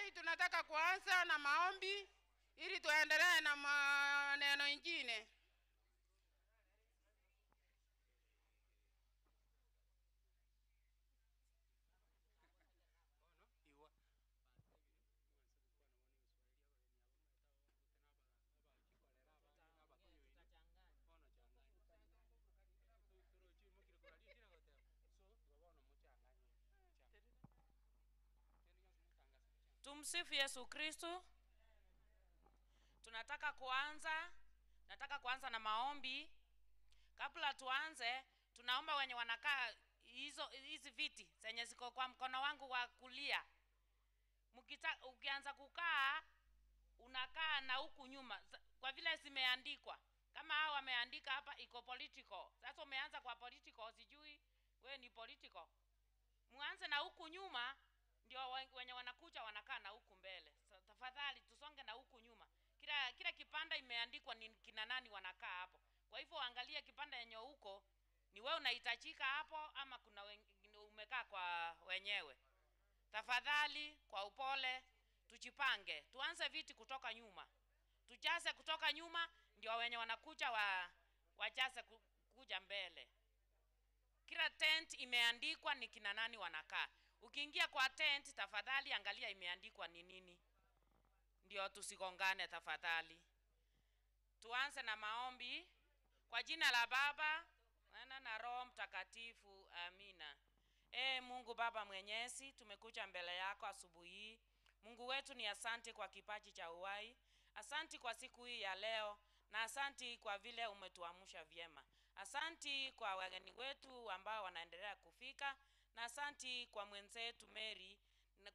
Saa hii tunataka kuanza na maombi ili tuendelee na maneno ingine. Tumsifu Yesu Kristo. Tunataka kuanza, nataka kuanza na maombi. Kabla tuanze, tunaomba wenye wanakaa hizi viti zenye ziko kwa mkono wangu wa kulia. Ukianza kukaa, unakaa na huku nyuma kwa vile zimeandikwa. Kama hao wameandika hapa iko political. Sasa umeanza kwa political, sijui wewe ni political. Muanze na huku nyuma, ndio wenye wanakuja wanakaa na huku mbele. So, tafadhali tusonge na huku nyuma. Kila kipanda imeandikwa ni kina nani wanakaa hapo. Kwa hivyo angalia kipanda yenye huko ni wewe unahitajika hapo ama kuna umekaa kwa wenyewe. Tafadhali kwa upole tujipange. Tuanze viti kutoka nyuma. Tujaze kutoka nyuma ndio wenye wanakuja wajaze kuja mbele. Kila tent imeandikwa ni kina nani wanakaa. Ukiingia kwa tent tafadhali angalia imeandikwa ni nini. Ndio tusigongane tafadhali. Tuanze na maombi. Kwa jina la Baba, Mwana na Roho Mtakatifu, amina. Mungu Baba Mwenyezi, tumekuja mbele yako asubuhi hii. Mungu wetu ni asante kwa kipaji cha uhai. Asante kwa siku hii ya leo na asante kwa vile umetuamsha vyema. Asante kwa wageni wetu ambao wanaendelea kufika na asante kwa mwenzetu Mary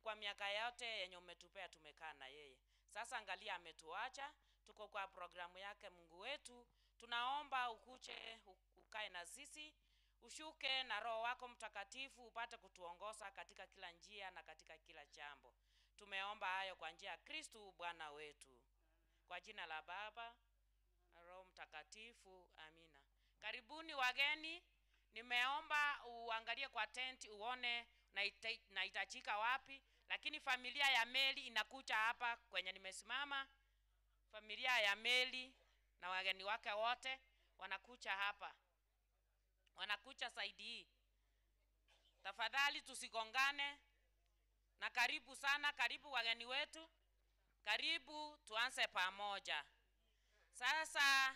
kwa miaka yote yenye umetupea tumekaa na yeye. Sasa angalia ametuacha, tuko kwa programu yake Mungu wetu. Tunaomba ukuje ukae na sisi, ushuke na Roho wako Mtakatifu upate kutuongoza katika kila njia na katika kila jambo. Tumeomba hayo kwa njia ya Kristo Bwana wetu. Kwa jina la Baba na Roho Mtakatifu, amina. Karibuni wageni. Nimeomba uangalie kwa tent uone nahitajika wapi, lakini familia ya Meli inakuja hapa kwenye nimesimama. Familia ya Meli na wageni wake wote wanakuja hapa. Wanakuja saidi hii. Tafadhali tusigongane. Na karibu sana, karibu wageni wetu. Karibu tuanze pamoja. Sasa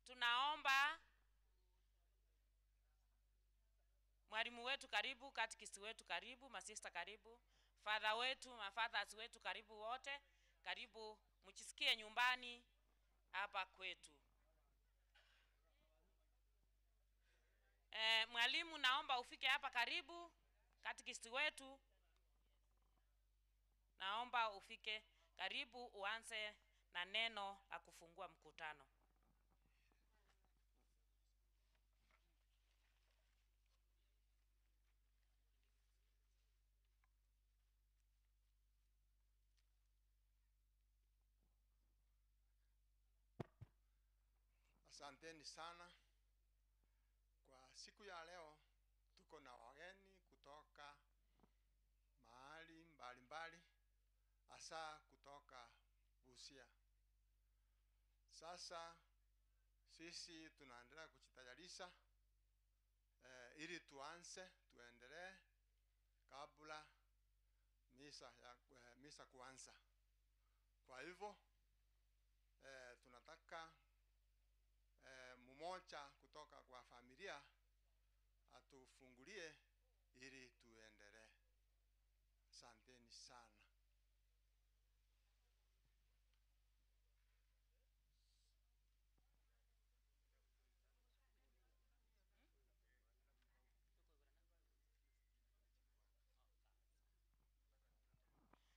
tunaomba mwalimu wetu karibu, katekist wetu karibu, masista karibu, father wetu, mafathers wetu karibu wote. Karibu mjisikie nyumbani hapa kwetu. Mwalimu naomba ufike hapa karibu, katekist wetu. Naomba ufike karibu uanze na neno la kufungua mkutano. Asanteni sana. Kwa siku ya leo tuko na wageni kutoka mahali mbalimbali, hasa kutoka Busia. Sasa sisi tunaendelea kujitayarisha ili tuanze tuendelee kabla misa kuanza. Kwa hivyo tunataka mmoja kutoka kwa familia atufungulie ili tuendelee. Asanteni sana.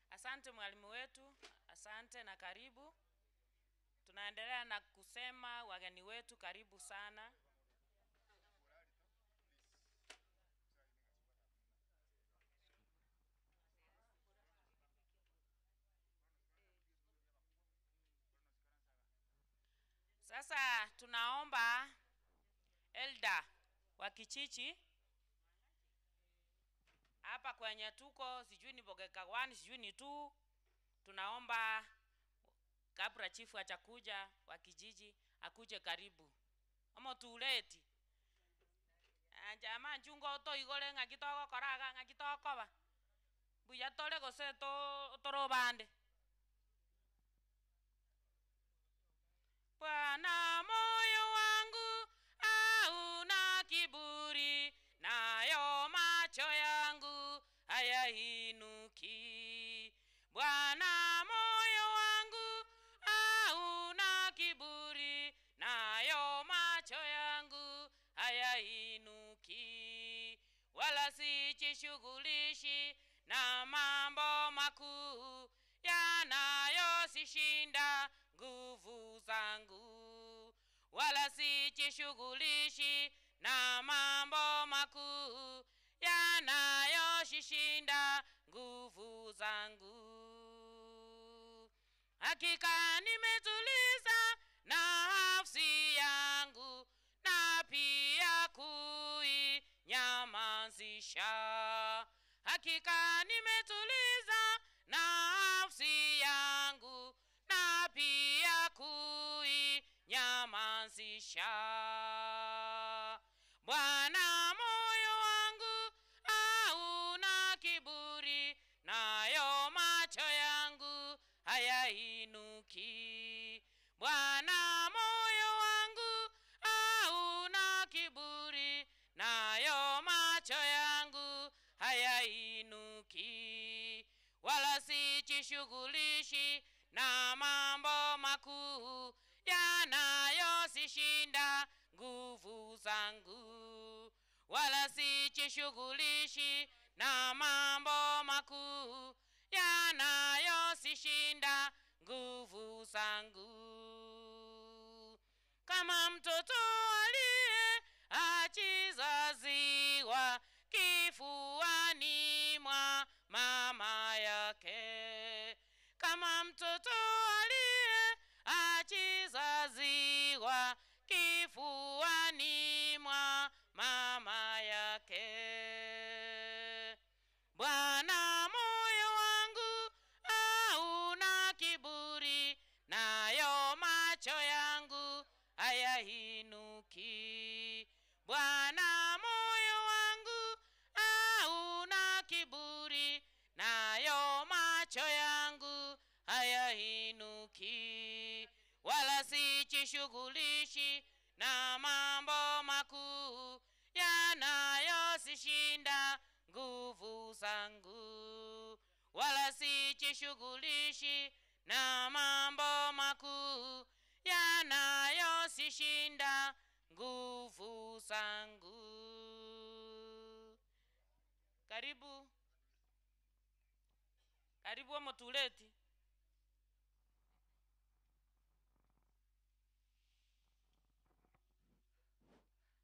Asante mwalimu wetu, asante na karibu. Tunaendelea na kusema wageni wetu karibu sana. Sasa tunaomba elder wa Kichichi hapa kwenye tuko, sijui ni Bogeka 1, sijui ni 2. Tunaomba kabla chifu achakuja wa kijiji akuje karibu. Omo tuleti. Jamaa njungo to igore ng'aki togokoraga ng'aki tokoba. Buya tore gose to torobande. Bwana moyo wangu hauna kiburi, nayo macho yangu hayainuki. Bwana moyo wangu hauna kiburi, nayo macho yangu hayainuki. Wala sijishughulishi na mambo makuu yanayosishinda nguvu zangu. Wala sijishughulishi na mambo makuu yanayosishinda nguvu zangu. Hakika nimetuliza nafsi yangu na pia kuinyamazisha. Hakika nimetuliza nafsi yangu na pia kuinyamazisha. Bwana moyo wangu hauna kiburi, nayo macho yangu hayainuki. Bwana moyo wangu hauna kiburi, nayo macho yangu hayainuki. Wala sijishughulishi na mambo makuu yanayosishinda nguvu zangu. Wala sijishughulishi na mambo makuu yanayosishinda nguvu zangu. Kama mtoto aliye achizaziwa kifuani mwa mama yake, kama mtoto aliye achizaziwa kifuani mwa mama yake. Bwana moyo wangu hauna kiburi, nayo macho yangu hayainuki. Bwana moyo wangu hauna kiburi, nayo macho yangu hayainuki. Wala sijishughulishi na mambo makuu yanayosishinda nguvu zangu. Wala sijishughulishi na mambo makuu yanayosishinda nguvu zangu. Karibu. Karibu mutuleti.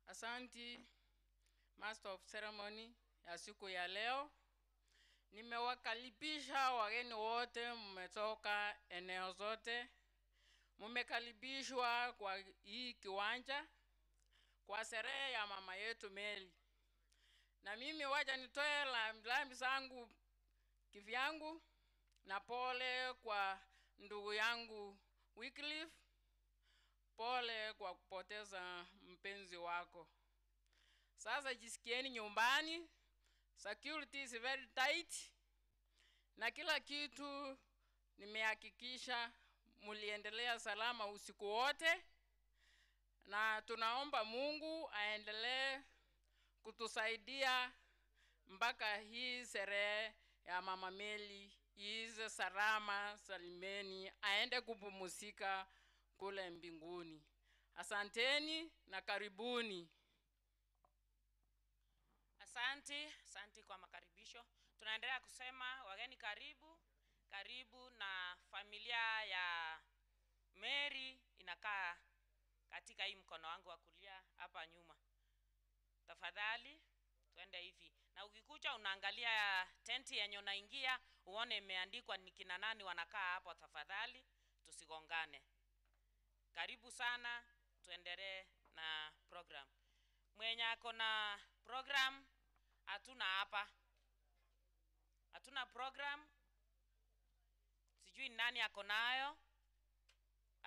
Asanti Master of Ceremony ya siku ya leo. Nimewakaribisha wageni wote mmetoka eneo zote. Mmekaribishwa kwa hii kiwanja kwa sherehe ya mama yetu Mary. Na mimi wacha nitoe rambirambi zangu kivyangu na pole kwa ndugu yangu Wycliffe. Pole kwa kupoteza mpenzi wako. Sasa jisikieni nyumbani. Security is very tight. Na kila kitu nimehakikisha muliendelea salama usiku wote. Na tunaomba Mungu aendelee kutusaidia mpaka hii sherehe ya Mama Mary ize salama salimeni, aende kupumzika kule mbinguni. Asanteni na karibuni. Asante, asante kwa makaribisho. Tunaendelea kusema wageni karibu, karibu na familia ya Mary inakaa katika hii mkono wangu wa kulia hapa nyuma. Tafadhali tuende hivi. Na ukikuja unaangalia tenti yenye unaingia uone imeandikwa ni kina nani wanakaa hapo, tafadhali tusigongane. Karibu sana, tuendelee na program. Mwenye ako na program hatuna hapa. Hatuna program. Sijui ni nani ako nayo,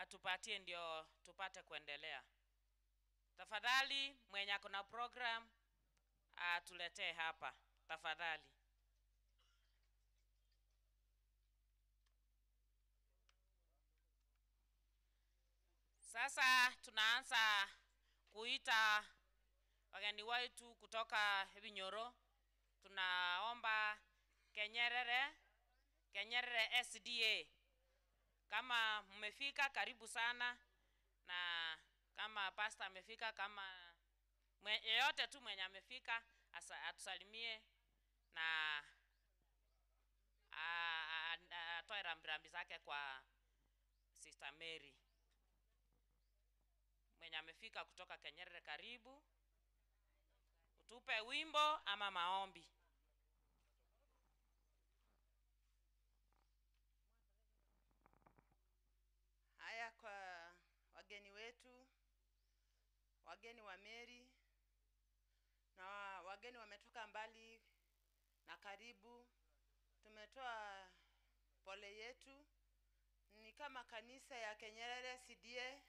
atupatie ndio tupate kuendelea. Tafadhali mwenye ako na program atuletee hapa tafadhali. Sasa tunaanza kuita wageni wetu kutoka Binyoro. Tunaomba Kenyerere, Kenyerere SDA. Kama mmefika karibu sana, na kama pastor amefika, kama yeyote tu mwenye amefika atusalimie na atoe rambirambi zake kwa Sister Mary. Mwenye amefika kutoka Kenyerere, karibu. Utupe wimbo ama maombi. Haya, kwa wageni wetu, wageni wa Mary na wageni wametoka mbali na karibu, tumetoa pole yetu. Ni kama kanisa ya Kenyerere SDA,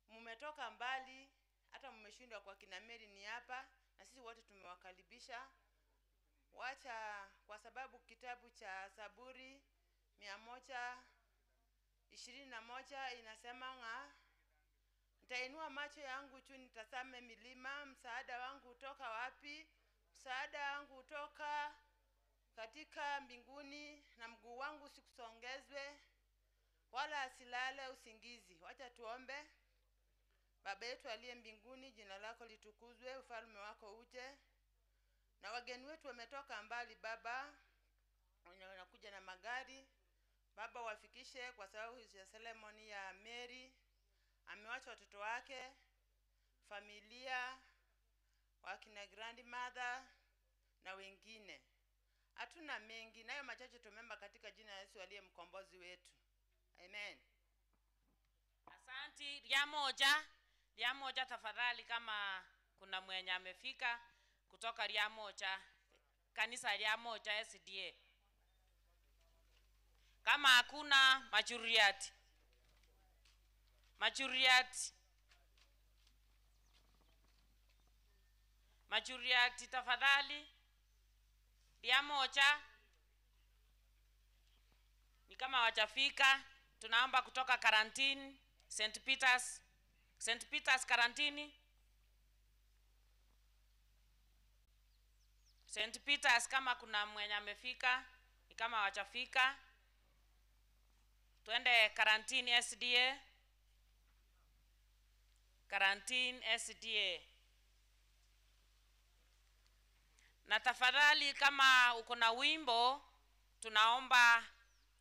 mmetoka mbali, hata mmeshindwa kwa kina Mary ni hapa, na sisi wote tumewakaribisha. Wacha, kwa sababu kitabu cha Zaburi 121 inasema nga, nitainua macho yangu juu nitazame milima, msaada wangu utoka wapi? Msaada wangu utoka katika mbinguni, na mguu wangu usikusongezwe wala asilale usingizi. Wacha tuombe. Baba yetu aliye mbinguni, jina lako litukuzwe, ufalme wako uje. Na wageni wetu wametoka mbali Baba, wanakuja na magari Baba, wafikishe, kwa sababu ya ceremony ya Mary. Amewacha watoto wake, familia, wakina grandmother na wengine. Hatuna mengi, nayo machache tumemba katika jina la Yesu aliye mkombozi wetu. Amen. Asanti. Riamoja, Riamoja tafadhali, kama kuna mwenye amefika kutoka Riamoja, kanisa Riamoja SDA. Kama hakuna, Machuriati. Machuriati. Machuriati tafadhali. Riamoja. Ni kama wachafika, tunaomba kutoka karantini, St. Peters, St. Peters karantini. St. Peters, kama kuna mwenye amefika, ni kama wachafika. Tuende karantini SDA. Karantini SDA. Na tafadhali kama uko na wimbo, tunaomba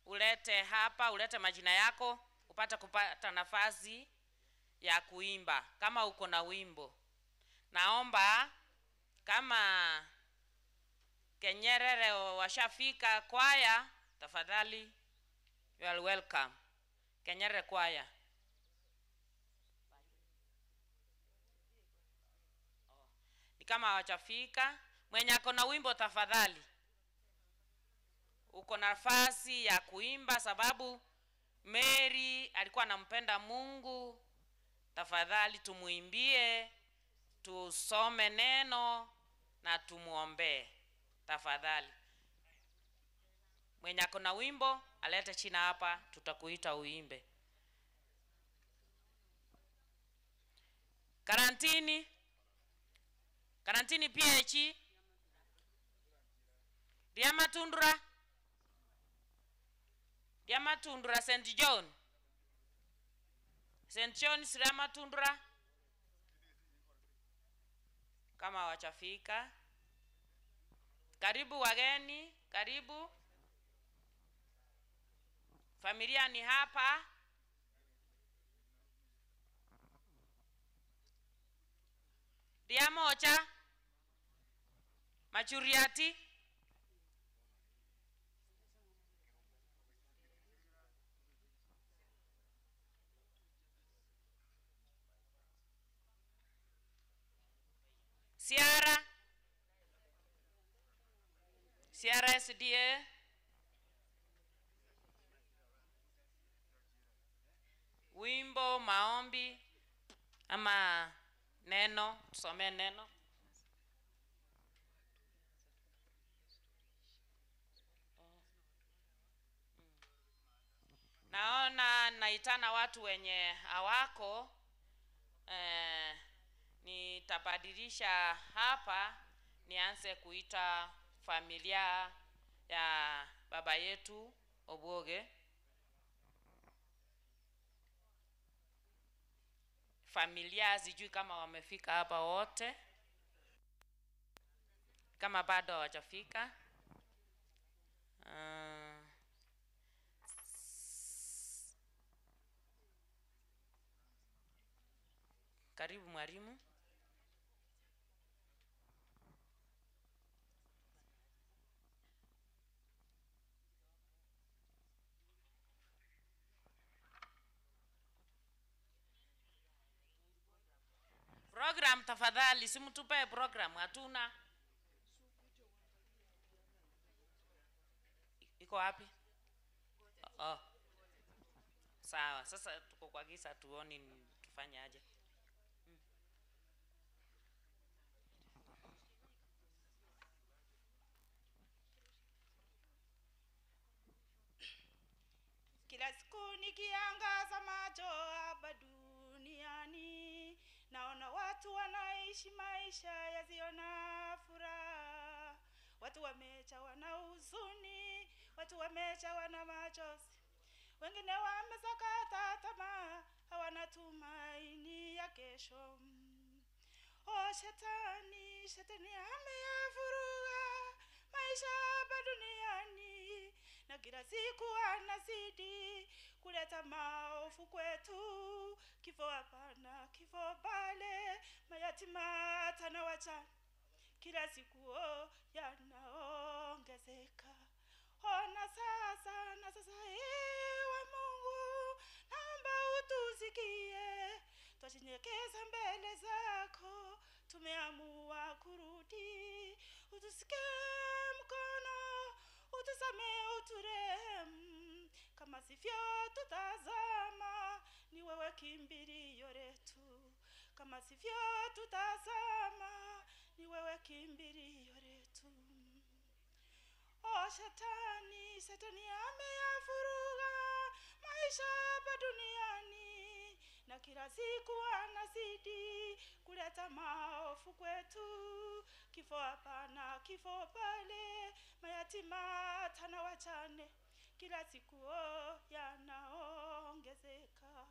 ulete hapa, ulete majina yako, upate kupata nafasi ya kuimba kama uko na wimbo. Naomba kama Kenyerere washafika kwaya, tafadhali you are welcome. Kenyerere kwaya. Ni kama hawajafika. Mwenye ako na wimbo tafadhali, uko nafasi ya kuimba, sababu Mary alikuwa anampenda Mungu. Tafadhali tumuimbie, tusome neno na tumuombee tafadhali. Mwenye ako na wimbo alete china hapa, tutakuita uimbe. Karantini, karantini PH. Riamatundura, Riamatundura St. John, St. John Riamatundura. Kama wachafika, karibu wageni, karibu. Familia ni hapa. Riamocha, Machuriati. Siara, Siara SDA. Wimbo, maombi ama neno, tusomee neno. Naona naitana watu wenye hawako. Nitabadilisha hapa nianze kuita familia ya baba yetu Obwoge. Familia sijui kama wamefika hapa wote, kama bado hawajafika. Karibu mwalimu. Program tafadhali, simtupe program, hatuna. Iko wapi? Oh. Sawa, sasa tuko kwa giza, tuoni tufanye aje. Kila siku nikiangaza macho hapa duniani, naona watu wanaishi maisha yasiyo na furaha. Watu wamejawa na huzuni, watu wamejawa na machozi, wengine wamesakata tamaa, hawana tumaini ya kesho. Oh, shetani, shetani ameyavuruga maisha hapa duniani, na kila siku anazidi kuleta maovu kwetu. Kifo hapana, kifo pale, mayatima hata na wajane, kila siku yanaongezeka. Ona sasa, na sasa ewe Mungu, naomba utusikie, twashinyekeza mbele zako, tumeamua kurudi. Utusikie mkono, utusamee, uturehemu, kama sivyo tutazama, ni wewe kimbilio letu. Kama sivyo tutazama, ni wewe kimbilio letu. Oh, shetani, shetani ameyavuruga maisha hapa duniani, na kila siku anazidi kuleta maovu kwetu. Kifo hapana, kifo pale, mayatima hata na wajane, kila siku yanaongezeka.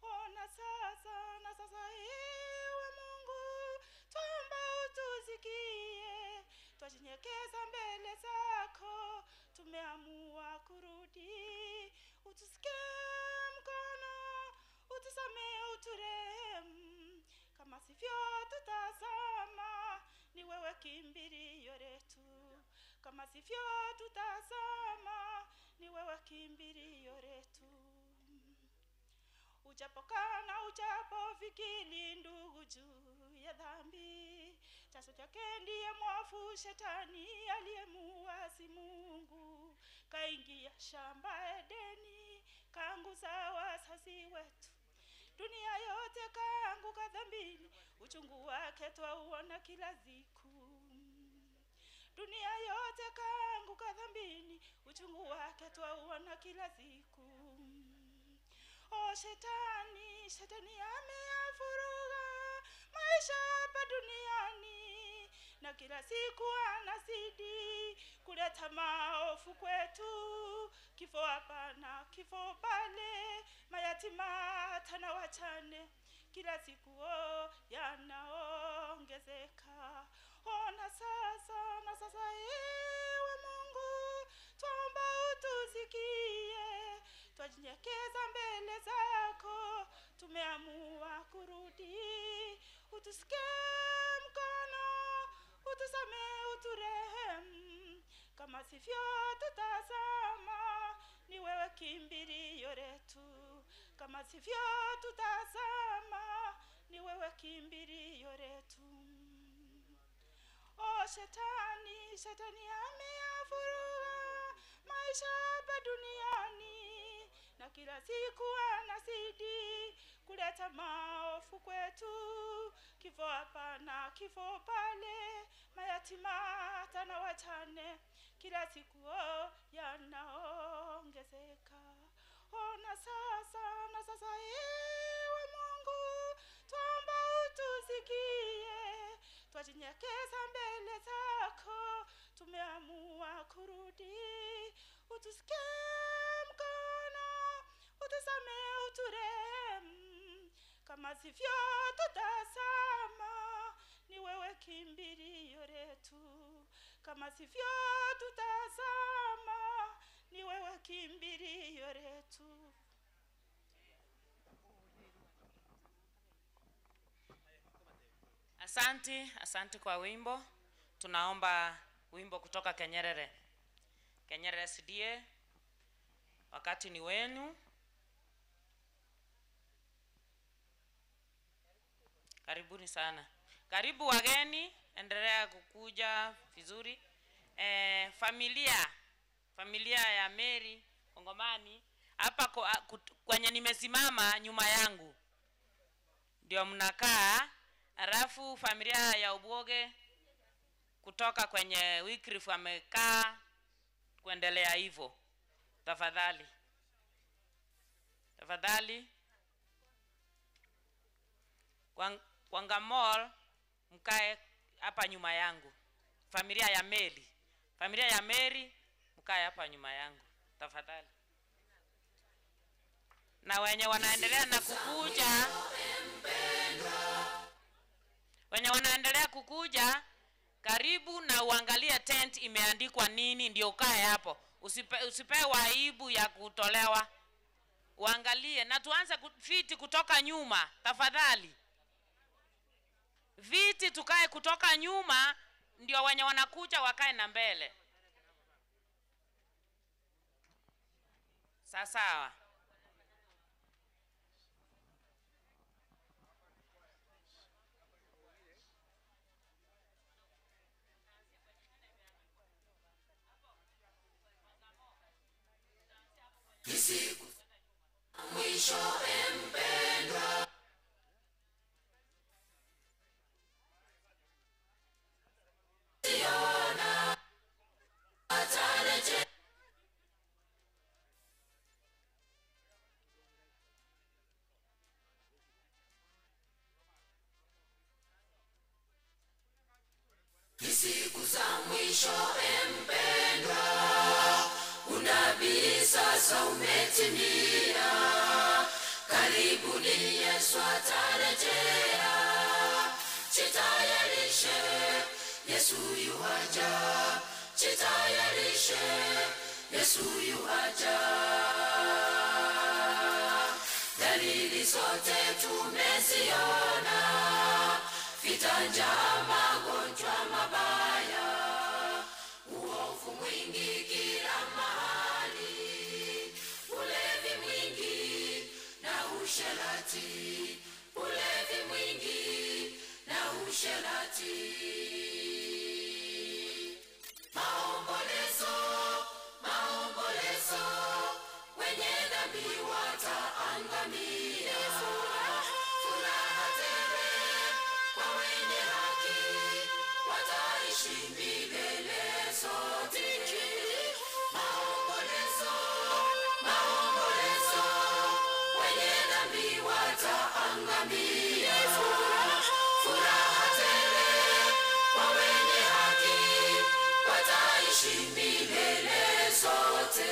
Ona sasa, na sasa ewe Mungu, twomba utusikie, twashinyekeza mbele zako, tumeamua kurudi. Utusikie mkono, utusamee, uturehemu, kama sivyo tutazama, ni wewe kimbilio letu. Kama sivyo tutazama, ni wewe kimbilio letu. Ujapokana, ujapofikiri ndugu juu ya dhambi, chanzo chake ndiye mwovu shetani aliyemuasi Mungu. Kaingia shamba Edeni, kaanguza wazazi wetu, dunia yote kaanguka dhambini, uchungu wake twauona kila siku. Dunia yote kaanguka dhambini, uchungu wake twauona kila siku. Oh, shetani, shetani ameyavuruga maisha hapa duniani, na kila siku anazidi kuleta maovu kwetu. Kifo hapana, kifo pale, mayatima hata na wajane, kila siku yanaongezeka. Ona sasa, na sasa ewe Mungu, twomba utusikie, twajinyenyekeza mbele zako, tumeamua kurudi. Utusikie mkono, utusamee, uturehemu, kama sivyo tutazama, ni wewe kimbilio letu. Kama sivyo tutazama, ni wewe kimbilio letu. Oh, shetani, shetani ameyavuruga maisha hapa duniani, na Na kila siku anazidi kuleta maofu kwetu, kifo hapa na kifo pale, mayatima hata na wajane, kila siku yanaongezeka. Ona sasa, na sasa ewe Mungu, twomba utusikie, twajinyenyekeza mbele zako, tumeamua kurudi, utusikie mkono, utusamee, uturehemu, kama sivyo tutazama, ni wewe kimbilio letu, kama sivyo tutazama, ni wewe kimbilio letu. Asante, asante kwa wimbo. Tunaomba wimbo kutoka Kenyerere. Kenyerere SDA, wakati ni wenu. Karibuni sana. Karibu wageni, endelea kukuja vizuri. Familia ya Mary Kongomani hapa kwenye nimesimama nyuma yangu ndio mnakaa. Alafu familia ya Uboge kutoka kwenye Wycliffe amekaa, kuendelea hivyo. Tafadhali. Tafadhali. Kwa Ngamol mkae hapa nyuma yangu. Familia ya Mary. Familia ya Mary mkae hapa nyuma yangu. Tafadhali. Na wenye wanaendelea na kukuja, wenye wanaendelea kukuja karibu na uangalie tent imeandikwa nini ndio ukae hapo. Usipewe aibu ya kutolewa. Uangalie na tuanze viti kutoka nyuma tafadhali. Viti tukae kutoka nyuma ndio wenye wanakuja wakae na mbele. Sawa sawa. Siku mwisho mpendwa, siona atarejea. Siku za mwisho mpendwa, unabii sasa umetimia, karibuni Yesu atarejea. Jitayarishe, Yesu yuaja, jitayarishe, Yesu yuaja. Dalili zote tumeziona, vita, njaa, magonjwa mabaya, uovu mwingi kila mahali, ulevi mwingi na usherati, ulevi mwingi na usherati. Maombolezo, maombolezo, wenye dhambi wataangamia. Furaha tele kwa wenye haki, wataishi milele zote. Maombolezo, maombolezo, wenye dhambi wataangamia. Furaha tele kwa wenye haki, wataishi milele zote.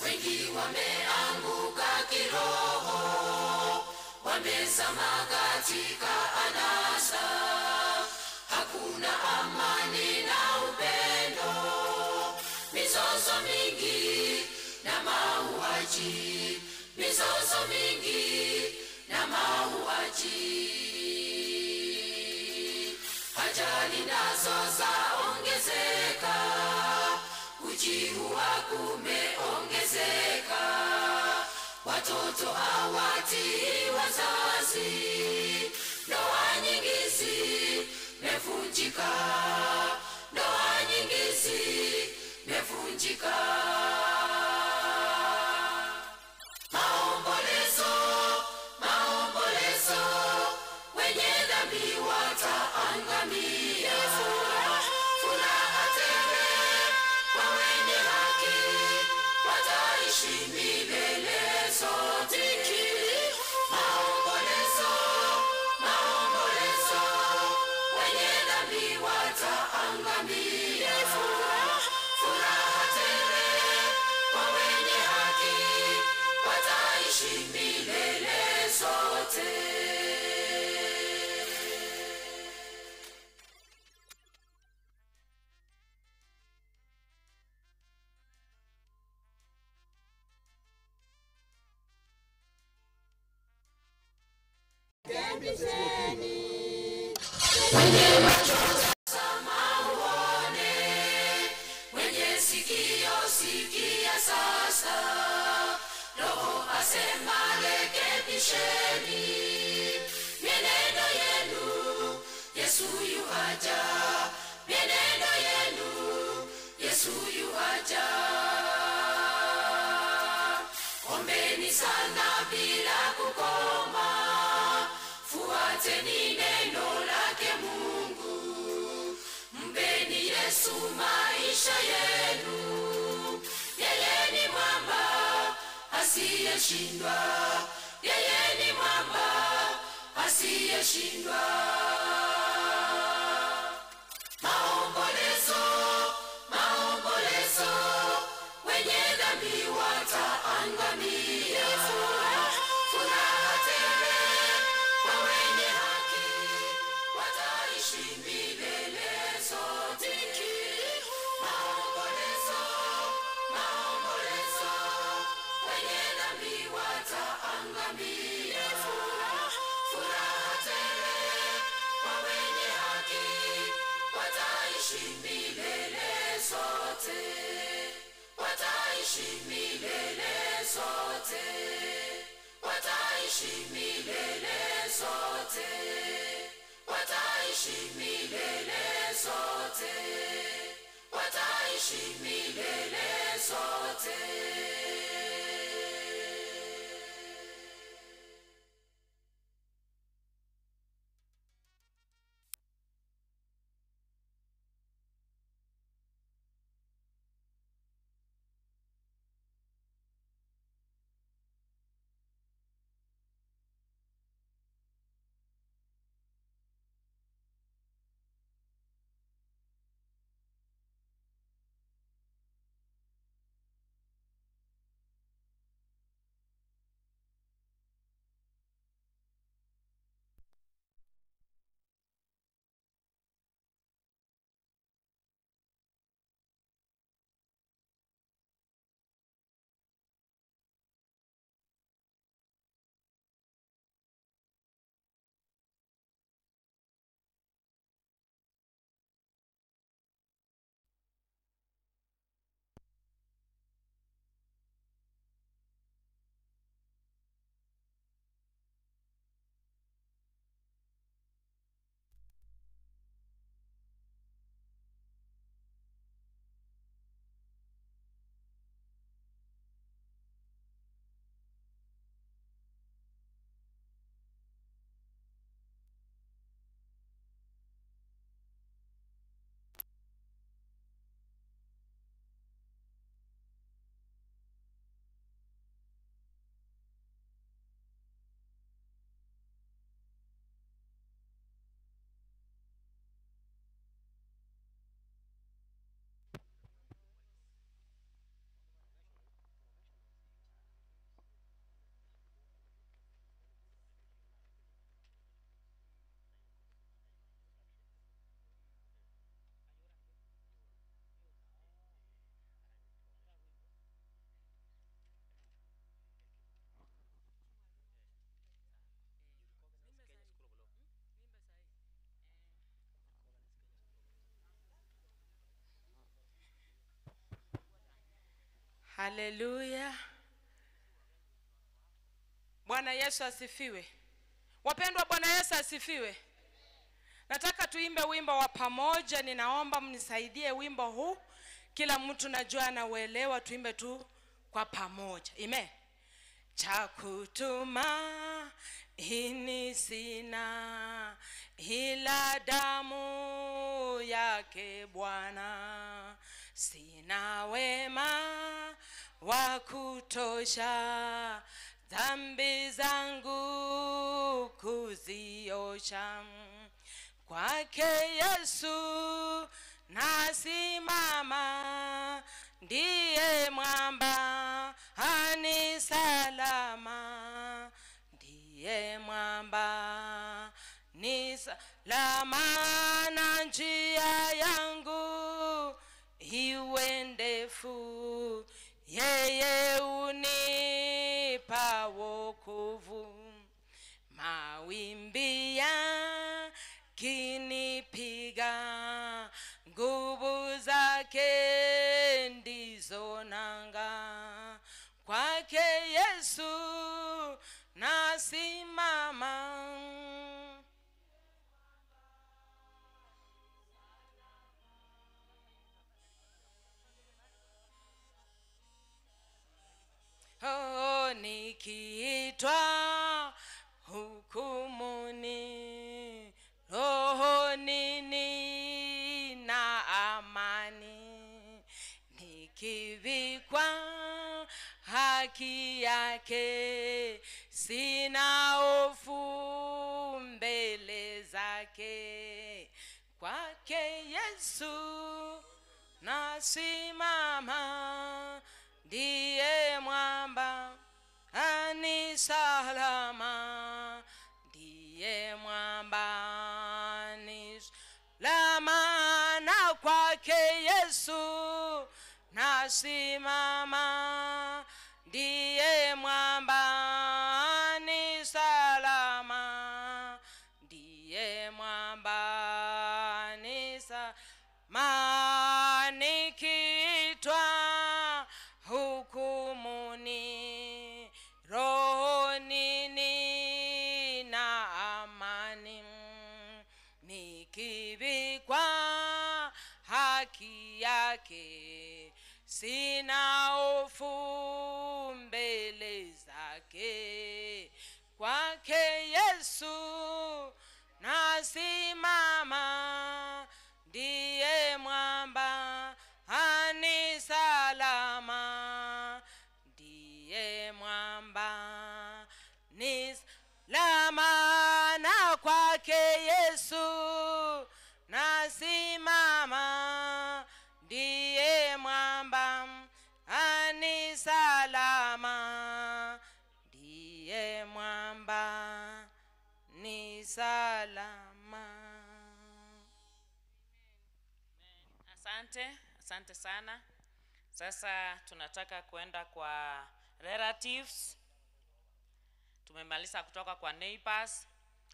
Wengi wameanguka kiroho, wamezama katika anasa, hakuna amani na upendo, mizozo mingi na mauaji, mizozo mingi na mauaji. Ajali nazo zaongezeka, kujiua kume Watoto hawatii wazazi, ndoa nyingi zimevunjika, ndoa nyingi zimevunjika. Maombolezo, maombolezo, wenye dhambi wataangamia. Furaha tele kwa wenye haki, wataishi milele zote. Maombolezo, maombolezo, wenye dhambi wataangamia. Furaha tele kwa wenye haki, wataishi milele zote. Mwenye macho tazama uone, mwenye sikio sikia sasa. Roho asema rekebisheni mienendo yenu, Yesu yuaja. Mienendo yenu, Yesu yuaja. Ombeni sana bila kukoma, fuateni neno lake Mungu. Mpeni Yesu maisha yenu, yeye ni mwamba asiyeshindwa, yeye ni mwamba asiyeshindwa. Maombolezo, maombolezo, wenye dhambi wataangamia. Furaha tele kwa wenye haki, wataishi milele zote. Maombolezo, maombolezo, wenye dhambi wataangamia. Furaha tele kwa wenye haki, wataishi milele zote. Wataishi milele zote. Wataishi milele zote. Wataishi milele zote. Wataishi milele zote. Haleluya. Bwana Yesu asifiwe. Wapendwa, Bwana Yesu asifiwe. Nataka tuimbe wimbo wa pamoja. Ninaomba mnisaidie wimbo huu. Kila mtu najua anauelewa, tuimbe tu kwa pamoja. Amen. Cha kutumaini sina ila damu yake Bwana, sina wema wa kutosha dhambi zangu kuziosha. Kwake Yesu nasimama, ndiye mwamba ani salama, ndiye mwamba ni salama, na njia yangu iwe ndefu, yeye unipa wokovu. Mawimbi yakinipiga, nguvu zake ndizo nanga, kwake Yesu nasimama. Oh, nikiitwa hukumuni, rohoni nina amani, nikivikwa haki yake, sina hofu mbele zake. Kwake Yesu nasimama, ndiye mwamba ani salama, ndiye mwamba ani salama, na kwake Yesu nasimama, ndiye mwamba ani salama, ndiye mwamba ani salama, nikiitwa hukumuni, rohoni nina amani, nikivikwa haki yake, sina hofu mbele zake. Kwake Yesu nasimama, ndiye mwamba ani salama, ndiye mwamba ni salama, na kwake Yesu nasimama, ndiye mwamba ani salama, ndiye mwamba ni salama. Asante, asante sana. Sasa tunataka kuenda kwa relatives. Tumemaliza kutoka kwa neighbors.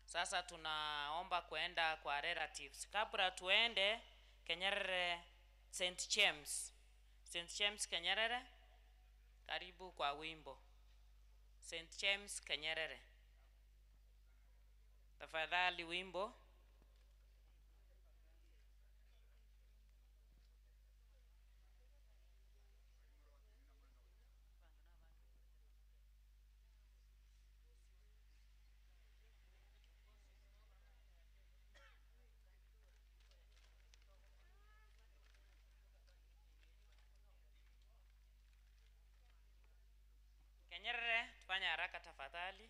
Sasa tunaomba kuenda kwa relatives. Kabla tuende Kenyerere St. James. St. James Kenyerere, karibu kwa wimbo. St. James Kenyerere, tafadhali wimbo. Kenyerere, tufanye haraka tafadhali.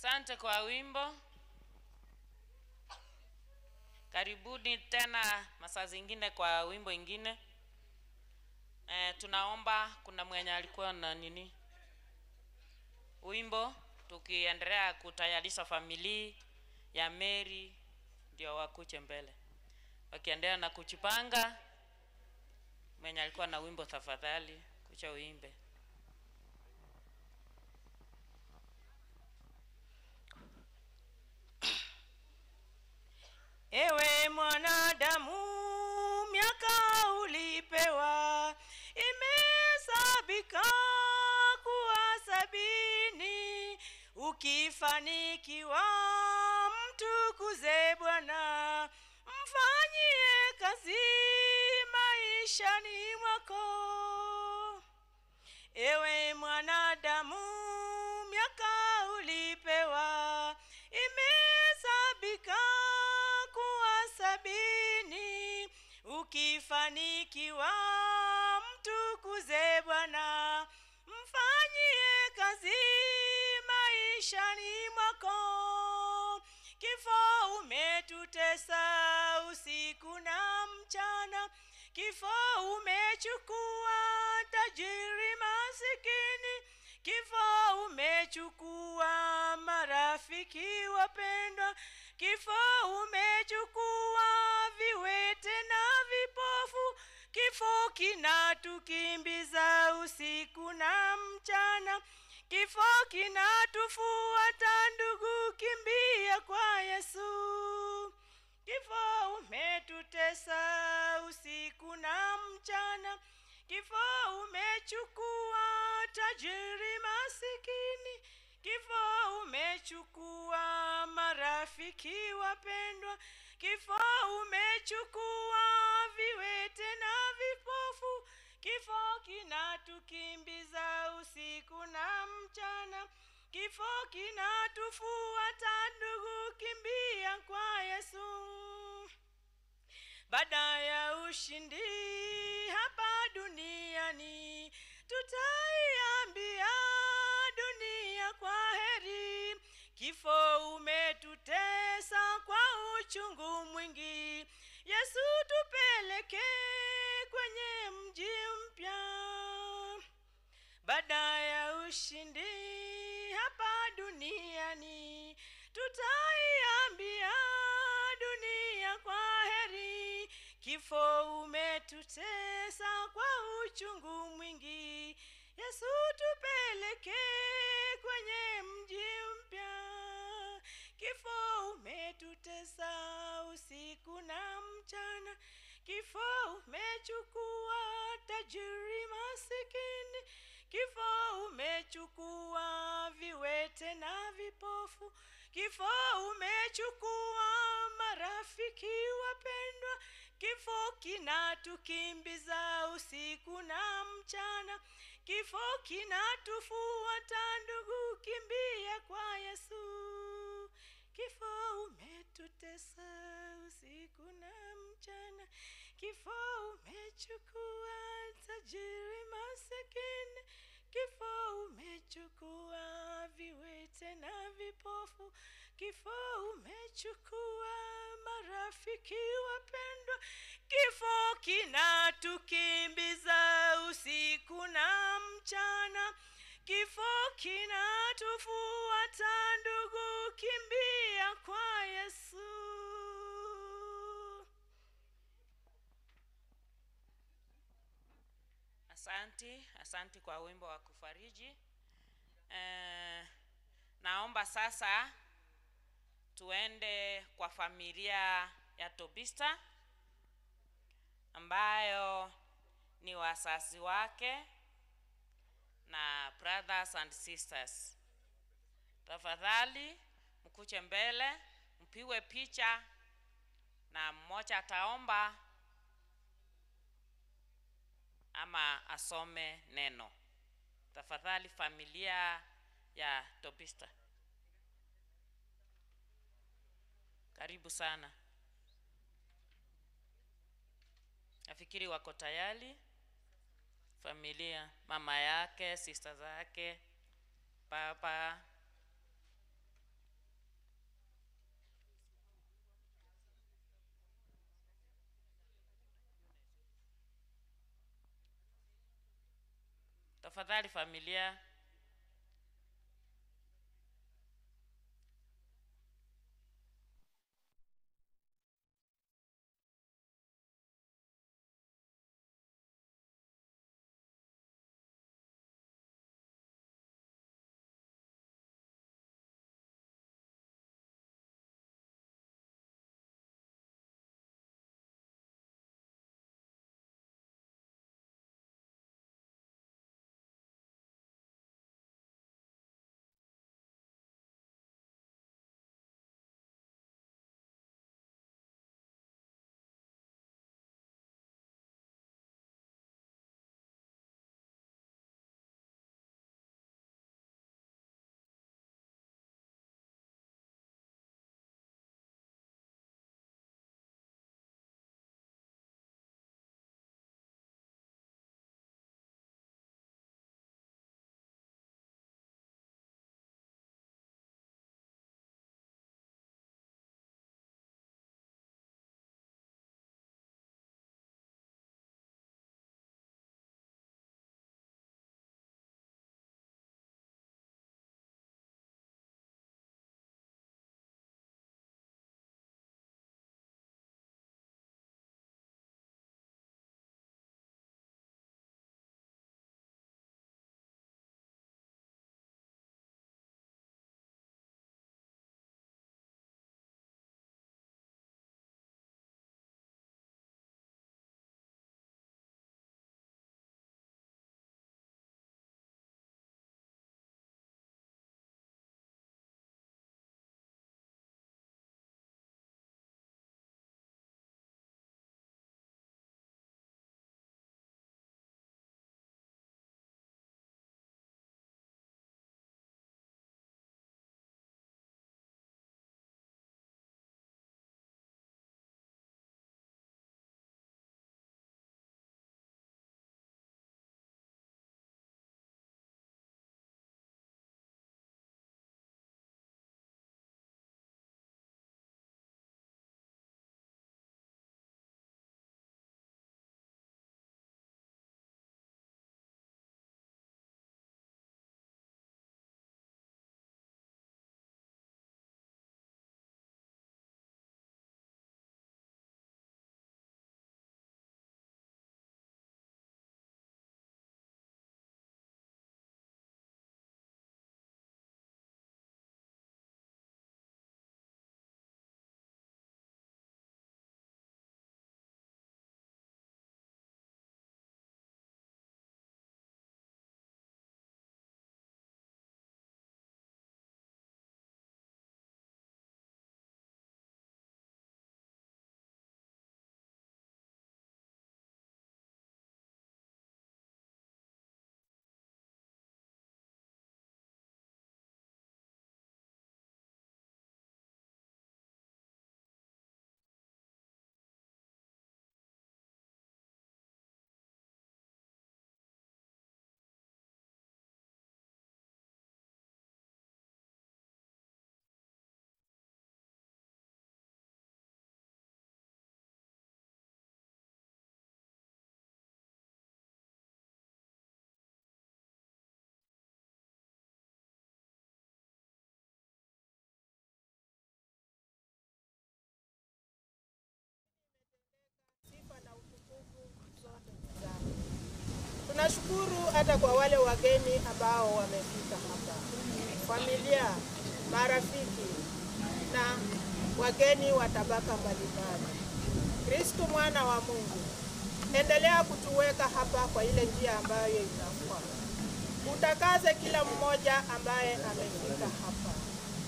Asante kwa wimbo. Karibuni tena masaa zingine kwa wimbo ingine. Tunaomba kuna mwenye alikuwa na nini wimbo, tukiendelea kutayarisha familia ya Mary ndio wakuche mbele, wakiendelea na kuchipanga. Mwenye alikuwa na wimbo tafadhali kucha uimbe. Ewe mwanadamu, miaka ulipewa imesabika kuwa 70. Ukifanikiwa mtukuze Bwana, mfanyie kazi maishani mwako. Ewe mwanadamu, miaka ulipewa imesabika kuwa 70. Ukifanikiwa mtukuze Bwana, mfanyie kazi maishani mwako. Kifo umetutesa usiku na mchana, kifo umechukua tajiri masikini, kifo umechukua marafiki wapendwa, kifo umechukua viwete na vipofu, kifo kinatukimbiza usiku na mchana, kifo kinatufuata ndugu, kimbia kwa Yesu. Kifo umetutesa usiku na mchana, kifo umechukua tajiri masikini, kifo umechukua marafiki wapendwa, kifo umechukua viwete na vipofu, kifo kinatukimbiza usiku na mchana, kifo kinatufuata ndugu, kimbia kwa Yesu. Baada ya ushindi hapa duniani, tutaiambia dunia kwa heri. Kifo umetutesa kwa uchungu mwingi, Yesu tupeleke kwenye mji mpya. Baada ya ushindi hapa duniani, tutaiambia dunia kwa heri. Kifo umetutesa kwa uchungu mwingi, Yesu tupeleke kwenye mji mpya. Kifo umetutesa usiku na mchana, kifo umechukua tajiri masikini, kifo umechukua viwete na vipofu, kifo umechukua marafiki wapendwa, kifo kinatukimbiza usiku na mchana, kifo kinatufuata ndugu, kimbia kwa Yesu. Kifo umetutesa usiku na mchana, kifo umechukua tajiri masikini, kifo umechukua viwete na vipofu, kifo umechukua marafiki wapendwa, kifo kinatukimbiza usiku na mchana, kifo kinatufuata ndugu, kimbia kwa Yesu. Asante, asante kwa wimbo wa kufariji. Naomba sasa tuende kwa familia ya Tobista ambayo ni wazazi wake na brothers and sisters. Tafadhali mkuje mbele, mpigwe picha na mmoja ataomba ama asome neno. Tafadhali familia ya Tobista, karibu sana. Nafikiri wako tayari. Familia, mama yake, sister zake, baba. Tafadhali familia. Tunashukuru hata kwa wale wageni ambao wamefika hapa, familia, marafiki na wageni wa tabaka mbalimbali. Kristo mwana wa Mungu, endelea kutuweka hapa kwa ile njia ambayo inafaa. Utakaze kila mmoja ambaye amefika hapa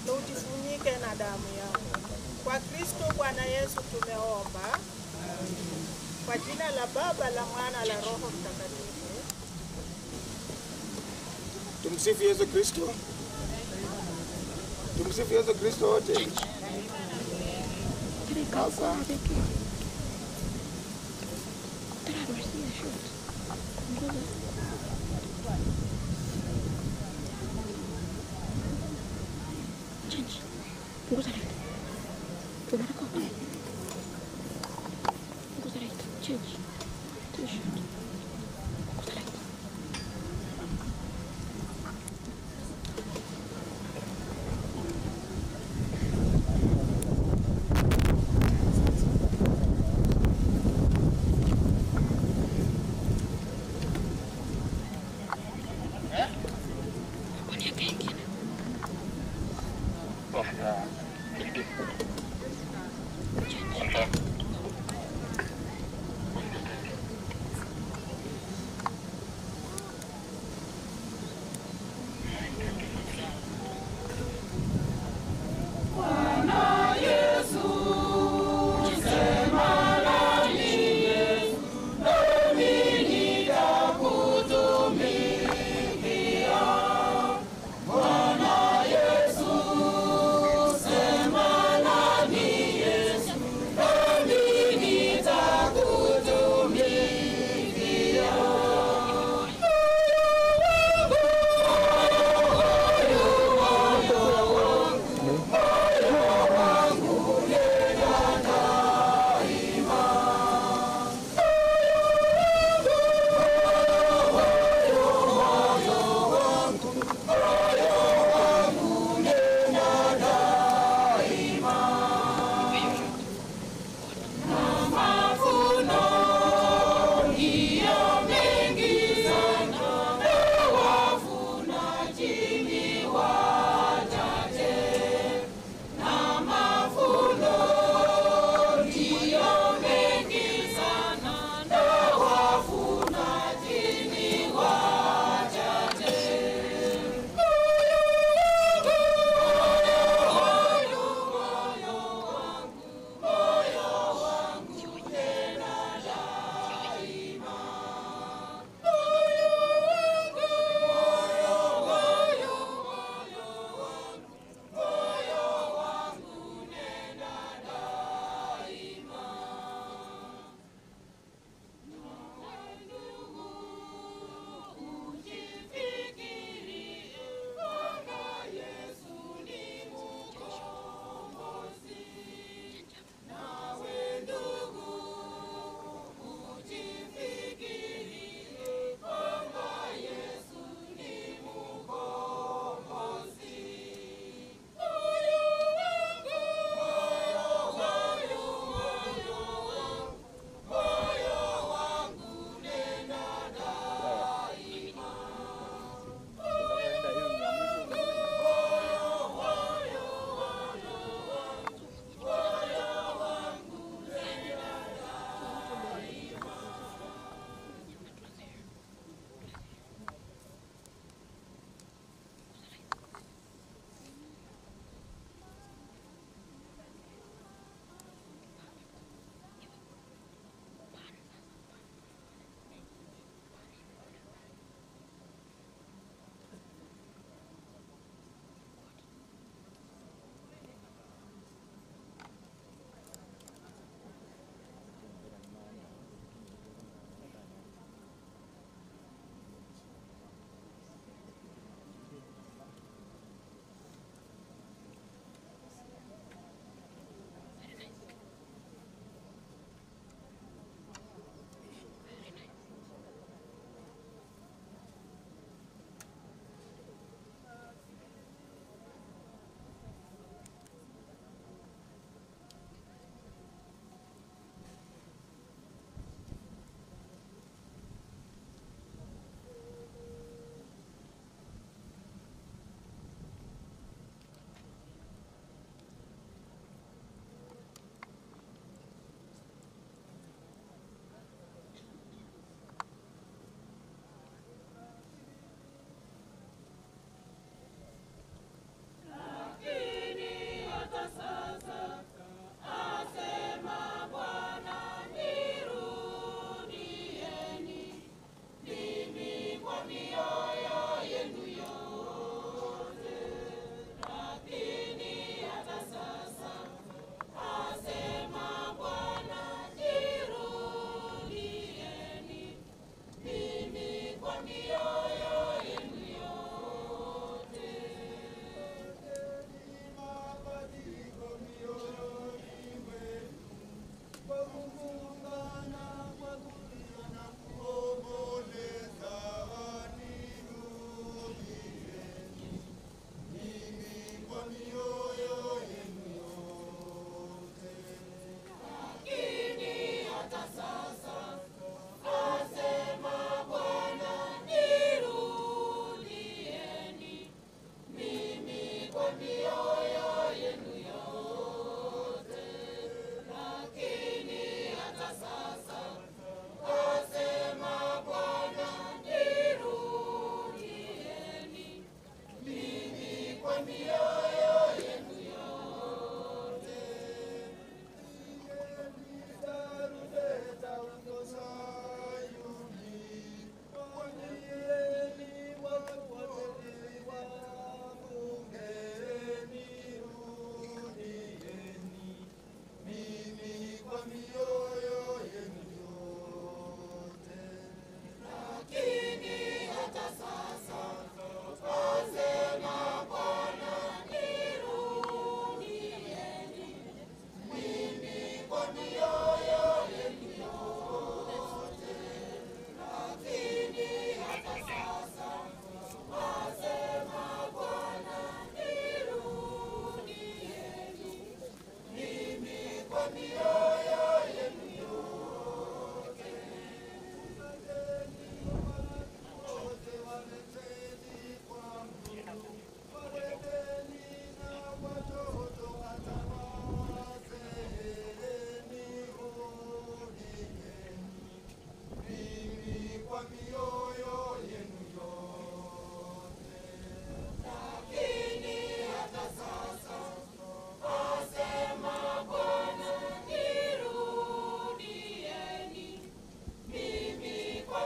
na ujifunike na damu yako. Kwa Kristo Bwana Yesu tumeomba. Kwa jina la Baba, la Mwana, la Roho Mtakatifu. Tumsifu Yesu Kristo. Tumsifu Yesu Kristo wote. Sasa Change. T-shirt.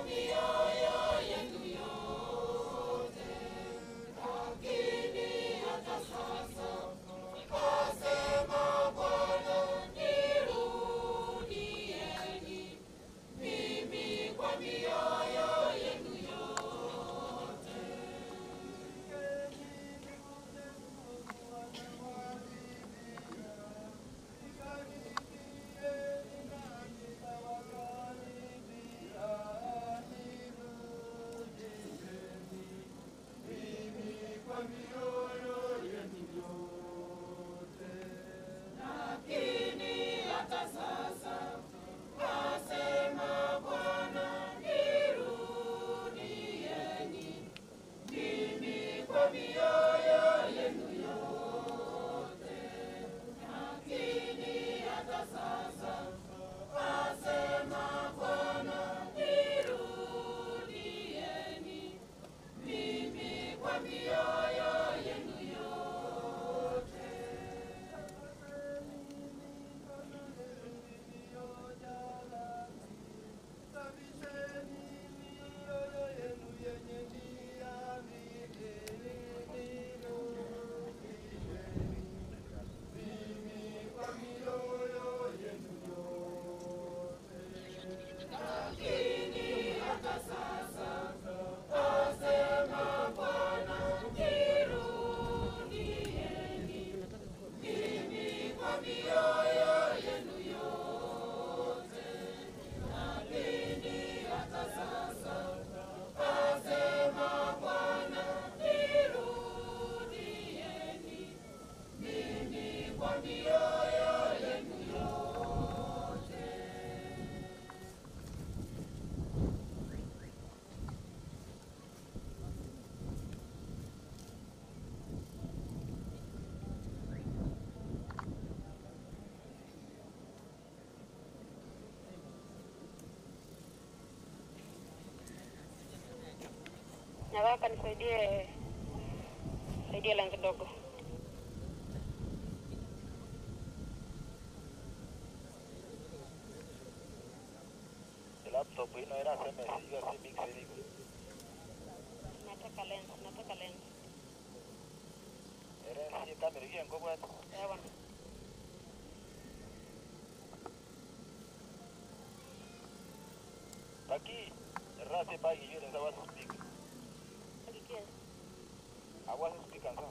mioyo yenu yote. Lakini hata sasa asema Bwana, nirudieni mimi kwa mioyo yenu yote. Lakini hata sasa asema Bwana, nirudieni mimi kwa mioyo yenu yote. Lakini hata sasa asema Bwana, nirudieni mimi kwa mioyo yenu yote. Lakini hata sasa asema Bwana, nirudieni mimi kwa mioyo yenu yote. Lakini hata sasa asema Bwana, nirudieni mimi kwa mioyo yenu yote. Nataka nisaidie saidie langu dogo. Laptop ino era SMS iyo si mix iriko. Nataka lens, nataka lens. Era si kamera hiyo ngobwa. Ewa. Baki rase bagi hiyo nza was speak. Akikia. Awas speak anza.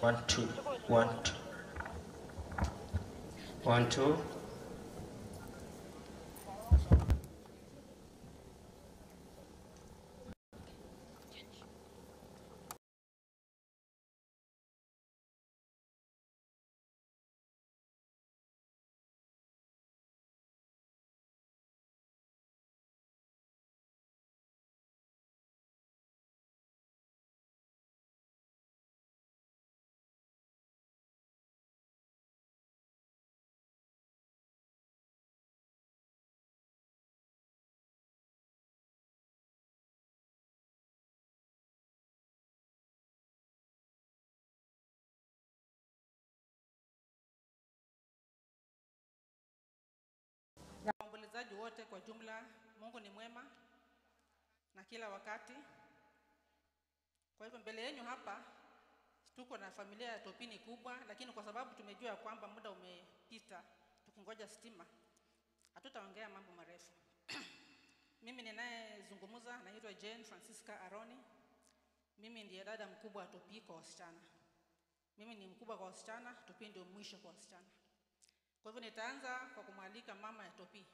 1 2 1 2 1 2. Waombolezaji wote kwa jumla, Mungu ni mwema na kila wakati. Kwa hivyo mbele yenu hapa tuko na familia ya Topini kubwa, lakini kwa sababu tumejua kwamba muda umepita tukingoja stima, hatutaongea mambo marefu. Mimi ninayezungumza naitwa Jane Francisca Aroni. Mimi ndiye dada mkubwa wa Topi kwa wasichana. Mimi ni mkubwa kwa wasichana, Topi ndio mwisho kwa wasichana. Kwa hivyo nitaanza kwa kumwalika mama ya Topi.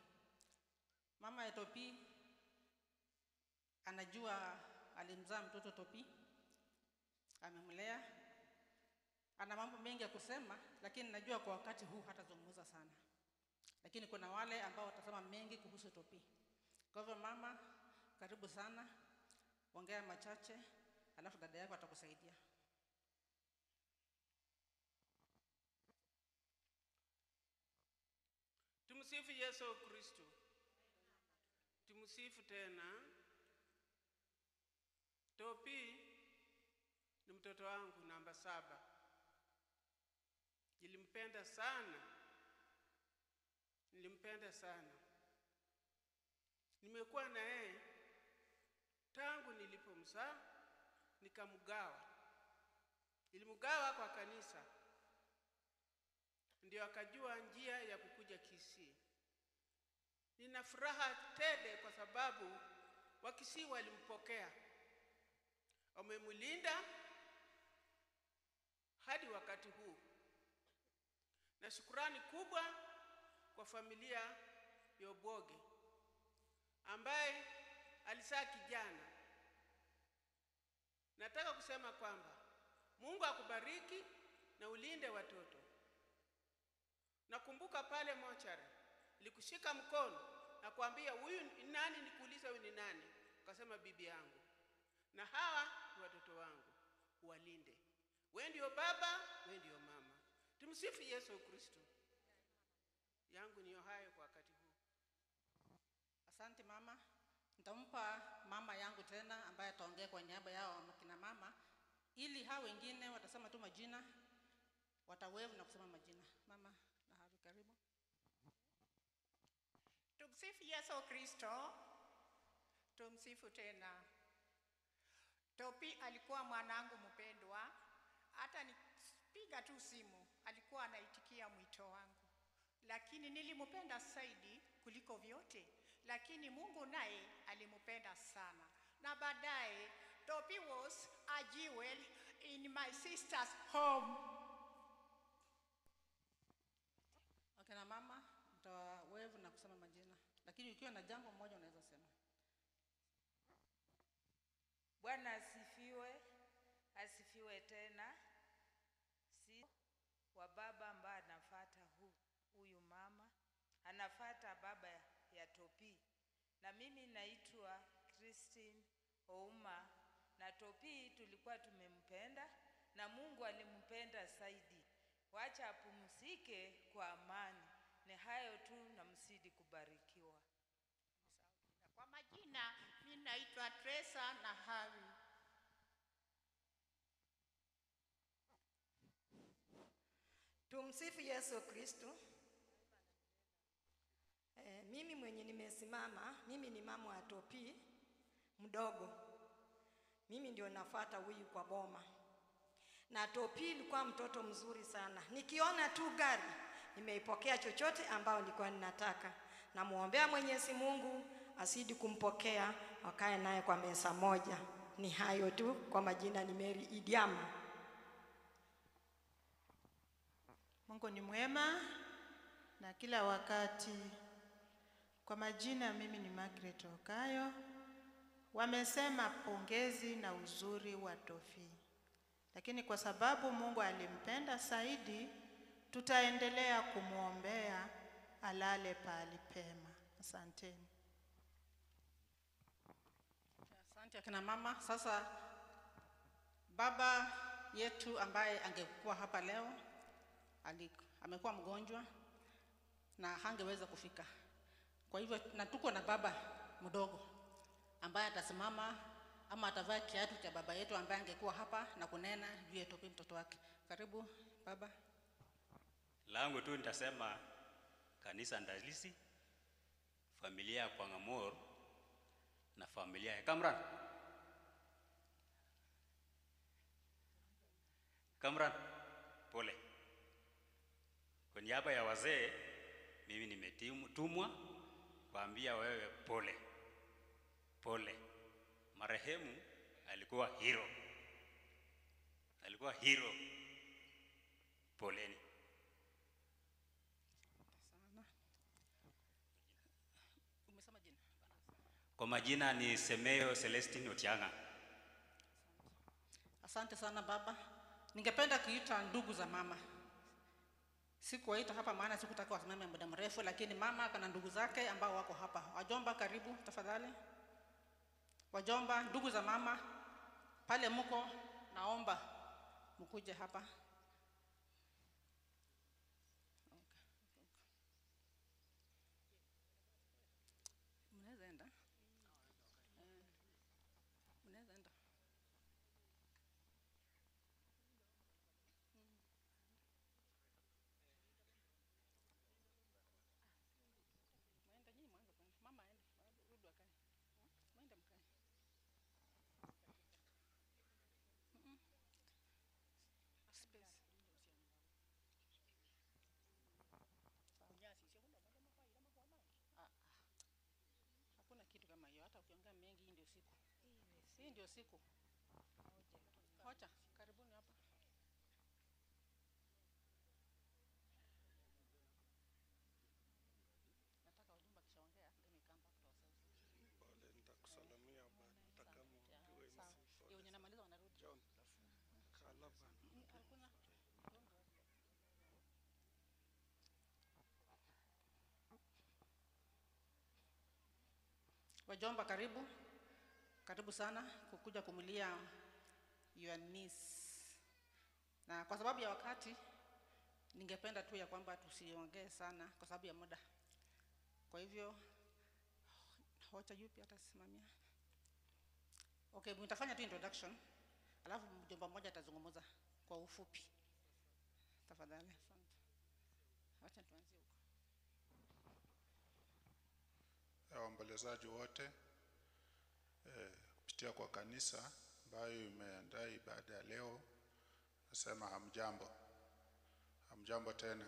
Mama ya Topi anajua alimzaa mtoto Topi, amemlea, ana mambo mengi ya kusema, lakini najua kwa wakati huu hatazungumza sana. Lakini kuna wale ambao watasema mengi kuhusu Topi. Kwa hivyo mama, karibu sana, ongea machache, alafu dada yako atakusaidia. Tumsifu Yesu Kristo. Tumsifu tena. Topi ni mtoto wangu namba 7. Nilimpenda sana. Nilimpenda sana. Nimekuwa na yeye tangu nilipomzaa, nikamgawa. Nilimgawa kwa kanisa. Ndio akajua njia ya kukuja Kisii. Nina furaha tele kwa sababu Wakisii walimpokea. Wamemlinda hadi wakati huu. Na shukrani kubwa kwa familia ya Oboge ambaye alizaa kijana. Nataka kusema kwamba Mungu akubariki na ulinde watoto. Nakumbuka pale mochari nilikushika mkono na kuambia huyu ni nani, nikuuliza huyu ni nani, ukasema bibi yangu. Na hawa ni watoto wangu, walinde. Wewe ndio baba, wewe ndio mama. Tumsifu Yesu Kristo. Yangu ni hayo kwa wakati huu. Asante mama. Nitampa mama yangu tena ambaye ataongea kwa niaba yao kina mama, ili hao wengine watasema tu majina, watawevu na kusema majina. Mama Nahavi, karibu. Tumsifu Yesu Kristo. Tumsifu tena. Topi alikuwa mwanangu mpendwa. Hata nikipiga tu simu alikuwa anaitikia mwito wangu. Lakini nilimpenda zaidi kuliko vyote. Lakini Mungu naye alimpenda sana. Na baadaye Topi was a jewel in my sister's home. Okay, na mama mtawevu na kusema majina. Lakini ukiwa na jambo moja unaweza sema. Bwana asifiwe, asifiwe tena. Si wa baba ambaye anafuata huyu mama, anafuata baba ya Topi. Na mimi naitwa Christine Ouma, na Topi tulikuwa tumempenda na Mungu alimpenda zaidi. Wacha apumzike kwa amani. Ni hayo tu na msidi kubarikiwa. Kwa majina mimi naitwa Teresa Nahawi. Tumsifu Yesu Kristo. Mimi mwenye nimesimama, mimi ni mama wa Topi mdogo. Mimi ndio nafuata huyu kwa boma. Na Topi ilikuwa mtoto mzuri sana. Nikiona tu gari, nimeipokea chochote ambao nilikuwa ninataka. Namuombea Mwenyezi Mungu asidi kumpokea, wakae naye kwa meza moja. Ni hayo tu. Kwa majina ni Mary Idiama. Mungu ni mwema na kila wakati. Kwa majina mimi ni Margaret Okayo. Wamesema pongezi na uzuri wa Tofi, lakini kwa sababu Mungu alimpenda zaidi, tutaendelea kumwombea alale pahali pema. Asanteni. Asante akina mama. Sasa baba yetu ambaye angekuwa hapa leo amekuwa mgonjwa na hangeweza kufika. Kwa hivyo na tuko na baba mdogo ambaye atasimama ama atavaa kiatu cha baba yetu ambaye angekuwa hapa na kunena juu ya Topi mtoto wake. Karibu baba. Langu tu nitasema kanisa Ndalisi, familia ya Kwangamor na familia ya Kamran. Kamran, pole. Kwa niaba ya wazee mimi nimetumwa kuambia wewe pole. Pole. Marehemu alikuwa hero. Alikuwa hero. Poleni. Sana. Umesema jina? Kwa majina ni Semeo Celestine Otianga. Asante sana baba. Ningependa kuita ndugu za mama. Sikuwaita hapa maana sikutaka wasimame muda mrefu, lakini mama kana ndugu zake ambao wako hapa. Wajomba karibu tafadhali. Wajomba, ndugu za mama pale mko, naomba mkuje hapa. Mnaweza enda. Mnaweza enda. Mama aende, rudi akae. Mwende mkae. Space. Hakuna kitu kama hiyo, hata ukiongea mengi, hii ndio siku. Hii ndio siku. Wacha, karibuni hapa. Nataka wajumbe kishaongea, then we come back to ourselves. Pole, nitakusalamia hata kama upiwe Sawa. MC. Wenye namaliza wanarudi. John. Kala bana. Hakuna. Wajomba karibu. Karibu sana kukuja kumulia your niece. Na kwa sababu ya wakati ningependa tu ya kwamba tusiongee sana kwa sababu ya muda. Kwa hivyo hocha yupi atasimamia? Okay, mtafanya tu introduction. Alafu mjomba mmoja atazungumza kwa ufupi. Tafadhali, asante. Wacha tuanzie huko. Waombolezaji wote kupitia kwa kanisa ambayo imeandaa ibada ya leo, nasema hamjambo. Hamjambo tena.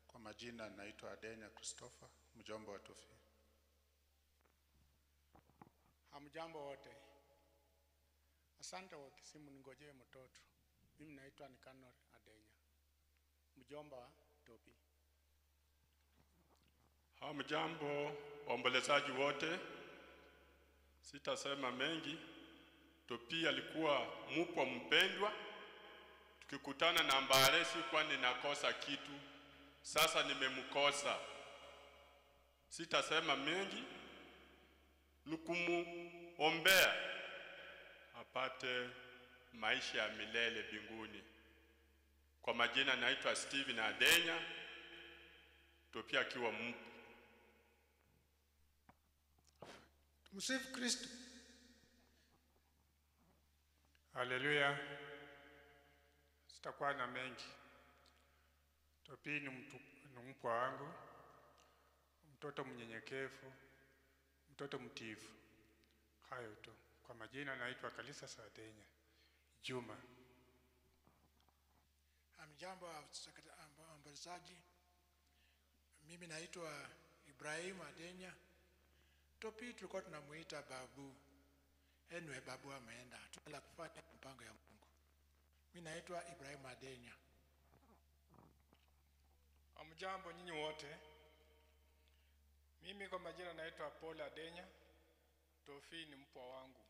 Kwa majina naitwa Adenya Christopher, mjomba wa Tofi. Hamjambo wote. Asante wote, simu ningojee mtoto. Mimi naitwa Nikanor Adenya, mjomba wa Topi. Hamjambo waombolezaji wote. Sitasema mengi. Topi alikuwa mupwa mpendwa. Tukikutana na Mbale sikuwa ninakosa kitu. Sasa nimemkosa. Sitasema mengi. Nikumuombea apate maisha ya milele mbinguni. Kwa majina naitwa Steven Adenya, Topi akiwa mpu. Tumsifu Kristo. Haleluya. Sitakuwa na mengi. Topi ni mpwa wangu, mtoto mnyenyekevu, mtoto mtiifu. Hayo tu. Kwa majina naitwa Kalisa Sadenya Juma. Hamjambo waombolezaji. Mimi naitwa Ibrahim Adenya. Topi tulikuwa tunamuita babu. Anyway, babu ameenda. Tuna kufanya mpango ya Mungu. Mimi naitwa Ibrahim Adenya. Hamjambo nyinyi wote. Mimi kwa majina naitwa Paul Adenya. Tofi ni mpwa wangu.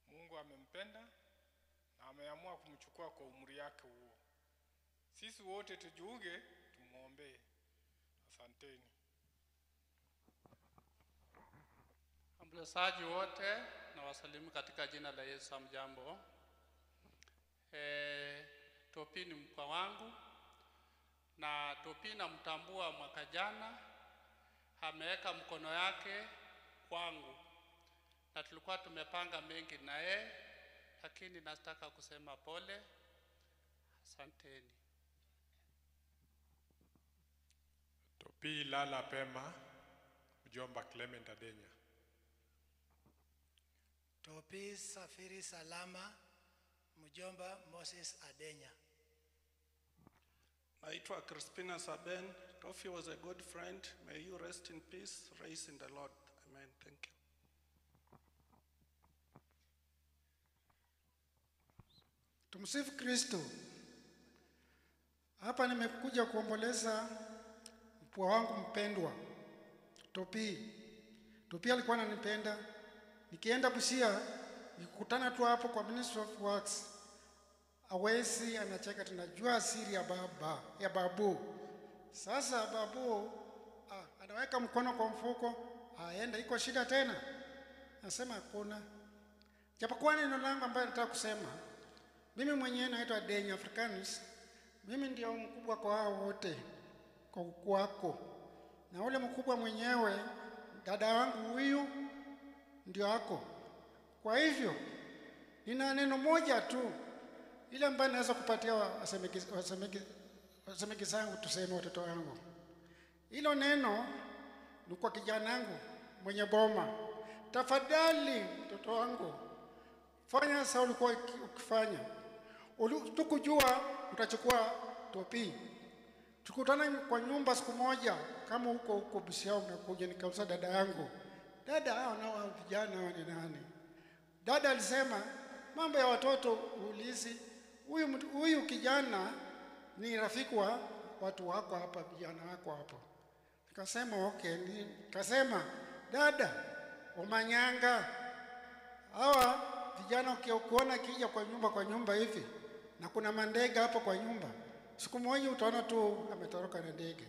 Mungu amempenda na ameamua kumchukua kwa umri yake huo. Sisi wote tujiunge, tumuombee. Asanteni. Waombolezaji wote na wasalimu katika jina la Yesu. Hamjambo. Topi ni mpwa wangu na Topi namtambua mwaka jana ameweka mkono yake kwangu na tulikuwa tumepanga mengi na yeye, lakini nataka kusema pole. Asanteni. Topi lala pema, mjomba Clement Adenya. Topi safiri salama, mjomba Moses Adenya. Naitwa Crispina Saben. Tofi was a good friend. May you rest in peace, raise in the Lord. Amen. Thank you. Tumsifu Kristo. Hapa nimekuja kuomboleza mpwa wangu mpendwa Topi. Topi alikuwa ananipenda. Nikienda Busia nikikutana tu hapo kwa Ministry of Works, awezi anacheka, tunajua siri ya baba, ya babu. Sasa babu anaweka mkono kwa mfuko, aenda iko shida tena. Nasema hakuna. Japokuwa neno langu ambayo nataka kusema, mimi mwenyewe naitwa Denya Africanus. Mimi ndio mkubwa kwa hao wote, kwa ukoo wako. Na ule mkubwa mwenyewe dada wangu huyu ndio ako. Kwa hivyo nina neno moja tu ile ambayo naweza kupatia wasemeki zangu, tuseme watoto wangu. Hilo neno ni kwa kijana wangu mwenye boma. Tafadhali mtoto wangu, fanya sawa ulikuwa ukifanya. Tukujua utachukua Topi. Tukutana kwa nyumba siku moja kama huko huko Busia umekuja, nikauza dada yangu. Dada hao nao vijana hao ni nani? Dada alisema mambo ya watoto uulizi. Huyu kijana ni rafiki wa watu wako hapa, vijana wako hapo. Nikasema okay, nikasema dada umanyanga. Hawa vijana ukiona kija kwa nyumba hivi na kuna mandege hapo kwa nyumba, siku moja utaona tu ametoroka na ndege.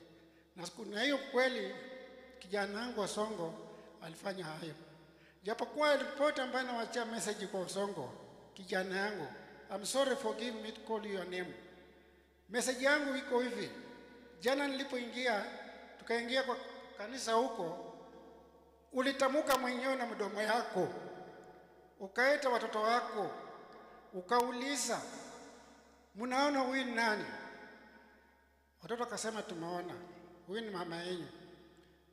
Na hiyo kweli kijana wangu wa Songo alifanya hayo. Japokuwa ripoti ambayo nawaachia message kwa Songo, kijana yangu, I'm sorry, forgive me to call your name. Message yangu iko hivi. Jana nilipoingia, tukaingia kwa kanisa huko, ulitamuka mwenyewe na mdomo yako, ukaita watoto wako, ukauliza mnaona huyu ni nani? Watoto akasema tumeona huyu ni mama yenu.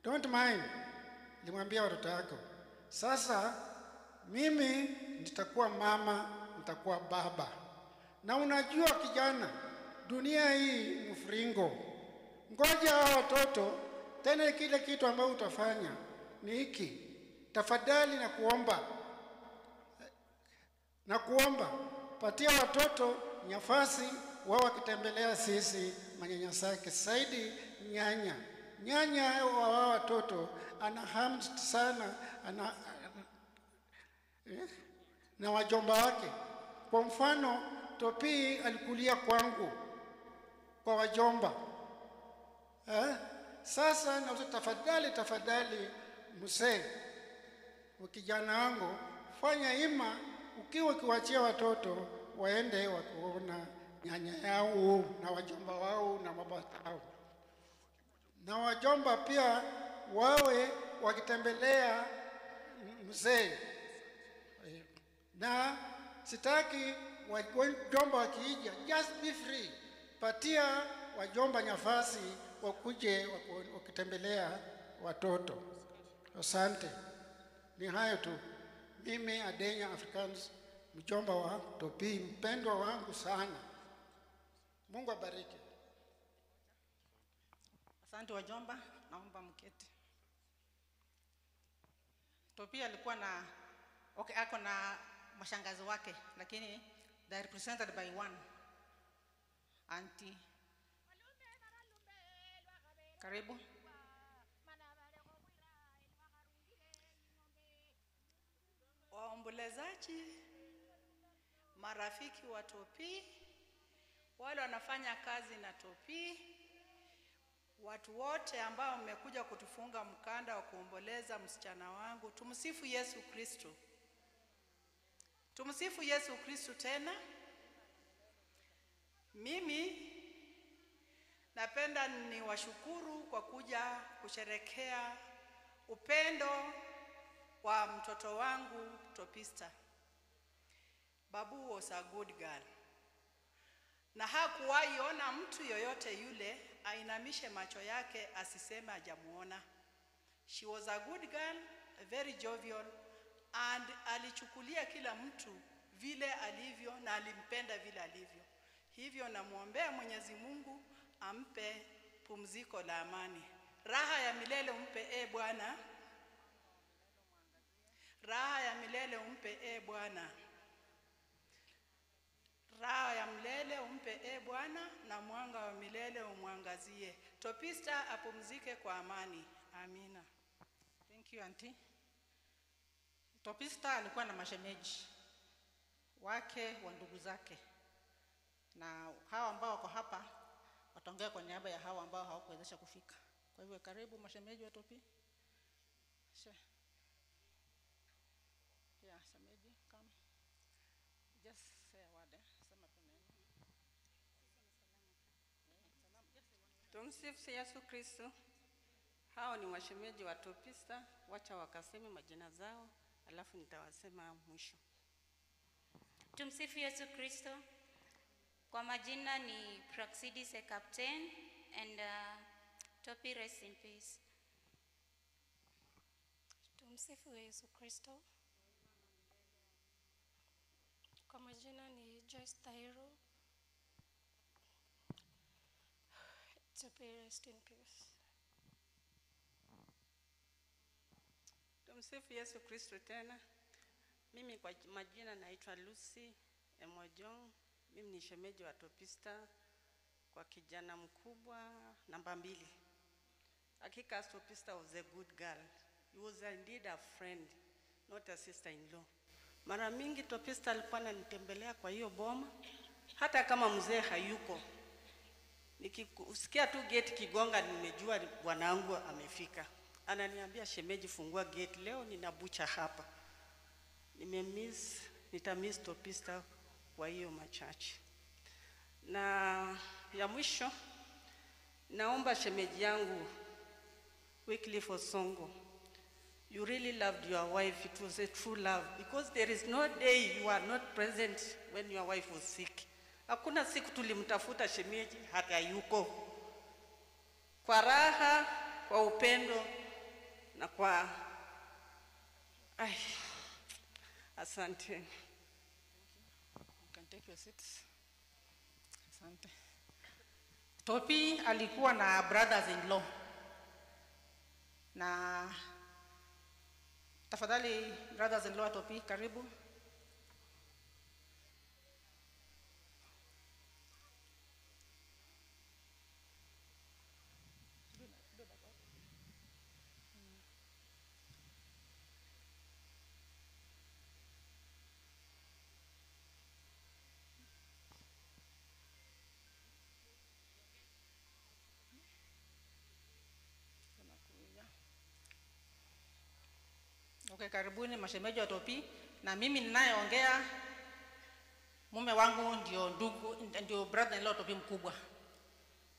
Don't mind, nilimwambia watoto wako. Sasa mimi nitakuwa mama, nitakuwa baba. Na unajua kijana, dunia hii mfringo. Ngoja hao watoto tena, kile kitu ambacho utafanya ni hiki. Tafadhali na kuomba patia watoto nafasi wao wakitembelea sisi manyanyasake. Saidi nyanya. Nyanya wa watoto ana hamu sana na wajomba wake. Kwa mfano Topi alikulia kwangu kwa wajomba. Sasa na tafadhali mzee, kijana wangu, fanya ima ukiwa ukiwaachia watoto waende wakuona nyanya yao na wajomba wao na baba yao. Na wajomba pia wawe wakitembelea mzee. Na sitaki wajomba wakija, just be free. Patia wajomba nafasi wakuje wakitembelea watoto. Asante. Ni hayo tu. Mimi Adenya Africans, mjomba wa Topi, mpendwa wangu sana. Mungu abariki. Asante wajomba, naomba mketi. Topi alikuwa na ako na mashangazi wake, lakini they are represented by one auntie. Karibu. Waombolezaji, marafiki wa Topi, wale wanafanya kazi na Topi, watu wote ambao mmekuja kutufunga mkanda wa kuomboleza msichana wangu, tumsifu Yesu Kristo. Tumsifu Yesu Kristo tena. Mimi napenda niwashukuru kwa kuja kusherekea upendo wa mtoto wangu Topista. Babu was a good girl. Na hakuwahi ona mtu yoyote yule ainamishe macho yake asiseme hajamuona. She was a good girl, very jovial, and alichukulia kila mtu vile alivyo na alimpenda vile alivyo. Hivyo namuombea Mwenyezi Mungu ampe pumziko la amani. Raha ya milele umpe e Bwana. Raha ya milele umpe e Bwana. Raha ya milele umpe e Bwana, na mwanga wa milele umwangazie. Topista apumzike kwa amani. Amina. Thank you, auntie. Topista alikuwa na mashemeji wake wa ndugu zake, na hawa ambao wako hapa wataongea kwa niaba ya hawa ambao hawakuwezesha kufika. Kwa hivyo karibu mashemeji wa Topi. Yeah, shemeji, come. Just say a word, Sema tu neno. Tumsifu Yesu Kristo. Hao ni washemeji wa Topista, wacha wakaseme majina zao, alafu nitawasema mwisho. Tumsifu Yesu Kristo. Kwa majina ni Praxidis a captain and Topi rest in peace. Tumsifu Yesu Kristo. Kwa majina ni Joyce Thairo. Topi rest in peace. Tumsifu Yesu Kristo tena. Mimi kwa majina naitwa Lucy Emojong. Mimi ni shemeji wa Topista kwa kijana mkubwa namba 2. Hakika Topista was a good girl. He was indeed a friend, not a sister-in-law. Mara mingi Topista alikuwa ananitembelea kwa hiyo boma, hata kama mzee hayuko. Nikisikia tu gate kigonga, nimejua bwanangu amefika. Ananiambia, shemeji, fungua gate, leo nina bucha hapa. Nitamiss Topista kwa hiyo machache. Na ya mwisho, naomba shemeji yangu Wycliffe Osongo, you really loved your wife. It was a true love, because there is no day you are not present when your wife was sick. Hakuna siku tulimtafuta shemeji hata yuko. Kwa raha, kwa upendo na kwa ai, asante. You can take your seats. Asante. Topi alikuwa na brothers in law. Na tafadhali brothers in law Topi, karibu. Okay, karibuni mashemeji wa Topi. Na mimi ninayeongea mume wangu ndio ndugu, ndio brother in law Topi mkubwa.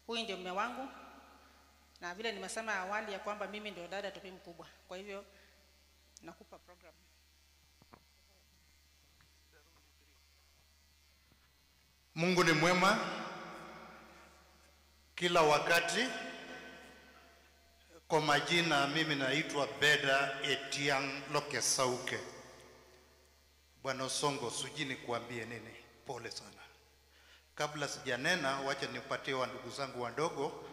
Huyu ndio mume wangu. Na vile nimesema awali ya kwamba mimi ndio dada Topi mkubwa. Kwa hivyo nakupa program. Mungu ni mwema kila wakati. Kwa majina mimi naitwa Beda Etiang Lokesauke. Bwana Osongo, sijui nikuambie nini, pole sana. Kabla sijanena, wacha nipatie wa ndugu zangu wadogo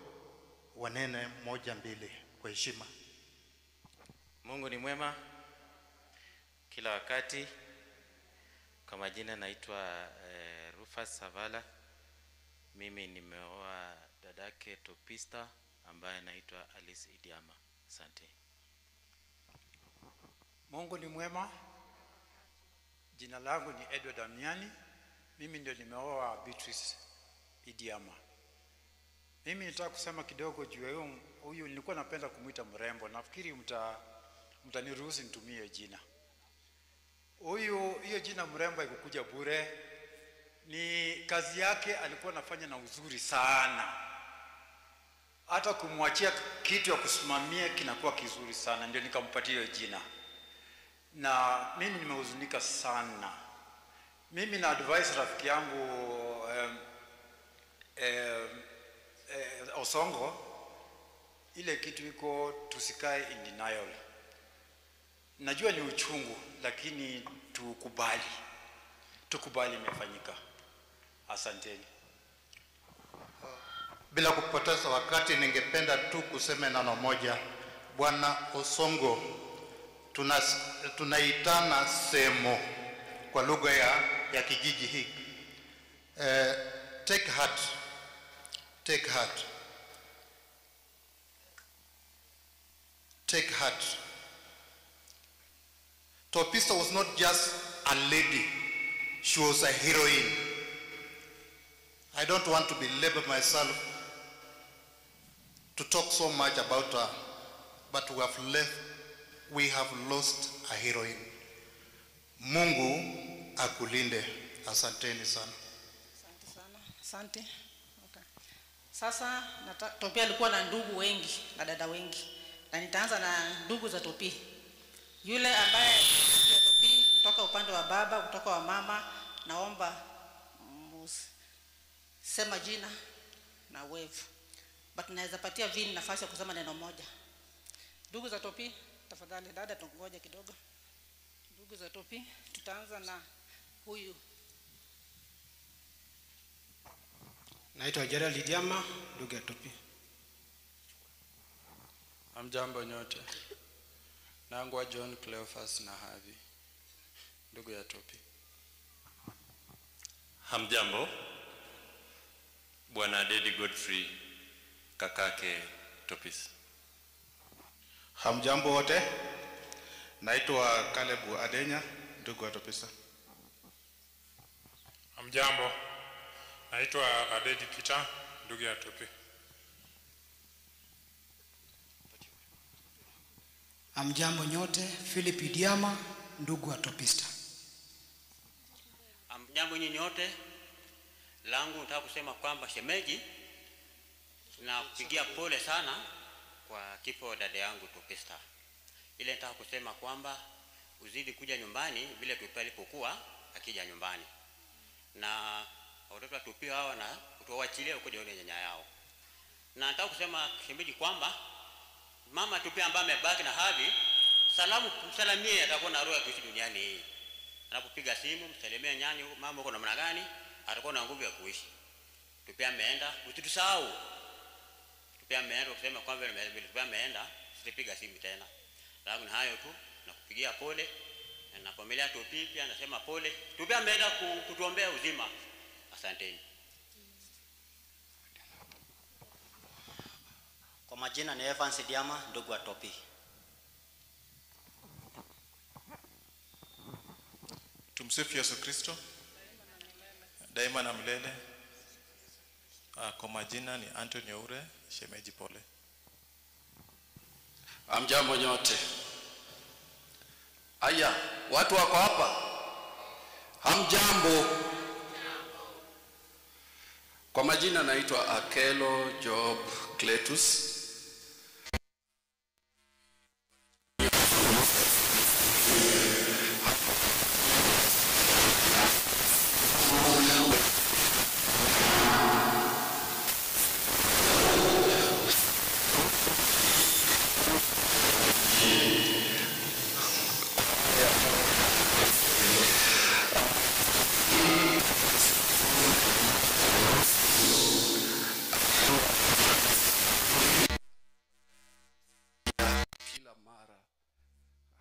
wanene moja mbili kwa heshima. Mungu ni mwema kila wakati. Kwa majina naitwa Rufus Savala. Mimi nimeoa dadake Topista. ambaye anaitwa Alice Idiama. Asante. Mungu ni mwema. Jina langu ni Edward Amiani. Mimi ndio nimeoa Beatrice Idiama. Mimi nitaka kusema kidogo juu ya huyu. Nilikuwa napenda kumuita mrembo. Nafikiri mtaniruhusu nitumie jina. Huyu, hiyo jina mrembo haikukuja bure. Ni kazi yake alikuwa anafanya na uzuri sana. Hata kumwachia kitu ya kusimamia kinakuwa kizuri sana, ndio nikampatia hiyo jina. Na mimi nimehuzunika sana. Mimi na advise rafiki yangu Osongo, ile kitu iko, tusikae in denial. Najua ni uchungu, lakini tukubali. Tukubali imefanyika. Asanteni. Bila kupoteza wakati, ningependa tu kusema neno moja. Bwana Osongo, tunaitana semo kwa lugha ya kijiji hiki. Take heart. Take heart. Take heart. Topista was not just a lady. She was a heroine. I don't want to belabor myself to talk so much about her, but we have lost a heroine. Mungu akulinde. Asanteni sana. Asante sana. Asante. Okay. Sasa Topi alikuwa na ndugu wengi na dada wengi, na nitaanza na ndugu za Topi. Yule ambaye Topi kutoka upande wa baba, kutoka wa mama, naomba sema jina na wave. But naweza patia Vini nafasi ya kusema neno moja. Ndugu za Topi, tafadhali dada tungoje kidogo. Ndugu za Topi, tutaanza na huyu. Naitwa Gerald Idiama, ndugu ya Topi. Hamjambo nyote. Nangwa John Cleophas na Havi, ndugu ya Topi. Hamjambo. Bwana Dedi Godfrey, kakake Topis. Hamjambo wote. Naitwa Caleb Adenya, ndugu wa Topisa. Hamjambo. Naitwa Adedi Peter, ndugu ya Topi. Hamjambo nyote, Philip Idiama, ndugu wa Topista. Hamjambo nyinyi nyote. Langu nataka kusema kwamba shemeji, na kupigia pole sana kwa kifo dada yangu Topista. Ile nataka kusema kwamba uzidi kuja nyumbani vile Topi alipokuwa akija nyumbani. Na watoto wa Topi hawa na kutoachilia kuja yule nyanya yao. Na nataka kusema shemeji kwamba mama Topi ambaye amebaki na Havi, salamu msalimie, atakuwa na roho ya kuishi duniani hii. Anapopiga simu msalimie nyani, mama uko namna gani, atakuwa na nguvu ya kuishi. Topi ameenda, usitusahau. Topi ameenda, kusema kwamba Topi ameenda, sitapiga simu tena. Langu ni hayo tu, nakupigia pole na familia Topi pia nasema pole. Topi ameenda kutuombea uzima. Asanteni. Kwa majina ni Evans Idiama, ndugu wa Topi. Tumsifu Yesu Kristo daima na milele. Kwa majina ni Anthony Oure, shemeji pole. Amjambo nyote. Aya, watu wako hapa? Hamjambo. Kwa majina naitwa Akelo Job Cletus.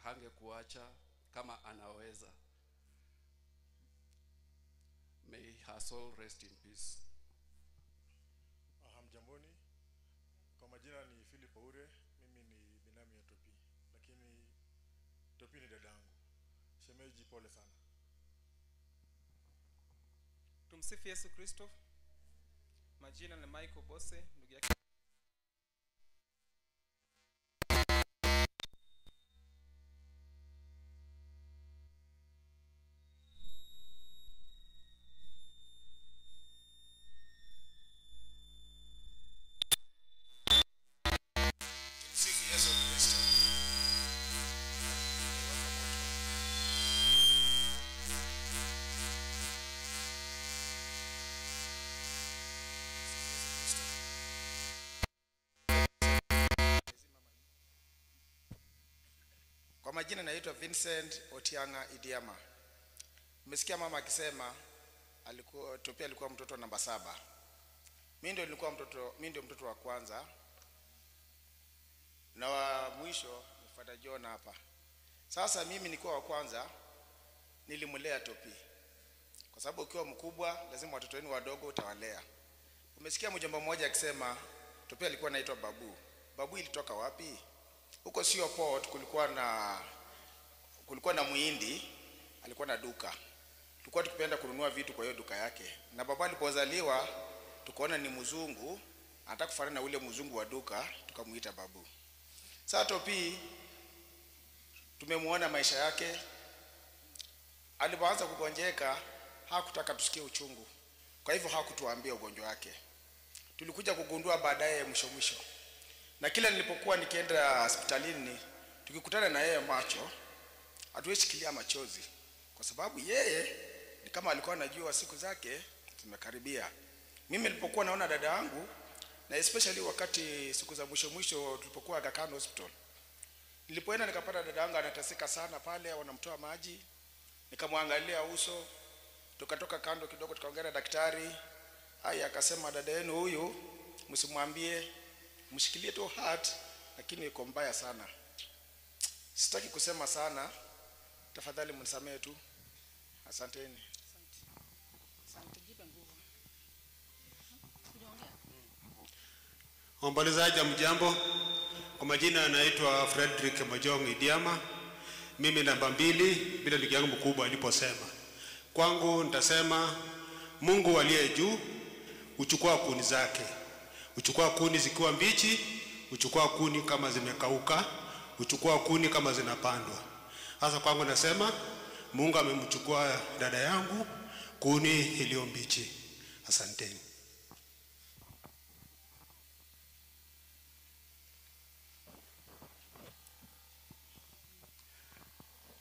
Hangekuacha kama anaweza. May her soul rest in peace. Hamjamboni. Kwa majina majina ni Philip Oure, mimi ni binamu ya Topi, lakini Topi ni dadangu. Shemeji, pole sana. Tumsifu Yesu Kristo. Majina ni Michael Bose, ndugu yake. Tumsifu Yesu Kristo. Kwa majina naitwa Vincent Otianga Idiama. Nimesikia mama akisema alikuwa Topi alikuwa mtoto namba 7. Mimi ndio nilikuwa mtoto, mimi ndio mtoto wa kwanza. Na wa mwisho ni Father John hapa. Sasa mimi nilikuwa wa kwanza, nilimlea Topi. Kwa sababu ukiwa mkubwa lazima watoto wenu wadogo utawalea. Umesikia mjomba mmoja akisema Topi alikuwa anaitwa Babu. Babu ilitoka wapi? Huko sio port, kulikuwa na Muhindi, alikuwa na duka. Tulikuwa tukipenda kununua vitu kwa hiyo duka yake. Na baba alipozaliwa tukaona ni mzungu, anataka kufanana na ule mzungu wa duka, tukamuita Babu. Sasa Topi tumemuona maisha yake. Alipoanza kugonjeka hakutaka tusikie uchungu. Kwa hivyo hakutuambia ugonjwa wake. Tulikuja kugundua baadaye mwisho mwisho. Na kila nilipokuwa nikienda hospitalini tukikutana na yeye macho, hatuwezi machozi, kwa sababu yeye ni kama alikuwa anajua siku zake zimekaribia. Mimi nilipokuwa naona dada yangu, na especially wakati siku za mwisho mwisho tulipokuwa Aga Khan Hospital, nilipoenda nikapata dada yangu anateseka sana pale, wanamtoa maji, nikamwangalia uso, tukatoka kando kidogo tukaongea na daktari. Haya, akasema dada yenu huyu msimwambie, mshikilie tu heart, lakini iko mbaya sana. Sitaki kusema sana, tafadhali mnisamee tu. Asanteni. Asante, jipe nguvu. Waombolezaji, hamjambo. Kwa majina anaitwa Frederick Mojong Idiama. Mimi namba 2 bila ndugu yangu mkubwa aliposema. Kwangu nitasema Mungu aliye juu huchukua kuni zake. Huchukua kuni zikiwa mbichi, huchukua kuni kama zimekauka, huchukua kuni kama zinapandwa. Sasa kwangu nasema Mungu amemchukua dada yangu kuni iliyo mbichi. Asanteni.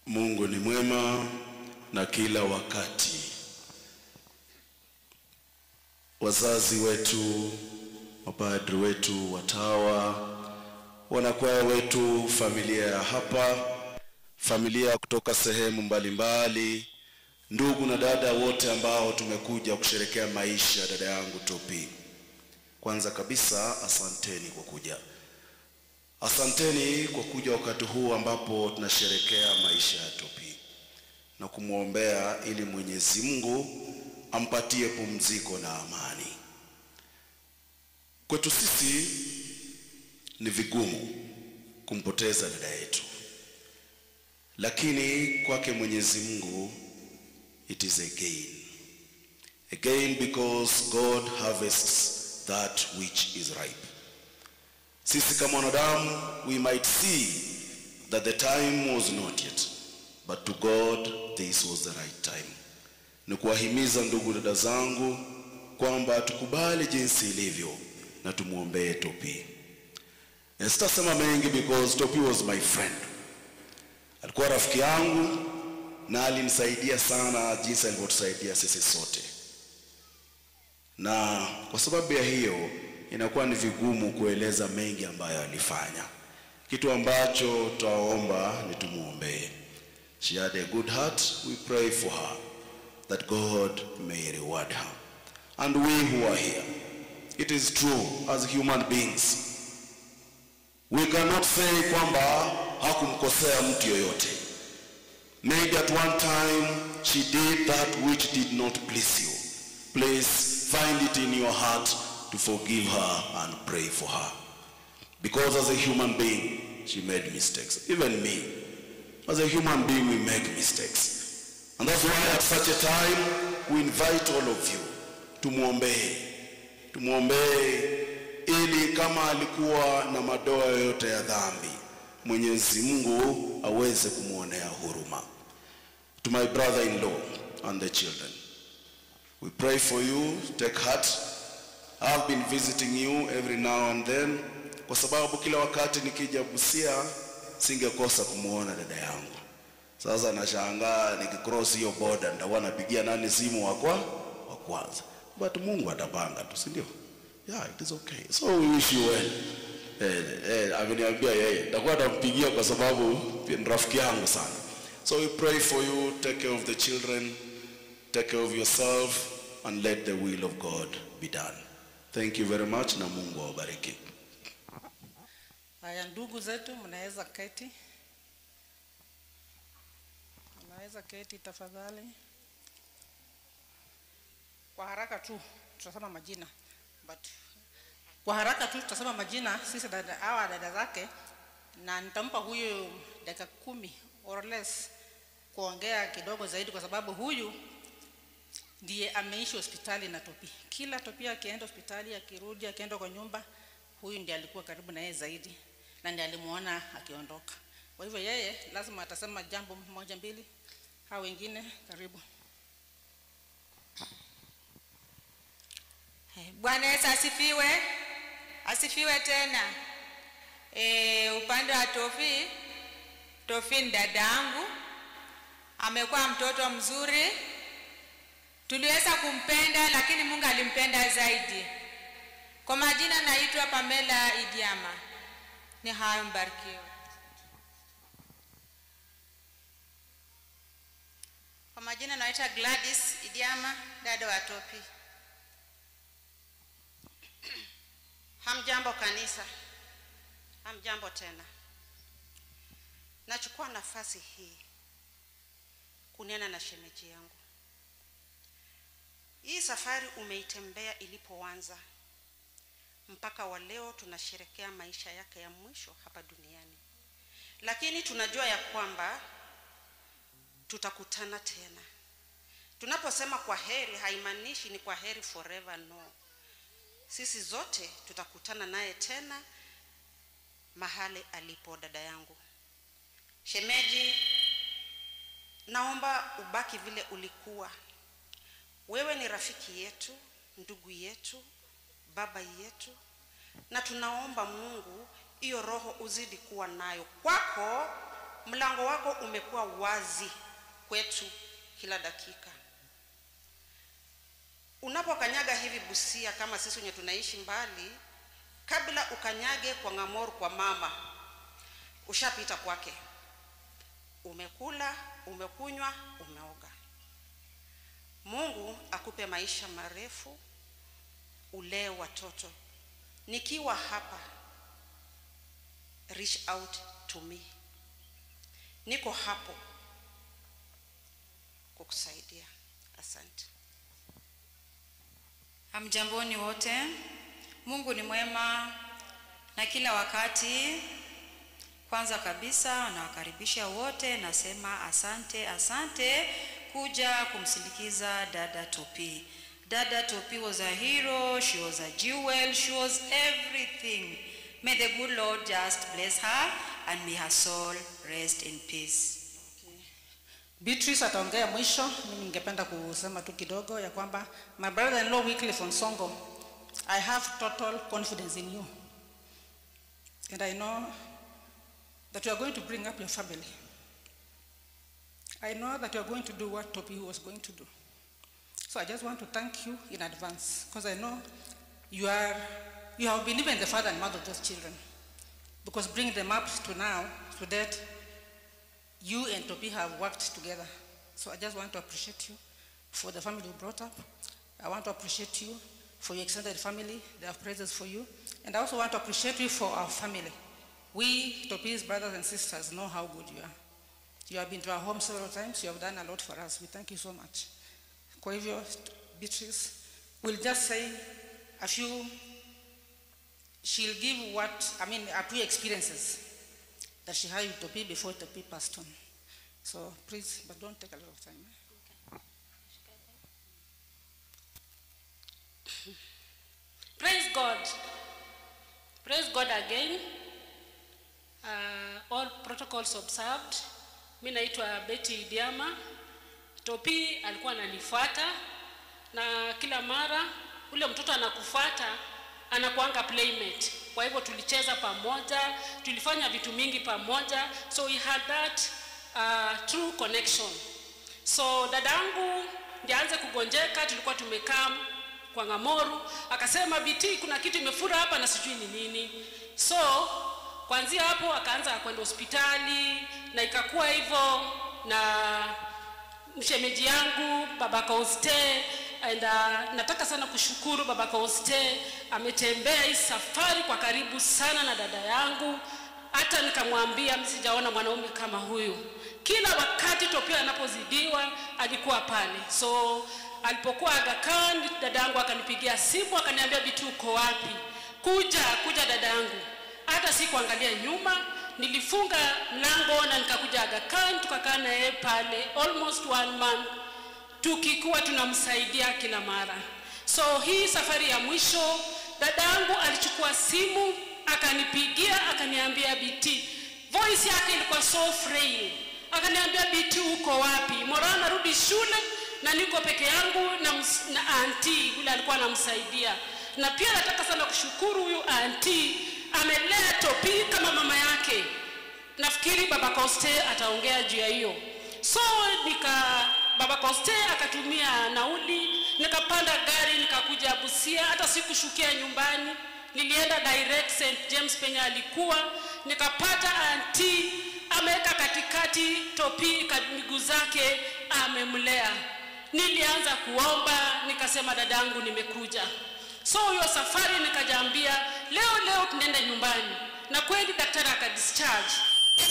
Mungu ni mwema na kila wakati. Wazazi wetu, mapadri wetu, watawa, wanakwaya wetu, familia ya hapa, familia kutoka sehemu mbalimbali, ndugu na dada wote ambao tumekuja kusherekea maisha dada yangu Topi. Kwanza kabisa asanteni kwa kuja. Asanteni kwa kuja wakati huu ambapo tunasherekea maisha ya Topi na kumuombea ili Mwenyezi Mungu ampatie pumziko na amani. Kwetu sisi ni vigumu kumpoteza dada yetu, lakini kwake Mwenyezi Mungu it is a gain. A gain because God harvests that which is ripe. Sisi kama wanadamu, we might see that the time was not yet, but to God this was the right time. Ni kuwahimiza ndugu dada zangu kwamba tukubali jinsi ilivyo na tumuombee Topi. Sitasema mengi because Topi was my friend. Alikuwa rafiki yangu na alinisaidia sana jinsi alivyotusaidia sisi sote. Na kwa sababu ya hiyo inakuwa ni vigumu kueleza mengi ambayo alifanya. Kitu ambacho tutaomba ni tumuombee. She had a good heart. We pray for her that God may reward her. And we who are here, it is true as human beings, we cannot say kwamba hakumkosea mtu yoyote. Maybe at one time she did that which did not please you. Please find it in your heart to forgive her and pray for her. Because as a human being, she made mistakes. Even me. As a human being, we make mistakes. And that's why at such a time, we invite all of you tumuombee. Tumuombee ili kama alikuwa na madoa yoyote ya dhambi, Mwenyezi Mungu aweze kumuonea huruma. To my brother-in-law and the children, we pray for you, take heart. I've been visiting you every now and then, kwa sababu kila wakati nikija Busia singekosa kumuona dada yangu. Sasa nashangaa nikicross hiyo border ndio wanapigia nani simu wa kwanza. But Mungu atapanga tu, si ndio? Yeah, it is okay. So we wish you well. Ameniambia yeye nitakuwa nampigia kwa sababu ni rafiki yangu sana. So we pray for you, take care of the children, take care of yourself, and let the will of God be done. Thank you very much, na Mungu awabariki. Haya, ndugu zetu, mnaweza keti. Mnaweza keti tafadhali. Kwa haraka tu tutasema majina. But kwa haraka tu tutasema majina sisi dada hawa dada zake, na nitampa huyu dakika 10 or less kuongea kidogo zaidi, kwa sababu huyu ndiye ameishi hospitali na Topi. Kila Topi akienda hospitali, akirudi, akienda kwa nyumba, huyu ndiye alikuwa karibu na yeye zaidi na ndiye alimuona akiondoka. Kwa hivyo yeye lazima atasema jambo moja mbili. Hao wengine karibu. Bwana Yesu asifiwe. Asifiwe tena. Upande wa Tofi, Tofi ni dadangu. Amekuwa mtoto mzuri. Tuliweza kumpenda lakini Mungu alimpenda zaidi. Kwa majina naitwa Pamela Idiama. Ni hayo, mbarikiwe. Kwa majina naitwa Gladys Idiama, dada wa Topi. Hamjambo kanisa. Hamjambo tena. Nachukua nafasi hii kunena na shemeji yangu. Hii safari umeitembea ilipoanza mpaka wa leo tunasherehekea maisha yake ya mwisho hapa duniani. Lakini tunajua ya kwamba tutakutana tena. Tunaposema kwa heri haimaanishi ni kwa heri forever, no. Sisi zote tutakutana naye tena mahali alipo dada yangu. Shemeji, naomba ubaki vile ulikuwa. Wewe ni rafiki yetu, ndugu yetu, baba yetu, na tunaomba Mungu hiyo roho uzidi kuwa nayo. Kwako mlango wako umekuwa wazi kwetu kila dakika. Unapokanyaga hivi Busia, kama sisi wenye tunaishi mbali, kabla ukanyage kwa Ng'amoru kwa mama, ushapita kwake. Umekula, umekunywa, umeoga. Mungu akupe maisha marefu, ulee watoto. Nikiwa hapa, reach out to me. Niko hapo kukusaidia. Asante. Hamjamboni wote. Mungu ni mwema na kila wakati. Kwanza kabisa nawakaribisha wote, nasema asante, asante kuja kumsindikiza dada Topi. Dada Topi was a hero, she was a jewel, she was everything. May the good Lord just bless her and may her soul rest in peace. Okay. Beatrice ataongea mwisho. Mimi ningependa kusema tu kidogo ya kwamba my brother-in-law Wycliffe Onsongo, I have total confidence in you. And I know that you are going to bring up your family. I know that you are going to do what Topi was going to do. So I just want to thank you in advance, because I know you have been even the father and mother of those children. Because bring them up to now, to that, you and Topi have worked together. So I just want to appreciate you for the family you brought up. I want to appreciate you for your extended family. They have praises for you. And I also want to appreciate you for our family. We, Topi's brothers and sisters, know how good you are. You have been to our home several times. You have done a lot for us. We thank you so much. Kwa hivyo, Beatrice, we'll just say a few She'll give what, I mean, her two experiences that she had with Topi before Topi passed on. So please, but don't take a lot of time. Eh? Praise God. Praise God again. All protocols observed. Mi naitwa Betty Idiama. Topi alikuwa ananifuata na kila mara ule mtoto anakufuata anakuanga playmate. Kwa hivyo tulicheza pamoja, tulifanya vitu mingi pamoja, so we had that true connection. So dadangu ndiye aanze kugonjeka, tulikuwa tumekaa kwa Ng'amoru, akasema BT kuna kitu imefura hapa na sijui ni nini. So kuanzia hapo akaanza kwenda hospitali na ikakuwa hivyo, na mshemeji yangu Baba Koste, and nataka sana kushukuru Baba Koste, ametembea hii safari kwa karibu sana na dada yangu. Hata nikamwambia mimi sijaona mwanaume kama huyu. Kila wakati Topia anapozidiwa alikuwa pale. So alipokuwa Aga Khan, dada yangu akanipigia simu akaniambia, Bitu uko wapi? Kuja dada yangu. Hata sikuangalia nyuma, nilifunga mlango na nikakuja Aga Khan, tukakaa na yeye pale almost 1 month tukikuwa tunamsaidia kila mara. So hii safari ya mwisho dada yangu alichukua simu akanipigia akaniambia BT, voice yake ilikuwa so frail. Akaniambia BT uko wapi? Mora narudi shule na niko peke yangu na auntie yule alikuwa anamsaidia. Na pia nataka sana kushukuru huyu auntie, amelea Topi kama mama yake. Nafikiri Baba Koste ataongea juu ya hiyo. So Baba Koste akatumia nauli, nikapanda gari nikakuja Busia, hata sikushukia nyumbani. Nilienda direct St. James penye alikuwa, nikapata auntie ameweka katikati Topi miguu zake amemlea. Nilianza kuomba, nikasema dadangu nimekuja. So hiyo safari nikajaambia leo tunaenda nyumbani. Na kweli daktari akadischarge.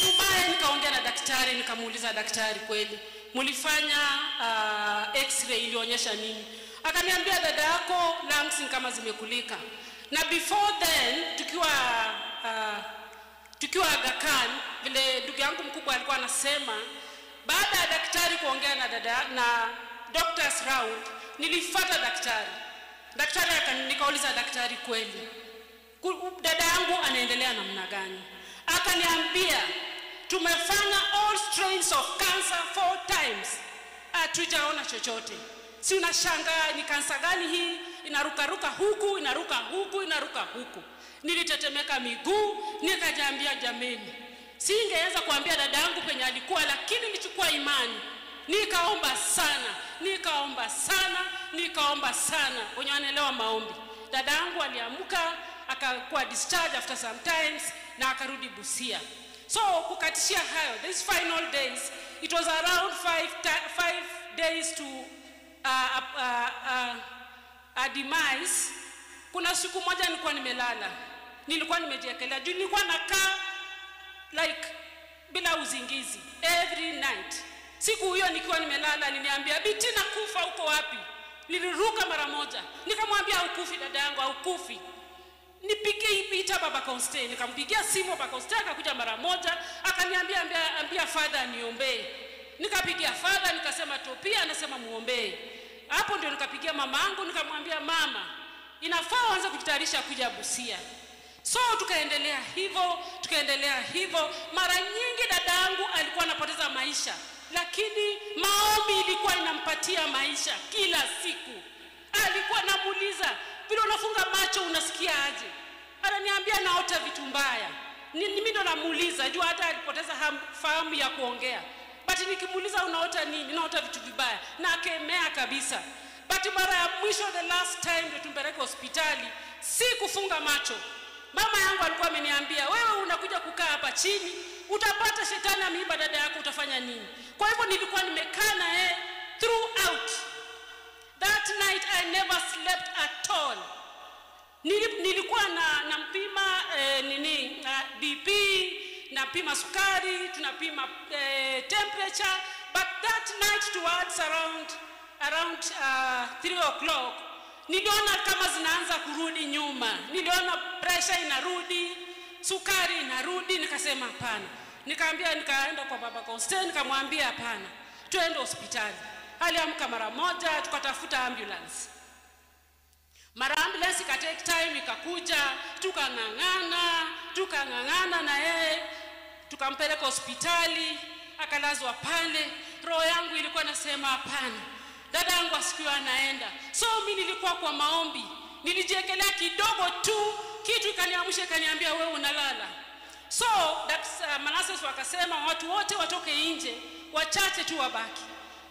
Nyumbani nikaongea na daktari, nikamuuliza daktari, kweli mlifanya x-ray ilionyesha nini? Akaniambia dada yako lungs kama zimekulika. Na before then tukiwa Aga Khan, vile ndugu yangu mkubwa alikuwa anasema, baada ya daktari kuongea na dada na doctor's round, nilifuata daktari. Daktari nikauliza daktari, kweli dada yangu anaendelea namna gani? Akaniambia tumefanya all strains of cancer 4 times, hatujaona chochote. Si unashangaa ni kansa gani hii, inaruka huku, inaruka huku, inaruka huku. Nilitetemeka miguu, nikajaambia jameni, singeweza kuambia dada yangu penye alikuwa, lakini nilichukua imani. Nikaomba sana, nikaomba sana, nikaomba sana. Wenye wanaelewa maombi. Dada yangu aliamka, akakuwa discharged after some times na akarudi Busia. So kukatishia hayo, these final days, it was around 5 days to a demise. Kuna siku moja nilikuwa nimelala, nilikuwa nimejiekelea juu, nilikuwa nakaa like bila uzingizi every night. Siku hiyo nikiwa nimelala aliniambia, Biti nakufa, uko wapi? Niliruka mara moja, nikamwambia haukufi dada yangu, haukufi. Nipige ita Baba Conste, nikampigia simu Baba Conste akakuja mara moja, akaniambia ambia father niombee. Nikapigia father nikasema Topia anasema muombee. Hapo ndio nikapigia mamangu nikamwambia mama, inafaa uanze kujitayarisha kuja Busia. So tukaendelea hivyo, tukaendelea hivyo. Mara nyingi dadangu alikuwa anapoteza maisha, lakini maombi ilikuwa inampatia maisha kila siku. Alikuwa namuuliza, vile unafunga macho unasikia aje? Ananiambia naota vitu mbaya. Mimi ndo namuuliza, jua hata alipoteza fahamu ya kuongea. But nikimuuliza unaota nini? Naota vitu vibaya. Na akemea kabisa. But mara ya mwisho, the last time ndio tumpeleke hospitali, si kufunga macho. Mama yangu alikuwa ameniambia, wewe unakuja kukaa hapa chini, utapata shetani ameiba dada yako, utafanya nini? Kwa hivyo nilikuwa nimekaa na yeye throughout. That night I never slept at all. Nilikuwa na nampima BP, napima sukari, tunapima temperature, but that night towards around 3 o'clock Niliona kama zinaanza kurudi nyuma. Niliona pressure inarudi, sukari inarudi, nikasema hapana. Nikaambia, nikaenda kwa baba Constant, nikamwambia hapana, twende hospitali. Aliamka mara moja, tukatafuta ambulance. Mara ambulance ika take time ikakuja, tukang'ang'ana na yeye, tukampeleka hospitali, akalazwa pale. Roho yangu ilikuwa nasema hapana, dada yangu asikiwa anaenda. So mimi nilikuwa kwa maombi, nilijiekelea kidogo tu, kitu ikaniamsha ikaniambia wewe unalala. So Manasseh wakasema watu wote watoke nje, wachache tu wabaki.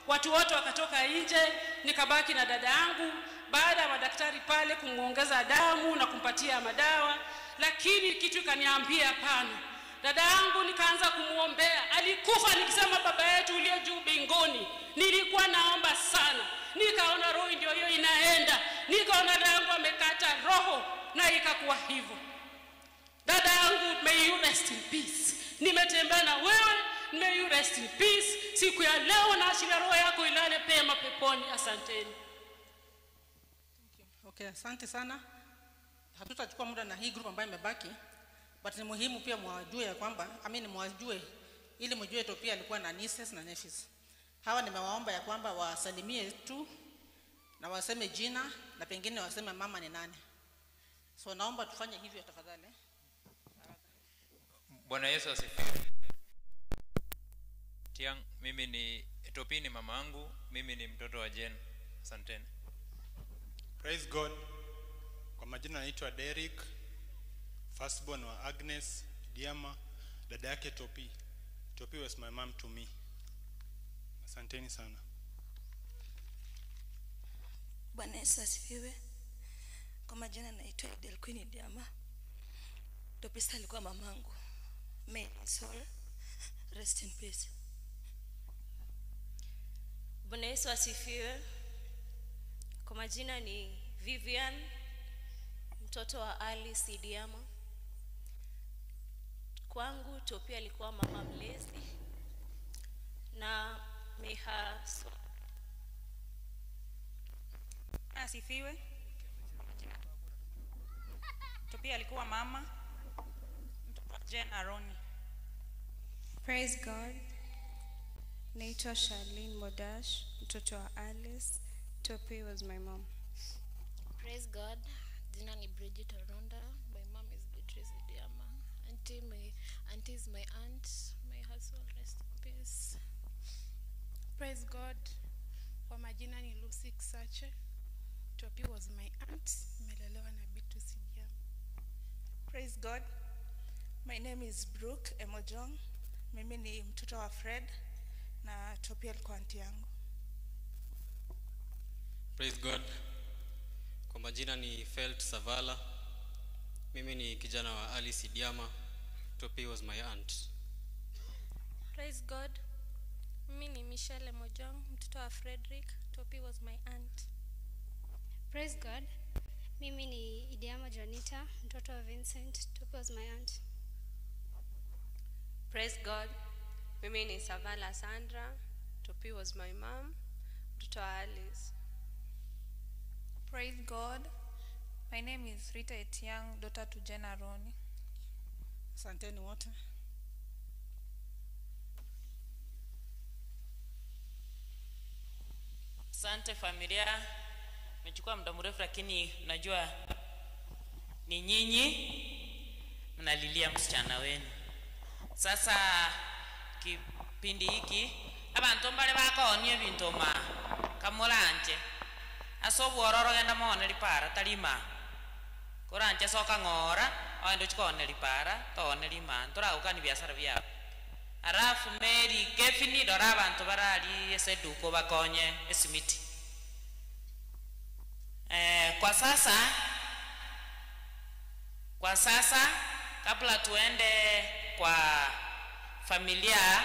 Watu wote wakatoka nje, nikabaki na dada yangu. Baada ya madaktari pale kumuongeza damu na kumpatia madawa, lakini kitu ikaniambia hapana. Dada yangu nikaanza kumuombea. Alikufa nikisema baba yetu uliye juu mbinguni. Nilikuwa naomba sana. Nikaona roho ndio hiyo inaenda. Nikaona dada yangu amekata roho na ikakuwa hivyo. Dada yangu, may you rest in peace. Nimetembea na wewe, may you rest in peace. Siku ya leo naachilia roho yako ilale pema peponi. Asanteni. Okay, asante sana. Hatutachukua muda na hii group ambayo imebaki, but ni muhimu pia mwajue ya kwamba, mwajue ili mjue Topia alikuwa na nieces na nephews. Hawa nimewaomba ya kwamba wasalimie tu na waseme jina na pengine waseme mama ni nani. So naomba tufanye hivyo tafadhali. Bwana Yesu asifiwe. Tiang, mimi ni Topi, ni mama yangu, mimi ni mtoto wa Jane. Asanteni. Praise God. Kwa majina naitwa Derek, firstborn wa Agnes Diama, dada yake Topi. Topi was my mom to me. Asanteni sana. Bwana Yesu asifiwe. Kwa majina naitwa Idel Queen Diama. Topi alikuwa mamangu. May his soul rest in peace. Bwana Yesu asifiwe. Kwa majina ni Vivian, mtoto wa Alice Diama. Kwangu Topi alikuwa mama mlezi na may her soul asifiwe. Topi alikuwa mama mtoto wa Jane Aroni. Praise God. Naitwa Charlene Modash, mtoto wa Alice. Topi was my mom. Praise God. Jina ni Bridget Aronda. My mom is Beatrice Diama. Auntie is my aunt. May her soul rest in peace. Praise God. Kwa majina ni Lucy Kisache. Topi was my aunt. Nimelelewa na Beatrice Diama. Praise God. My name is Brooke Emojong. Mimi ni mtoto wa Fred na Topi alikuwa auntie yangu. Praise God. Kwa majina ni Felt Savala. Mimi ni kijana wa Alice Diama. Topi was my aunt. Praise God. Mimi ni Michelle Mojong, mtoto wa Frederick. Topi was my aunt. Praise God. Mimi ni Idiama Janita, mtoto wa Vincent. Topi was my aunt. Praise God. Mimi ni Savala Sandra. Topi was my mom, mtoto wa Alice. Praise God. My name is Rita Etiang, daughter to Jenna Roni. Asanteni wote. Asante familia. Nimechukua muda mrefu lakini najua ni nyinyi mnalilia msichana wenu. Sasa kipindi hiki abantu mbale bakonie bintu ma kamulanje asobwororo genda mone lipara talima koranje soka ng'ora oende chikone lipara tone lima ntoragukani biasara byabo. Arafu Mary Kevin dora abantu barali eseduko bakonye esimiti. Kwa sasa kabla tuende kwa familia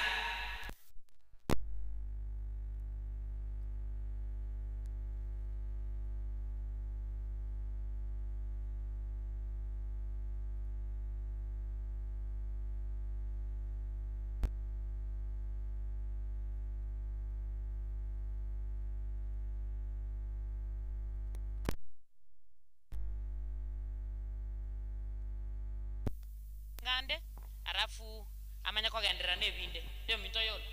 bande arafu amanya kogendera nebinde ndio minto yola.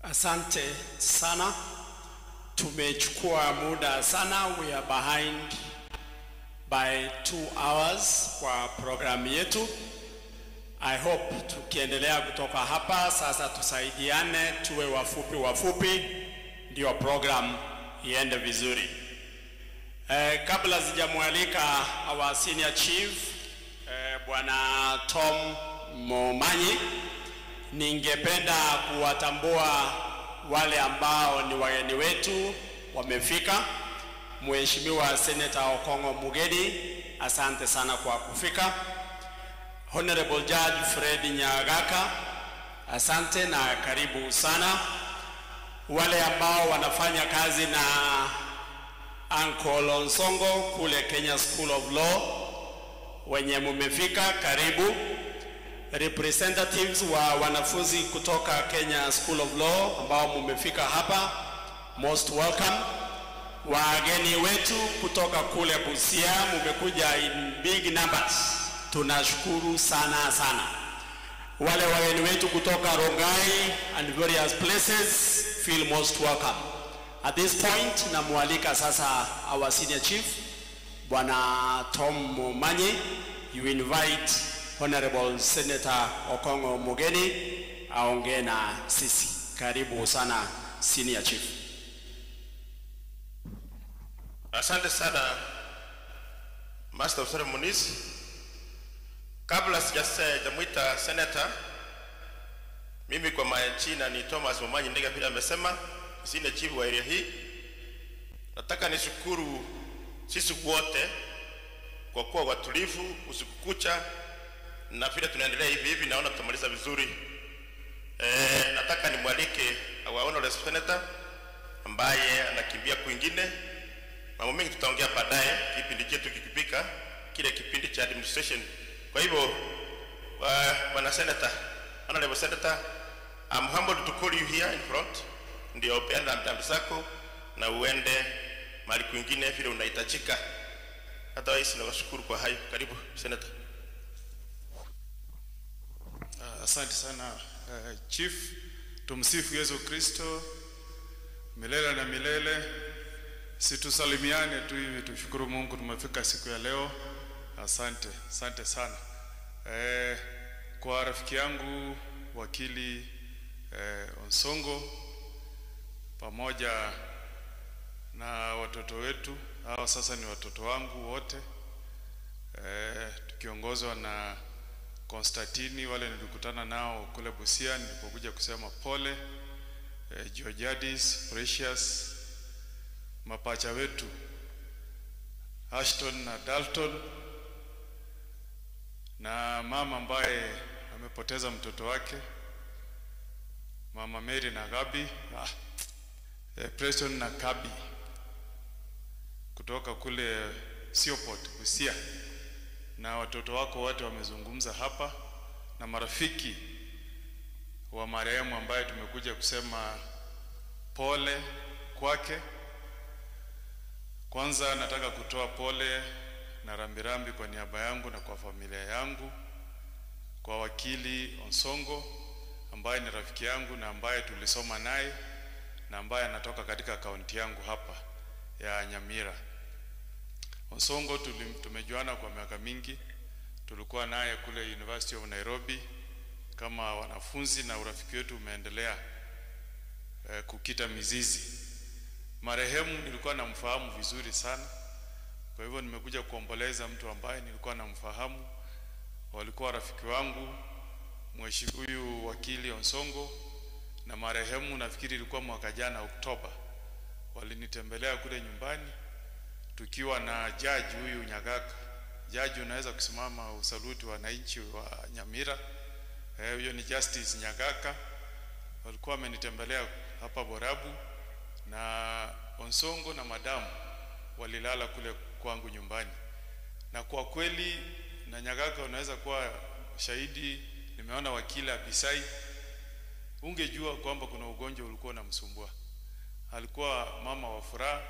Asante sana. Tumechukua muda sana. We are behind by 2 hours kwa programu yetu. I hope tukiendelea kutoka hapa sasa tusaidiane, tuwe wafupi wafupi ndio program iende vizuri. Kabla sijamwalika our senior chief Bwana Tom Momanyi, ningependa kuwatambua wale ambao ni wageni wetu wamefika. Mheshimiwa Senator Okongo Mugeni, asante sana kwa kufika. Honorable Judge Fred Nyagaka, asante na karibu sana. Wale ambao wanafanya kazi na Uncle Onsongo kule Kenya School of Law, wenye mumefika, karibu. Representatives wa wanafunzi kutoka Kenya School of Law ambao mumefika hapa, most welcome. Wageni wetu kutoka kule Busia, mumekuja in big numbers, tunashukuru sana sana. Wale wageni wetu kutoka Rongai and various places, feel most welcome. At this point, namualika sasa our senior chief Bwana Tom Momanyi. You invite Honorable Senator Okongo Mugeni aongee na sisi. Karibu sana senior chief. Asante sana Master of Ceremonies. Kabla sijamuita senator, mimi kwa majina ni Thomas Momanyi Ndega, vile amesema, senior chief wa area hii. Nataka nishukuru sisi wote kwa kuwa watulivu usiku kucha, na vile tunaendelea hivi hivi naona tutamaliza vizuri. Nataka nimwalike our honorable senator ambaye anakimbia kwingine. Mambo mengi tutaongea baadaye kipindi chetu kikipika, kile kipindi cha administration. Kwa hivyo bwana senator, honorable senator, I'm humbled to call you here in front. Ndio peana mtambi zako na uende mahali kwingine vile unahitajika. Hata wewe ninawashukuru kwa hayo. Karibu senator. Asante sana Chief. Tumsifu Yesu Kristo milele na milele. Situsalimiane tu hivi, tushukuru Mungu tumefika siku ya leo. Asante, asante sana. Kwa rafiki yangu wakili Onsongo pamoja na watoto wetu, hao sasa ni watoto wangu wote, tukiongozwa na Konstantini, wale nilikutana nao kule Busia nilipokuja kusema pole, Georgiadis, Precious, mapacha wetu Ashton na Dalton, na mama ambaye amepoteza mtoto wake, Mama Mary na Gabi, Preston na Kabi kutoka kule Sioport Busia, na watoto wako wote wamezungumza hapa, na marafiki wa marehemu ambaye tumekuja kusema pole kwake. Kwanza nataka kutoa pole na rambirambi kwa niaba yangu na kwa familia yangu kwa wakili Onsongo ambaye ni rafiki yangu na ambaye tulisoma naye na ambaye anatoka katika kaunti yangu hapa ya Nyamira. Onsongo tumejuana kwa miaka mingi, tulikuwa naye kule University of Nairobi kama wanafunzi na urafiki wetu umeendelea kukita mizizi. Marehemu nilikuwa namfahamu vizuri sana, kwa hivyo nimekuja kuomboleza mtu ambaye nilikuwa namfahamu. Walikuwa rafiki wangu mheshimiwa huyu wakili Onsongo na marehemu, nafikiri ilikuwa mwaka jana Oktoba, walinitembelea kule nyumbani tukiwa na judge huyu Nyagaka. Judge, unaweza kusimama usaluti wananchi wa Nyamira. Huyo ni Justice Nyagaka. Walikuwa wamenitembelea hapa Borabu, na Onsongo na madamu walilala kule kwangu nyumbani. Na kwa kweli, na Nyagaka unaweza kuwa shahidi, nimeona wakili Abisai, ungejua kwamba kuna ugonjwa ulikuwa unamsumbua. Alikuwa mama wa furaha,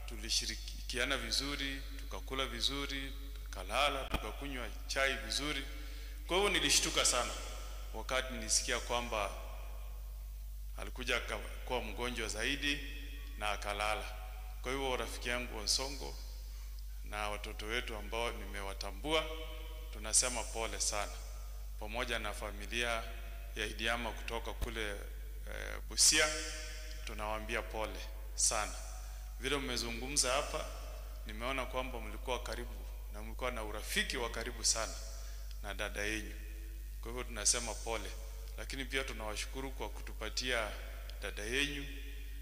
tulishirikiana vizuri, tukakula vizuri, tukalala, tukakunywa chai vizuri. Kwa hivyo nilishtuka sana wakati nilisikia kwamba alikuja kuwa mgonjwa zaidi na akalala. Kwa hivyo rafiki yangu Onsongo na watoto wetu ambao nimewatambua, tunasema pole sana, pamoja na familia ya Idiama kutoka kule Busia, tunawaambia pole sana. Vile mmezungumza hapa, nimeona kwamba mlikuwa karibu na mlikuwa na urafiki wa karibu sana na dada yenu. Kwa hivyo tunasema pole, lakini pia tunawashukuru kwa kutupatia dada yenu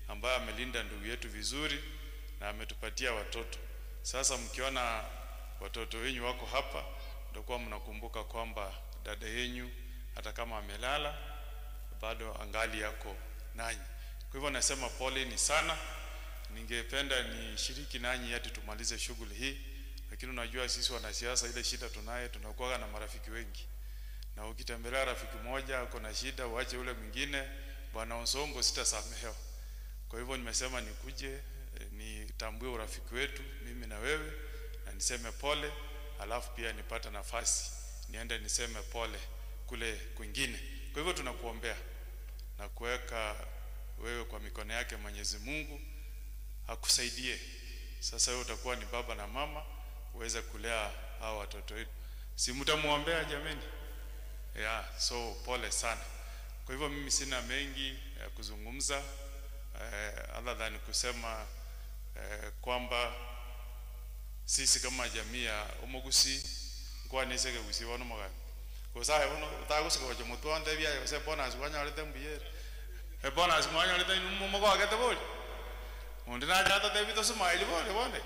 ambaye amelinda ndugu yetu vizuri na ametupatia watoto. Sasa mkiona watoto wenu wako hapa, ndio kwa mnakumbuka kwamba dada yenu hata kama amelala bado angali yako nanyi. Kwa hivyo nasema pole ni sana. Ningependa nishiriki nanyi hadi tumalize shughuli hii, lakini unajua sisi wanasiasa ile shida tunaye, tunakuwa na marafiki wengi. Na ukitembelea rafiki mmoja uko na shida, uache ule mwingine, bwana Onsongo sitasamehewa. Kwa hivyo nimesema nikuje nitambue urafiki wetu mimi na wewe na niseme pole, alafu pia nipata nafasi niende niseme pole kule kwingine. Kwa hivyo tunakuombea na kuweka wewe kwa mikono yake Mwenyezi Mungu akusaidie. Sasa wewe utakuwa ni baba na mama uweze kulea hao watoto wetu. Si mtamuombea jameni? Yeah, so pole sana. Kwa hivyo mimi sina mengi ya kuzungumza other than kusema kwamba sisi kama jamii ya Omogusi kwa niseke gusi wono magani. Kosa wono utagusi kwa jomutu ande bia yose bonus wanyalete mbiyere. E bonus mwanyalete numo kwa kete boli. Ondina jata tebi to smile bole bole.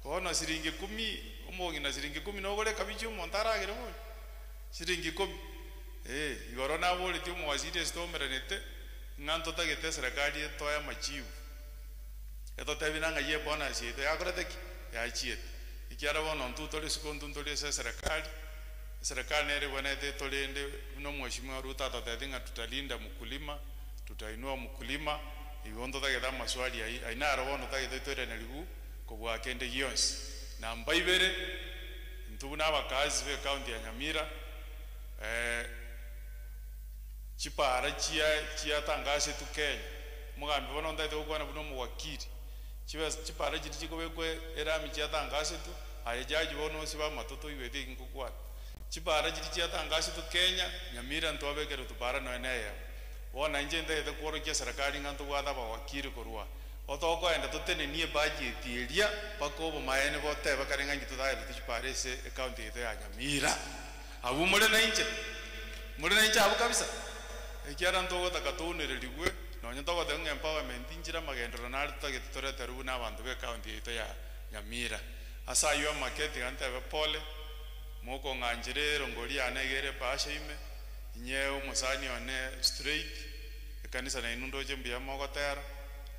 Kono siringi 10 omongi na siringi 10 nogole kabichi omontara gere bole. Siringi 10. Igoro na bole ti omwaziri stomeranete nganto tagete serikali etoya machiu. Eto tebi nanga ye bonus yeto yakorete ki yachiete. Ikiara bono ntutore sukontu ntore se serikali. Serikali nere wanete tolende no mheshimiwa Ruto atatenga tutalinda mkulima, tutainua mkulima. Igondo tageta maswali aina robono tageta tore neligu kobwa kende gionsi. Na mbaibere ntubuna abakazi be county ya Nyamira chipara chia tangase tu Kenya. Mugambi bono ndaite okwana buno muwakiri. Chipara chiri chikobekwe erami chia tangase tu aye jaji bono siba matoto iwete ngukwana. Chipara chiri chia tangase tu Kenya Nyamira ntwabekere tupara no eneya. Wona nje ndaite kuorokia serikali ngantu gwatha bawakiri korwa. Otoko enda tutenenie budget eria bakobo maene bote bakarenga ngi tuthaire tuchipara ase county yetu ya Nyamira. Abu mure na inche. Mure na inche abu kabisa. Ekiara ntogotaka tuunererigwe nonya togoteba empowerment inchira magendero nari tutagete torete rubu na abanto be county yetu ya Nyamira. Asa ayo maketi gantebe pole moko ng'anjire rongori yane egere pasha ime inye omusani one straight ekanisa nainu ndoche mbuya mogotera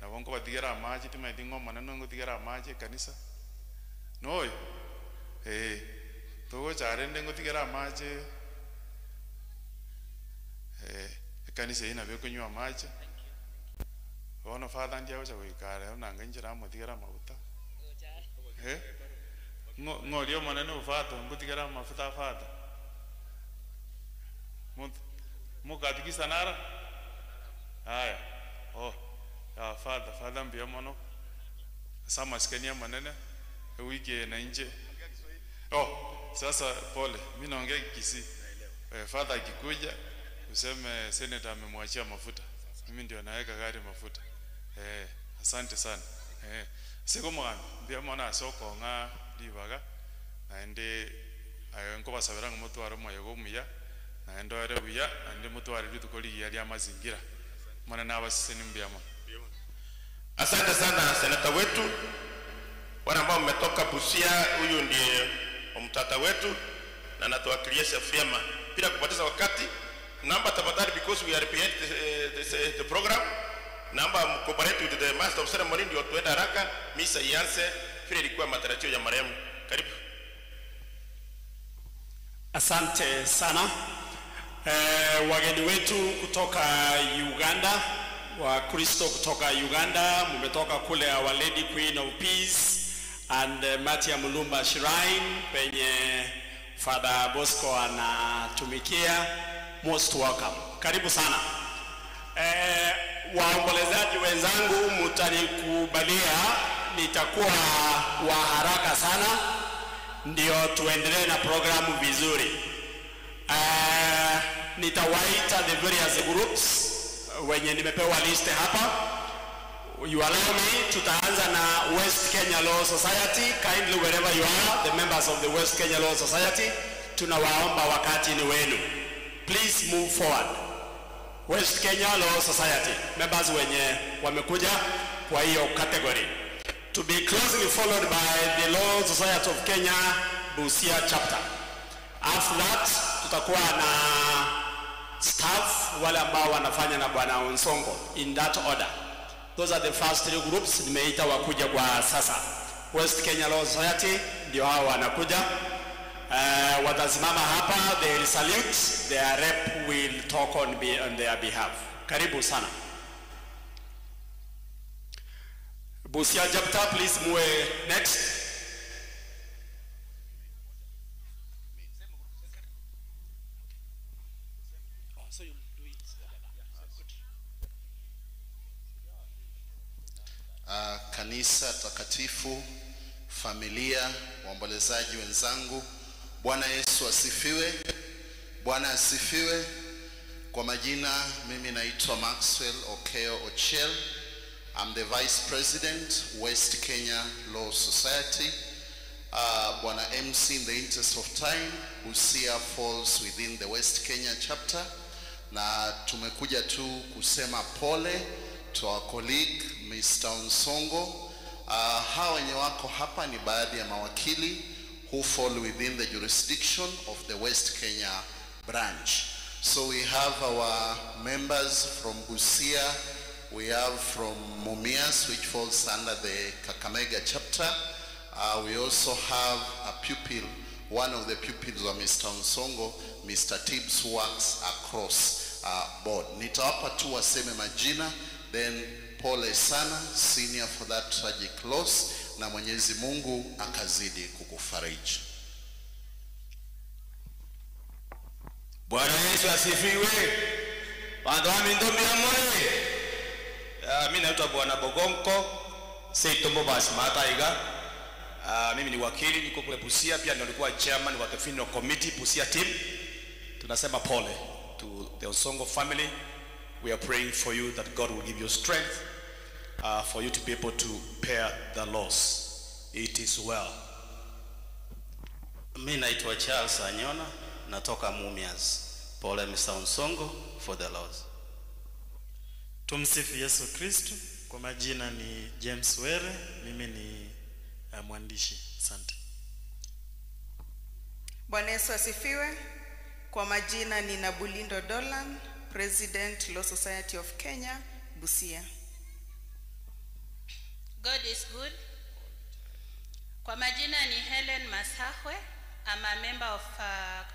nabo nkobatigera amache timaeti ng'omone nongotigera amache ekanisa noyo togocha rende ngotigera amache ekanisa eyio nabo ekonywa amache bono father ndiagocha goikara nanga inchera amotigera amaguta ng'ori omonene ofata ngotigera amafuta father mukatikisa nara haya oh ya father father mbia mono sama sikania manene wiki na nje oh sasa pole mimi naongea Kisii. Father akikuja useme senator amemwachia mafuta, mimi ndio naweka gari mafuta. Asante sana. Siko mwana mbia mwana soko nga libaga naende ayo nkobasabira ngomutwaro moyo gomuya naende ore buya naende mutware rituko rigiya ria mazingira mwana nabasiseni mbia mwana. Asante sana senata wetu. Wale ambao mmetoka Busia, huyu ndiye mtata wetu na anatuwakilisha vyema. Bila kupoteza wakati, namba tafadhali, because we are behind the program. Namba cooperate with the master of ceremony ndio tuende haraka, misa ianze vile ilikuwa matarajio ya marehemu. Karibu. Asante sana. Wageni wetu kutoka Uganda, Wakristo kutoka Uganda, mmetoka kule Our Lady Queen of Peace and Matia Mulumba Shrine penye Father Bosco anatumikia. Most welcome. Karibu sana. Waombolezaji wenzangu, mtanikubalia nitakuwa wa haraka sana ndio tuendelee na programu vizuri. Nitawaita the various groups wenye nimepewa list hapa. You allow me, tutaanza na West Kenya Law Society. Kindly wherever you are, the members of the West Kenya Law Society, tunawaomba wakati ni wenu. Please move forward. West Kenya Law Society, members wenye wamekuja kwa hiyo category. To be closely followed by the Law Society of Kenya Busia chapter. After that, tutakuwa na staff wale ambao wanafanya na Bwana Onsongo in that order. Those are the first three groups nimeita wakuja kwa sasa. West Kenya Law Society ndio hao wanakuja. Watasimama hapa, they will salute, their rep will talk on their behalf. Karibu sana. Busia chapter, please move next. Kanisa takatifu, familia, waombolezaji wenzangu, Bwana Yesu asifiwe. Bwana asifiwe. Kwa majina mimi naitwa Maxwell Okeo Ochiel. I'm the Vice President, West Kenya Law Society. Bwana MC, in the interest of time, Busia falls within the West Kenya chapter. Na tumekuja tu kusema pole to our colleague Mr. Onsongo. Hawa wenye wako hapa ni baadhi ya mawakili who fall within the jurisdiction of the West Kenya branch. So we have our members from Busia, we have from Mumias, which falls under the Kakamega chapter. We also have a pupil, one of the pupils of Mr. Onsongo, Mr. Tibbs, who works across board. Nitawapa tu waseme majina, then pole sana, senior, for that tragic loss, na Mwenyezi Mungu akazidi kukufariji. Bwana Yesu asifiwe. Bandu wa mindombi ya moyo. Mimi naitwa Bwana Bogonko Seitombo Basimata Iga. Mimi ni wakili, niko kule Busia, pia nilikuwa chairman wa the funeral committee Busia team. Tunasema pole to the Onsongo family. We are praying for you that God will give you strength for you to be able to bear the loss. It is well. Mimi naitwa Charles Anyona, natoka Mumias. Pole Mr. Onsongo for the loss. Tumsifu Yesu Kristo. Kwa majina ni James Were, mimi ni mwandishi. Asante. Bwana Yesu asifiwe. Kwa majina ni Nabulindo Dolan, President, Law Society of Kenya, Busia. God is good. Kwa majina ni Helen Masahwe. I'm a member of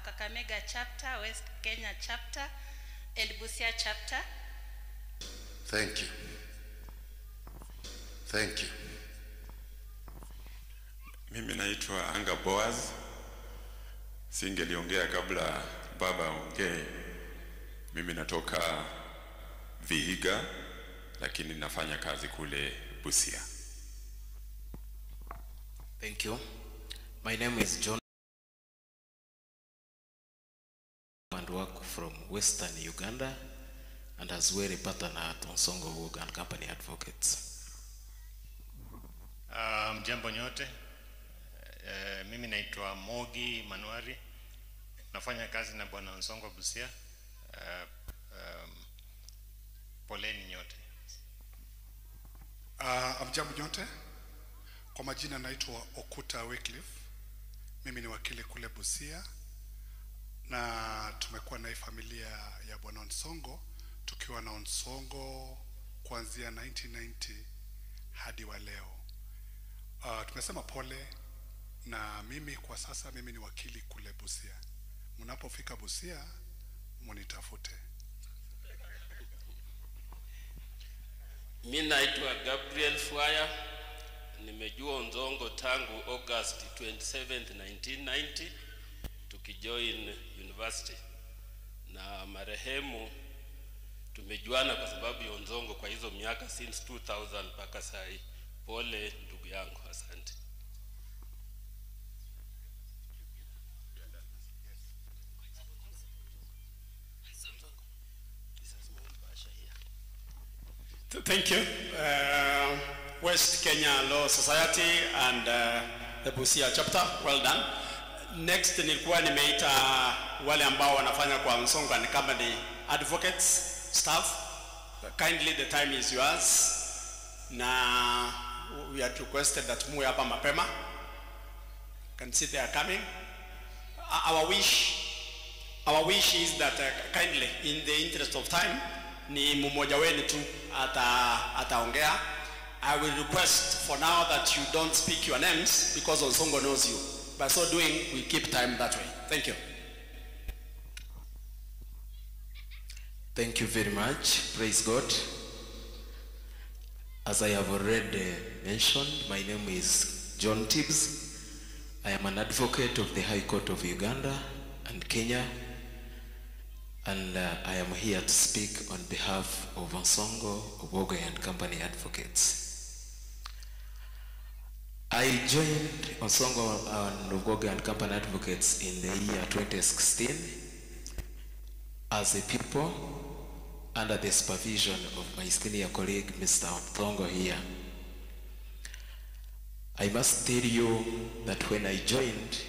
Kakamega chapter, West Kenya chapter, and Busia chapter. Thank you. Thank you. Mimi naitwa Anga Boaz. Singeliongea kabla baba aongee. Mimi natoka Vihiga, lakini nafanya kazi kule Busia. Thank you. My name is John and work from Western Uganda and as well a partner at Onsongo Woga and Company Advocates. Mjambo nyote. Mimi naitwa Mogi Manuari. Nafanya kazi na Bwana Onsongo Busia. Poleni nyote. Mjambo nyote. Kwa majina naitwa Okuta Wycliffe. Mimi ni wakili kule Busia na tumekuwa na familia ya Bwana Onsongo tukiwa na Onsongo kuanzia 1990 hadi wa leo. Tumesema pole, na mimi kwa sasa mimi ni wakili kule Busia. Mnapofika Busia munitafute. Mi naitwa Gabriel Fwaya, nimejua Onsongo tangu August 27, 1990 tukijoin university, na marehemu tumejuana kwa sababu ya Onsongo kwa hizo miaka since 2000 mpaka saa hii. Pole ndugu yangu, asante. Thank you. West Kenya Law Society and the Busia chapter, well done. Next nilikuwa nimeita wale ambao wanafanya kwa Onsongo and Company advocates staff. Kindly the time is yours. Na we had requested that muwe hapa mapema. Can see they are coming. Our wish is that kindly, in the interest of time, ni mmoja wenu tu ataongea. I will request for now that you don't speak your names because Onsongo knows you. By so doing, we keep time that way. Thank you. Thank you very much. Praise God. As I have already mentioned, my name is John Tibbs. I am an advocate of the High Court of Uganda and Kenya, and I am here to speak on behalf of Onsongo, Obwoge and Company Advocates. I joined Onsongo and Obwoge and Company Advocates in the year 2016 as a pupil under the supervision of my senior colleague, Mr. Onsongo here. I must tell you that when I joined,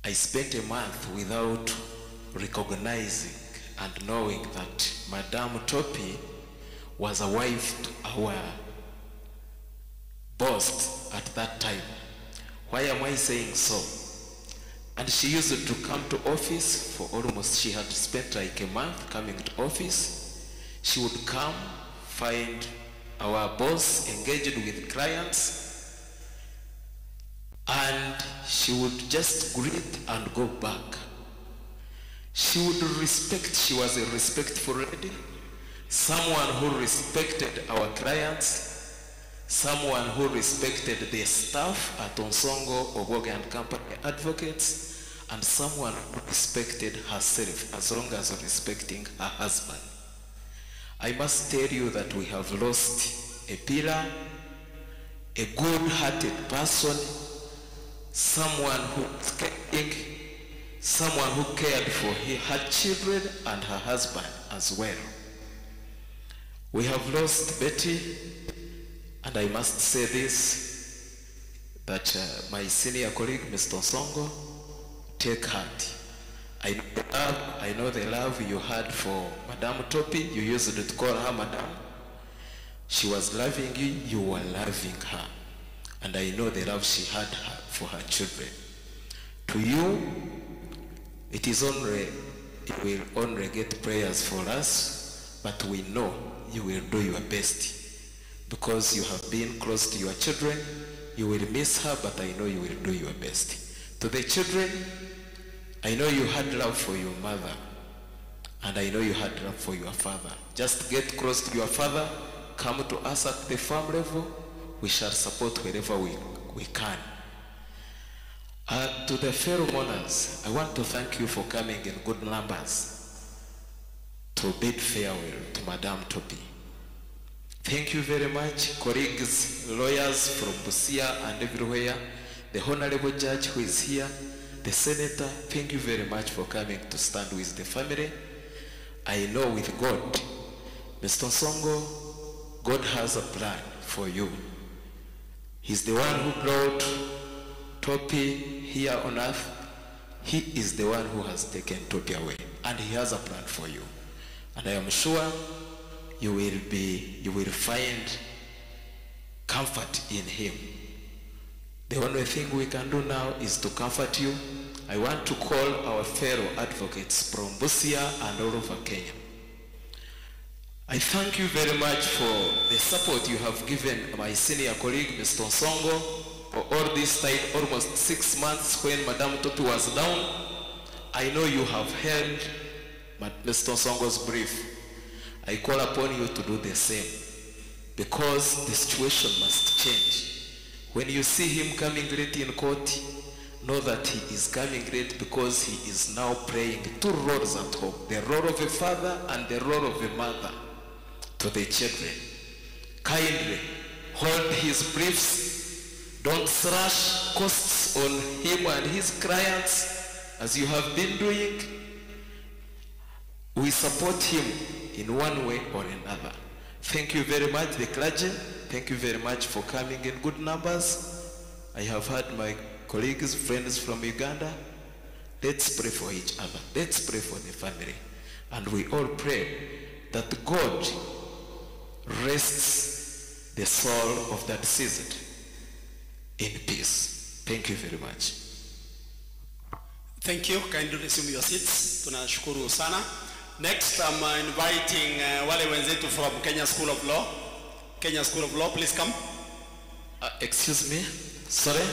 I spent a month without recognizing and knowing that Madame Topi was a wife to our boss at that time. Why am I saying so? And she used to come to office for almost, she had spent like a month coming to office. She would come, find our boss engaged with clients, and she would just greet and go back. She would respect, she was a respectful lady, someone who respected our clients, someone who respected the staff at Onsongo, Obwoge and Company Advocates, and someone who respected herself as long as respecting her husband. I must tell you that we have lost a pillar, a good-hearted person, someone who was caring, someone who cared for her children and her husband as well. We have lost Betty, and I must say this, that my senior colleague, Mr. Onsongo, take heart. I know the love you had for Madame Topi. You used to call her Madame. She was loving you, you were loving her. And I know the love she had for her children. To you, it is only, you will only get prayers for us, but we know you will do your best. Because you have been close to your children, you will miss her, but I know you will do your best. To the children, I know you had love for your mother, and I know you had love for your father. Just get close to your father, come to us at the farm level, we shall support wherever we can. To the fellow mourners, I want to thank you for coming in good numbers to bid farewell to Madame Topi. Thank you very much, colleagues, lawyers from Busia and everywhere, the honorable judge who is here, the senator, thank you very much for coming to stand with the family. I know with God, Mr. Onsongo, God has a plan for you. He's the one who brought Topi here on earth. He is the one who has taken Topi away, and he has a plan for you. And I am sure you will find comfort in him. The only thing we can do now is to comfort you. I want to call our fellow advocates from Busia and all over Kenya. I thank you very much for the support you have given my senior colleague, Mr. Onsongo, for all this time, almost 6 months when Madame Topi was down. I know you have heard Mr. Onsongo's brief. I call upon you to do the same, because the situation must change. When you see him coming late in court, know that he is coming late because he is now playing two roles at home, the role of a father and the role of a mother to the children. Kindly hold his briefs. Don't slash costs on him and his clients as you have been doing. We support him in one way or another. Thank you very much, the clergy. Thank you very much for coming in good numbers. I have had my colleagues, friends from Uganda. Let's pray for each other. Let's pray for the family. And we all pray that God rests the soul of that deceased in peace. Thank you very much. Thank you. Kindly resume your seats. Tunashukuru sana. Next, I'm inviting wale wenzetu from Kenya School of Law. Kenya School of Law, please come. Excuse me. Sorry,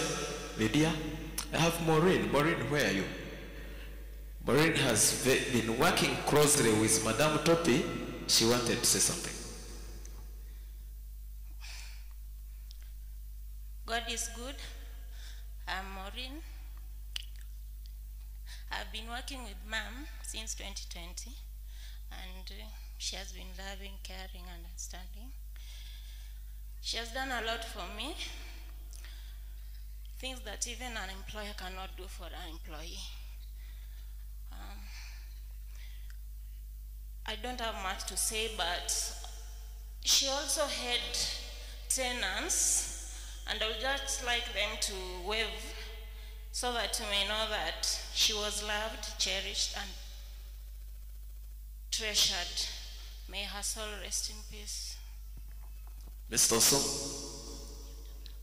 Lydia. I have Maureen. Maureen, where are you? Maureen has been working closely with Madame Topi. She wanted to say something. God is good. I'm Maureen. I've been working with Mom since 2020, and she has been loving, caring, understanding. She has done a lot for me, things that even an employer cannot do for an employee. I don't have much to say, but she also had tenants, and I would just like them to wave so that you may know that she was loved, cherished, and treasured. May her soul rest in peace. Mr.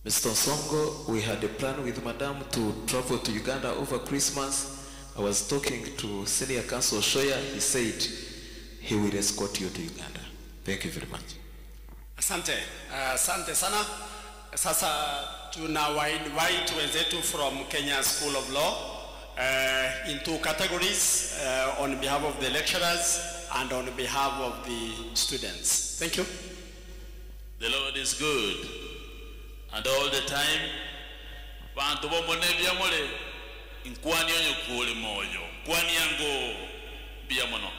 Onsongo, we had a plan with Madame to travel to Uganda over Christmas. I was talking to Senior Counsel Shoya. He said he will escort you to Uganda. Thank you very much. Asante. Asante sana. Sasa tunawa-invite wenzetu from Kenya School of Law in two categories, on behalf of the lecturers and on behalf of the students. Thank you. The Lord is good, and all the time. Bantu bomone byamole nkwani onyo kule moyo nkwani yango byamono.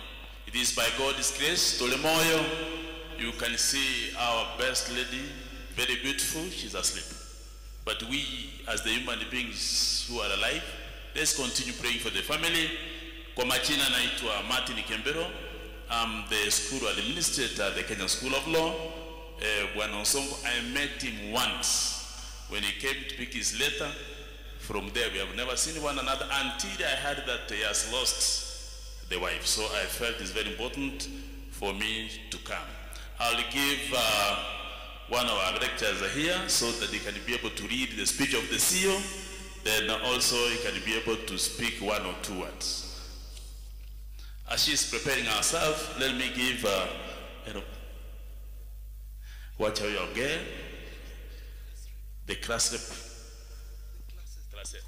It is by God's grace tole moyo. You can see our best lady, very beautiful, she's asleep. But we, as the human beings who are alive, let's continue praying for the family. Kwa majina naitwa Martin Kembero. I'm the school administrator at the Kenya School of Law. Bwana Onsongo, I met him once when he came to pick his letter. From there, we have never seen one another until I heard that he has lost the wife. So I felt it's very important for me to come. I'll give one of our lecturers here so that he can be able to read the speech of the CEO. Then also he can be able to speak one or two words. As she's preparing herself, let me give, watch how you get the class rep. Class rep.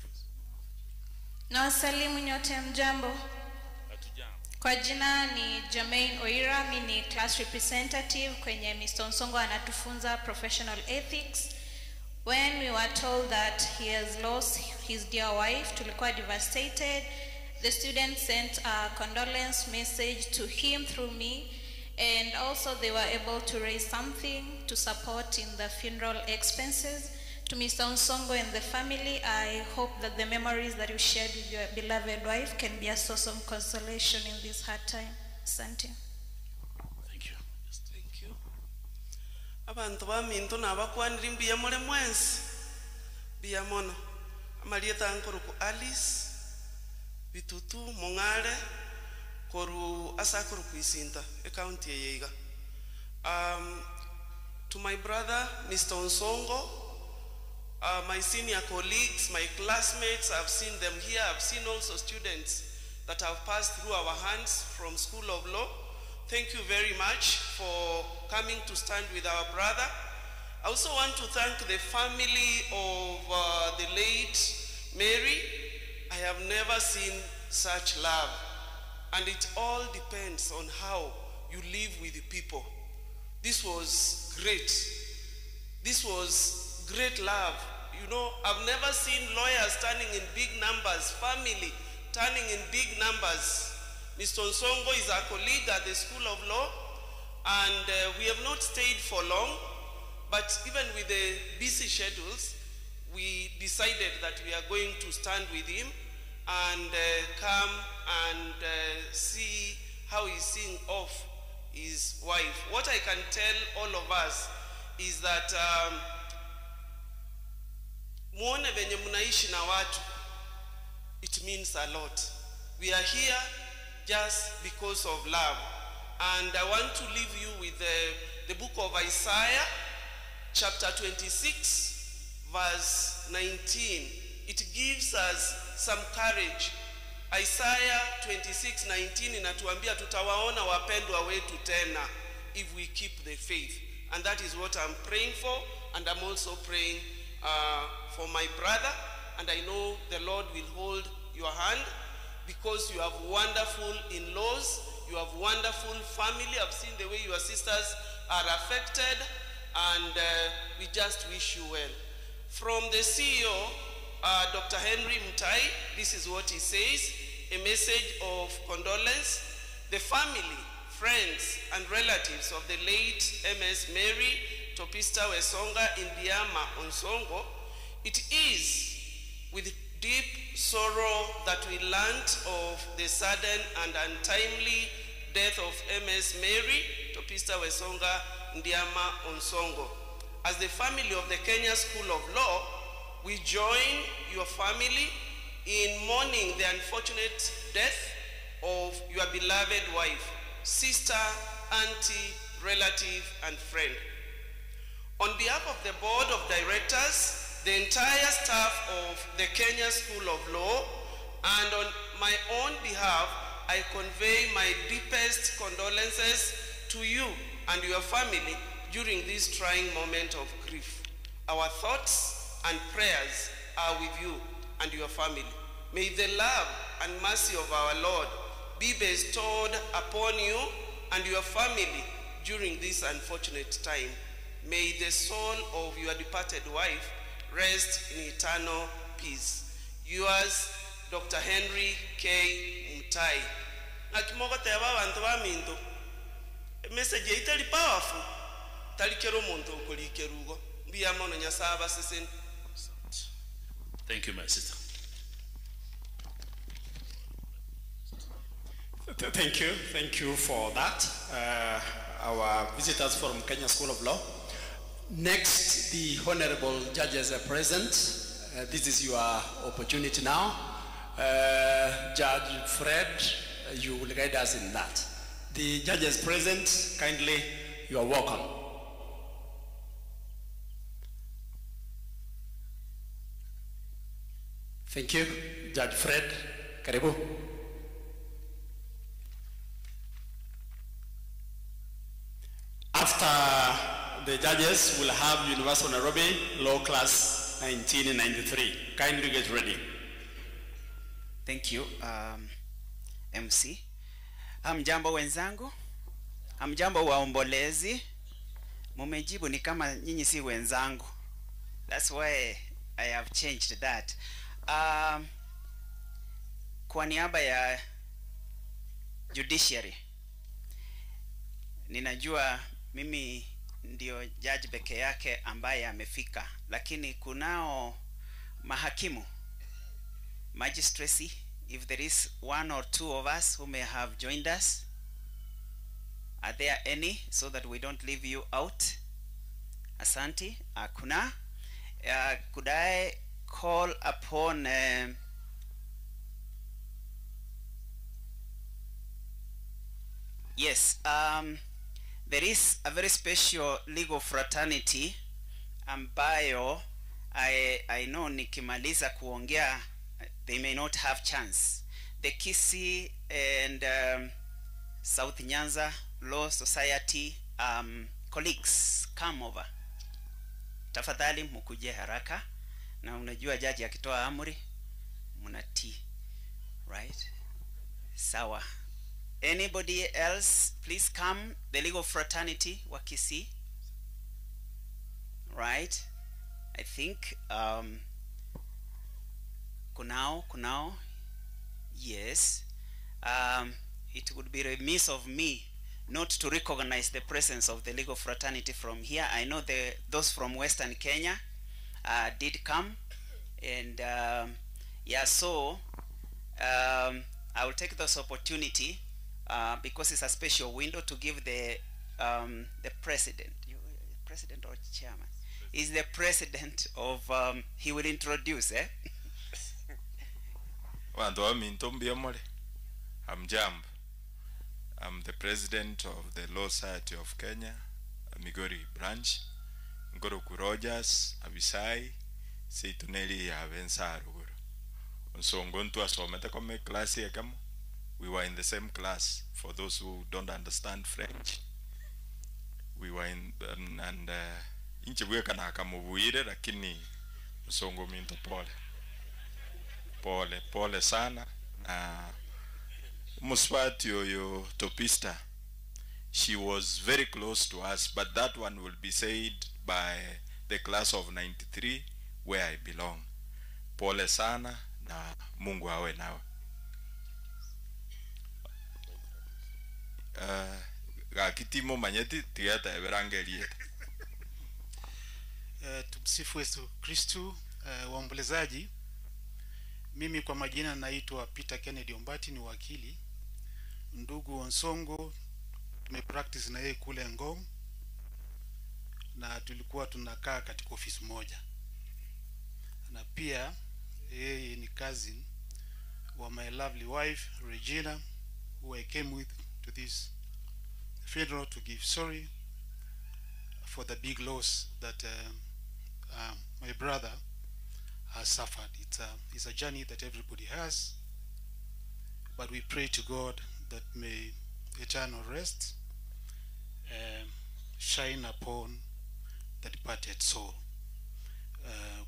Nawasalimu nyote, mjambo. Kwa jina ni Jermaine Oira, mi ni class representative kwenye Mr. Onsongo anatufunza professional ethics. When we were told that he has lost his dear wife, tulikuwa devastated. The students sent a condolence message to him through me, and also they were able to raise something to support in the funeral expenses. To Mr. Onsongo and the family, I hope that the memories that you shared with your beloved wife can be a source of consolation in this hard time. Asante. Thank you. Thank you. Abantu baminto nabakwanira mbuya mule mwensi mbuya mono amalieta nkoruku Alice Bitutu Mong'are koru asakuru kuisinta e county eyeiga. To my brother Mr. Onsongo, my senior colleagues, my classmates, I've seen them here. I've seen also students that have passed through our hands from School of Law. Thank you very much for coming to stand with our brother. I also want to thank the family of the late Mary. I have never seen such love. And it all depends on how you live with the people. This was great. This was great love. You know, I've never seen lawyers turning in big numbers, family turning in big numbers. Mr. Onsongo is our colleague at the School of Law, and we have not stayed for long, but even with the busy schedules, we decided that we are going to stand with him and come and see how he's seeing off his wife. What I can tell all of us is that muone venye mnaishi na watu, it means a lot. We are here just because of love. And I want to leave you with the book of Isaiah, chapter 26, verse 19. It gives us some courage. Isaiah 26:19 inatuambia tutawaona wapendwa wetu tena if we keep the faith. And that is what I'm praying for. And I'm also praying for my brother. And I know the Lord will hold your hand because you have wonderful in-laws, you have wonderful family. I've seen the way your sisters are affected, and we just wish you well. From the CEO, Dr. Henry Mutai, this is what he says, a message of condolence. The family, friends, and relatives of the late MS Mary Topista Wesonga Ndiama Onsongo, it is with deep sorrow that we learnt of the sudden and untimely death of MS Mary Topista Wesonga Ndiama Onsongo. As the family of the Kenya School of Law, we join your family in mourning the unfortunate death of your beloved wife, sister, auntie, relative, and friend. On behalf of the board of directors, the entire staff of the Kenya School of Law, and on my own behalf, I convey my deepest condolences to you and your family during this trying moment of grief. Our thoughts and prayers are with you and your family. May the love and mercy of our Lord be bestowed upon you and your family during this unfortunate time. May the soul of your departed wife rest in eternal peace. Yours, Dr. Henry K. Mutai. Nakimogoteba bantu baminto. Message itali powerful. Talikero muntu okolikerugo. Mbiya mono nyasaba sesen. Thank you, my sister. Thank you. Thank you for that. Our visitors from Kenya School of Law. Next, the honorable judges are present. This is your opportunity now. Judge Fred, you will guide us in that. The judges present, kindly, you are welcome. Thank you. Judge Fred, karibu. After the judges, will have University of Nairobi Law Class 1993. Kindly get ready. Thank you, MC. Hamjambo wenzangu, hamjambo waombolezi. Mumejibu ni kama nyinyi si wenzangu. That's why I have changed that. Kwa niaba ya judiciary, ninajua mimi ndio judge peke yake ambaye amefika, lakini kunao mahakimu, magistracy. If there is one or two of us who may have joined us, are there any, so that we don't leave you out? Asante. Hakuna. Could I call upon yes, there is a very special legal fraternity ambayo I know nikimaliza kuongea they may not have chance. The Kisii and South Nyanza Law Society colleagues, come over. Tafadhali mukuje haraka. Na unajua jaji akitoa amri mnatii, right? Sawa. Anybody else, please come. The legal fraternity, Wakisi. Right? I think Kunao, yes. It would be remiss of me not to recognize the presence of the legal fraternity from here. I know those from Western Kenya did come, and yeah, so I will take this opportunity because it's a special window to give the president, president or chairman, is the president of, he will introduce, eh? Hamjambo. I'm the president of the Law Society of Kenya, Migori branch. Ngoroku Rogers, Abisai, Seituneli ya Bensa Aruguru. Onsongo ntwasomete kome class yekamo. We were in the same class. For those who don't understand French, we were in and inchi bweka na akamubuire, lakini Onsongo minto pole. Pole, pole sana. Na Muswati oyo Topista, she was very close to us, but that one will be said by the class of 93 where I belong. Pole sana na Mungu awe nawe. Gakitimo manyeti tigata eberangerie. Tumsifu Yesu Kristu. Waombolezaji, mimi kwa majina naitwa Peter Kennedy Ombati, ni wakili. Ndugu Onsongo tumepractice na yeye kule Ngong, na tulikuwa tunakaa katika ofisi moja, na pia yeye ni cousin wa my lovely wife Regina, who I came with to this funeral to give sorry for the big loss that my brother has suffered. It's a journey that everybody has, but we pray to God that may eternal rest shine upon the departed soul.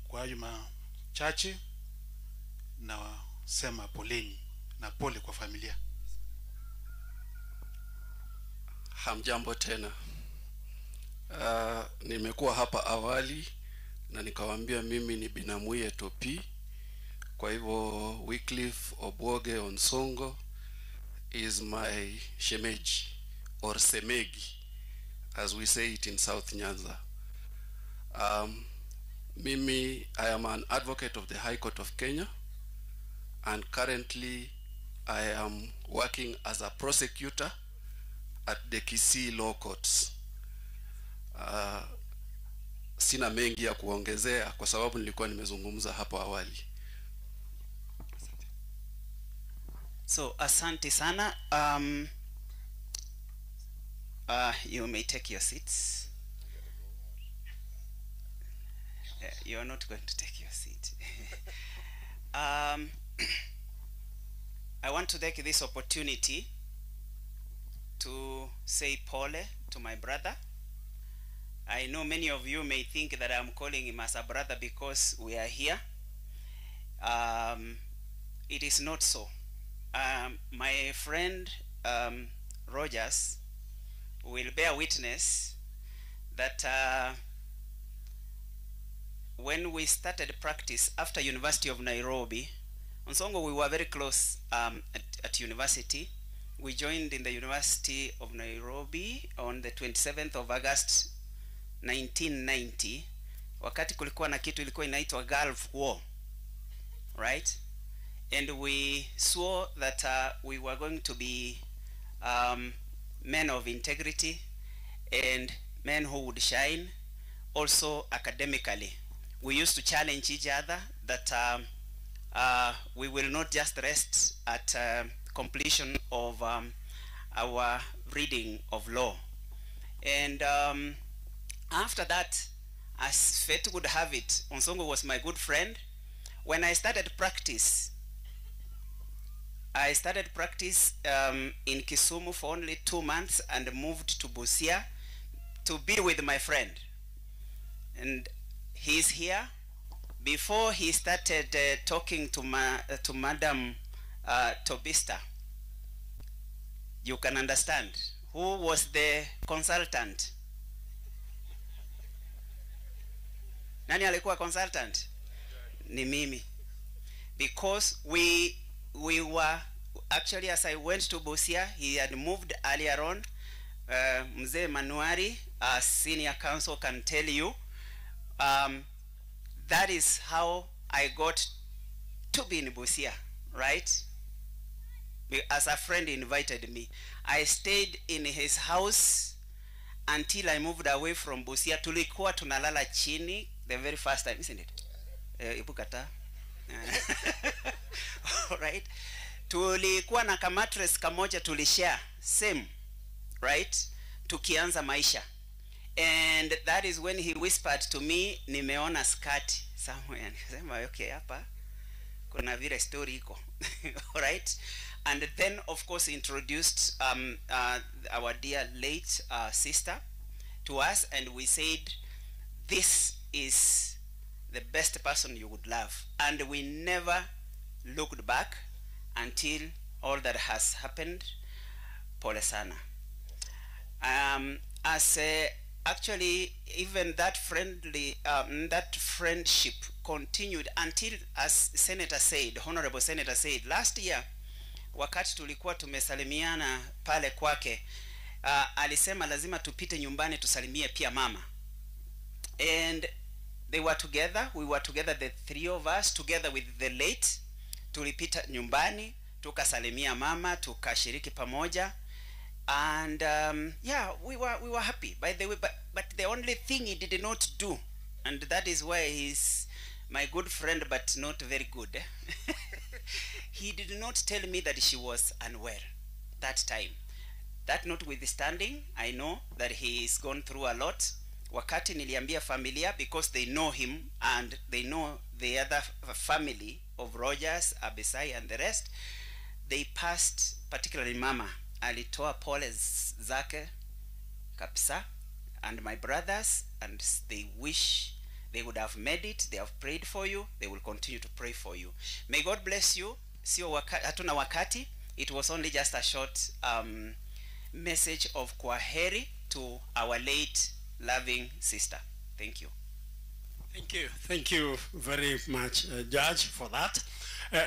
Kwa hayo machache na sema poleni na pole kwa familia. Hamjambo tena. Nimekuwa hapa awali na nikawaambia mimi ni binamuye Topi. Kwa hivyo Wycliffe Obwoge Onsongo is my shemeji or semegi as we say it in South Nyanza. Mimi, I am an advocate of the High Court of Kenya, and currently I am working as a prosecutor at the Kisii Law Courts. Sina mengi ya kuongezea kwa sababu nilikuwa nimezungumza hapo awali. So asante sana. You may take your seats. You are not going to take your seat. I want to take this opportunity to say pole to my brother. I know many of you may think that I'm calling him as a brother because we are here. It is not so. My friend Rogers will bear witness that when we started practice after University of Nairobi, Onsongo, we were very close at university. We joined in the University of Nairobi on the 27th of August 1990. Wakati kulikuwa na kitu ilikuwa inaitwa Gulf War, right? And we swore that we were going to be men of integrity and men who would shine also academically. We used to challenge each other that we will not just rest at completion of our reading of law. And after that, as fate would have it, Onsongo was my good friend. When I started practice, in Kisumu for only 2 months and moved to Busia to be with my friend. And he's here. Before he started talking to Madam Tobista, You can understand. Who was the consultant? Nani alikuwa consultant? Ni mimi. Because we were actually, as I went to Busia, he had moved earlier on. Mzee Manuari, our senior counsel, can tell you. That is how I got to be in Busia, right? As a friend invited me. I stayed in his house until I moved away from Busia. Tulikuwa tunalala chini the very first time, isn't it? Ibukata. All right. Tulikuwa na kamattress kamoja tulishare, same, right? Tukianza maisha. And that is when he whispered to me, nimeona skirt somewhere. Nikasema, okay, hapa kuna vile story iko. All right. And then, of course, introduced our dear late sister to us, and we said, this is the best person you would love. And we never looked back until all that has happened. Pole sana. Actually, even that friendly, that friendship continued until, as Senator said, Honorable Senator said, last year, wakati tulikuwa tumesalimiana pale kwake, alisema lazima tupite nyumbani tusalimie pia mama. And they were together, we were together, the three of us, together with the late. Tulipita nyumbani, tukasalimia mama, tukashiriki pamoja. And yeah, we were happy, by the way. But the only thing he did not do, and that is why he's my good friend, but not very good. He did not tell me that she was unwell that time. That notwithstanding, I know that he's gone through a lot. Wakati niliambia familia, because they know him and they know the other family of Rogers, Abisai, and the rest, they passed, particularly Mama, alitoa pole zake kabisa, and my brothers, and they wish they would have made it. They have prayed for you. They will continue to pray for you. May God bless you. Sio hatuna wakati. It was only just a short message of kwaheri to our late loving sister. Thank you. Thank you. Thank you very much, Judge, for that.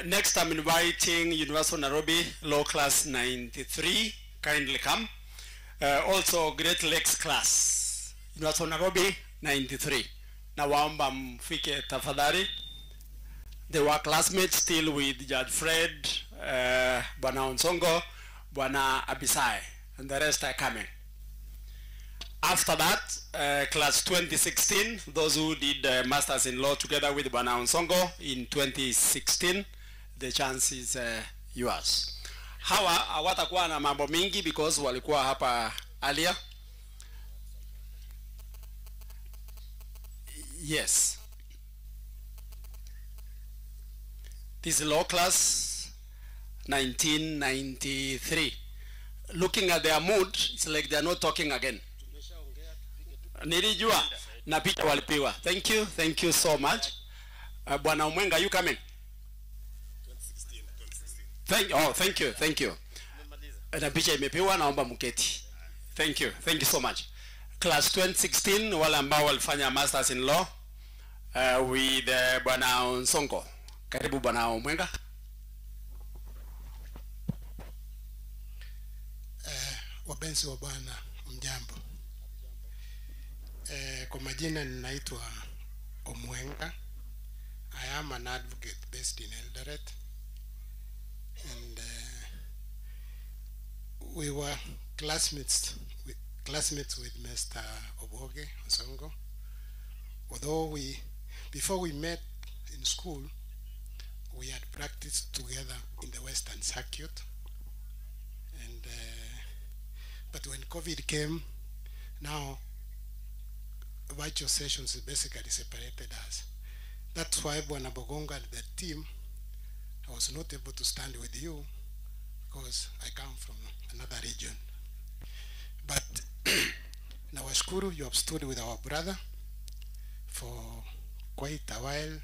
Next, I'm inviting University of Nairobi Law Class 93. Kindly come. Also, Great Lakes class. University of Nairobi 93. Nawaomba mfike tafadhali. They were classmates still with Judge Fred, Bwana Onsongo, Bwana Abisai, and the rest are coming. After that, class 2016, those who did Masters in Law together with Bwana Onsongo in 2016, the chance is yours. Hawa hawatakuwa na mambo mingi because walikuwa hapa earlier. Yes. This law class, 1993. Looking at their mood, it's like they are not talking again. Nilijua na picha walipiwa. Thank you so much. Bwana Omwenga, you coming? 2016. Thank you. Na picha imepiwa, naomba mketi. Thank you so much. Class 2016, wale ambao walifanya Masters in Law with Bwana Onsongo. Karibu Bwana Omwenga. Wapenzi wa Bwana, mjambo. Kwa majina ninaitwa Omwenga. I am an advocate based in Eldoret. And we were classmates with Mr. Obwoge Onsongo. Although before we met in school, we had practiced together in the Western Circuit. And but when COVID came, now virtual sessions basically separated us. That's why Bwana Bogongo and the team, I was not able to stand with you because I come from another region. But nawashukuru, you have stood with our brother for quite a while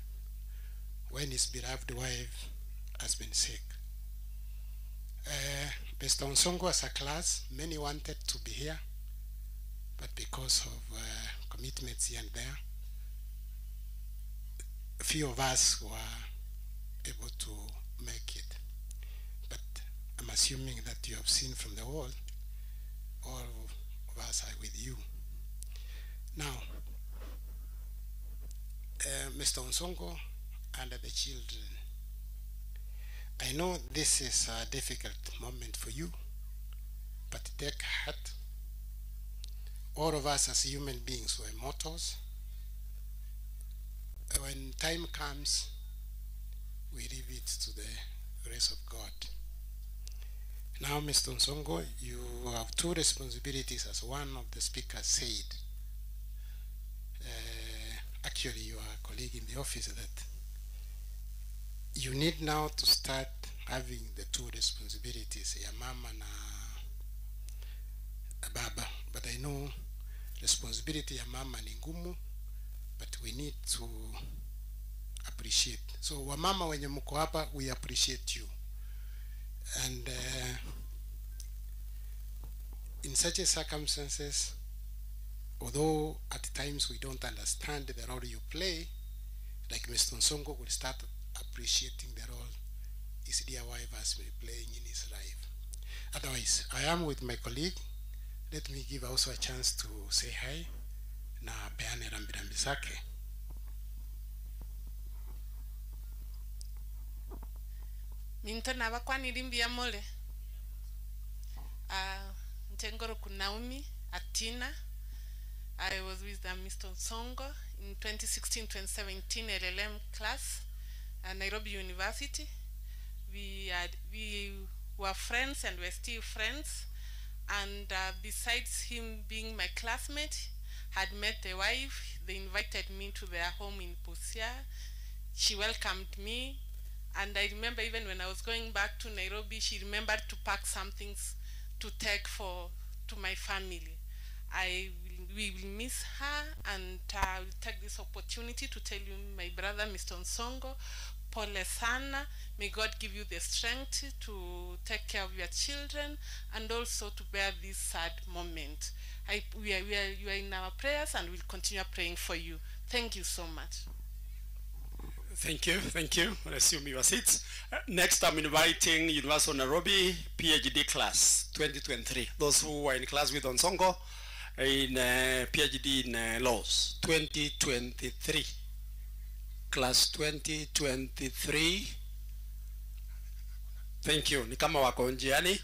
when his beloved wife has been sick. Mr. Onsongo as a class, many wanted to be here, but because of commitments here and there, few of us were able to make it. But I'm assuming that you have seen from the wall, all of us are with you. Now, Mr. Onsongo and the children, I know this is a difficult moment for you, but take heart. All of us as human beings were mortals. When time comes, we leave it to the grace of God. Now, Mr. Onsongo, you have two responsibilities, as one of the speakers said. Actually, your colleague in the office, that you need now to start having the two responsibilities, ya mama na baba. But I know responsibility ya mama ni ngumu, but we need to appreciate. So wamama wenye mko hapa, we appreciate you. And in such a circumstances, although at times we don't understand the role you play, like Mr. Onsongo will start appreciating the role his dear wife has been playing in his life. Otherwise, I am with my colleague. Let me give also a chance to say hi na peane rambirambi zake. Minto nabakwaniri mbuya more. Ntengoro Naomi Atina. I was with Mr. Onsongo in 2016-2017 LLM class at Nairobi University. We were friends and we're still friends. And besides him being my classmate, had met a wife. They invited me to their home in Busia. She welcomed me. And I remember even when I was going back to Nairobi, she remembered to pack some things to take to my family. We will miss her, and I will take this opportunity to tell you, my brother, Mr. Onsongo, pole sana. May God give you the strength to take care of your children and also to bear this sad moment. You are in our prayers, and we'll continue praying for you. Thank you so much. Thank you, thank you. Resume your seats. Next, I'm inviting University of Nairobi PhD class 2023. Those who were in class with Onsongo in PhD in laws 2023. Class 2023. Thank you. Ni kama wako njiani.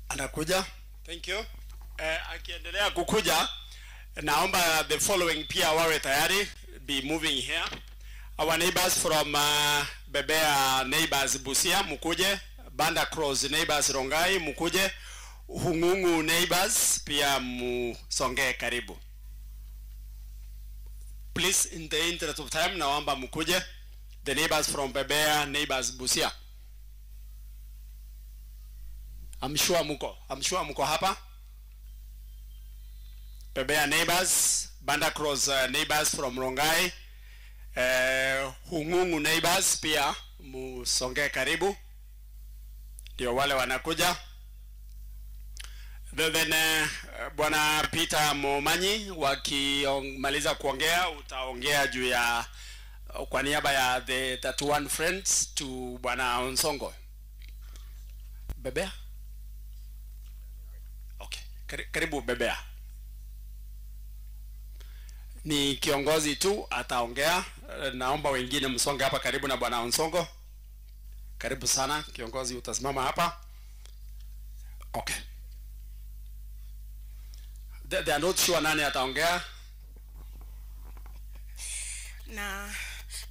Anakuja. Thank you. Akiendelea kukuja, naomba the following pia wawe tayari, be moving here. Our neighbors from Bebea neighbors Busia, mukuje. Banda Cross neighbors Rongai, mukuje. Hungungu neighbors pia musongee karibu. Please, in the interest of time, naomba mukuje. The neighbors from Bebea, neighbors Busia. I'm sure muko hapa. Bebea neighbors, Banda Cross neighbors from Rongai, Hungungu neighbors pia musongee karibu. Ndio wale wanakuja. Then Bwana Peter Momanyi wakimaliza kuongea, utaongea juu ya kwa niaba ya the 31 friends to Bwana Onsongo. Bebea? Okay. Karibu Bebea. Ni kiongozi tu ataongea. Naomba wengine msonge hapa karibu na Bwana Onsongo. Karibu sana kiongozi, utasimama hapa. Okay. They are not sure nani ataongea. Na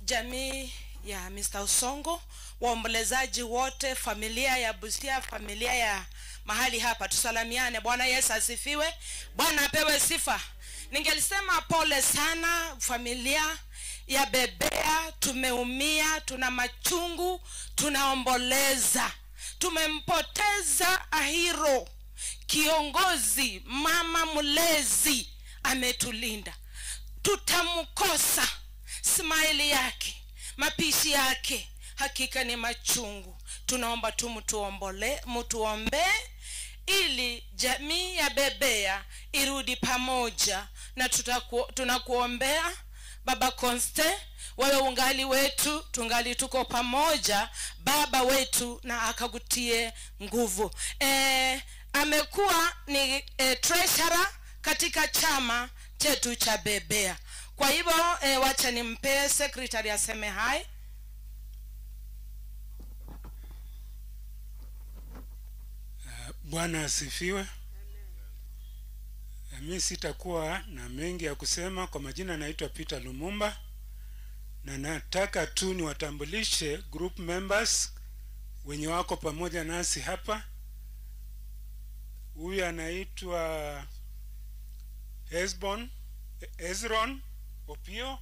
jamii ya Mr. Onsongo, waombolezaji wote, familia ya Busia, familia ya mahali hapa, tusalamiane. Bwana Yesu asifiwe. Bwana apewe sifa. Ningelisema pole sana familia ya Bebea, tumeumia, tuna machungu, tunaomboleza. Tumempoteza ahiro, kiongozi, mama mlezi, ametulinda. Tutamkosa smile yake, Mapishi yake hakika ni machungu. Tunaomba tu mtuombe ili jamii ya Bebea irudi pamoja, na tunakuombea Baba Conste, wewe ungali wetu, tungali tuko pamoja baba wetu, na akakutie nguvu. Amekuwa ni treasurer katika chama chetu cha Bebea. Kwa hivyo wacha nimpe secretary aseme hai. Bwana asifiwe. Mimi sitakuwa na mengi ya kusema. Kwa majina naitwa Peter Lumumba, na nataka tu niwatambulishe group members wenye wako pamoja nasi hapa. Huyu anaitwa Ezron Opio,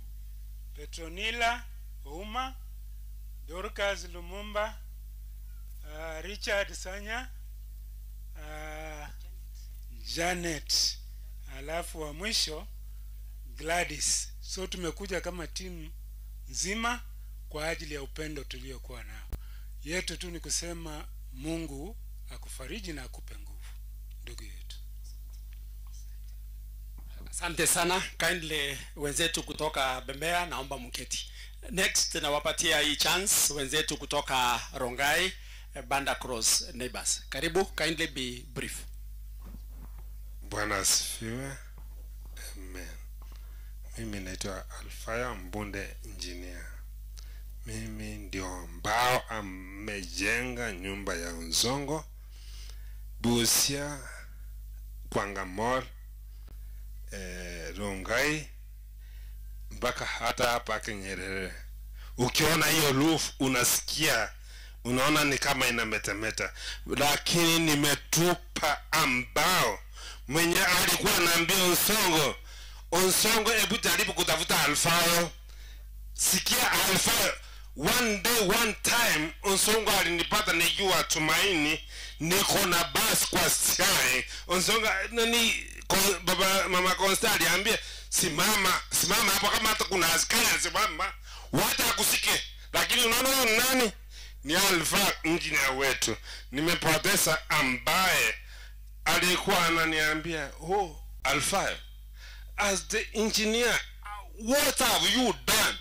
Petronila Ouma, Dorcas Lumumba, Richard Sanya, Janet, alafu wa mwisho Gladys. So tumekuja kama timu nzima kwa ajili ya upendo tuliokuwa nao. Yetu tu ni kusema Mungu akufariji na akupe nguvu, ndugu yetu. Asante sana. Kindly wenzetu kutoka Bembea, naomba mketi. Next nawapatia hii chance wenzetu kutoka Rongai, Banda Cross Neighbors. Karibu, kindly be brief. Bwana asifiwe. Amen. Mimi naitwa Alfaya Mbunde Engineer. Mimi ndio ambao amejenga nyumba ya Onsongo, Busia, Kwangamol, Rongai, mpaka hata hapa Kinyerere. Ukiona hiyo roof unasikia, unaona ni kama inametemeta, lakini nimetupa ambao mwenye alikuwa anaambia Onsongo, Onsongo hebu jaribu kutafuta Alfayo. Sikia Alfayo, one day one time Onsongo alinipata nikiwa Tumaini, niko na bus kwa steering. Onsongo nani, baba mama Consta aliambia simama, simama hapo, kama hata kuna askari simama, watakusike. Lakini unaona nani? Ni Alfa engineer wetu. Nimepoteza ambaye alikuwa ananiambia, oh Alfa, as the engineer, what have you done?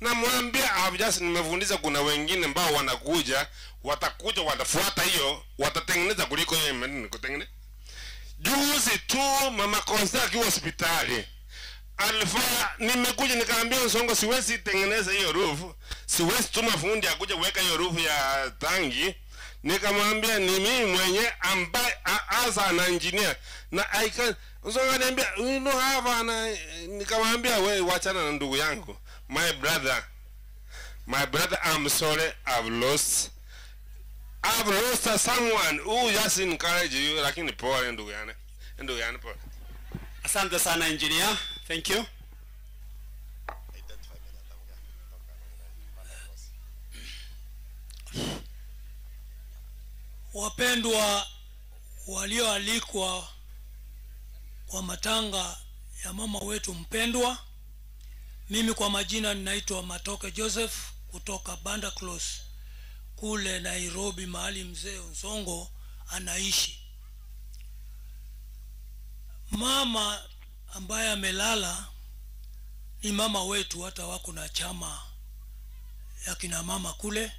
Namwambia I've just nimefundisha, kuna wengine ambao wanakuja, watakuja watafuata hiyo, watatengeneza kuliko yeye nikutengeneza. Juzi tu mama Consta akiwa hospitali, Alfa nimekuja nikaambia Onsongo siwezi tengeneza hiyo roof, siwezi tuma fundi akuje kuweka hiyo roof ya tangi. Nikamwambia ni mimi mwenye ambaye as an engineer na I can. Onsongo ananiambia you know have an, nikamwambia wewe wachana na ndugu yangu, my brother I'm sorry, I've lost someone who just encourage you, lakini pole ndugu yangu, ndugu yangu pole. Asante sana engineer, thank you. Wapendwa walioalikwa kwa matanga ya mama wetu mpendwa, mimi kwa majina ninaitwa Matoke Joseph kutoka Banda Close kule Nairobi, mahali mzee Onsongo anaishi. Mama ambaye amelala ni mama wetu, hata wako na chama ya kina mama kule.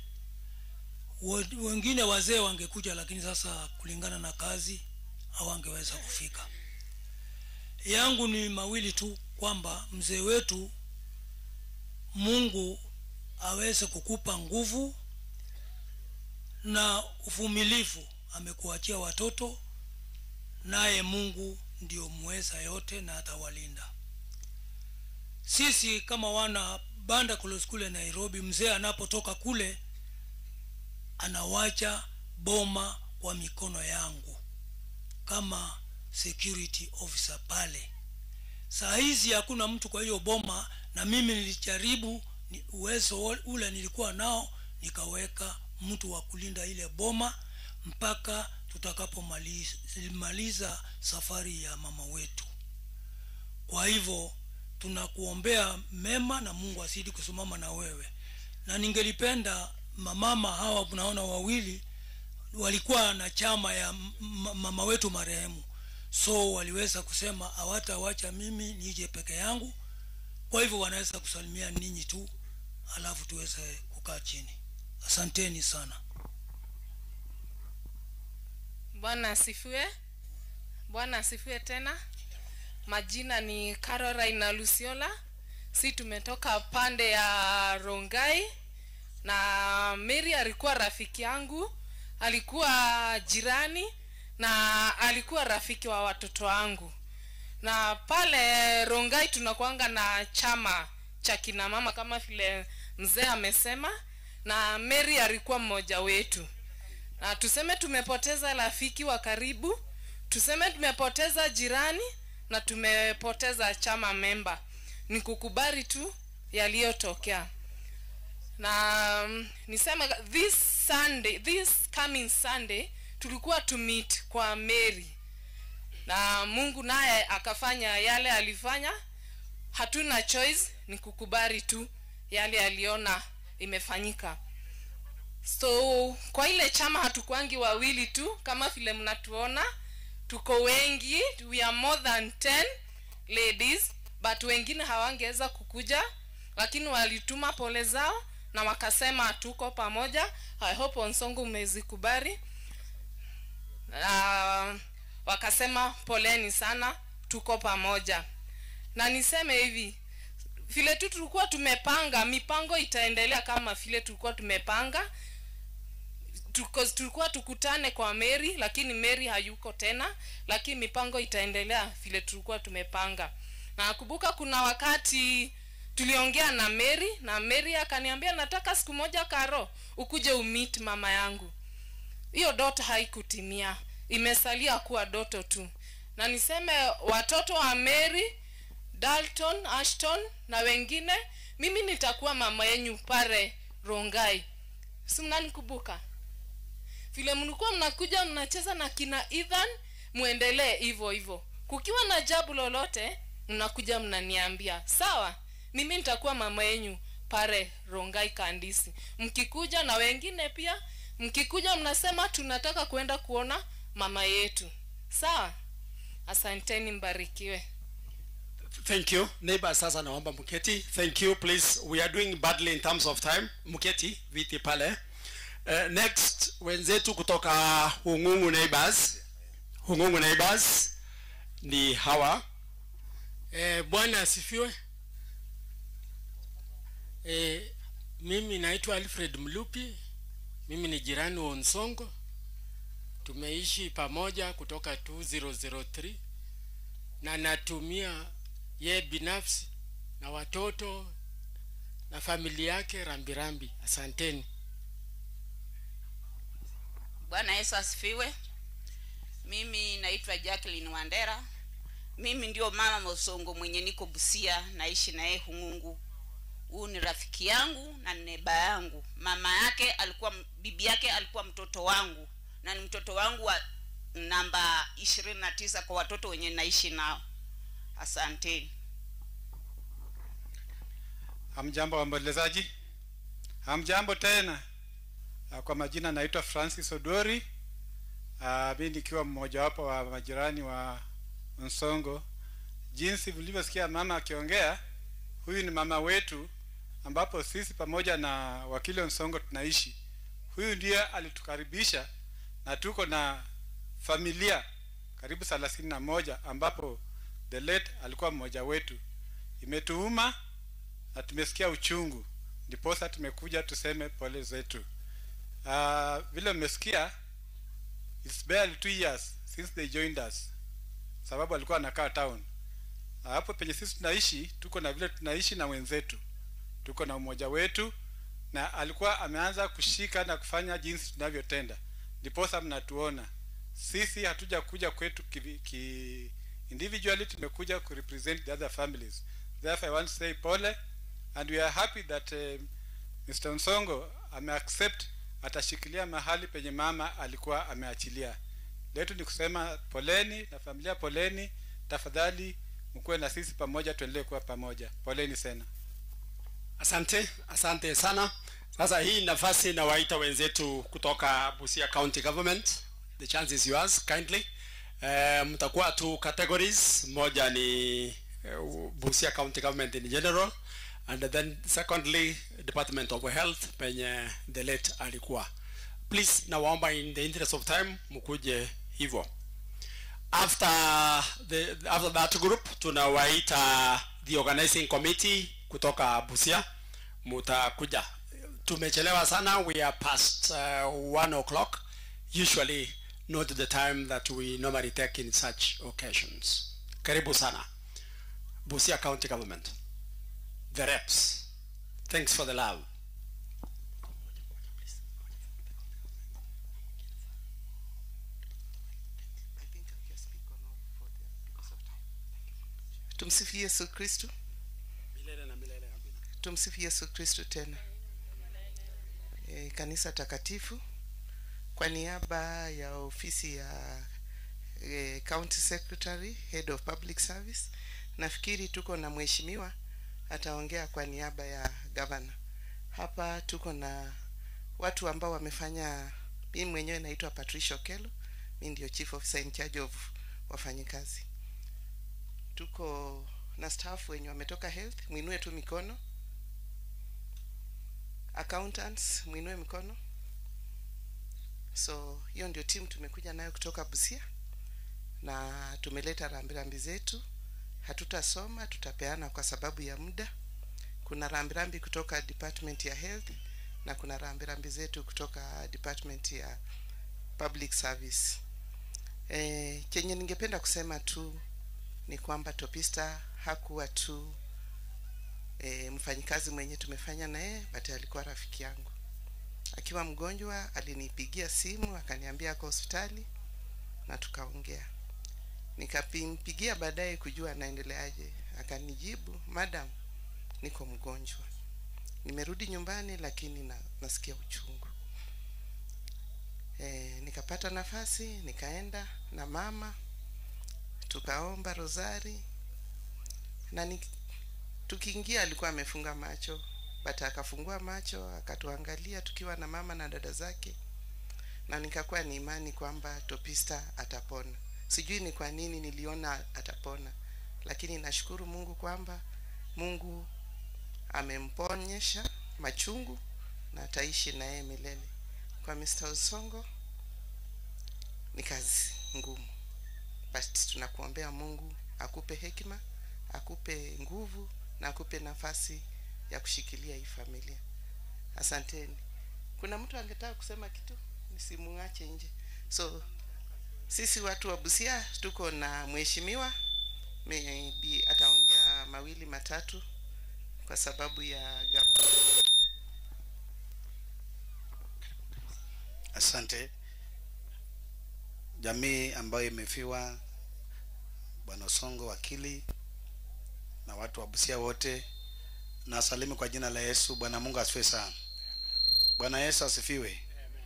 Wengine wazee wangekuja, lakini sasa kulingana na kazi hawangeweza kufika. Yangu ni mawili tu, kwamba mzee wetu Mungu aweze kukupa nguvu na uvumilivu. Amekuachia watoto, naye Mungu ndio muweza yote na atawalinda. Sisi kama wana Banda Close kule Nairobi, mzee anapotoka kule anawacha boma kwa mikono yangu kama security officer pale. Saa hizi hakuna mtu kwa hiyo boma, na mimi nilijaribu uwezo ule nilikuwa nao, nikaweka mtu wa kulinda ile boma mpaka tutakapomaliza safari ya mama wetu. Kwa hivyo tunakuombea mema na Mungu azidi kusimama na wewe. Na ningelipenda mamama hawa mnaona wawili walikuwa na chama ya mama wetu marehemu, so waliweza kusema hawatawacha mimi nije peke yangu. Kwa hivyo wanaweza kusalimia ninyi tu, alafu tuweze kukaa chini. Asanteni sana. Bwana asifiwe. Bwana asifiwe tena. Majina ni Caroline Luciola. Si tumetoka pande ya Rongai, na Mary alikuwa rafiki yangu, alikuwa jirani na alikuwa rafiki wa watoto wangu. Na pale Rongai tunakuanga na chama cha kina mama kama vile mzee amesema, na Mary alikuwa mmoja wetu. Na tuseme tumepoteza rafiki wa karibu, tuseme tumepoteza jirani na tumepoteza chama member. Ni kukubali tu yaliyotokea. Na niseme this coming Sunday tulikuwa to meet kwa Mary. Na Mungu naye akafanya yale alifanya. Hatuna choice, ni kukubali tu yale aliona imefanyika. So kwa ile chama hatukuangi wawili tu kama vile mnatuona, tuko wengi, we are more than 10 ladies, but wengine hawangeweza kukuja, lakini walituma pole zao na wakasema tuko pamoja. I hope Onsongo umezikubali. Wakasema poleni sana, tuko pamoja. Na niseme hivi, vile tu tulikuwa tumepanga, mipango itaendelea kama vile tulikuwa tumepanga. Tulikuwa tukutane kwa Mary, lakini Mary hayuko tena, lakini mipango itaendelea vile tulikuwa tumepanga. Na kumbuka kuna wakati tuliongea na Mary, na Mary akaniambia nataka siku moja Karo ukuje umeet mama yangu. Hiyo doto haikutimia, imesalia kuwa doto tu. Na niseme watoto wa Mary, Dalton, Ashton na wengine, mimi nitakuwa mama yenu pale Rongai. Si mnanikumbuka? Vile mlikuwa mnakuja mnacheza na kina Ethan, muendelee hivyo hivyo. Kukiwa na jabu lolote, mnakuja mnaniambia. Sawa? Mimi nitakuwa mama yenu pale Rongai Kandisi. Mkikuja na wengine pia, mkikuja mnasema tunataka kuenda kuona mama yetu. Sawa? Asanteni, mbarikiwe. Thank you. Neighbor, sasa naomba mketi. Thank you. Please, we are doing badly in terms of time. Mketi viti pale. Next, wenzetu kutoka Hungungu Neighbors. Hungungu Neighbors ni hawa. Bwana asifiwe. Mimi naitwa Alfred Mlupi. Mimi ni jirani wa Onsongo. Tumeishi pamoja kutoka 2003 na natumia ye binafsi na watoto na familia yake rambirambi. Asanteni. Bwana Yesu asifiwe. Mimi naitwa Jacqueline Wandera. Mimi ndio mama Onsongo mwenye niko Busia, naishi na yeye Hungungu. Huyu ni rafiki yangu na neba yangu. Mama yake alikuwa, bibi yake alikuwa mtoto wangu, na ni mtoto wangu wa namba 29 kwa watoto wenye naishi nao. Asanteni. Hamjambo waombolezaji. Hamjambo tena. Kwa majina naitwa Francis Odori. Mimi nikiwa mmoja wapo wa majirani wa Onsongo. Jinsi mlivyosikia mama akiongea, huyu ni mama wetu ambapo sisi pamoja na wakili Onsongo tunaishi. Huyu ndiye alitukaribisha na tuko na familia karibu 31 ambapo the late alikuwa mmoja wetu. Imetuuma na tumesikia uchungu, ndiposa tumekuja tuseme pole zetu. Vile mmesikia, it's barely 2 years since they joined us, sababu alikuwa anakaa town. Hapo penye sisi tunaishi, tuko na vile tunaishi na wenzetu, tuko na umoja wetu, na alikuwa ameanza kushika na kufanya jinsi tunavyotenda, ndiposa mnatuona. Sisi hatuja kuja kwetu ki individually, tumekuja ku represent the other families. Therefore I want to say pole, and we are happy that Mr. Onsongo ameaccept, atashikilia mahali penye mama alikuwa ameachilia. Letu ni kusema poleni na familia, poleni, tafadhali mkuwe na sisi pamoja, tuendelee kuwa pamoja. Poleni sana. Asante, asante sana. Sasa hii nafasi nawaita wenzetu kutoka Busia County Government. The chance is yours, kindly. Mtakuwa two categories. Moja ni Busia County Government in general, and then secondly Department of Health penye the late alikuwa. Please, nawaomba in the interest of time mkuje hivyo. After that group tunawaita the organizing committee kutoka Busia. Mutakuja. Tumechelewa sana, we are past 1 o'clock, usually not the time that we normally take in such occasions. Karibu sana. Busia County Government, the reps, thanks for the love. Tumsifu Yesu Kristo. Milele na milele. Tumsifu Yesu Kristo tena. Kanisa takatifu, kwa niaba ya ofisi ya County Secretary, Head of Public Service, nafikiri tuko na mheshimiwa ataongea kwa niaba ya governor. Hapa tuko na watu ambao wamefanya. Mimi mwenyewe naitwa Patricia Okello, mimi ndio Chief Officer in charge of wafanyikazi. Tuko na staff wenye wametoka health, muinue tu mikono. Accountants, muinue mikono. So hiyo ndio team tumekuja nayo kutoka Busia, na tumeleta rambirambi zetu. Hatutasoma, tutapeana kwa sababu ya muda. Kuna rambirambi kutoka Department ya Health na kuna rambirambi zetu kutoka Department ya Public Service. Chenye ningependa kusema tu ni kwamba Topista hakuwa tu mfanyikazi mwenye tumefanya naye, but alikuwa rafiki yangu. Akiwa mgonjwa alinipigia simu akaniambia ako hospitali na tukaongea. Nikampigia baadaye kujua anaendeleaje, akanijibu, madam, niko mgonjwa, nimerudi nyumbani lakini nasikia uchungu. Nikapata nafasi nikaenda na mama tukaomba rosari, na tukiingia alikuwa amefunga macho, but akafungua macho akatuangalia tukiwa na mama na dada zake, na nikakuwa ni imani kwamba Topista atapona. Sijui ni kwa nini niliona atapona, lakini nashukuru Mungu kwamba Mungu amemponyesha machungu na ataishi na yeye milele. Kwa Mr. Onsongo ni kazi ngumu, but tunakuombea Mungu akupe hekima, akupe nguvu na akupe nafasi ya kushikilia hii familia. Asanteni. Kuna mtu angetaka kusema kitu? Nisimuache nje. So sisi watu wa Busia tuko na mheshimiwa, maybe ataongea mawili matatu kwa sababu ya gavana. Asante. Jamii ambayo imefiwa Bwana Onsongo wakili na watu wa Busia wote, na salimu kwa jina la Yesu. Bwana Mungu asifiwe sana. Bwana Yesu asifiwe. Amen.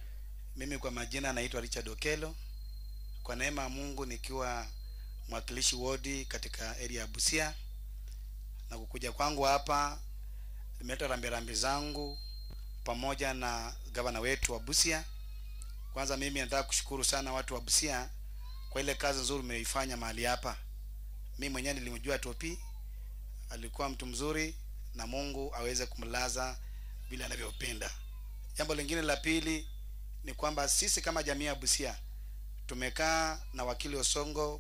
Mimi kwa majina naitwa Richard Okello. Kwa neema ya Mungu nikiwa mwakilishi wodi katika area ya Busia, na kukuja kwangu hapa nimeleta rambirambi zangu pamoja na gavana wetu wa Busia. Kwanza mimi nataka kushukuru sana watu wa Busia kwa ile kazi nzuri mmeifanya mahali hapa. Mimi mwenyewe nilimjua Topi, alikuwa mtu mzuri na Mungu aweze kumlaza vile anavyopenda. Jambo lingine la pili ni kwamba sisi kama jamii ya Busia tumekaa na wakili Onsongo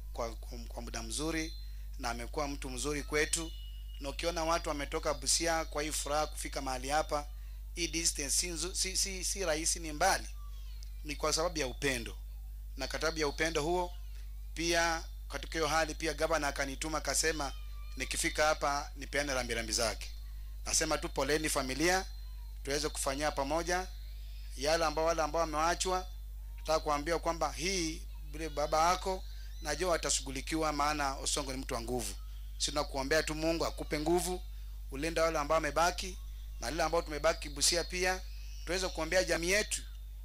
kwa muda mzuri, na amekuwa mtu mzuri kwetu. Na ukiona watu wametoka Busia kwa hii furaha kufika mahali hapa, hii distance si rahisi, ni mbali. Ni kwa sababu ya upendo. Na katabu ya upendo huo pia, katika hiyo hali pia gavana akanituma akasema nikifika hapa nipeane rambirambi zake. Nasema tu poleni familia, tuweze kufanyia pamoja yale ambao wale ambao wameachwa. Nataka kuambia kwamba hii bile baba yako najua atashughulikiwa, maana Onsongo ni mtu wa nguvu. Sisi tunakuombea tu Mungu akupe nguvu, ulinde wale ambao wamebaki na wale ambao tumebaki Busia pia tuweze kuombea jamii yetu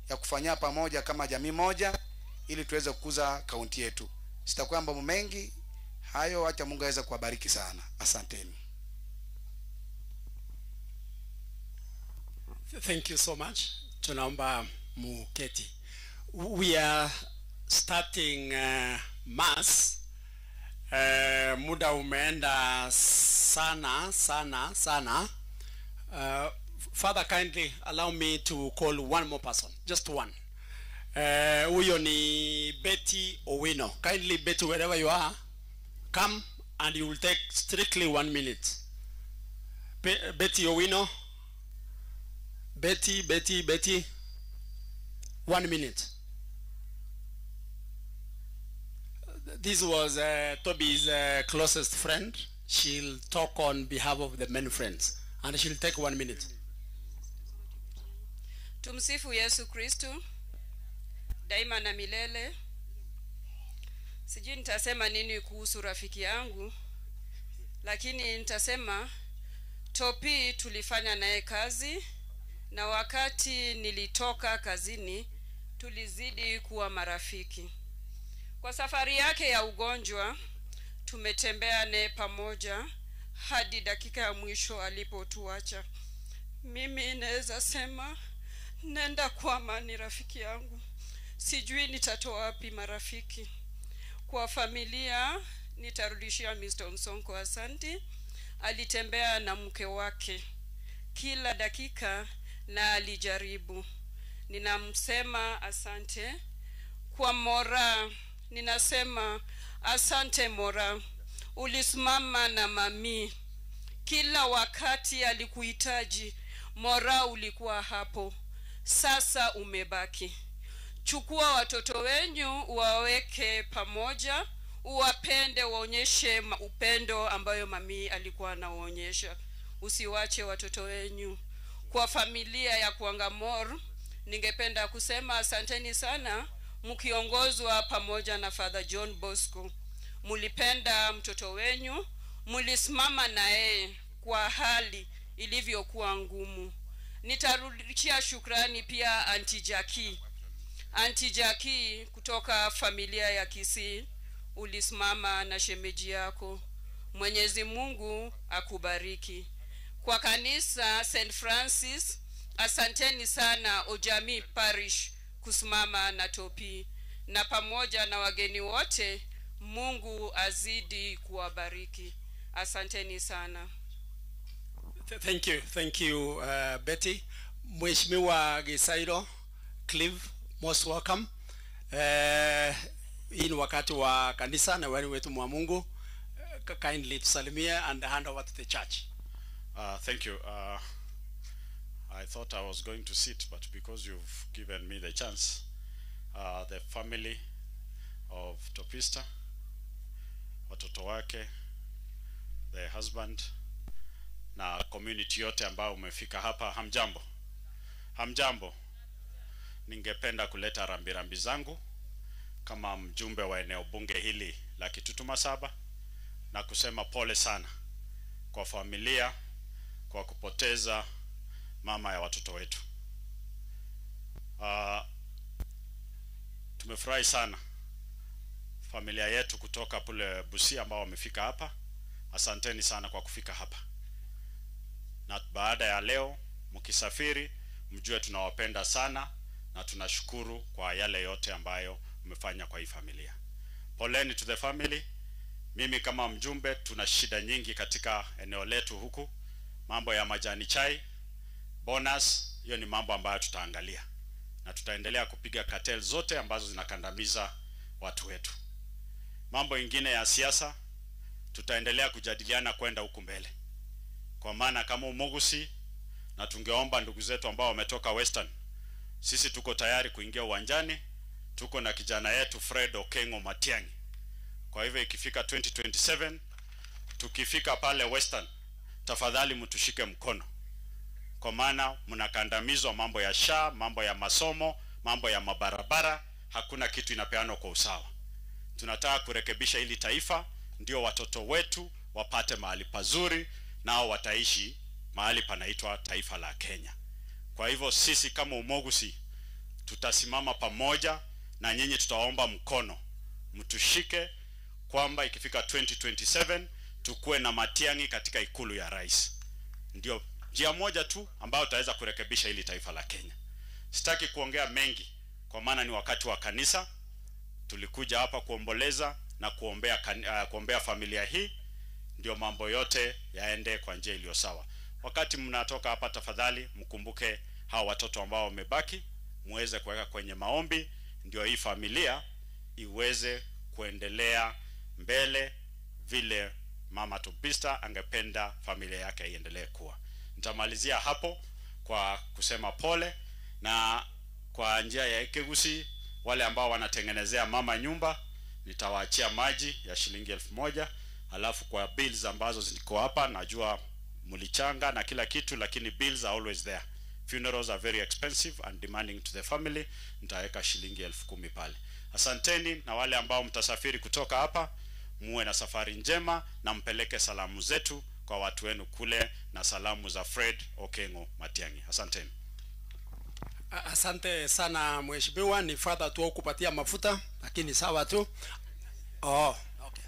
ya kufanyia pamoja kama jamii moja ili tuweze kukuza kaunti yetu. Sitakuwa mambo mengi hayo, acha Mungu aweze kuwabariki sana. Asanteni. Thank you so much. Tunaomba muketi. We are starting mass. Muda umeenda sana sana sana. Father, kindly allow me to call one more person, just one. Huyo ni Betty Owino. Kindly, Betty, wherever you are, come and you will take strictly 1 minute. Betty Owino. Betty, Betty, Betty. 1 minute. This was Toby's closest friend. She'll talk on behalf of the many friends, and she'll take 1 minute. Tumsifu Yesu Kristu daima na milele. Sijui nitasema nini kuhusu rafiki yangu, lakini nitasema Topi tulifanya naye kazi, na wakati nilitoka kazini tulizidi kuwa marafiki. Kwa safari yake ya ugonjwa tumetembea naye pamoja hadi dakika ya mwisho alipotuacha. Mimi naweza sema nenda kwa amani rafiki yangu. Sijui nitatoa wapi marafiki. Kwa familia nitarudishia Mr. Onsongo asante. Alitembea na mke wake kila dakika na alijaribu. Ninamsema asante. Kwa Mora ninasema asante Mora. Ulisimama na mami kila wakati alikuhitaji. Mora ulikuwa hapo. Sasa umebaki. Chukua watoto wenyu waweke pamoja, uwapende, waonyeshe upendo ambayo mami alikuwa anaonyesha. Usiwache watoto wenyu. Kwa familia ya Kwangamor ningependa kusema asanteni sana, mkiongozwa pamoja na Father John Bosco. Mulipenda mtoto wenyu, mulisimama naye kwa hali ilivyokuwa ngumu. Nitarudishia shukrani pia Auntie Jackie. Auntie Jackie kutoka familia ya Kisii, ulisimama na shemeji yako. Mwenyezi Mungu akubariki. Kwa kanisa St. Francis, asanteni sana Ojami Parish kusimama na Topi, na pamoja na wageni wote, Mungu azidi kuwabariki. Asanteni sana. Thank you. Thank you, Betty. Mheshimiwa Gisairo Clive, most welcome. Hii ni wakati wa kanisa na wale wetu mwa Mungu. Kindly tusalimie and hand over to the church. Thank you. I thought I was going to sit, but because you've given me the chance, the family of Topista, watoto wake, the husband, na community yote ambao umefika hapa, hamjambo. Hamjambo. Ningependa kuleta rambirambi zangu kama mjumbe wa eneo bunge hili la Kitutu Masaba na kusema pole sana kwa familia kwa kupoteza mama ya watoto wetu. Tumefurahi sana familia yetu kutoka pule Busia ambao wamefika hapa. Asanteni sana kwa kufika hapa. Na baada ya leo mkisafiri mjue tunawapenda sana na tunashukuru kwa yale yote ambayo mmefanya kwa hii familia. Poleni to the family. Mimi kama mjumbe tuna shida nyingi katika eneo letu huku. Mambo ya majani chai, bonus, hiyo ni mambo ambayo tutaangalia. Na tutaendelea kupiga cartel zote ambazo zinakandamiza watu wetu. Mambo ingine ya siasa tutaendelea kujadiliana kwenda huku mbele. Kwa maana kama Umugusi, na tungeomba ndugu zetu ambao wametoka Western, sisi tuko tayari kuingia uwanjani. Tuko na kijana yetu Fred Okengo Matiang'i. Kwa hivyo ikifika 2027, tukifika pale Western, tafadhali mtushike mkono. Kwa maana mnakandamizwa mambo ya SHA, mambo ya masomo, mambo ya mabarabara, hakuna kitu inapeanwa kwa usawa. Tunataka kurekebisha hili taifa, ndio watoto wetu wapate mahali pazuri, nao wataishi mahali panaitwa taifa la Kenya. Kwa hivyo sisi kama Umugusi tutasimama pamoja na nyinyi, tutaomba mkono mtushike kwamba ikifika 2027 tukue na Matiang'i katika ikulu ya rais. Ndio Njia moja tu ambayo tutaweza kurekebisha hili taifa la Kenya. Sitaki kuongea mengi kwa maana ni wakati wa kanisa. Tulikuja hapa kuomboleza na kuombea familia hii, ndio mambo yote yaende kwa njia iliyo sawa. Wakati mnatoka hapa, tafadhali mkumbuke hawa watoto ambao wamebaki, muweze kuweka kwenye maombi, ndio hii familia iweze kuendelea mbele vile Mama Topista angependa familia yake iendelee kuwa. Nitamalizia hapo kwa kusema pole, na kwa njia ya Ekegusi, wale ambao wanatengenezea mama nyumba, nitawaachia maji ya shilingi 1000. Alafu kwa bills ambazo ziko hapa, najua mlichanga na kila kitu, lakini bills are always there. Funerals are very expensive and demanding to the family. Nitaweka shilingi 10,000 pale. Asanteni, na wale ambao mtasafiri kutoka hapa, muwe na safari njema na mpeleke salamu zetu kwa watu wenu kule, na salamu za Fred Okengo Matiang'i. Asanteni. Asante sana mheshimiwa. Ni father tu kupatia mafuta, lakini sawa tu. Oh, okay.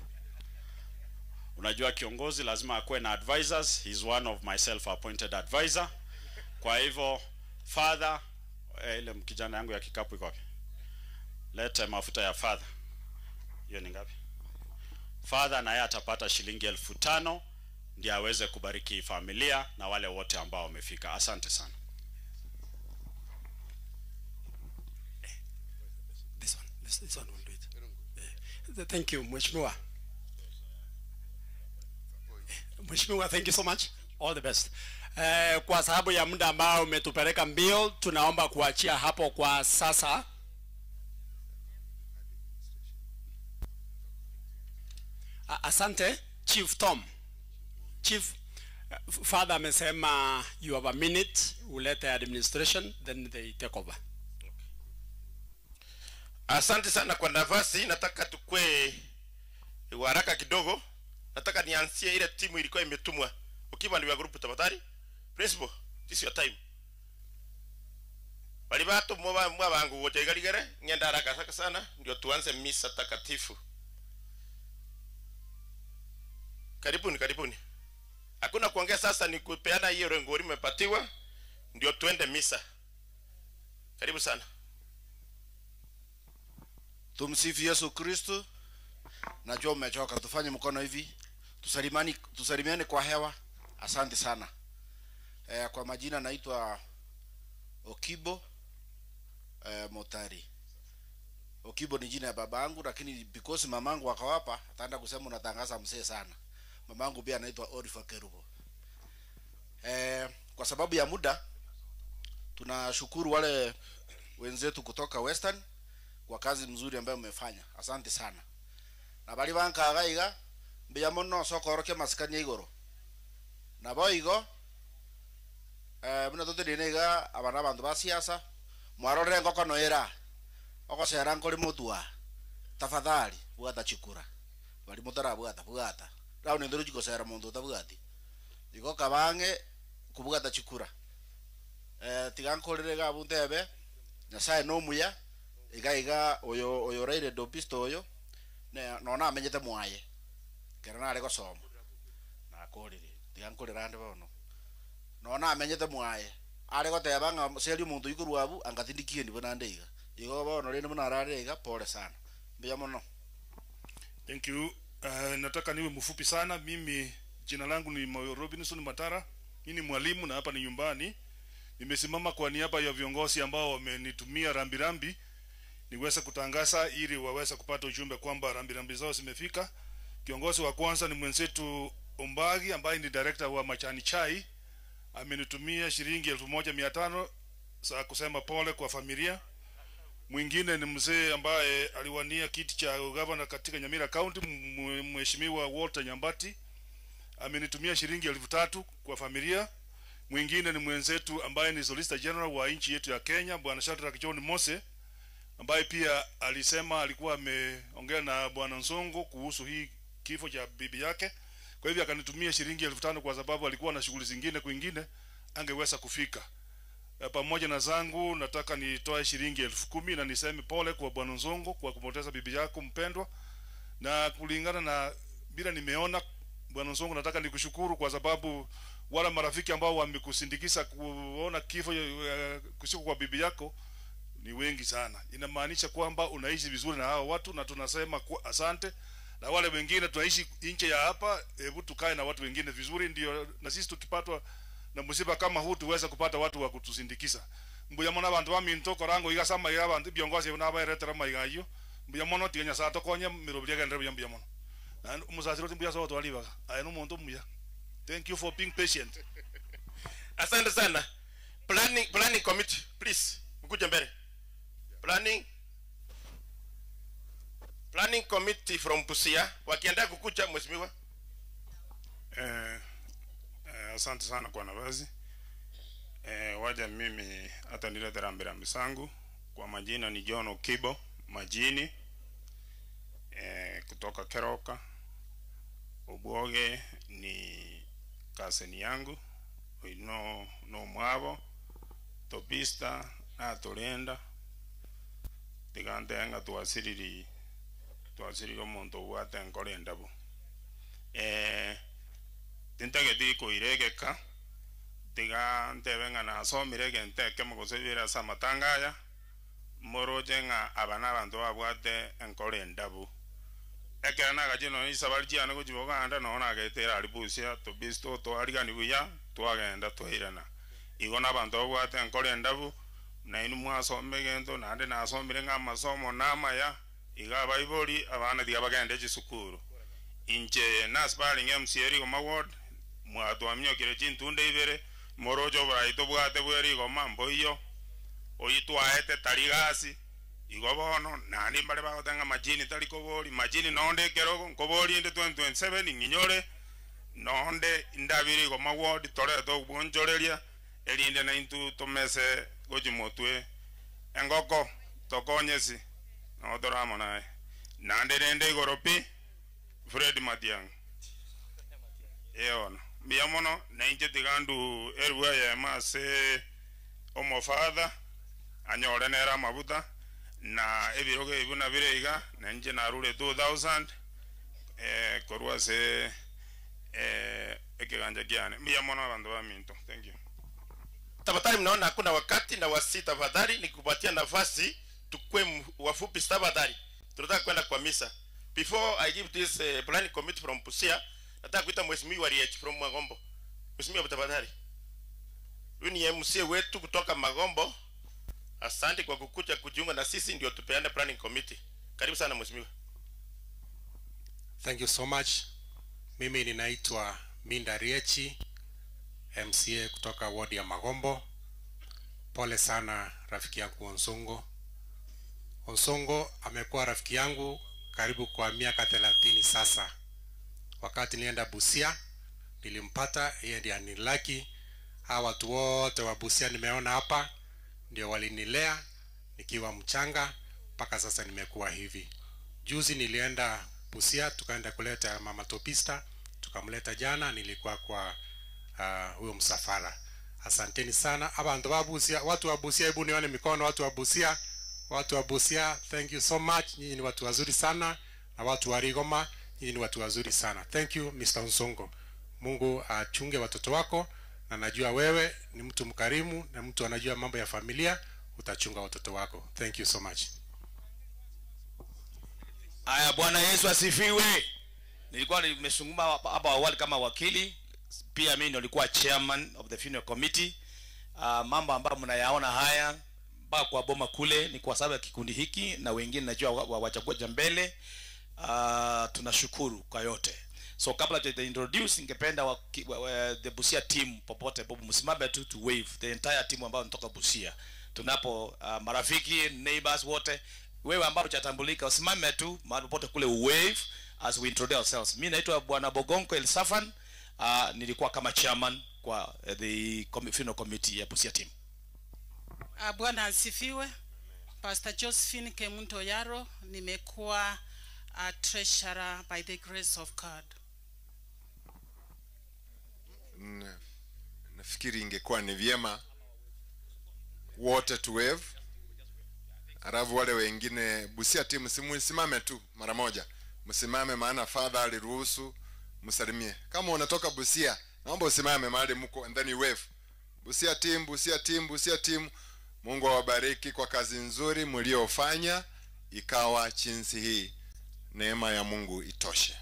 Unajua kiongozi lazima akuwe na advisors. He's one of my self-appointed advisor. Kwa hivyo father, ile kijana yangu ya kikapu iko wapi? Lete mafuta ya father. Hiyo ni ngapi? Father naye atapata shilingi 5,000 ndiye aweze kubariki familia na wale wote ambao wamefika. Asante sana. This one will do it. Thank you, Mheshimiwa. Mheshimiwa, thank you so much. All the best. Kwa sababu ya muda ambao umetupeleka mbio, tunaomba kuachia hapo kwa sasa. Asante, Chief Tom. Chief, Father amesema you have a minute, ulete administration, then they take over. Asante sana kwa nafasi. Nataka tukue waraka kidogo. Nataka nianzie ile timu ilikuwa imetumwa. Ukiwa ni wa group tafadhali. Principal, this is your time. Bali watu mwa wangu wote igaligere, ngenda haraka sana ndio tuanze misa takatifu. Karibuni, karibuni. Hakuna kuongea sasa, ni kupeana hiyo rengori mmepatiwa ndio tuende misa. Karibu sana. Tumsifu Yesu Kristo. Najua umechoka, tufanye mkono hivi. Tusalimiane kwa hewa. Asante sana. Kwa majina naitwa Okibo Motari. Okibo ni jina ya babangu, lakini because mamangu akawapa, ataenda kusema unatangaza mzee sana. Mamangu pia anaitwa Orifa Kerubo. Kwa sababu ya muda, tunashukuru wale wenzetu kutoka Western kwa kazi mzuri ambayo mmefanya. Asante sana. Na bali banka gaiga mbiya mono sokoroke masikani igoro. Na boigo muna totenenega abana bantu ba siasa mwarorere ngoko noera okosera nkori mutua tafadhali bwata chikura bali mutara bwata bwata rao nendoro chikosera mundu utabwati igo kabange kubwata chikura tigankorere ga buntebe Nyasaye no muya iga iga oyo oyo raire do pisto oyo ne nona amenyete mwaye kera nare gosoma nakorire tigankorera ande bono nona amenyete mwaye are goteba ng'a seri omonto ikorwa abu angatindikie nibo nande iga igo bono rende munarare iga pole sana mbiya mono. Thank you. Nataka niwe mfupi sana. Mimi jina langu ni Robinson Matara. Mimi ni mwalimu na hapa ni nyumbani. Nimesimama kwa niaba ya viongozi ambao wamenitumia rambirambi niweze kutangaza ili waweze kupata ujumbe kwamba rambirambi zao zimefika. Kiongozi wa kwanza ni mwenzetu Ombagi ambaye ni director wa Machani Chai. Amenitumia shilingi 1500 za kusema pole kwa familia. Mwingine ni mzee ambaye aliwania kiti cha governor katika Nyamira County, Mheshimiwa Walter Nyambati. Amenitumia shilingi 3000 kwa familia. Mwingine ni mwenzetu ambaye ni Solicitor General wa nchi yetu ya Kenya, Bwana Shadrack John Mose, ambaye pia alisema alikuwa ameongea na Bwana Nsongo kuhusu hii kifo cha bibi yake. Kwa hivyo akanitumia shilingi 5000 kwa sababu alikuwa na shughuli zingine kwingine angeweza kufika. Pamoja na zangu nataka nitoe shilingi 10,000 na niseme pole kwa Bwana Nsongo kwa kupoteza bibi yako mpendwa. Na kulingana na bila nimeona Bwana Nsongo, nataka nikushukuru kwa sababu Wala marafiki ambao wamekusindikiza kuona kifo kusiku kwa bibi yako ni wengi sana. Inamaanisha kwamba unaishi vizuri na hao watu, na tunasema kwa asante. Na wale wengine tunaishi nje ya hapa, hebu tukae na watu wengine vizuri, ndio na sisi tukipatwa na msiba kama huu tuweze kupata watu wa kutusindikiza. Mbuya mona bantu baminto korango igasama ya bantu biongozi nabaeretera maigayo. Mbuya mono tigenya sa tokonya mirobiria gendere buya mbuya mono. Na musasiro mbuya so twalibaga. Aye no muntu mbuya. Thank you for being patient. Asante sana. Planning committee, please. Mkuje mbele. Planning committee from Busia wakienda kukuja mheshimiwa. Asante sana kwa nafasi. Waja mimi hata nilete rambirambi zangu. Kwa majina ni John Okibo Majini, kutoka Keroka. Obwoge ni kaseni yangu, no mwabo topista na tolenda tigantenga tuasiriri omonto obwate nkorenda bo. Tintageti koiregeka tiga ntebe ng'a nasomire egento ekemo gose bibere ase amatanga aya moroche ng'a aba na abanto babwate enkoro endabu. Ekero nagachi nonya isabari chiane gochi boganda nonya nagetera aria Busia tobisto twarigani buya twagenda twairana. Igo na abanto babwate enkoro endabu nainwe mwasoma egento naende nasomire ng'a amasomo namaya iga abaibori abana tiga bagende chisukuru. Inche nasparing MCA Rigoma ward mwatwaminyokire chintunde ibere morocho oborai tobwate bwa Rigoma mboiyo oyi twaete tari gasi igo bono naende mbare bagotanga majini tari kobori majini nonde ekerogo nkobori inde 2027 ng'inyore nonde indabire Rigoma ward torete obwonchoreria erinde naintu tomese gochi motwe engoko tokonyesi notoramo naye naende rende igoro pi Fred Matiang. Eona. Mbuya mono nainche tigandu erwa yema ase omofadha anyore nera amabuta na ebirogo ebi nabire iga nainche narure 2000 korwa ase ekiganja kiane. Mbuya mono abanto baminto. Thank you. Tafadhali, mnaona hakuna wakati na wasi, tafadhali nikupatia nafasi tukue wafupi tafadhali. Tunataka kwenda kwa misa. Before I give this planning committee from Busia, nataka kuita mheshimiwa Riech from Magombo. Mheshimiwa tafadhali. Huyu ni MCA wetu kutoka Magombo. Asante kwa kukuja kujiunga na sisi ndio tupeane planning committee. Karibu sana mheshimiwa. Thank you so much. Mimi ninaitwa Minda Riechi, MCA kutoka ward ya Magombo. Pole sana rafiki yangu Onsongo. Onsongo amekuwa rafiki yangu karibu kwa miaka 30 sasa. Wakati nilienda Busia nilimpata, yeye ndiye anilaki. Hawa watu wote wa Busia nimeona hapa ndio walinilea nikiwa mchanga mpaka sasa nimekuwa hivi. Juzi nilienda Busia, tukaenda kuleta mama Topista, tukamleta jana, nilikuwa kwa huyo msafara. Asanteni sana abantu wa Busia, watu wa Busia, hebu nione mikono watu wa Busia. Watu wa Busia, thank you so much. Nyinyi ni watu wazuri sana, na watu wa Rigoma, nyinyi ni watu wazuri sana. Thank you Mr. Onsongo. Mungu achunge watoto wako, na najua wewe ni mtu mkarimu na mtu anajua mambo ya familia, utachunga watoto wako. Thank you so much. Aya, Bwana Yesu asifiwe. Nilikuwa nimesunguma hapa awali kama wakili, pia mimi nilikuwa chairman of the funeral committee. Mambo ambayo mnayaona haya mpaka kwa boma kule ni kwa sababu ya kikundi hiki na wengine najua wachakuja mbele. Tunashukuru kwa yote. So kabla to introduce, ningependa the Busia team popote popo msimame tu to wave the entire team ambao nitoka Busia. Tunapo marafiki, neighbors wote, wewe ambao hujatambulika usimame tu mahali popote kule wave as we introduce ourselves. Mimi naitwa Bwana Bogonko El Safan. Nilikuwa kama chairman kwa the funeral committee ya Busia team. Bwana asifiwe. Pastor Josephine Kemunto Yaro, nimekuwa treasurer by the grace of God. Nafikiri ingekuwa ni vyema wote tu wave. Alafu wale wengine Busia team msimame tu mara moja. Msimame maana father aliruhusu msalimie. Kama unatoka Busia Naomba usimame mahali mko and then you wave. Busia team, Busia team, Busia team. Mungu awabariki kwa kazi nzuri mliofanya ikawa jinsi hii. Neema ya Mungu itoshe.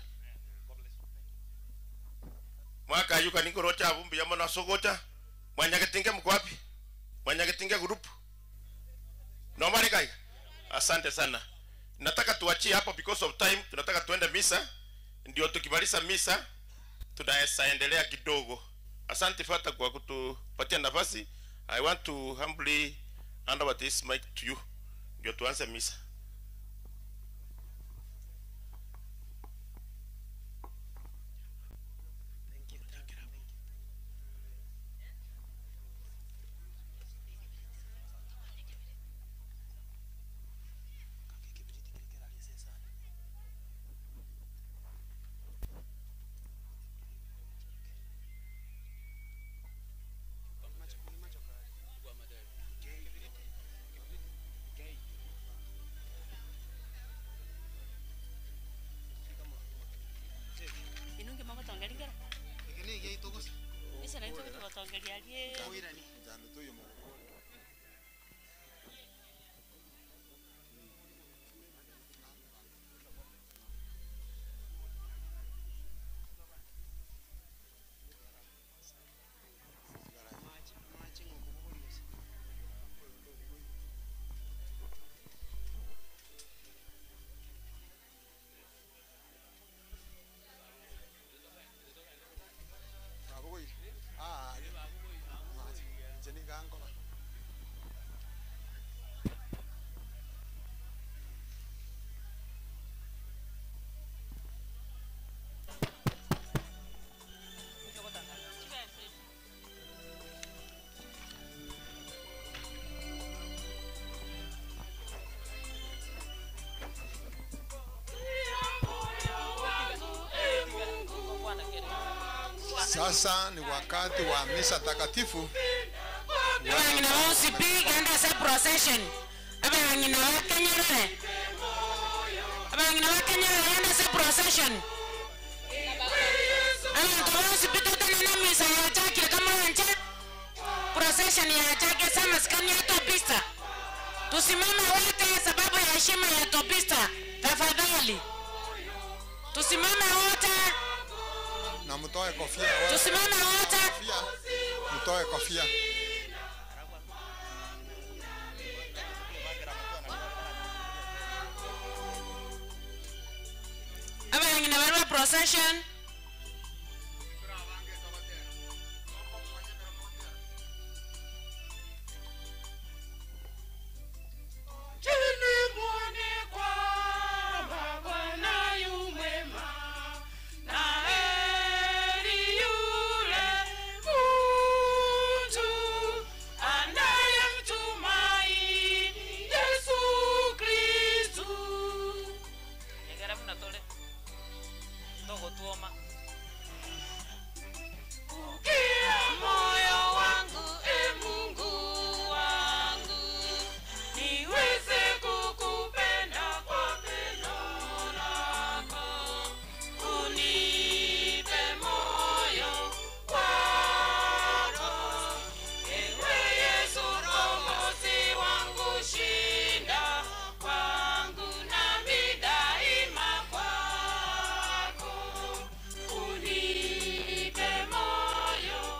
Mwaka yuka nikorocha vumbi ya mwana sogota. Mwanyagetinge mko wapi? Mwanyagetinge group. Naomba kai. Asante sana. Nataka tuachie hapo because of time. Tunataka tuende misa. Ndio tukimaliza misa tunaweza endelea kidogo. Asante Fata kwa kutupatia nafasi. I want to humbly hand over this mic to you. Ndio tuanze misa. Sasa ni wakati wa misa takatifu. Abangina bosipiga ndase procession. Abangina bakenyerere. Abangina bakenyerere ndase procession. Abantu bosipita tena na misa ya chake kama nje. Procession ya chake sama skani ya topista. Tusimame wote sababu ya heshima ya topista. Tafadhali. Tusimame wote. Na mtoe kofia. Tusimame wote. Mtoe kofia. Abangina barua procession. Unipe moyo.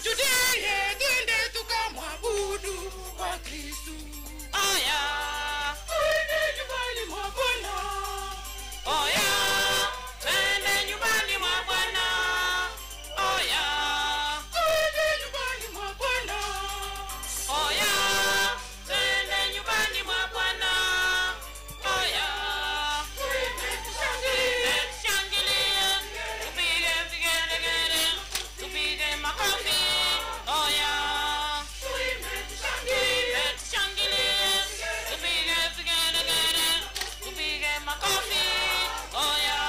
Tumusujudie, twende tukamwabudu kwa Kristu. Oya, twende nyumbani mwa Bwana. Oya, twende nyumbani mwa Bwana. Oya, twende nyumbani mwa Bwana. Oya, twende nyumbani mwa Bwana. Oya, twende tushangilie, tushangilie, tupige vigelegele, tupige makofi. Oya, twende tushangilie, tushangilie, tupige vigelegele, tupige makofi. Oya.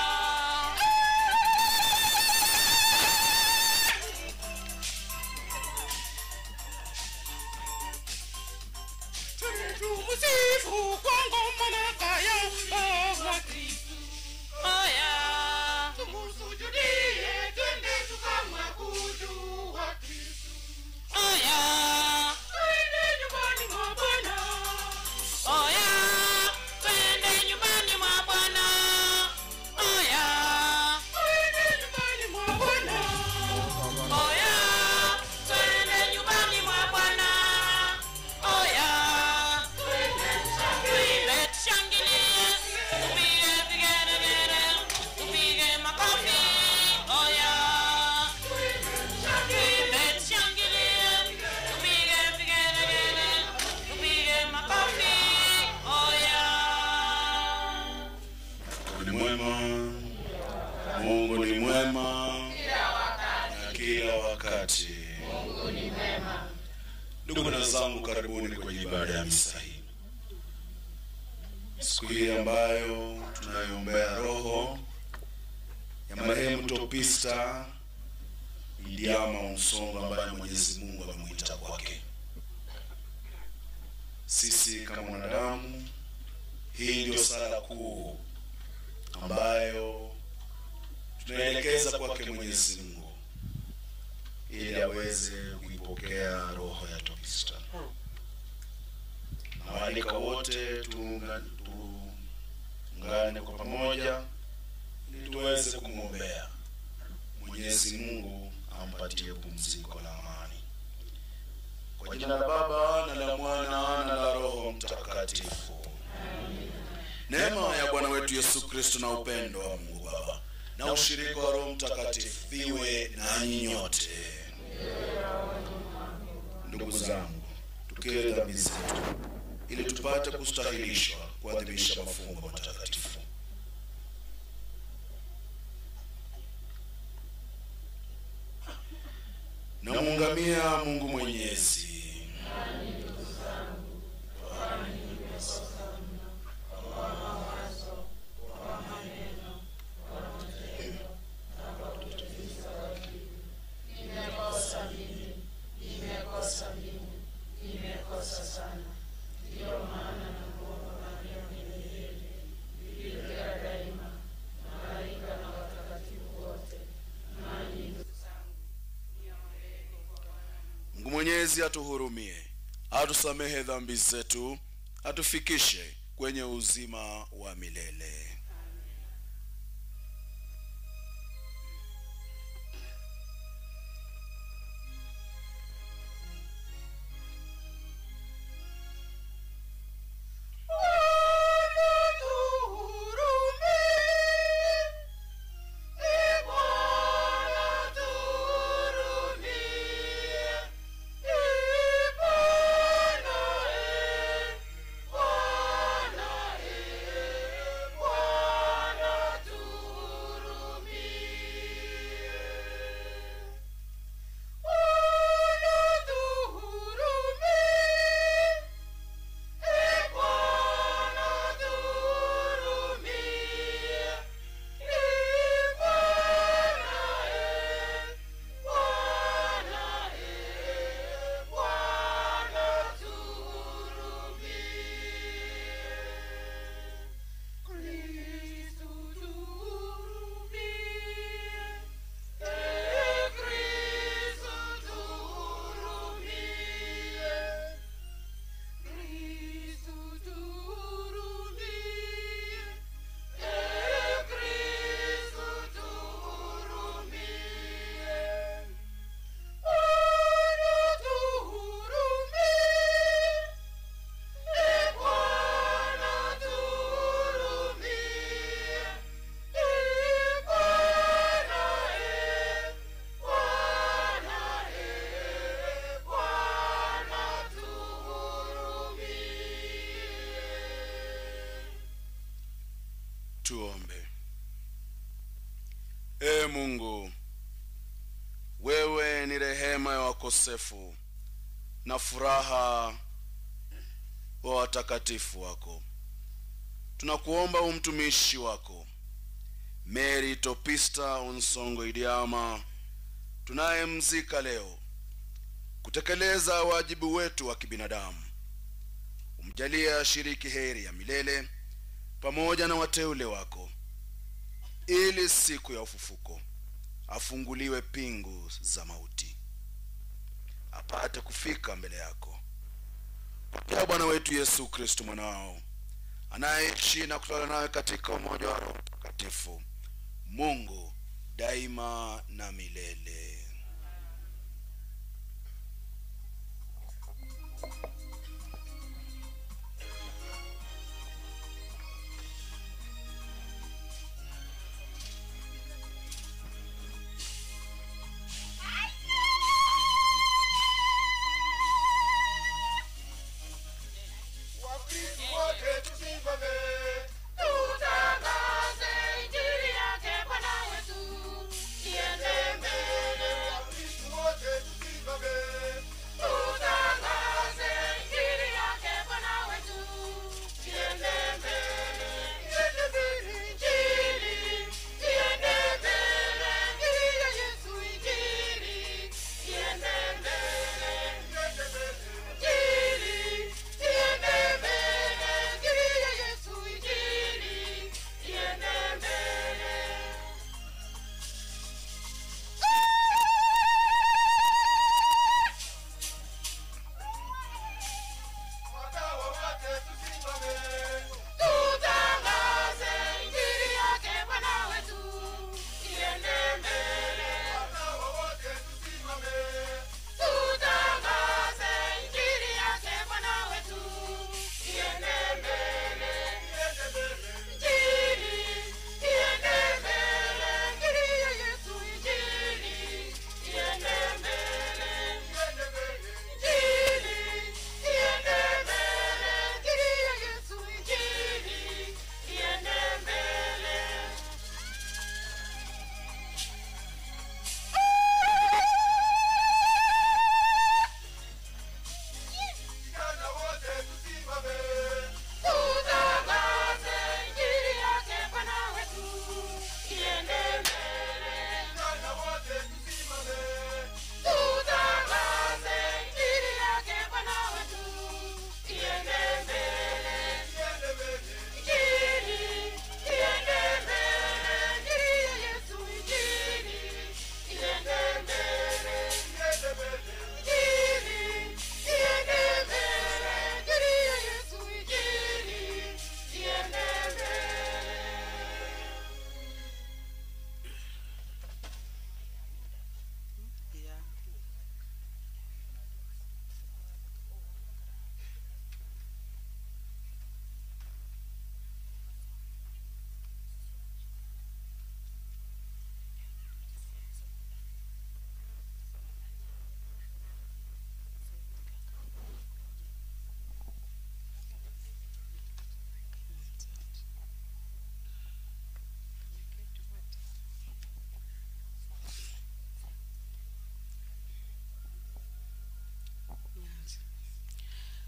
Twende tumusifu kwa ngoma na kaya kwa Kristu. Oya, tumusujudie, twende tukamwabudu wa Kristu. Oya, twende nyumbani mwa Bwana. Oya, twende nyumbani mwa Bwana. Oya, twende nyumbani mwa Bwana. Oya, twende nyumbani mwa Bwana. Oya, twende tushangilie, tushangilie, tupige vigelegele, tupige makofi. Oya, twende tushangilie, tupige vigelegele, tupige makofi. Oya. Mungu ni mwema, Mungu ni mwema na kila wakati. Ndugu na zangu, karibuni kwenye ibada ya misa hii, siku hii ambayo tunaiombea roho ya marehemu Topista Ndiama Onsongo ambaye Mwenyezi Mungu amemuita kwake. Sisi kama wanadamu, hii ndio sala kuu ambayo tunaelekeza kwake Mwenyezi Mungu ili aweze kuipokea roho ya Topista. Nawaalika wote tuungane kwa pamoja ili tuweze kumwombea Mwenyezi Mungu ampatie pumziko la amani. Kwa jina la Baba na la Mwana na la Roho Mtakatifu. Neema ya Bwana wetu Yesu Kristo na upendo wa Mungu Baba na ushirika wa Roho Mtakatifu viwe nanyi nyote. Ndugu zangu, tukiri dhambi zetu ili tupate kustahilishwa kuadhimisha mafumbo matakatifu. Namuungamia Mungu Mwenyezi. Nimekosa mimi, nimekosa mimi, nimekosa sana. Ndiyo maana namuomba Maria mwenye heri, Bikira daima, malaika na watakatifu wote, nanyi ndugu zangu, niombeeni kwa Bwana. Mungu Mwenyezi atuhurumie, atusamehe dhambi zetu, atufikishe kwenye uzima wa milele. Bwana Ee Mungu, wewe ni rehema ya wakosefu na furaha wa watakatifu wako. Tunakuomba umtumishi wako Mary Topista Onsongo Idiama tunayemzika leo kutekeleza wajibu wetu wa kibinadamu. Umjalie ashiriki heri ya milele pamoja na wateule wako, ili siku ya ufufuko afunguliwe pingu za mauti, apate kufika mbele yako. Kwa Bwana wetu Yesu Kristo mwanao, anayeishi na kutawala nawe katika umoja wa Roho Mtakatifu, Mungu daima na milele. Tutangaze injili yake Bwana wetu, iende mbele. Tutangaze injili yake Bwana wetu, iende mbele. Injili, iende mbele. Injili ya Yesu, injili, iende mbele. Injili, iende mbele. Injili ya Yesu, injili, iende mbele. Tutangaze injili yake Bwana wetu, iende mbele. Tutangaze injili yake Bwana wetu, iende mbele. Injili, iende mbele. Injili ya Yesu, injili, iende mbele. Injili, iende mbele. Injili ya Yesu, injili, iende mbele. Tutangaze injili yake Bwana wetu, iende mbele. Tutangaze injili yake Bwana wetu, iende mbele. Injili, iende mbele. Injili ya Yesu, injili, iende mbele. Injili, iende mbele. Injili ya Yesu, injili, iende mbele.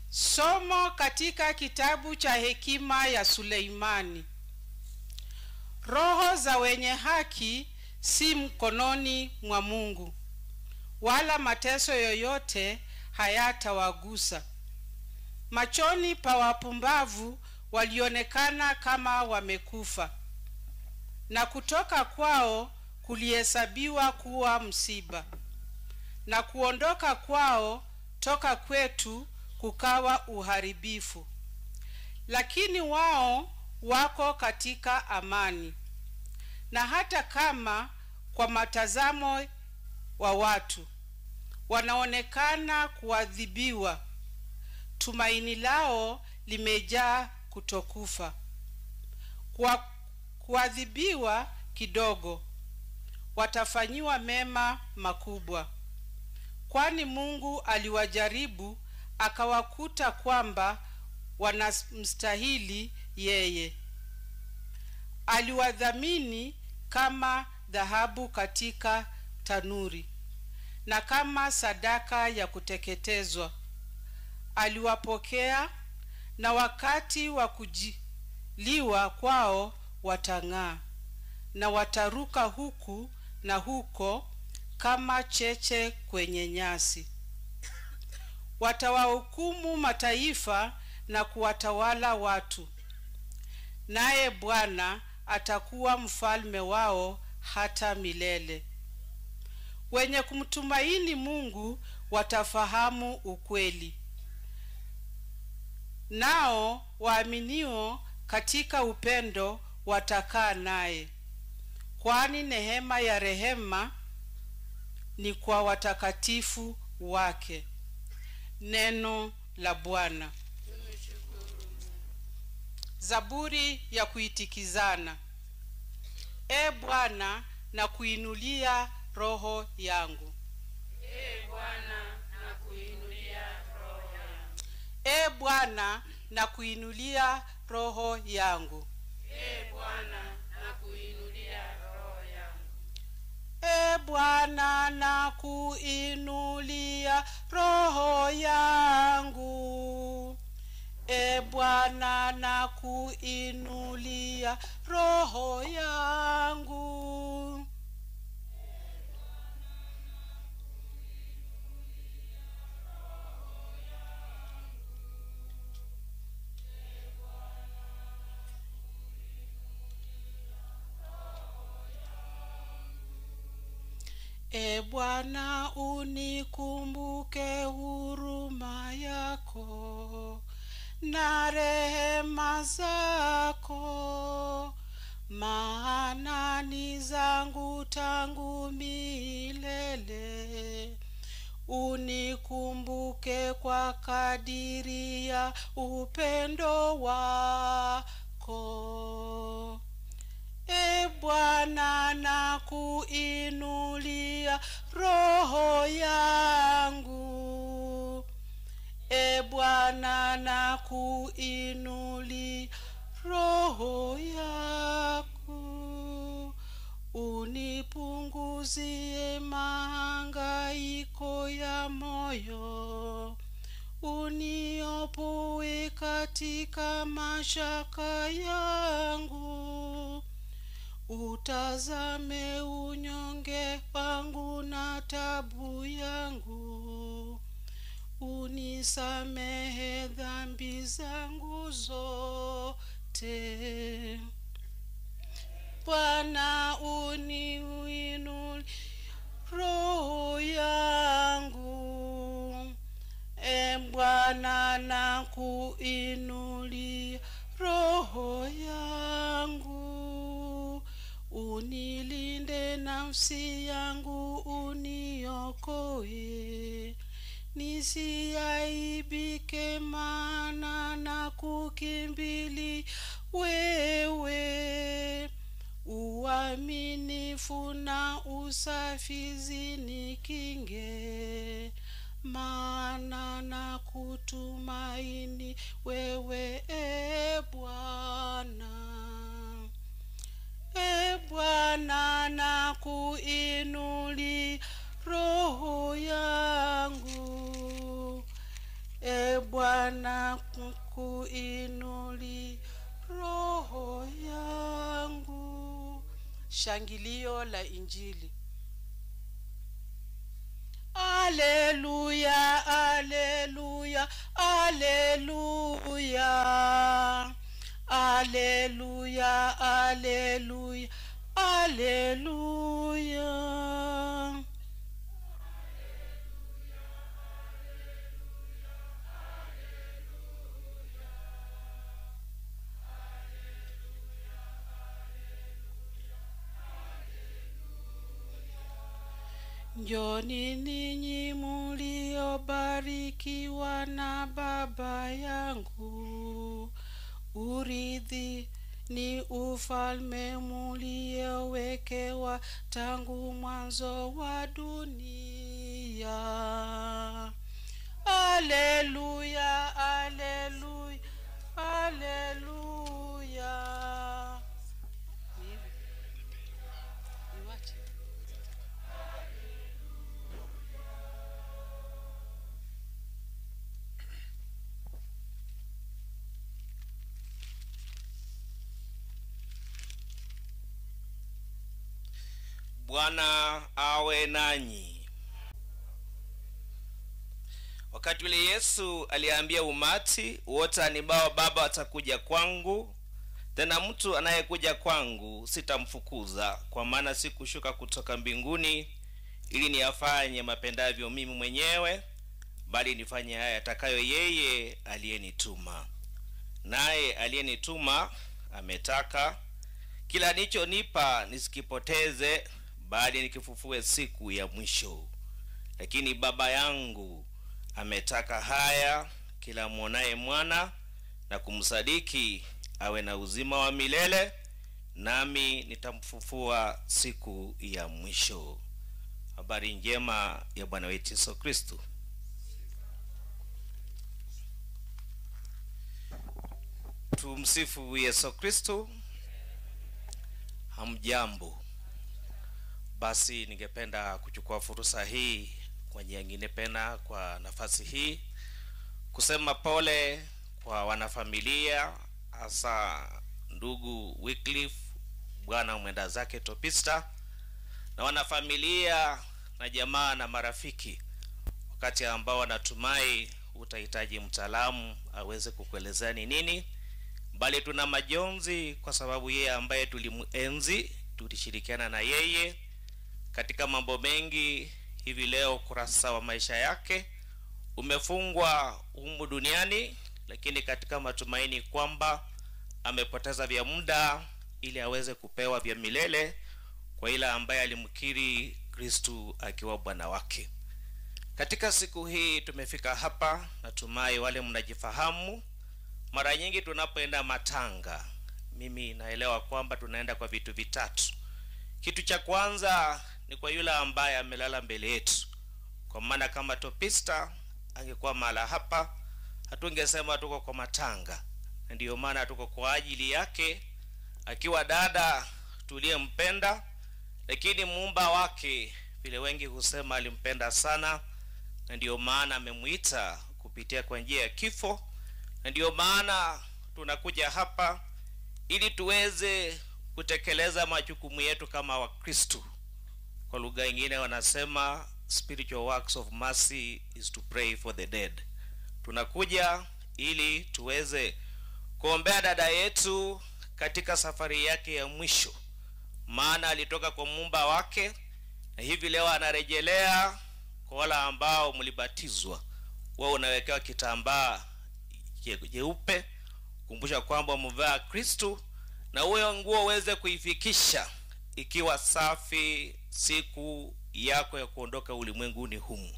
Somo katika kitabu cha hekima ya Suleimani. Roho za wenye haki si mkononi mwa Mungu, wala mateso yoyote hayatawagusa. Machoni pa wapumbavu walionekana kama wamekufa, na kutoka kwao kulihesabiwa kuwa msiba, na kuondoka kwao toka kwetu kukawa uharibifu. Lakini wao wako katika amani, na hata kama kwa matazamo wa watu wanaonekana kuadhibiwa, tumaini lao limejaa kutokufa. Kwa kuadhibiwa kidogo watafanyiwa mema makubwa, kwani Mungu aliwajaribu akawakuta kwamba wanamstahili yeye. Aliwadhamini kama dhahabu katika tanuri na kama sadaka ya kuteketezwa. Aliwapokea, na wakati wa kujiliwa kwao watang'aa na wataruka huku na huko kama cheche kwenye nyasi. Watawahukumu mataifa na kuwatawala watu, naye Bwana atakuwa mfalme wao hata milele. Wenye kumtumaini Mungu watafahamu ukweli, nao waaminio katika upendo watakaa naye, kwani neema ya rehema ni kwa watakatifu wake. Neno la Bwana. Zaburi ya kuitikizana. E Bwana, na kuinulia roho yangu. E Bwana, na kuinulia roho yangu. E Bwana, na kuinulia roho yangu. E Bwana, na kuinulia roho yangu. E Bwana, na kuinulia roho yangu. E Bwana, na kuinulia roho yangu. E Bwana, unikumbuke huruma yako na rehema zako, maana ni zangu tangu milele. Unikumbuke kwa kadiri ya upendo wako. E Bwana, na kuinulia roho yangu. E Bwana, na kuinulia roho yako. Unipunguzie mahangaiko ya moyo, uniopoe katika mashaka yangu. Utazame unyonge wangu na tabu yangu, unisamehe dhambi zangu zote. Bwana, uniinulie roho yangu. E Bwana, na kuinulia roho yangu. Unilinde nafsi yangu, uniokoe, nisiaibike, maana na kukimbili wewe. Uaminifu na usafi zinikinge, maana na kutumaini wewe, e Bwana. E Bwana, na kuinulia roho yangu. E Bwana, kuinulia roho yangu. Shangilio la Injili. Alleluia, alleluia, alleluia. Alleluia, alleluia, alleluia. Njoni ninyi muliobarikiwa na Baba yangu, urithi ni ufalme muliowekewa tangu mwanzo wa dunia. Alleluia, alleluia, alleluia. Bwana awe nanyi. Wakati ule Yesu aliambia umati, wote anibao Baba atakuja kwangu, tena mtu anayekuja kwangu sitamfukuza, kwa maana sikushuka kutoka mbinguni ili niyafanye mapendavyo mimi mwenyewe, bali nifanye haya atakayo yeye aliyenituma. Naye aliyenituma ametaka kila nilichonipa nisikipoteze, bali nikifufue siku ya mwisho. Lakini Baba yangu ametaka haya, kila muonaye Mwana na kumsadiki awe na uzima wa milele, nami nitamfufua siku ya mwisho. Habari njema ya Bwana wetu Yesu Kristo. Tumsifu Yesu Kristo. Hamjambo. Basi ningependa kuchukua fursa hii kwa njia nyingine pena, kwa nafasi hii kusema pole kwa wanafamilia, hasa ndugu Wycliffe bwana mwenda zake Topista, na wanafamilia na jamaa na marafiki, wakati ambao wanatumai utahitaji mtaalamu aweze kukuelezea ni nini, bali tuna majonzi kwa sababu yeye ambaye tulimuenzi, tulishirikiana na yeye katika mambo mengi. Hivi leo kurasa wa maisha yake umefungwa humu duniani, lakini katika matumaini kwamba amepoteza vya muda ili aweze kupewa vya milele kwa ila ambaye alimkiri Kristu akiwa Bwana wake. Katika siku hii tumefika hapa, natumai wale mnajifahamu. Mara nyingi tunapoenda matanga, mimi naelewa kwamba tunaenda kwa vitu vitatu. Kitu cha kwanza ni kwa yule ambaye amelala mbele yetu. Kwa maana kama Topista angekuwa mahala hapa, hatungesema tuko kwa matanga. Na ndiyo maana tuko kwa ajili yake, akiwa dada tuliyempenda, lakini muumba wake vile wengi husema alimpenda sana, na ndiyo maana amemuita kupitia kwa njia ya kifo. Na ndiyo maana tunakuja hapa ili tuweze kutekeleza majukumu yetu kama Wakristo. Kwa lugha nyingine wanasema spiritual works of mercy is to pray for the dead. Tunakuja ili tuweze kuombea dada yetu katika safari yake ya mwisho, maana alitoka kwa muumba wake na hivi leo anarejelea. Kwa wale ambao mlibatizwa, wao unawekewa kitambaa jeupe kukumbusha kwamba umevaa Kristo, na huyo nguo uweze kuifikisha ikiwa safi siku yako ya kuondoka ulimwenguni humu.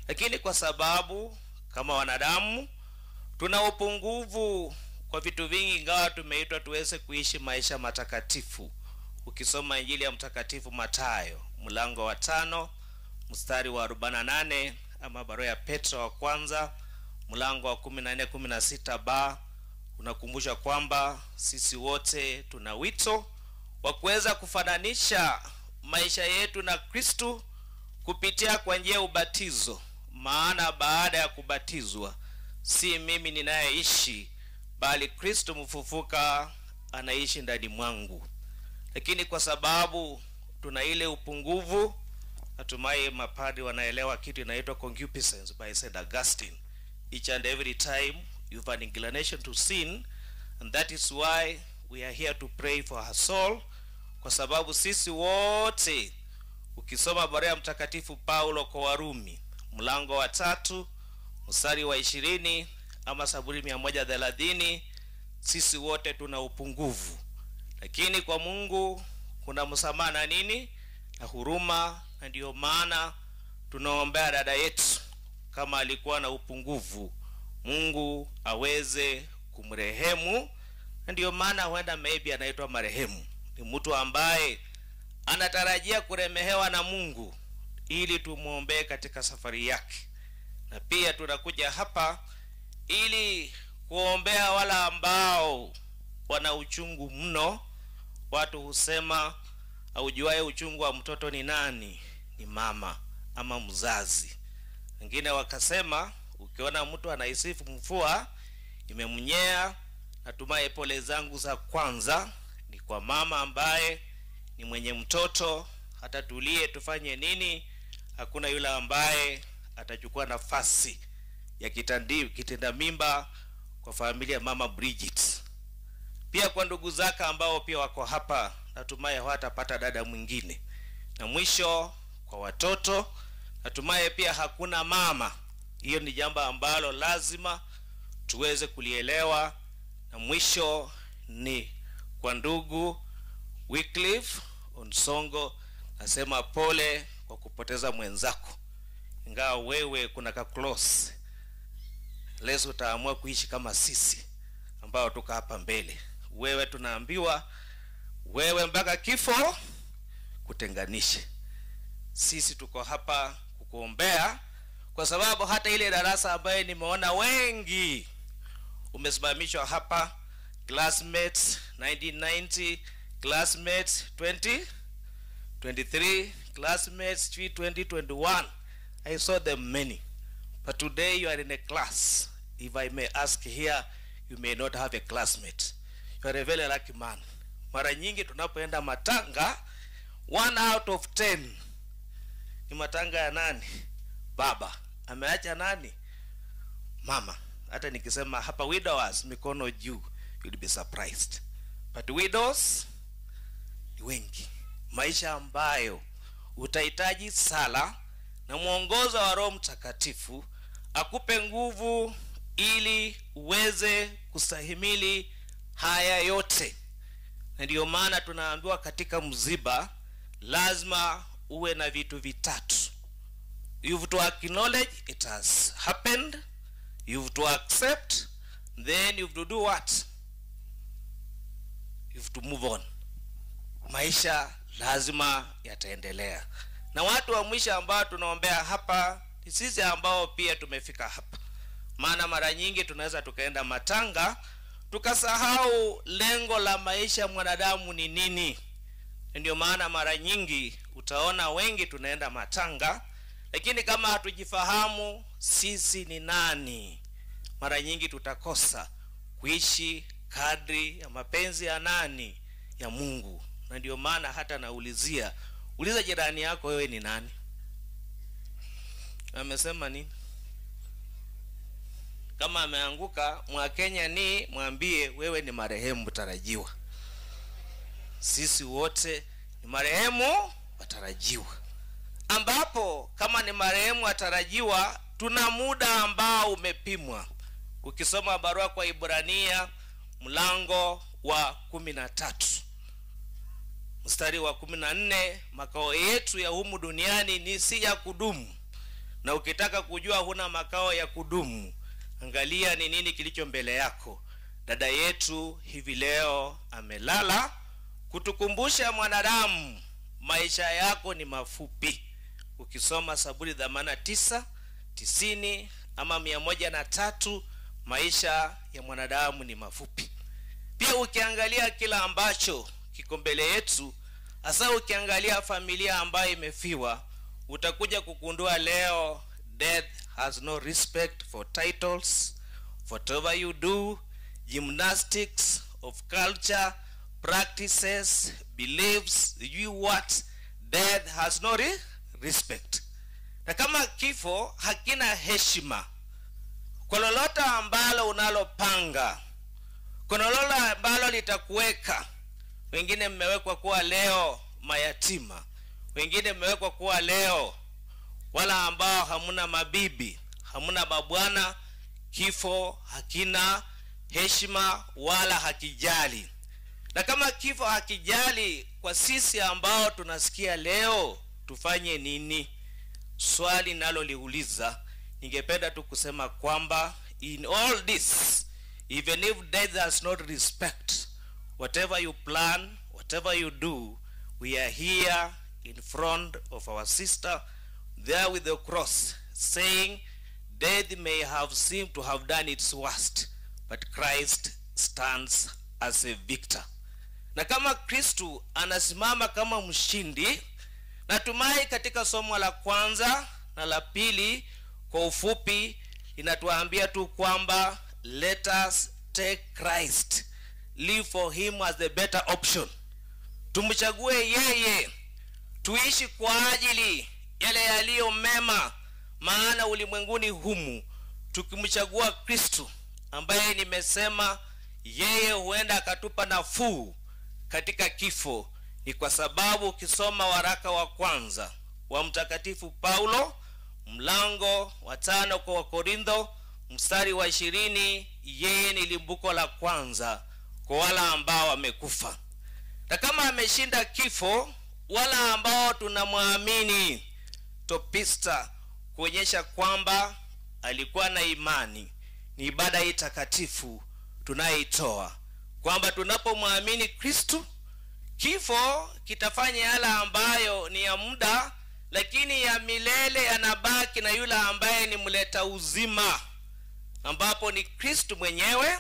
Lakini kwa sababu kama wanadamu tuna upungufu kwa vitu vingi, ingawa tumeitwa tuweze kuishi maisha matakatifu. Ukisoma Injili ya Mtakatifu Mathayo mlango wa 5 mstari wa 48, ama barua ya Petro wa kwanza mlango wa 14-16b, unakumbusha kwamba sisi wote tuna wito wa kuweza kufananisha maisha yetu na Kristo kupitia kwa njia ya ubatizo. Maana baada ya kubatizwa, si mimi ninayeishi, bali Kristo mfufuka anaishi ndani mwangu. Lakini kwa sababu tuna ile upungufu, natumai mapadri wanaelewa kitu inaitwa concupiscence by Saint Augustine. Each and every time you have an inclination to sin, and that is why we are here to pray for her soul. Kwa sababu sisi wote, ukisoma barua ya Mtakatifu Paulo kwa Warumi mlango wa 3 mstari wa 20 ama Zaburi 130, sisi wote tuna upungufu, lakini kwa Mungu kuna msamaha na nini na huruma. Na ndiyo maana tunaombea dada yetu, kama alikuwa na upungufu, Mungu aweze kumrehemu. Na ndiyo maana huenda maybe anaitwa marehemu, ni mtu ambaye anatarajia kuremehewa na Mungu, ili tumuombee katika safari yake. Na pia tunakuja hapa ili kuombea wala ambao wana uchungu mno. Watu husema aujuaye uchungu wa mtoto ni nani? Ni mama ama mzazi. Wengine wakasema ukiona mtu anaisifu mvua imemnyea. Natumai pole zangu za kwanza ni kwa mama ambaye ni mwenye mtoto, Hata tulie tufanye nini, hakuna yule ambaye atachukua nafasi ya kitenda mimba kwa familia Mama Bridget. Pia kwa ndugu zake ambao pia wako hapa, natumai hawatapata dada mwingine. Na mwisho kwa watoto, natumai pia hakuna mama. Hiyo ni jambo ambalo lazima tuweze kulielewa. Na mwisho ni kwa ndugu Wycliffe Onsongo, nasema pole kwa kupoteza mwenzako. Ingawa wewe kuna ka close, leo utaamua kuishi kama sisi ambao tuko hapa mbele. Wewe tunaambiwa wewe mpaka kifo kutenganishe. Sisi tuko hapa kukuombea, kwa sababu hata ile darasa ambayo nimeona wengi umesimamishwa hapa, classmates 1990, classmates 2023, classmates 2021. I saw them many. But today you are in a class. If I may ask here, you may not have a classmate. You are a very lucky man. Mara nyingi tunapoenda matanga, 1 out of 10 ni matanga ya nani? Baba. Ameacha nani? Mama. Hata nikisema hapa widowers, mikono juu, you'll be surprised. But widows ni wengi. Maisha ambayo utahitaji sala na mwongozo wa Roho Mtakatifu akupe nguvu ili uweze kustahimili haya yote. Na ndio maana tunaambiwa katika msiba lazima uwe na vitu vitatu. You've to acknowledge it has happened, you've to accept, then you've to do what? You've to move on. Maisha lazima yataendelea. Na watu wa mwisho ambao tunaombea hapa ni sisi ambao pia tumefika hapa. Maana mara nyingi tunaweza tukaenda matanga tukasahau lengo la maisha mwanadamu ni nini. Ndio maana mara nyingi utaona wengi tunaenda matanga, lakini kama hatujifahamu sisi ni nani, mara nyingi tutakosa kuishi kadri ya mapenzi ya nani? Ya Mungu. Na ndio maana hata naulizia, uliza jirani yako, wewe ni nani? Amesema nini? Kama ameanguka Mwakenya ni mwambie wewe ni marehemu mtarajiwa. Sisi wote ni marehemu watarajiwa. Ambapo kama ni marehemu watarajiwa, tuna muda ambao umepimwa. Ukisoma barua kwa Ibrania mlango wa 13 mstari wa 14, makao yetu ya humu duniani ni si ya kudumu. Na ukitaka kujua huna makao ya kudumu, angalia ni nini kilicho mbele yako. Dada yetu hivi leo amelala kutukumbusha mwanadamu maisha yako ni mafupi. Ukisoma Saburi 89, 90 ama 103, maisha ya mwanadamu ni mafupi. Pia ukiangalia kila ambacho kiko mbele yetu, hasa ukiangalia familia ambayo imefiwa, utakuja kugundua leo death has no respect for titles, whatever you do, gymnastics of culture, practices, beliefs, you what, death has no respect. Na kama kifo hakina heshima kwa lolote ambalo unalopanga, kwa lolote ambalo litakuweka. Wengine mmewekwa kuwa leo mayatima, wengine mmewekwa kuwa leo wala ambao hamuna mabibi, hamuna babwana. Kifo hakina heshima wala hakijali. Na kama kifo hakijali, kwa sisi ambao tunasikia leo tufanye nini? Swali naloliuliza, ningependa tu kusema kwamba in all this, even if death does not respect, whatever you plan, whatever you do, we are here in front of our sister there with the cross, saying death may have seemed to have done its worst, but Christ stands as a victor. Na kama Kristu anasimama kama mshindi, natumai katika somo la kwanza na la pili kwa ufupi inatuambia tu kwamba let us take Christ, live for him as the better option. Tumchague yeye, Tuishi kwa ajili yale yaliyo mema, maana ulimwenguni humu tukimchagua Kristo ambaye nimesema yeye huenda akatupa nafuu katika kifo. Ni kwa sababu ukisoma waraka wa kwanza wa Mtakatifu Paulo mlango wa 5 kwa Wakorintho mstari wa 20, yeye ni limbuko la kwanza kwa wala ambao wamekufa. Na kama ameshinda kifo, wala ambao tunamwamini Topista, kuonyesha kwamba alikuwa na imani, ni ibada hii takatifu tunayoitoa, kwamba tunapomwamini Kristo kifo kitafanya yale ambayo ni ya muda, lakini ya milele yanabaki na yule ambaye ni mleta uzima, ambapo ni Kristo mwenyewe,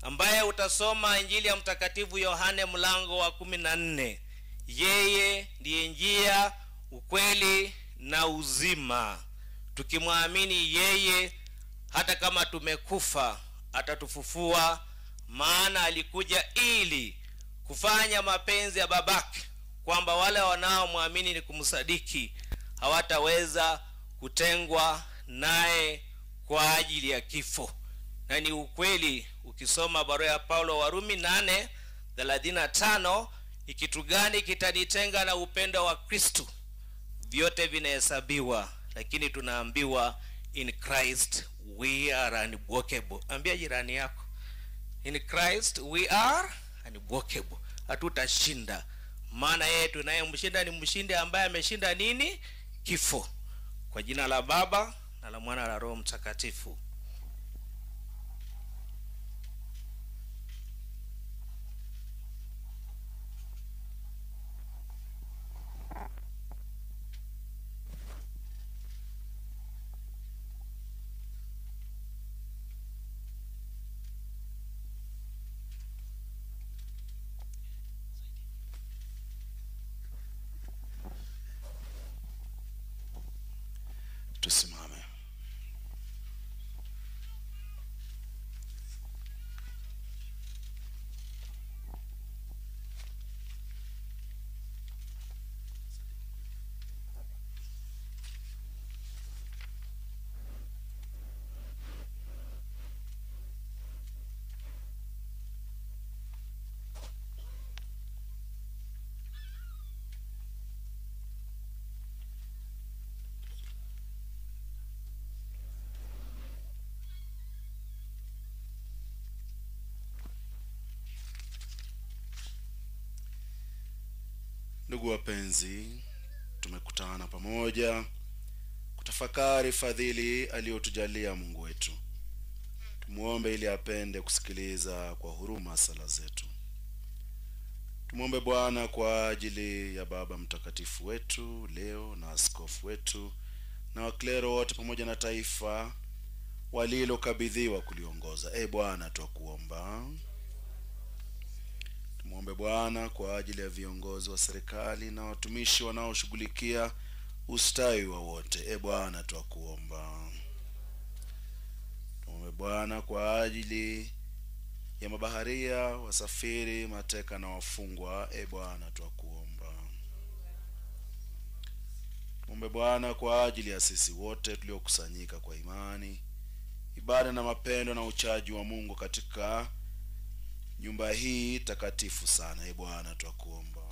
ambaye utasoma Injili ya Mtakatifu Yohane mlango wa 14. Yeye ndiye njia, ukweli na uzima. Tukimwamini yeye, hata kama tumekufa atatufufua, maana alikuja ili kufanya mapenzi ya Babake, kwamba wale wanaomwamini ni kumsadiki hawataweza kutengwa naye kwa ajili ya kifo. Na ni ukweli, ukisoma barua ya Paulo Warumi 8:35, ni kitu gani kitanitenga na upendo wa Kristo? Vyote vinahesabiwa, lakini tunaambiwa in Christ we are unbreakable. Ambia jirani yako, in Christ we are unbreakable. Hatutashinda, maana yeye tunayemshinda ni mshindi ambaye ameshinda nini? Kifo. Kwa jina la Baba na la Mwana na la Roho Mtakatifu. Tusimame. Ndugu wapenzi, tumekutana pamoja kutafakari fadhili aliyotujalia Mungu wetu. Tumuombe ili apende kusikiliza kwa huruma sala zetu. Tumuombe Bwana kwa ajili ya Baba Mtakatifu wetu leo na askofu wetu na waklero wote pamoja na taifa walilokabidhiwa kuliongoza. Bwana, twakuomba. Tumuombe Bwana kwa ajili ya viongozi wa serikali na watumishi wanaoshughulikia ustawi wa wote. Bwana, twakuomba. Tumuombe Bwana kwa ajili ya mabaharia, wasafiri, mateka na wafungwa. Bwana, twakuomba. Tumuombe Bwana kwa ajili ya sisi wote tuliokusanyika kwa imani, ibada na mapendo na uchaji wa Mungu katika nyumba hii takatifu sana. Bwana, twakuomba.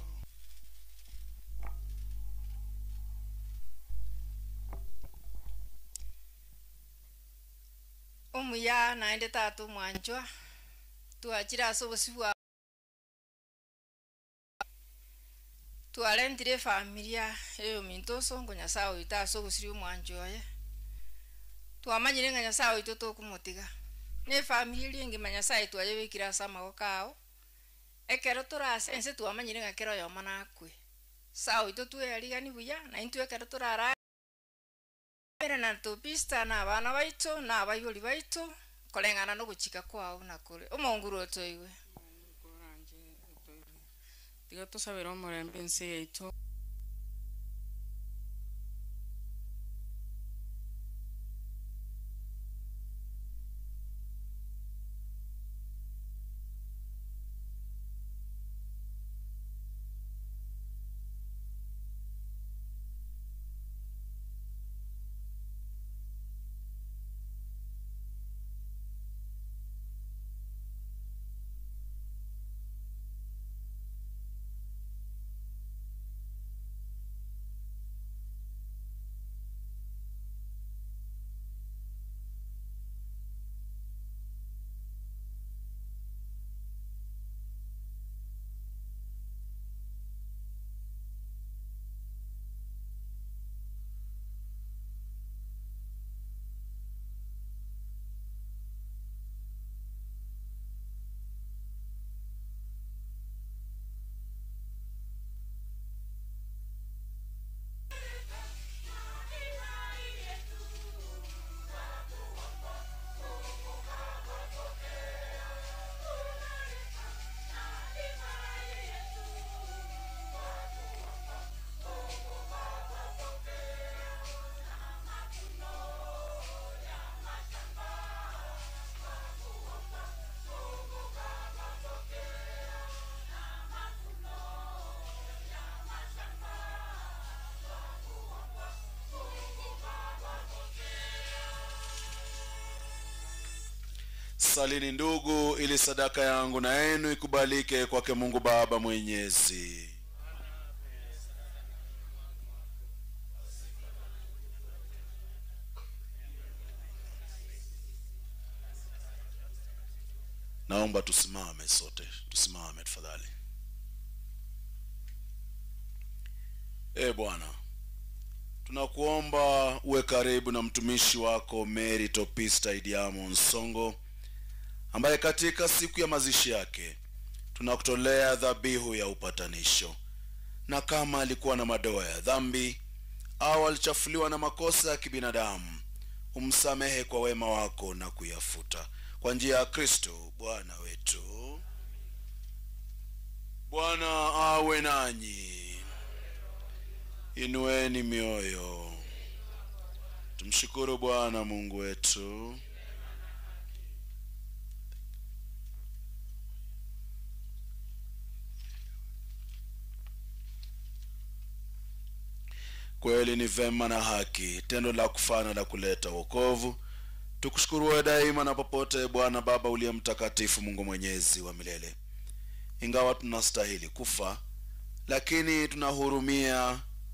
Omuya naende tatu mwanjwa tuachira sobusiwa tualendire familia eyo mintoso ngo Nyasaye itaso gusiri mwanjwa ye twamanyire nga Nyasaye ito tokumutiga ne familia ngi Nyasaye twayebikira sama kao ekero torase ense twamanyire nga kero yoma nakwe sawo ito twearigani buya na intwe ekero torara na topista na abana baito na abayoli baito kolengana no guchika kwao na kure omonguru otoiwe tiga tusabira omorembe ense yaito. Salini ndugu, ili sadaka yangu na yenu ikubalike kwake Mungu Baba Mwenyezi. Naomba tusimame sote, tusimame tafadhali. Bwana, tunakuomba uwe karibu na mtumishi wako Mary Topista Idiamo Onsongo, ambaye katika siku ya mazishi yake tunakutolea dhabihu ya upatanisho. Na kama alikuwa na madoa ya dhambi au alichafuliwa na makosa ya kibinadamu, umsamehe kwa wema wako na kuyafuta, kwa njia ya Kristo Bwana wetu. Bwana awe nanyi. Inueni mioyo. Tumshukuru Bwana Mungu wetu. Kweli ni vema na haki, tendo la kufana la kuleta wokovu. Tukushukuru wewe daima na popote, Bwana Baba uliye mtakatifu, Mungu mwenyezi wa milele. Ingawa tunastahili kufa, lakini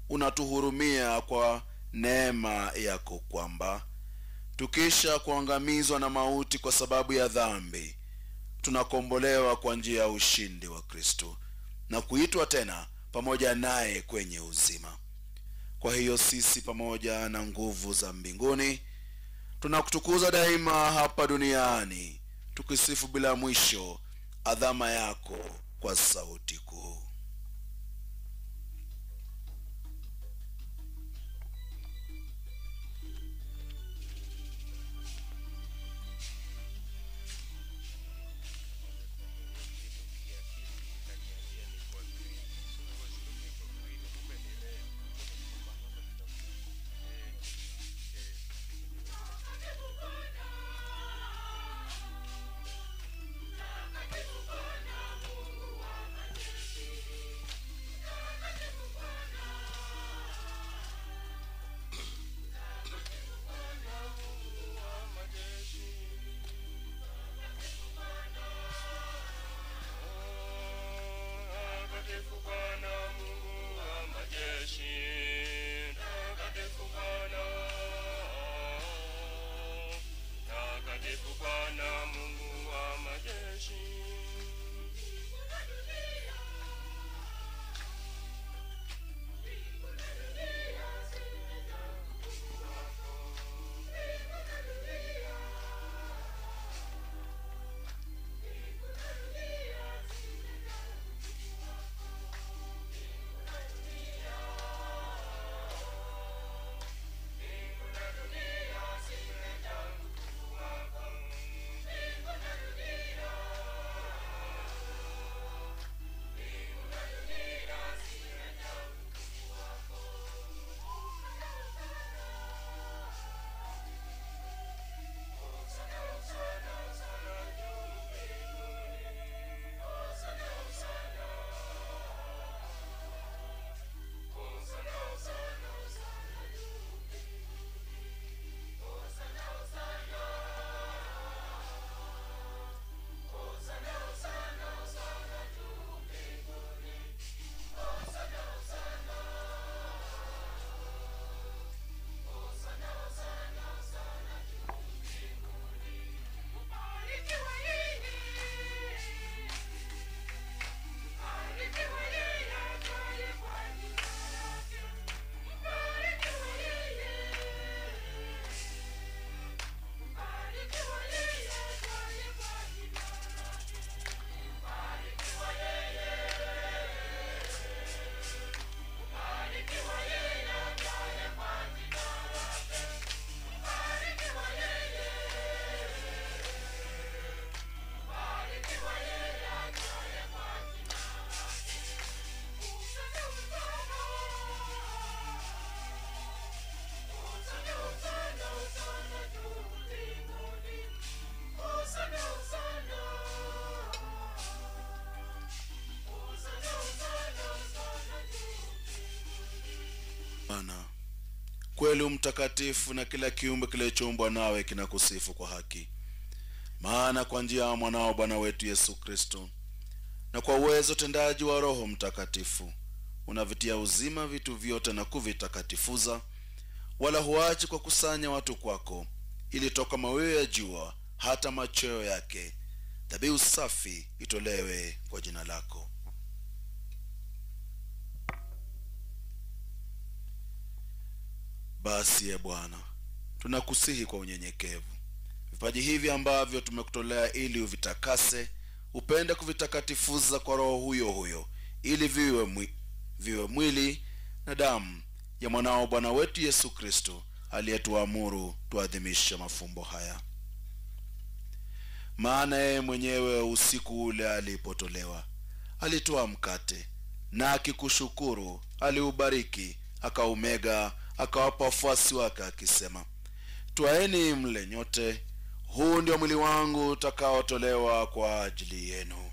unatuhurumia kwa neema yako, kwamba tukisha kuangamizwa na mauti kwa sababu ya dhambi, tunakombolewa kwa njia ya ushindi wa Kristo na kuitwa tena pamoja naye kwenye uzima. Kwa hiyo sisi pamoja na nguvu za mbinguni tunakutukuza daima hapa duniani, tukisifu bila mwisho adhama yako kwa sauti kuu. Bwana, kweli mtakatifu, na kila kiumbe kilichoumbwa nawe kinakusifu kwa haki. Maana kwa njia ya mwanao Bwana wetu Yesu Kristo na kwa uwezo tendaji wa Roho Mtakatifu unavitia uzima vitu vyote na kuvitakatifuza, wala huachi kwa kusanya watu kwako, ili toka mawio ya jua hata machweo yake dhabihu safi itolewe kwa jina lako. Basi e Bwana, tunakusihi kwa unyenyekevu, vipaji hivi ambavyo tumekutolea ili uvitakase, upende kuvitakatifuza kwa Roho huyo huyo, ili viwe mwili na damu ya mwanao Bwana wetu Yesu Kristo, aliyetuamuru tuadhimishe mafumbo haya. Maana yeye mwenyewe usiku ule alipotolewa, alitoa mkate, na akikushukuru aliubariki, akaumega, akawapa wafuasi wake akisema, twaeni mle nyote, huu ndio mwili wangu utakaotolewa kwa ajili yenu.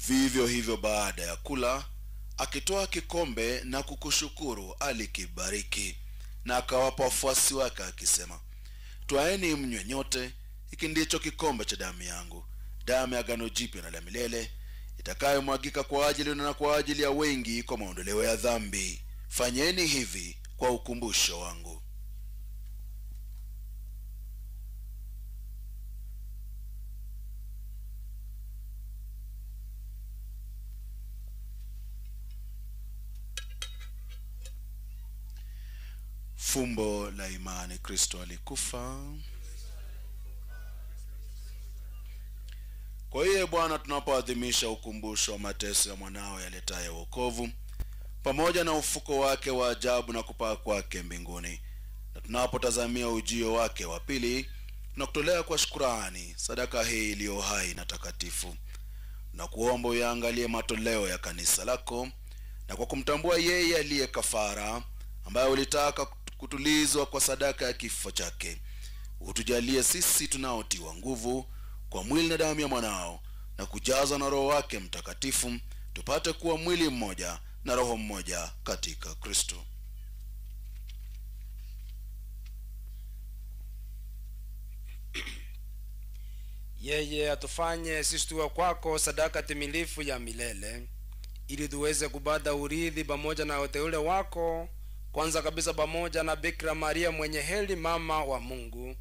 Vivyo hivyo baada ya kula, akitoa kikombe na kukushukuru, alikibariki na akawapa wafuasi wake akisema, twaeni mnywe nyote, hiki ndicho kikombe cha damu yangu, damu ya agano jipya na la milele, itakayomwagika kwa ajili na kwa ajili ya wengi kwa maondoleo ya dhambi. Fanyeni hivi kwa ukumbusho wangu. Fumbo la imani. Kristo alikufa. Kwa hiyo Bwana, tunapoadhimisha ukumbusho wa mateso ya mwanao yaletaye wokovu, pamoja na ufuko wake wa ajabu na kupaa kwake mbinguni, na tunapotazamia ujio wake wa pili, tunakutolea kwa shukrani sadaka hii iliyo hai na takatifu, na kuomba uyaangalie matoleo ya kanisa lako, na kwa kumtambua yeye aliye kafara, ambaye ulitaka kutulizwa kwa sadaka ya kifo chake, utujalie sisi tunaotiwa nguvu kwa mwili na damu ya mwanao na kujazwa na Roho wake Mtakatifu, tupate kuwa mwili mmoja na roho mmoja katika Kristo. Yeye atufanye sisi tuwe kwako sadaka timilifu ya milele, ili tuweze kupata urithi pamoja na wateule wako, kwanza kabisa pamoja na Bikira Maria mwenye heri, mama wa Mungu,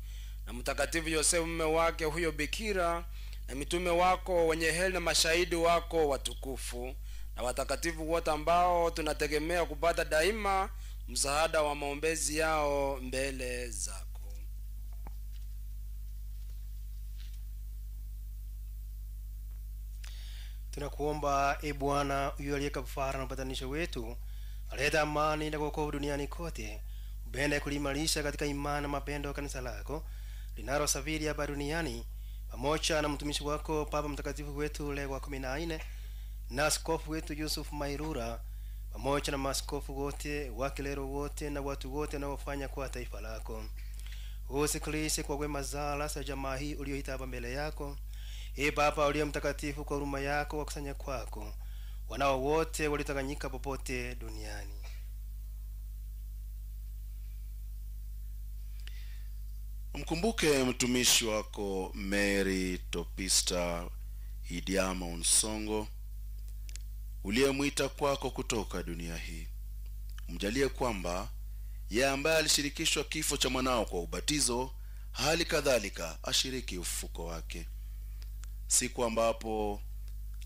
na Mtakatifu Yosefu mume wake huyo bikira, na mitume wako wenye heri na mashahidi wako watukufu, na watakatifu wote ambao tunategemea kupata daima msaada wa maombezi yao mbele zako. Tunakuomba e Bwana, huyo aliye kafara na upatanisho wetu, aleta amani na wokovu duniani kote, upende kuliimarisha katika imani na mapendo kanisa lako linalosafiri hapa duniani, pamoja na mtumishi wako Papa Mtakatifu wetu Leo wa 14 na askofu wetu Yusuf Mairura, pamoja na maaskofu wote, wakilero wote na watu wote wanaofanya kwa taifa lako. Usikilize kwa wema zala za jamaa hii uliyoita hapa mbele yako. Ee Baba uliye mtakatifu, kwa huruma yako wakusanya kwako wanao wote walitanganyika popote duniani. Mkumbuke mtumishi wako Mary Topista Idiama Onsongo, uliyemwita kwako kutoka dunia hii. Mjalie kwamba yeye ambaye alishirikishwa kifo cha mwanao kwa ubatizo, hali kadhalika ashiriki ufufuko wake, siku ambapo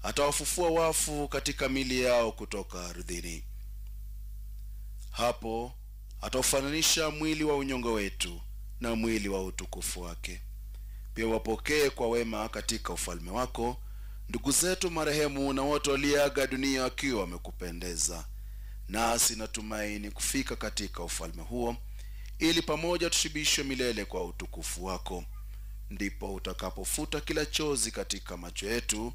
atawafufua wafu katika mili yao kutoka ardhini. Hapo ataufananisha mwili wa unyonge wetu na mwili wa utukufu wake. Pia wapokee kwa wema katika ufalme wako ndugu zetu marehemu na wote waliaga dunia wakiwa wamekupendeza. Nasi natumaini kufika katika ufalme huo, ili pamoja tushibishwe milele kwa utukufu wako. Ndipo utakapofuta kila chozi katika macho yetu,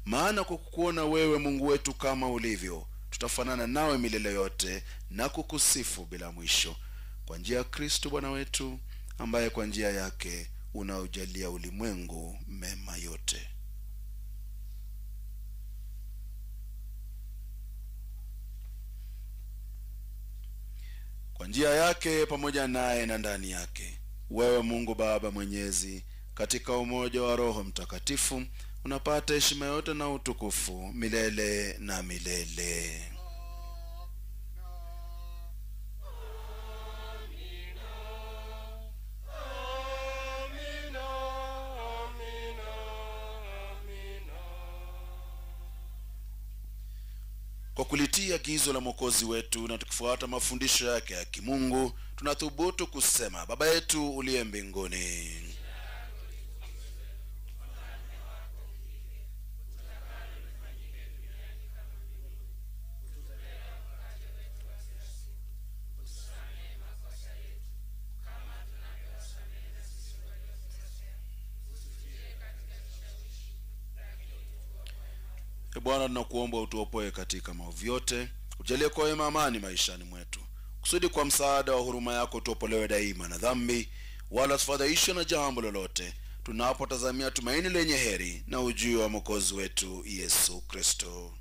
maana kwa kukuona wewe Mungu wetu kama ulivyo, tutafanana nawe milele yote na kukusifu bila mwisho, kwa njia ya Kristo Bwana wetu, ambaye kwa njia yake unaujalia ulimwengu mema yote. njia yake, pamoja naye na ndani yake, wewe Mungu Baba Mwenyezi, katika umoja wa Roho Mtakatifu, unapata heshima yote na utukufu milele na milele. Kwa kulitii agizo la Mwokozi wetu na tukifuata mafundisho yake ya kimungu, tunathubutu kusema: Baba yetu uliye mbinguni. Bwana, tunakuomba utuopoe katika maovu yote, ujalie kwa wema amani maishani mwetu, kusudi kwa msaada wa huruma yako tuopolewe daima na dhambi, wala tusifadhaishwe na jambo lolote, tunapotazamia tumaini lenye heri na ujio wa Mwokozi wetu Yesu Kristo.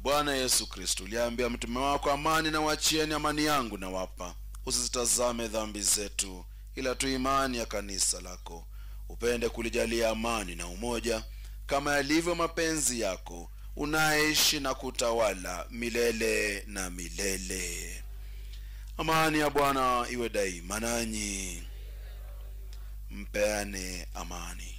Bwana Yesu Kristo, uliambia mtume wako, amani na wachieni, amani yangu na wapa, usizitazame dhambi zetu, ila tu imani ya kanisa lako. Upende kulijalia amani na umoja kama yalivyo mapenzi yako, unaishi na kutawala milele na milele. Amani ya Bwana iwe daima nanyi. Mpeane amani.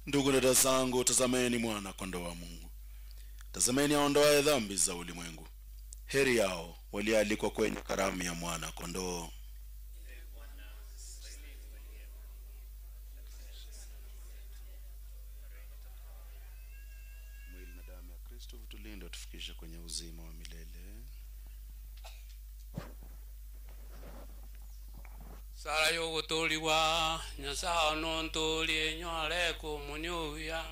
Ndugu dada zangu, tazameni mwana kondoo wa Mungu, tazameni aondoaye dhambi za ulimwengu. Heri yao walialikwa kwenye karamu ya mwana kondoo. Mwili na damu ya Kristo vitulinde, tufikishe kwenye uzima wa milele. Sala yogotoligwa Nyasaye nontolie nywale kumunyuya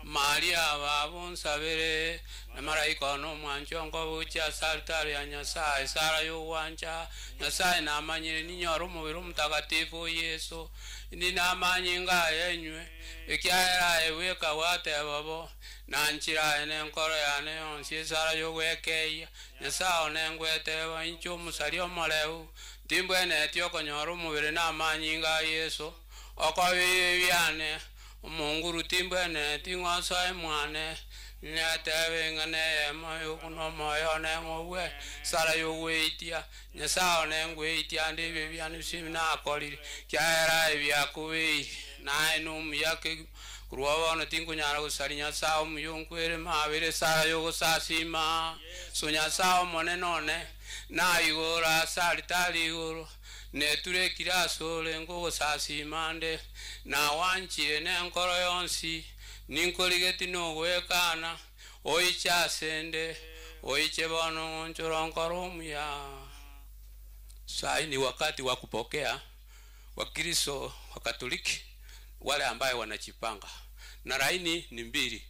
Maria babunsabire na malaika no mwanchongo bucha saltari ya Nyasaye. Sala yogwancha Nyasaye namanyire ninyora umubiri mtakatifu Yesu ninamanyinga yenywe ekyahera eweka watebabo nanchira enenkoro yane yonsi. Sala yogwekeia Nyasaye nengweteba incho omusari omoreu timbweneti okonyora umubiri namanyinga Yesu okobibyane omunguru timbweneti ng'osoe mwane netebe ng'ane yokunomoyo neng'owe sala yogweitia Nyasaye nengweitia ndi bibyane sinakorire kyahera ebyakubeire naye nomuyake kurwa tinkunyara gusari Nyasaye omuyonkwere mabere sala yogosasima so Nyasaye omonene one naigora salitari igoro neturekire asore ngogosasima nde nawanchire nenkoro yonsi ninkorigeti nogwekana Oicha sende oiche bono nchoronkoromya. Sai ni wakati wa kupokea Wakristo wa Katoliki wale ambaye wanachipanga, na laini ni 2.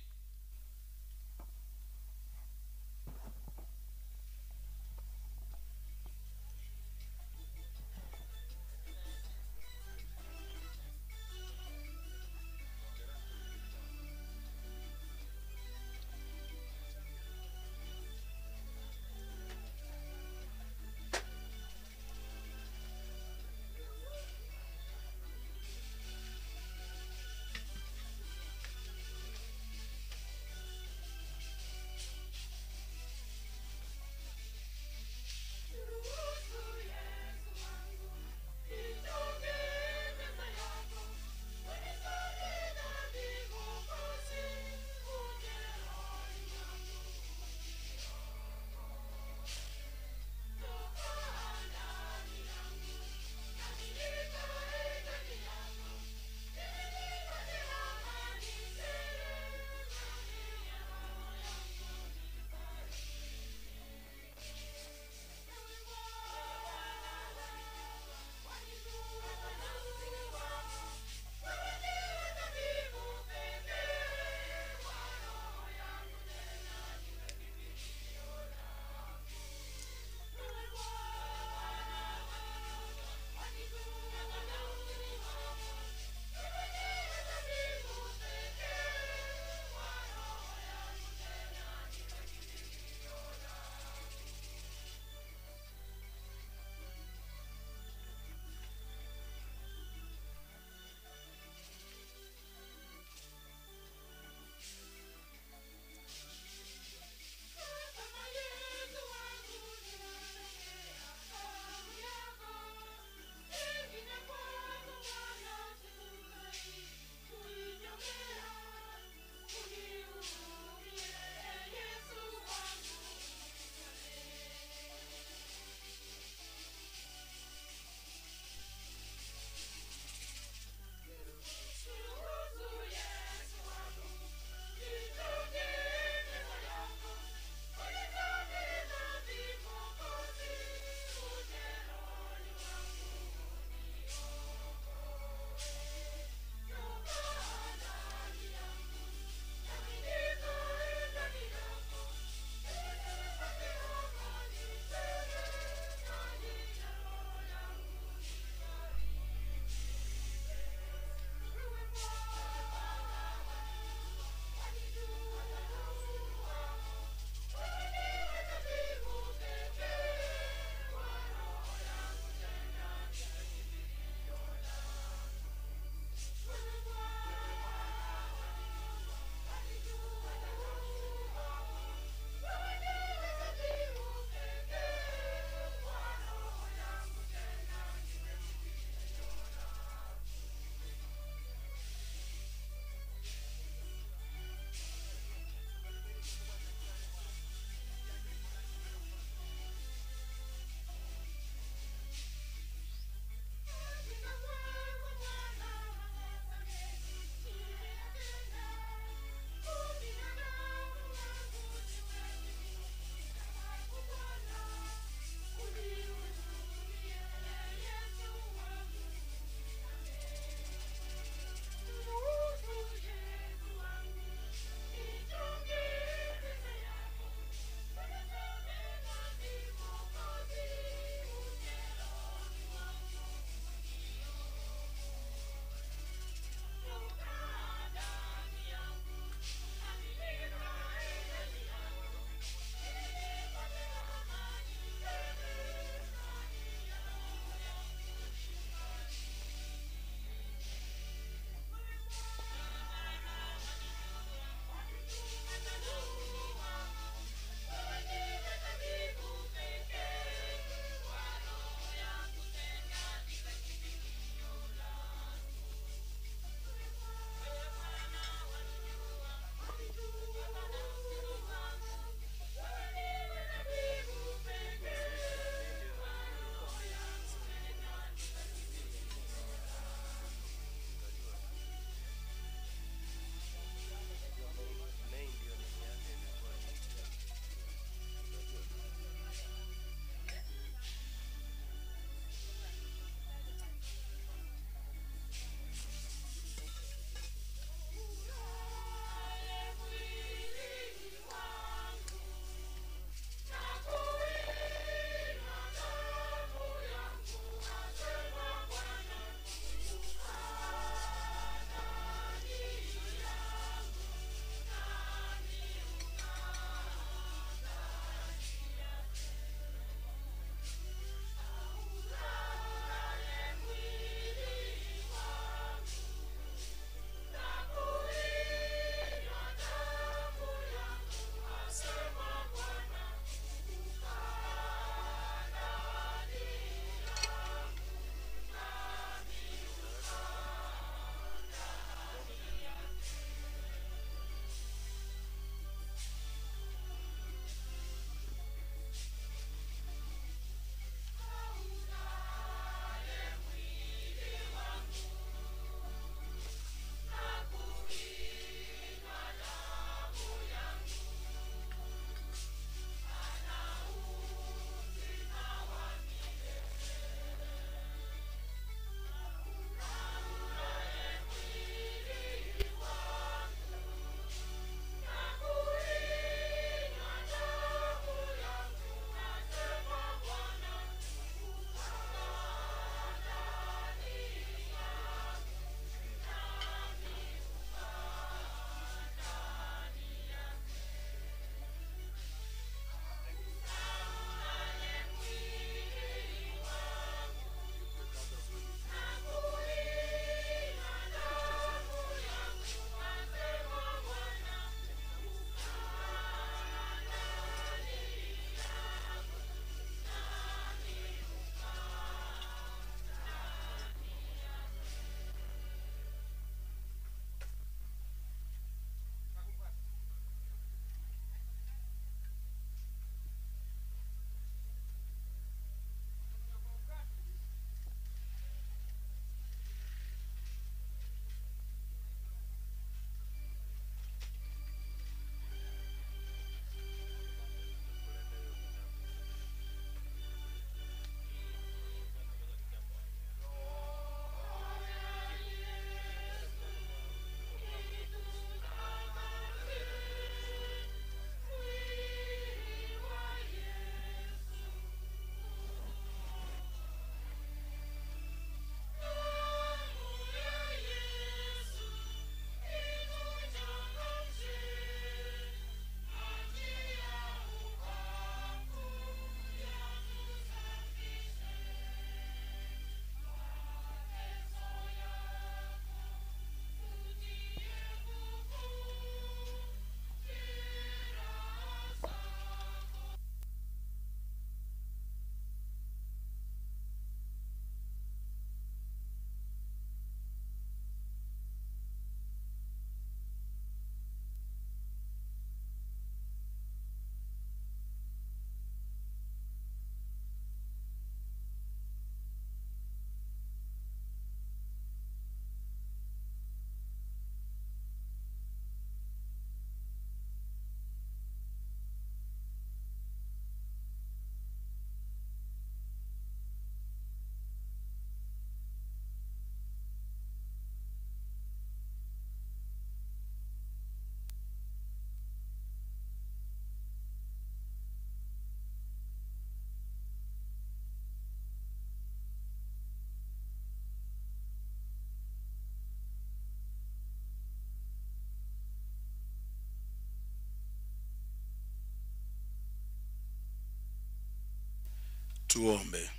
Tuombe.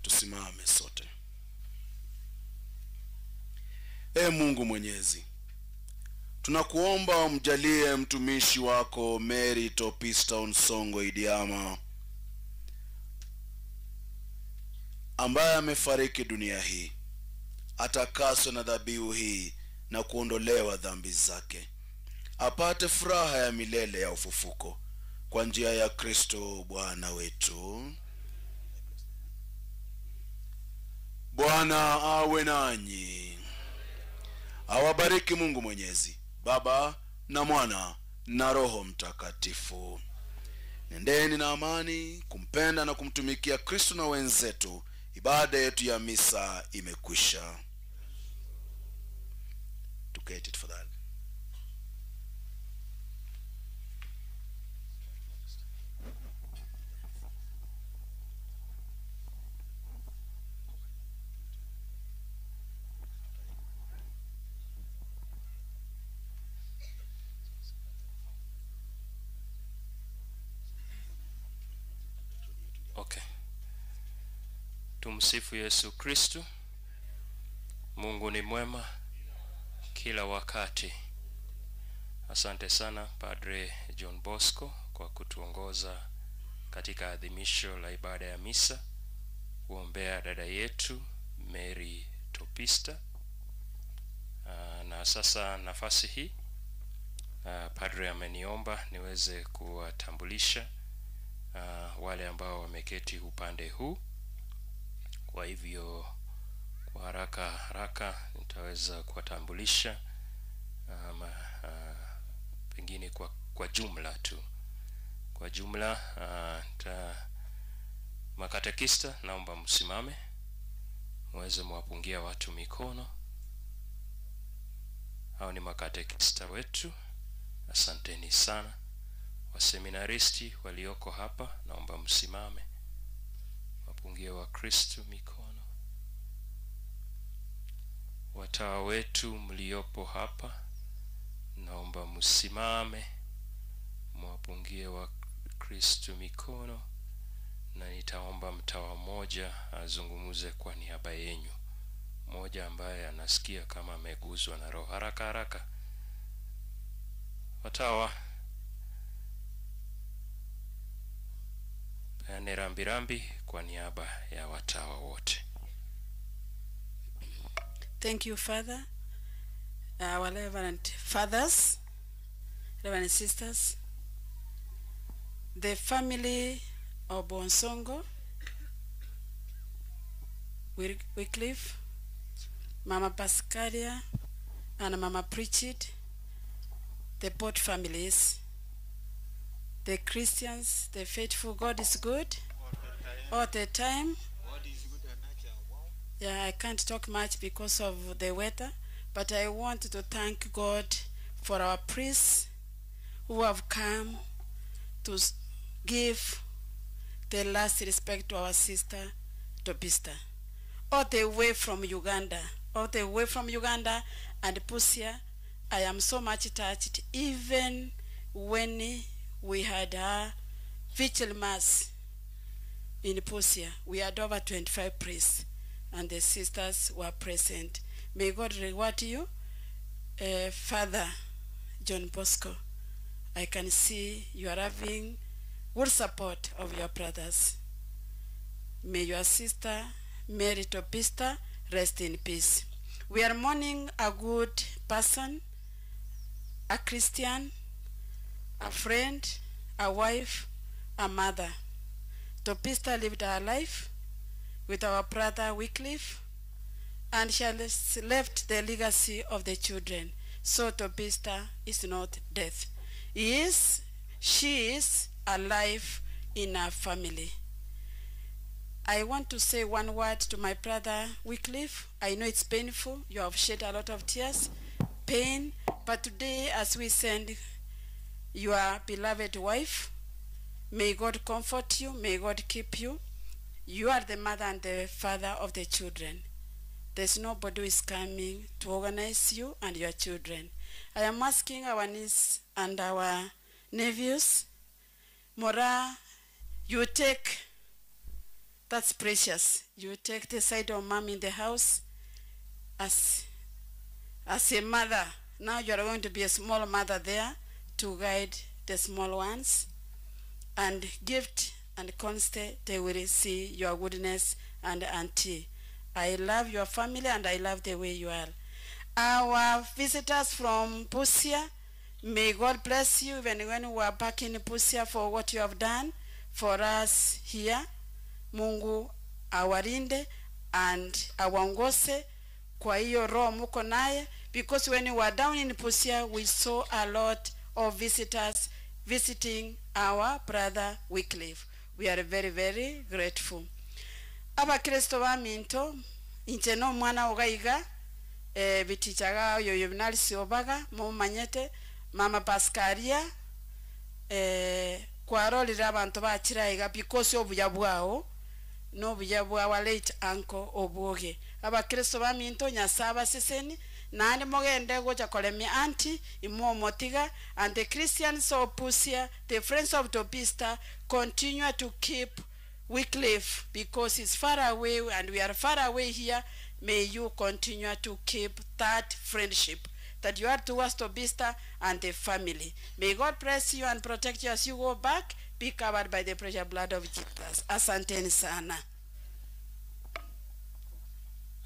Tusimame sote. Ee Mungu Mwenyezi, tunakuomba umjalie mtumishi wako Mary Topista Onsongo Idiama, ambaye amefariki dunia hii, atakaswe na dhabihu hii na kuondolewa dhambi zake, apate furaha ya milele ya ufufuko, kwa njia ya Kristo Bwana wetu. Bwana awe nanyi. Awabariki Mungu Mwenyezi, Baba na Mwana na Roho Mtakatifu. Nendeni na amani kumpenda na kumtumikia Kristo na wenzetu. Ibada yetu ya misa imekwisha. Tuketi tafadhali. Okay. Tumsifu Yesu Kristu. Mungu ni mwema kila wakati. Asante sana Padre John Bosco kwa kutuongoza katika adhimisho la ibada ya misa, kuombea dada yetu Mary Topista. Na sasa nafasi hii Padre ameniomba niweze kuwatambulisha wale ambao wameketi upande huu. Kwa hivyo kwa haraka haraka nitaweza kuwatambulisha pengine kwa jumla tu. Kwa jumla makatekista, naomba msimame muweze mwapungia watu mikono. Hao ni makatekista wetu, asanteni sana. Waseminaristi walioko hapa, naomba msimame wapungie wa Kristo mikono. Watawa wetu mliopo hapa, naomba msimame mwapungie wa Kristo mikono, na nitaomba mtawa mmoja azungumuze kwa niaba yenu, mmoja ambaye anasikia kama ameguzwa na Roho. Haraka haraka, watawa, peane rambirambi kwa niaba ya watawa wote. Thank you, Father, our reverend fathers, reverend sisters, the family of Onsongo, Wycliffe, Mama Pascalia, and Mama Pritchard, the both families, the Christians, the faithful. God is good all the time. Yeah, I can't talk much because of the weather, but I want to thank God for our priests who have come to give the last respect to our sister Topista, all the way from Uganda, all the way from Uganda and Busia. I am so much touched, even when we had our vigil mass in Busia. We had over 25 priests, and the sisters were present. May God reward you, Father John Bosco. I can see you are having good support of your brothers. May your sister Mary Topista rest in peace. We are mourning a good person, a Christian, a friend, a wife, a mother. Topista lived her life with our brother Wycliffe, and she has left the legacy of the children. So Topista is not death. She is alive in her family. I want to say one word to my brother Wycliffe. I know it's painful. You have shed a lot of tears, pain, but today as we send your beloved wife, may God comfort you, may God keep you. You are the mother and the father of the children. There's nobody who is coming to organize you and your children. I am asking our niece and our nephews, Mora, you take That's precious. You take the side of mom in the house as a mother. Now you are going to be a small mother there to guide the small ones. And Gift and Conste, they will see your goodness and auntie. I love your family and I love the way you are. Our visitors from Busia, may God bless you even when we are back in Busia for what you have done for us here. Mungu awalinde and awaongoze kwa hiyo roho muko naye, because when we were down in Busia, we saw a lot of visitors visiting our brother Wycliffe. We are very, very grateful. Abakristo baminto, inche no mwana ogaiga, bitichaga yoyo binalisi obaga, mumanyete, Mama Pascaria, kwarorera abantu bachiraiga because obuya bwao, no buya bwa our late uncle Obuoge. Abakristo baminto nyasaba seseni, nani mogende gocha kolemi anti imo motiga, and the Christians of Busia, the friends of Topista, continue to keep Wycliffe because it's far away and we are far away here. May you continue to keep that friendship that you are towards Topista and the family. May God bless you and protect you as you go back. Be covered by the precious blood of Jesus. Asanteni sana.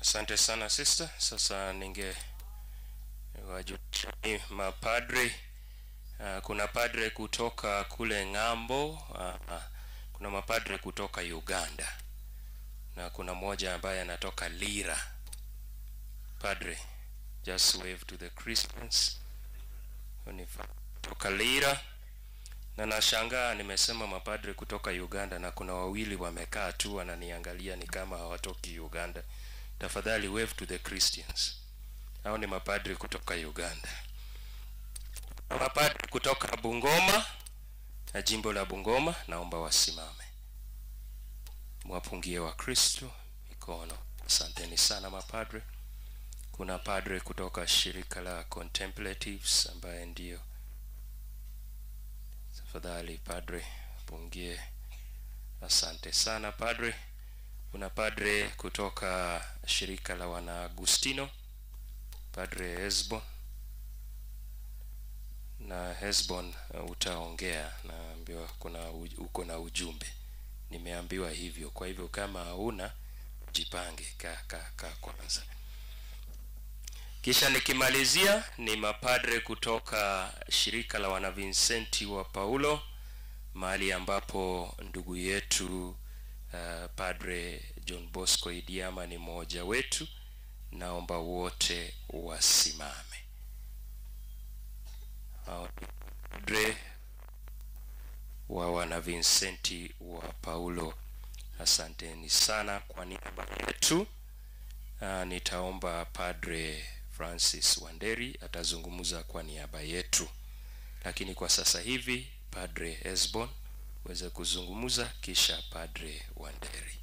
Asante sana sister. Sasa ninge wajulisha mapadre. Kuna padre kutoka kule ng'ambo, kuna mapadre kutoka Uganda na kuna mmoja ambaye anatoka Lira. Padre, just wave to the Christians. Kutoka Lira. Na nashangaa nimesema mapadre kutoka Uganda na kuna wawili wamekaa tu wananiangalia ni kama hawatoki Uganda. Tafadhali wave to the Christians. Hao ni mapadri kutoka Uganda. Mapadri kutoka Bungoma na jimbo la Bungoma, naomba wasimame. Mwapungie wa Kristo mikono. Asanteni sana mapadre. Kuna padre kutoka shirika la Contemplatives ambaye ndio. Tafadhali padre pungie. Asante sana padre. Kuna padre kutoka shirika la wana Agustino, Padre Hesbon. Na Hesbon utaongea, naambiwa kuna uko na ujumbe. Nimeambiwa hivyo. Kwa hivyo kama hauna, jipange, ka kwanza. Kisha nikimalizia ni mapadre kutoka shirika la wana Vincenti wa Paulo, mahali ambapo ndugu yetu Padre John Bosco Idiama ni mmoja wetu. Naomba wote wasimame. Padre wa wana Vincenti wa Paulo, asanteni sana kwa niaba yetu. Nitaomba Padre Francis Wanderi atazungumza kwa niaba yetu, lakini kwa sasa hivi Padre Hesbon uweze kuzungumza, kisha Padre Wanderi.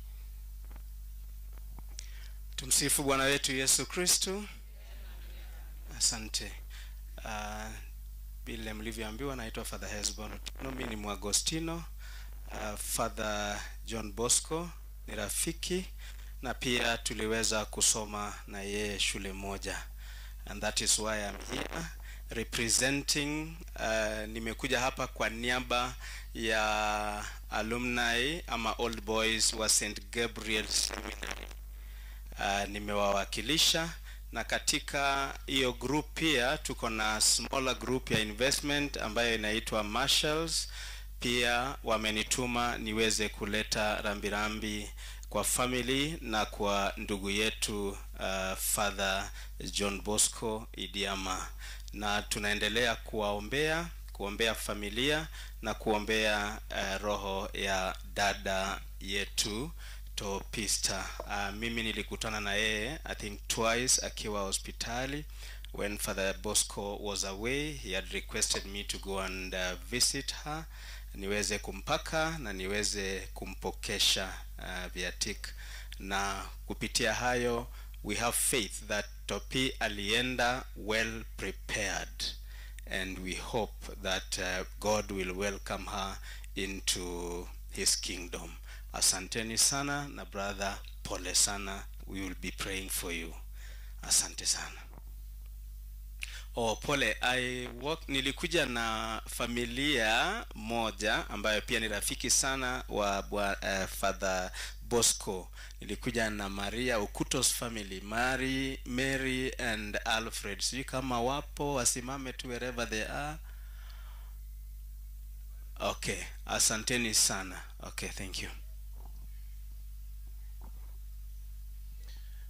Tumsifu Bwana wetu Yesu Kristo. Asante. Vile mlivyoambiwa, naitwa Father Hesbon. Mimi ni Mwagostino. Father John Bosco ni rafiki na pia tuliweza kusoma na yeye shule moja. And that is why I'm here representing. Nimekuja hapa kwa niaba ya alumni ama old boys wa St. Gabriel Seminary. Nimewawakilisha, na katika hiyo group pia tuko na smaller group ya investment ambayo inaitwa Marshalls. Pia wamenituma niweze kuleta rambirambi kwa family na kwa ndugu yetu Father John Bosco Idiama, na tunaendelea kuwaombea, kuombea familia na kuombea roho ya dada yetu Topista. Mimi nilikutana na yeye I think twice akiwa hospitali. When Father Bosco was away, he had requested me to go and visit her, niweze kumpaka na niweze kumpokesha viatik. Na kupitia hayo, we have faith that Topi alienda well prepared, and we hope that God will welcome her into his kingdom. Asanteni sana na brother, pole sana. We will be praying for you. Asante sana. Oh, pole. Nilikuja na familia moja ambayo pia ni rafiki sana wa Father Bosco. Nilikuja na Maria Okuto's family, Mary and Alfred. Sijui kama wapo, wasimame tu wherever they are. Okay, asanteni sana. Okay, thank you.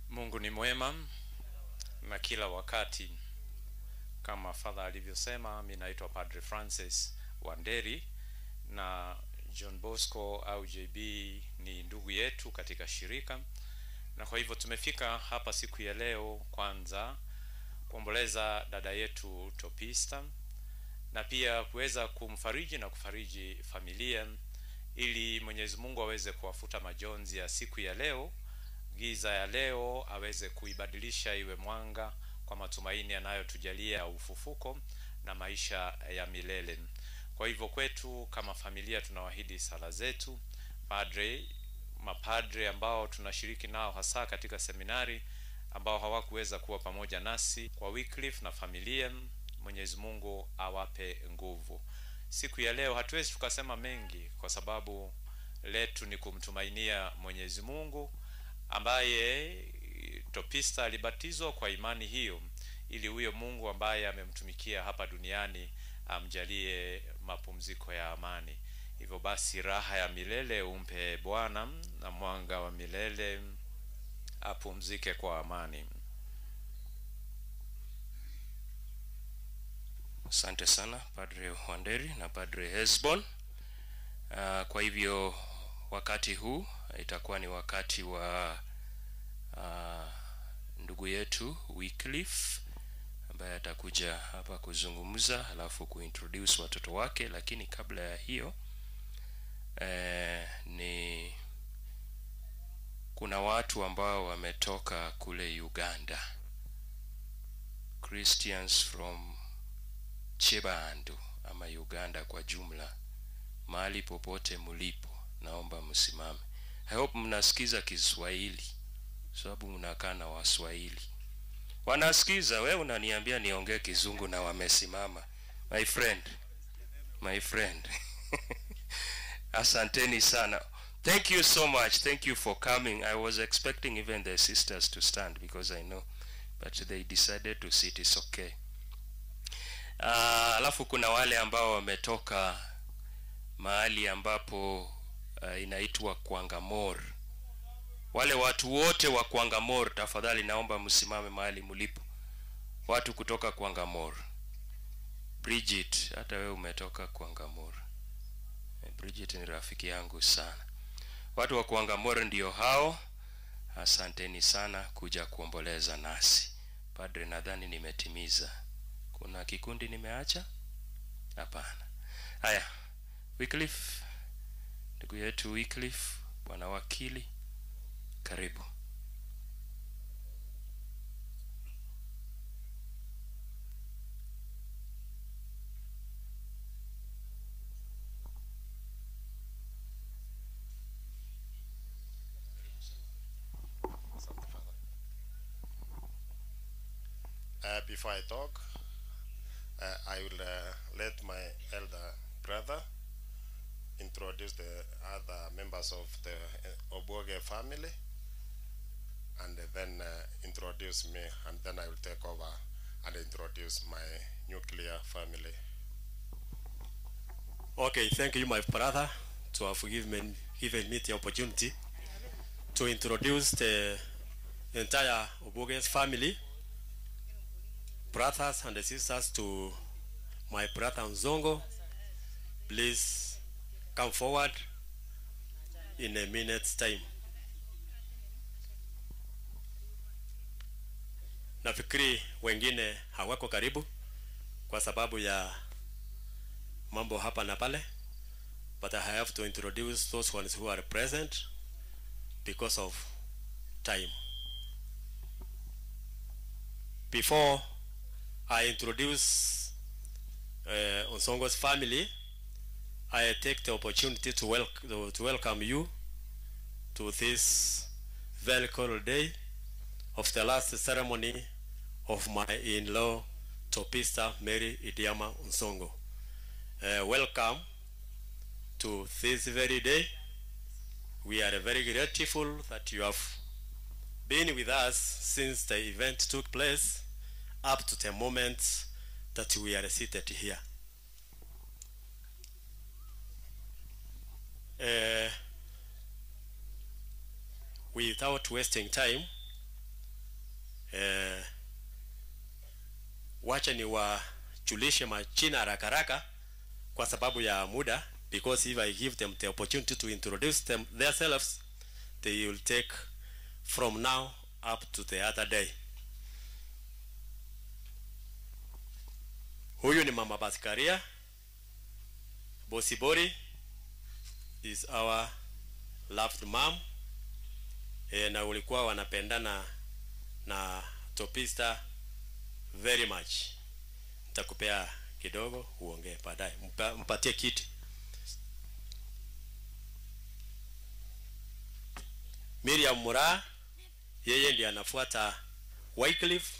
Mungu ni mwema na kila wakati. Kama Father alivyosema, mimi naitwa Padre Francis Wanderi na John Bosco au JB ni ndugu yetu katika shirika, na kwa hivyo tumefika hapa siku ya leo kwanza kuomboleza dada yetu Topista na pia kuweza kumfariji na kufariji familia ili Mwenyezi Mungu aweze kuwafuta majonzi ya siku ya leo, giza ya leo aweze kuibadilisha iwe mwanga kwa matumaini yanayotujalia ufufuko na maisha ya milele. Kwa hivyo kwetu kama familia tunawaahidi sala zetu. Mapadre ambao tunashiriki nao hasa katika seminari ambao hawakuweza kuwa pamoja nasi kwa Wycliffe na familia, Mwenyezi Mungu awape nguvu. Siku ya leo hatuwezi tukasema mengi kwa sababu letu ni kumtumainia Mwenyezi Mungu ambaye Topista alibatizwa kwa imani hiyo, ili huyo Mungu ambaye amemtumikia hapa duniani amjalie mapumziko ya amani. Hivyo basi raha ya milele umpe Bwana na mwanga wa milele apumzike kwa amani. Asante sana Padre Wanderi na Padre Hesbon. Kwa hivyo wakati huu itakuwa ni wakati wa ndugu yetu Wycliffe ambaye atakuja hapa kuzungumza halafu kuintroduce watoto wake. Lakini kabla ya hiyo ni kuna watu ambao wametoka kule Uganda, Christians from Chebandu ama Uganda kwa jumla. Mahali popote mulipo, naomba msimame. I hope mnasikiza Kiswahili sababu mnakaa na Waswahili. Wanasikiza, wewe unaniambia niongee Kizungu na wamesimama. My friend, my friend. Asanteni sana. Thank you so much. Thank you for coming. I was expecting even the sisters to stand because I know, but they decided to sit. It's okay. Alafu kuna wale ambao wametoka mahali ambapo inaitwa Kwangamor. Wale watu wote wa Kwangamor, tafadhali naomba msimame mahali mlipo. Watu kutoka Kwangamor. Bridget, hata wewe umetoka Kwangamor. Bridget ni rafiki yangu sana. Watu wa Kwangamor ndio hao. Asanteni sana kuja kuomboleza nasi. Padre, nadhani nimetimiza. Kuna kikundi nimeacha? Hapana. Haya, Wycliffe, ndugu yetu Wycliffe, bwana wakili, karibu. Before I talk, I will let my elder brother introduce the other members of the Obwoge family, and then introduce me, and then I will take over and introduce my nuclear family. Okay, thank you, my brother, to have given me the opportunity to introduce the entire Obwoge's family, brothers and sisters, to my brother Nzongo. Please come forward in a minute's time. Nafikiri wengine hawako karibu kwa sababu ya mambo hapa na pale, but I have to introduce those ones who are present because of time. Before I introduce Onsongo's family, I take the opportunity to welcome you to this very cold day of the last ceremony of my in-law, Topista Mary Idiama Onsongo. Welcome to this very day. We are very grateful that you have been with us since the event took place up to the moment that we are seated here. Without wasting time, wacha niwajulishe majina haraka haraka kwa sababu ya muda, because if I give them the opportunity to introduce them themselves, they will take from now up to the other day. Huyu ni Mama Baskaria Bosibori, is our loved mom. Na ulikuwa wanapendana na Topista very much. Nitakupea kidogo uongee baadaye. Mpatie kiti. Miriam Mura, yeye ndiye anafuata Wycliffe.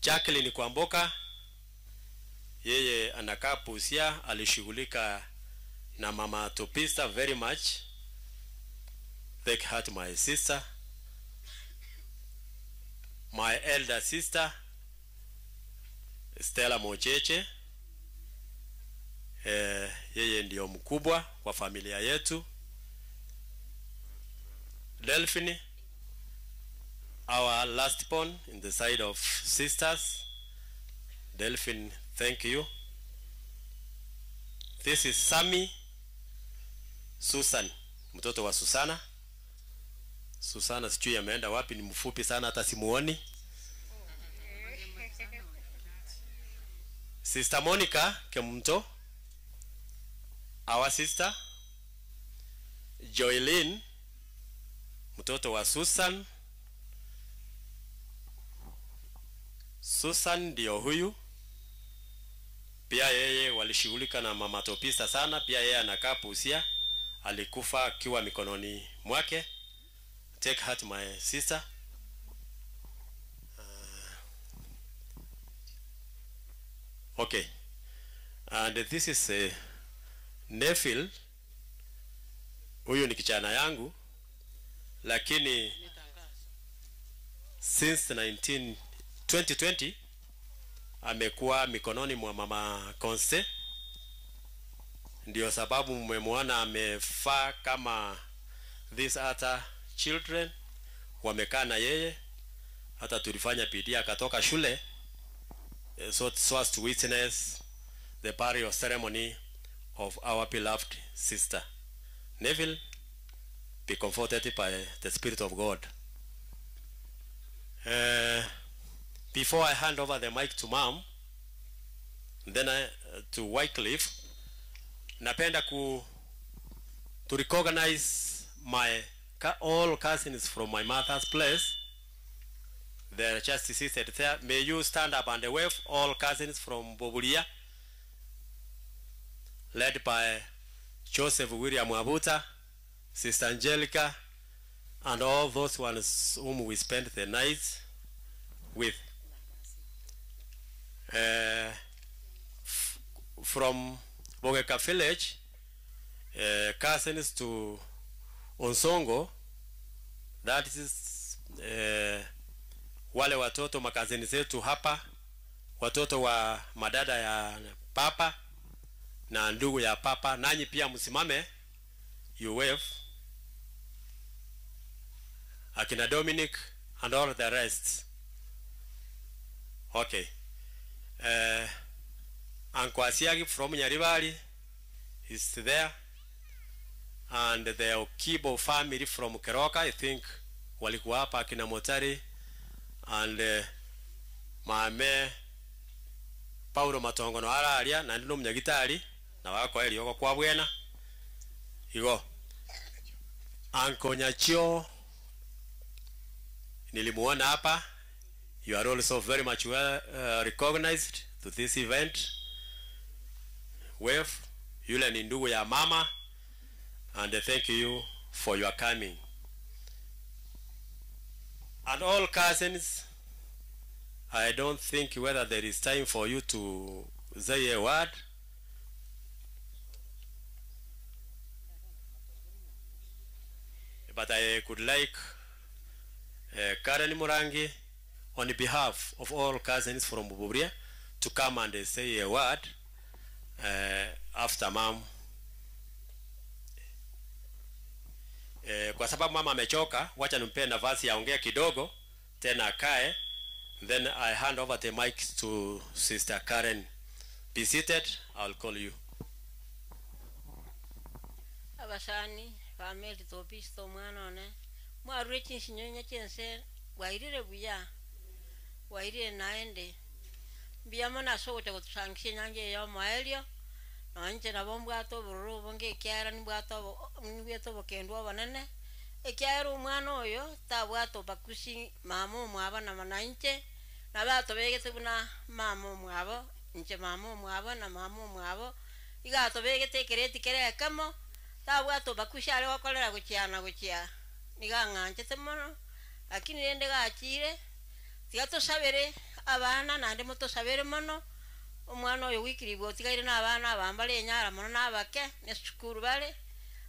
Jacqueline Kwamboka, yeye anakaa Busia, alishughulika na Mama Topista very much. Take heart, my sister. My elder sister Stella Mocheche, yeye ndio mkubwa kwa familia yetu. Delphine, our last born in the side of sisters. Delphine, thank you. This is Sami Susan, mtoto wa Susana. Susana sijui ameenda wapi, ni mfupi sana hata simuoni. Sister Monica Kemto, our sister. Joylene, mtoto wa Susan. Susan ndio huyu. Pia yeye walishughulika na Mama Topista sana. Pia yeye anakaa Busia. Alikufa akiwa mikononi mwake. Take heart, my sister. Okay. And this is Neville. Huyu ni kijana yangu. Lakini since 2020 amekuwa mikononi mwa Mama Conste. Ndio sababu mmemwona amefaa kama these other children wamekaa na yeye. Hata tulifanya bidii akatoka shule so as to witness the burial ceremony of our beloved sister. Neville, be comforted by the Spirit of God. Before I hand over the mic to Mom, then to Wycliffe, napenda to recognize my all cousins from my mother's place. They are just seated there. May you stand up and wave, all cousins from Bobulia, led by Joseph William Abuta, Sister Angelica, and all those ones whom we spent the night with. From Bogeka village, cousins to Onsongo, that is wale watoto makazini zetu hapa, watoto wa madada ya papa na ndugu ya papa. Nanyi pia msimame, you wave. Akina Dominic and all the rest. Okay. Uncle Asiagi from Nyaribari is there. And the Okibo family from Keroka, I think walikuwa hapa, akina Motari and Mame Paulo Matongo no araria na ndino munyagitari na wako eli yoko kwa bwena. Igo Uncle Nyachio nilimuona hapa. You are also very much well recognized to this event. Wave, yule ni ndugu ya mama And thank you for your coming. And all cousins, I don't think whether there is time for you to say a word. But I could like Karen Murangi, on behalf of all cousins from Buburia, to come and say a word after mom. Kwa sababu mama amechoka, wacha nimpe nafasi aongee kidogo tena akae. Then I hand over the mic to Sister Karen. Be seated, I'll call you. Abasani family topisto mwana one mwarure chinsinyonya chense wairire buya wairire naende mbiyamo nasogocha gotusangisia nyange ya maelio nanje nabo mbwato obororo obonge ekiara nibwato nibwete obokendwa obonene ekiara omwana oyo tabwate obakusi mama omwabo na mananche nabatobegete buna mama omwabo inche mama omwabo na mama omwabo igatobegete ekereti kere ekemo tabwate obakusi are gokorera gochiana gochia niga ng'anchete mono lakini rende gachire tiga tosabere abana naende motosabere mono omwana oyo wikiribwa otigaire na abana abambare enyara mono na abake nesukuru bare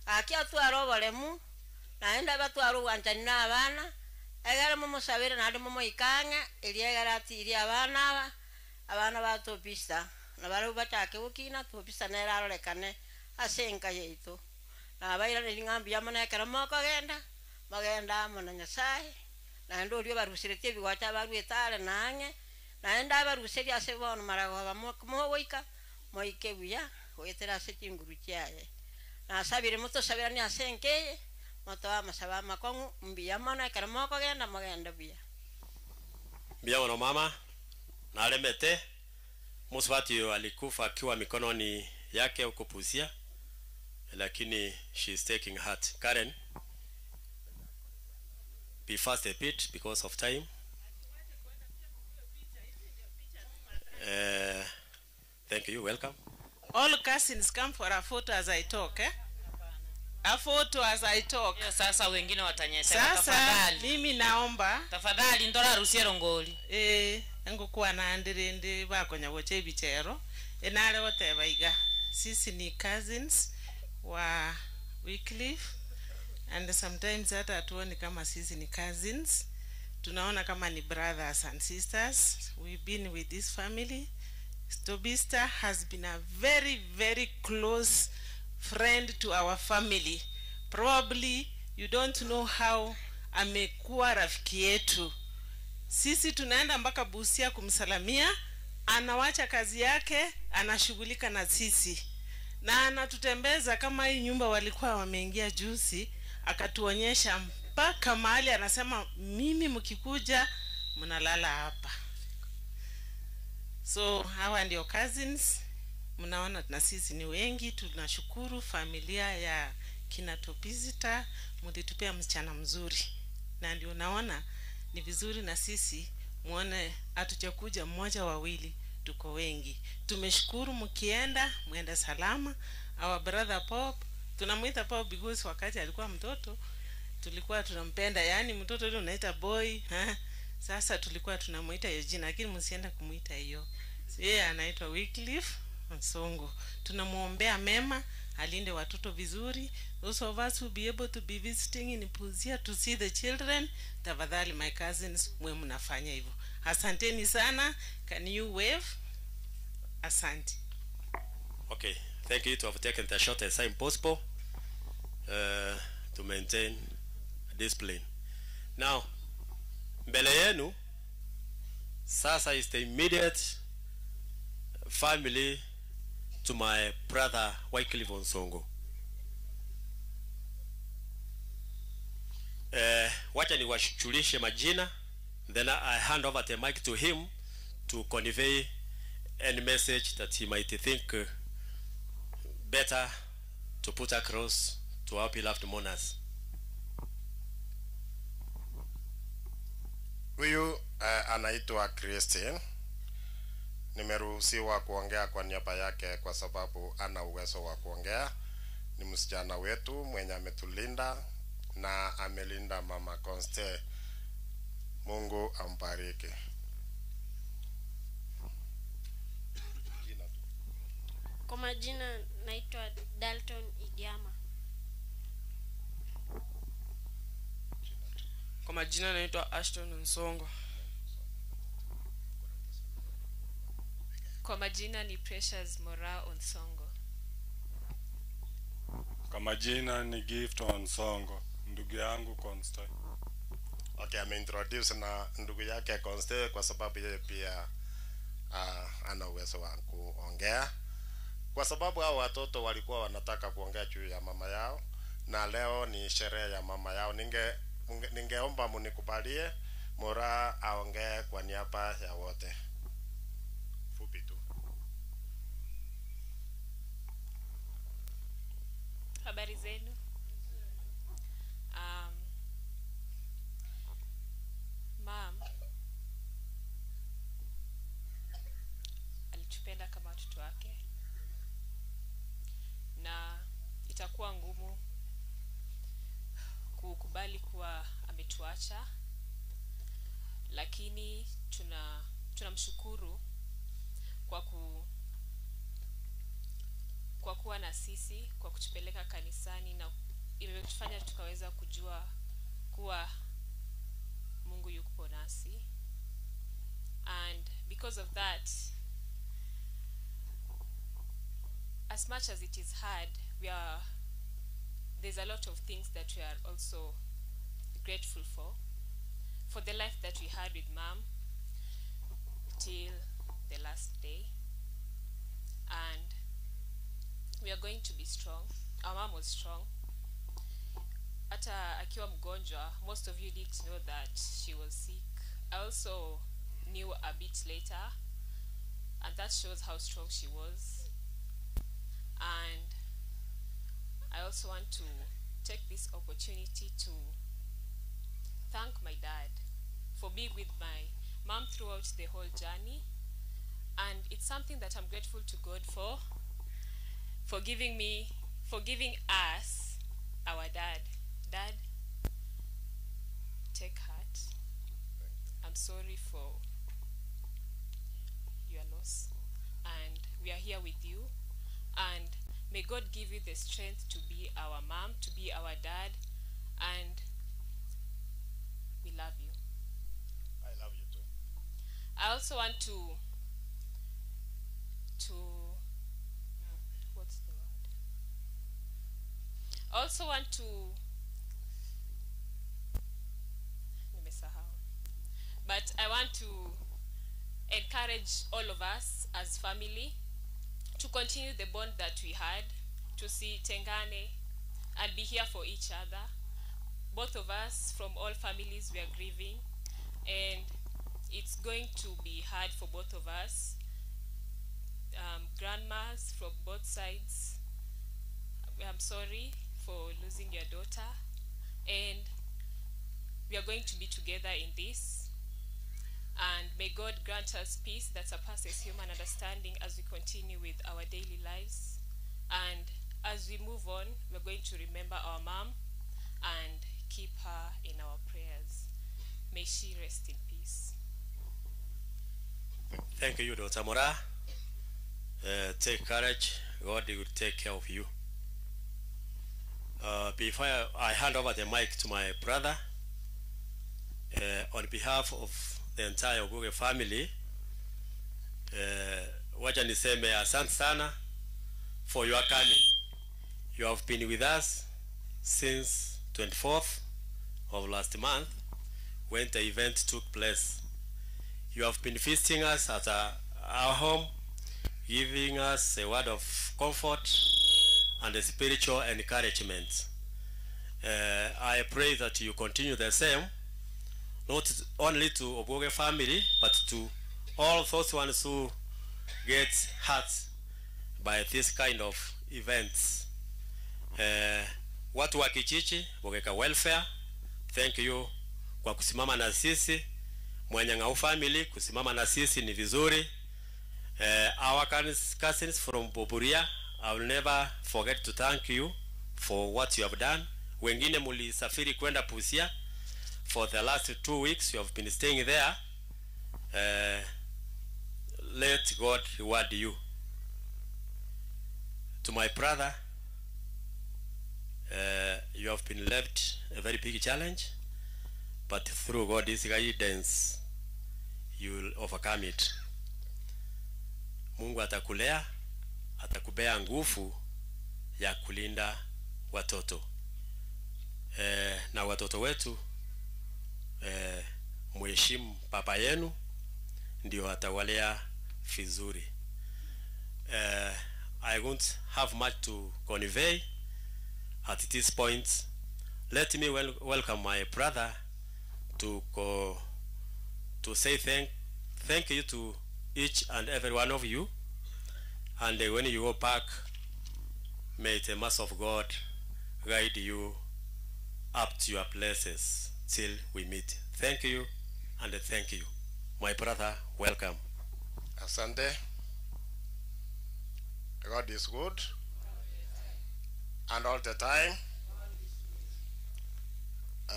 aki atwara oboremu naende abatwara obwanchani na abana egere momosabere naende momoikang'e eria egere atirie abana aba abana ba Topista na bare bachake gokina Topista nere arorekane ase enka yaito nabairane ng'ambi yamo nekero mokogenda mogenda amo na Nyasaye naende orio barusiretie ebigocha barwete are nang'e naende abaruseria ase bono maragoba mogoika moike buya goetera ase chinguru chiaye nasabire motosabirani ase enkeye motoa amasaba amakong'u mbuya mono ekero mokogenda mogende buya. Mbuya mono mama nalemete. Muswati alikufa akiwa mikononi yake huko Busia, lakini she is taking heart. Karen, be fast a bit because of time. Thank you, welcome. All cousins come for a photo as I talk, eh? A photo as I talk. Yo, sasa wengine watanyesha. Sasa tafadhali. Mimi naomba tafadhali ndora rusiero ngoli. Ngokuwa na ndirindi bakonya goche bichero. Enare wote iga. Sisi ni cousins wa Wycliffe, and sometimes hata hatuoni kama sisi ni cousins. Tunaona kama ni brothers and sisters. We've been with this family. Tobista has been a very, very close friend to our family. Probably you don't know how amekuwa rafiki yetu. Sisi tunaenda mpaka Busia kumsalamia, anawacha kazi yake, anashughulika na sisi. Na anatutembeza kama hii nyumba walikuwa wameingia juzi, akatuonyesha mpaka mahali, anasema mimi mkikuja mnalala hapa. So hawa ndio cousins. Mnaona na sisi ni wengi. Tunashukuru familia ya kina Topista, mlitupea msichana mzuri. Na ndio naona ni vizuri na sisi muone hatujakuja mmoja wawili, tuko wengi. Tumeshukuru mkienda, muende salama. Our brother Pop, tunamuita Pop because wakati alikuwa mtoto tulikuwa tunampenda, yani mtoto yule unaita boy, ha? Sasa tulikuwa tunamuita hiyo jina, lakini msienda kumuita hiyo. Yeye anaitwa Wycliffe Onsongo. Tunamuombea mema, alinde watoto vizuri. Those of us who be able to be visiting in Busia to see the children, tafadhali my cousins, mwe mnafanya hivyo. Asanteni sana. Can you wave? Asante. Okay, thank you to have taken the shortest time possible to maintain discipline. Now, mbele yenu sasa is the immediate family to my brother Wycliffe Onsongo. Wacha niwashulishe majina, then I hand over the mic to him to convey any message that he might think better to put across to our beloved mourners. Huyu anaitwa Christine. Nimeruhusiwa kuongea kwa niaba yake kwa sababu ana uwezo wa kuongea. Ni msichana wetu mwenye ametulinda na amelinda mama Conste. Mungu ambariki. Kwa majina naitwa Dalton Idiama. Kwa majina naitwa Ashton Nsongo. Kwa majina ni Precious Mora Onsongo. Kwa majina ni Gift Onsongo, ndugu yangu Conste. Okay, ameintroduce na ndugu yake Conste kwa sababu yeye pia ana uwezo wa kuongea. Kwa sababu hao watoto walikuwa wanataka kuongea juu ya mama yao, na leo ni sherehe ya mama yao. Ningeomba munikubalie Mora aongee kwa niaba ya wote. Fupi tu. Habari zenu. Mom alitupenda kama watoto wake, na itakuwa ngumu kukubali kuwa ametuacha, lakini tunamshukuru kwa kuwa na sisi, kwa kutupeleka kanisani, na imetufanya tukaweza kujua kuwa Mungu yuko nasi. And because of that, as much as it is hard, there's a lot of things that we are also grateful for the life that we had with Mom till the last day. And we are going to be strong. Our mom was strong. Hata akiwa mgonjwa, most of you didn't know that she was sick. I also knew a bit later, and that shows how strong she was. And I also want to take this opportunity to thank my dad for being with my mom throughout the whole journey. And it's something that I'm grateful to God for giving us our dad. Dad, take heart. I'm sorry for your loss, and we are here with you. And may God give you the strength to be our mom, to be our dad, and we love you. I love you too. I also want to what's the word? I also want to, nimesahau. But I want to encourage all of us as family to continue the bond that we had, to see Tengane and be here for each other. Both of us from all families, we are grieving, and it's going to be hard for both of us. Grandmas from both sides, I'm sorry for losing your daughter, and we are going to be together in this. And may God grant us peace that surpasses human understanding as we continue with our daily lives. And as we move on, we're going to remember our mom and keep her in our prayers. May she rest in peace. Thank you, Dr. Mora. Take courage. God will take care of you. Before I hand over the mic to my brother, on behalf of the entire Oguge family, wacha niseme asante sana for your coming. You have been with us since 24th of last month when the event took place. You have been visiting us at our home, giving us a word of comfort and a spiritual encouragement. I pray that you continue the same, not only to Oguge family, but to all those ones who get hurt by this kind of events. Watu wa kijiji, Bogeka Welfare, thank you kwa kusimama na sisi. Mwanyang'au family, kusimama na sisi ni vizuri. Our cousins from Boburia, I will never forget to thank you. for what you have done. Wengine mulisafiri kwenda Busia for the last 2 weeks, you have been staying there. Let God reward you. To my brother, you have been left a very big challenge, but through God's guidance you will overcome it. Mungu atakulea, atakupea nguvu ya kulinda watoto na watoto wetu, muheshimu papa yenu, ndio atawalea vizuri. I won't have much to convey at this point. Let me welcome my brother to go to say thank you to each and every one of you. And when you go back, may the mercy of God guide you up to your places till we meet. Thank you and thank you. My brother, welcome. Asante. God is good. And all the time.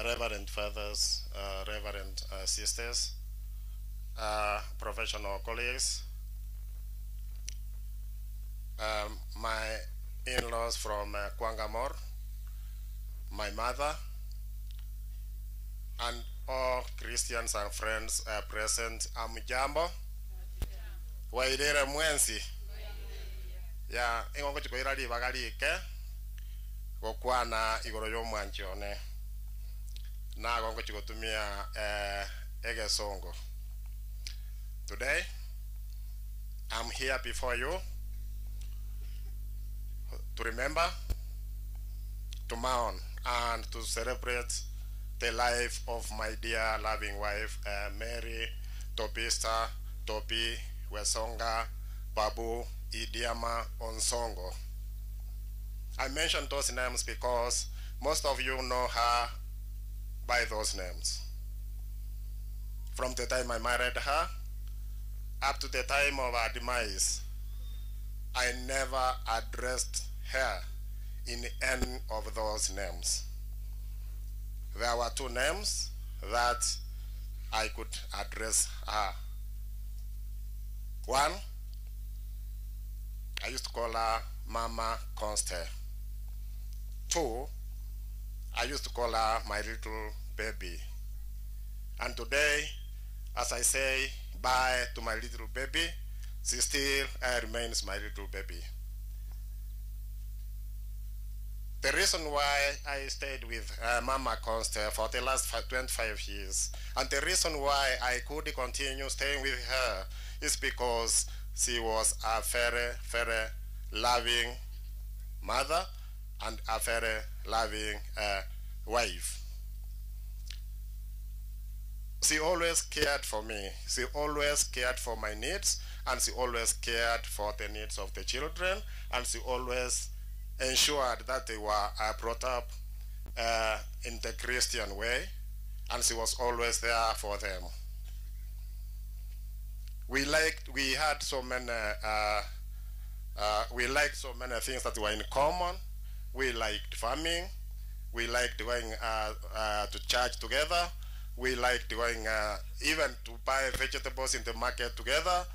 Reverend fathers, Reverend sisters, professional colleagues, my in-laws from Kwangamore, my mother, and all Christians and friends present. Amujambo. Wairire mwensi. Ya, ingongo chikoira libaga like gokwana igoro y'omwanchi one nago ngochigotumia egesongo. Today I'm here before you to remember, to mourn, and to celebrate the life of my dear loving wife, Mary Tobista Tobi Wesonga Babu Idiama Onsongo. I mention those names because most of you know her by those names. From the time I married her up to the time of her demise, I never addressed her in any of those names. There were two names that I could address her. One, I used to call her Mama Conste. Two, I used to call her my little baby. And today, as I say bye to my little baby, she still remains my little baby. The reason why I stayed with Mama Conste for the last 25 years, and the reason why I could continue staying with her, is because she was a very, very loving mother and a very loving wife. She always cared for me. She always cared for my needs, and she always cared for the needs of the children, and she always ensured that they were brought up in the Christian way, and she was always there for them. We had so many, we liked so many things that were in common. We liked farming. We liked going to church together. We liked going even to buy vegetables in the market together.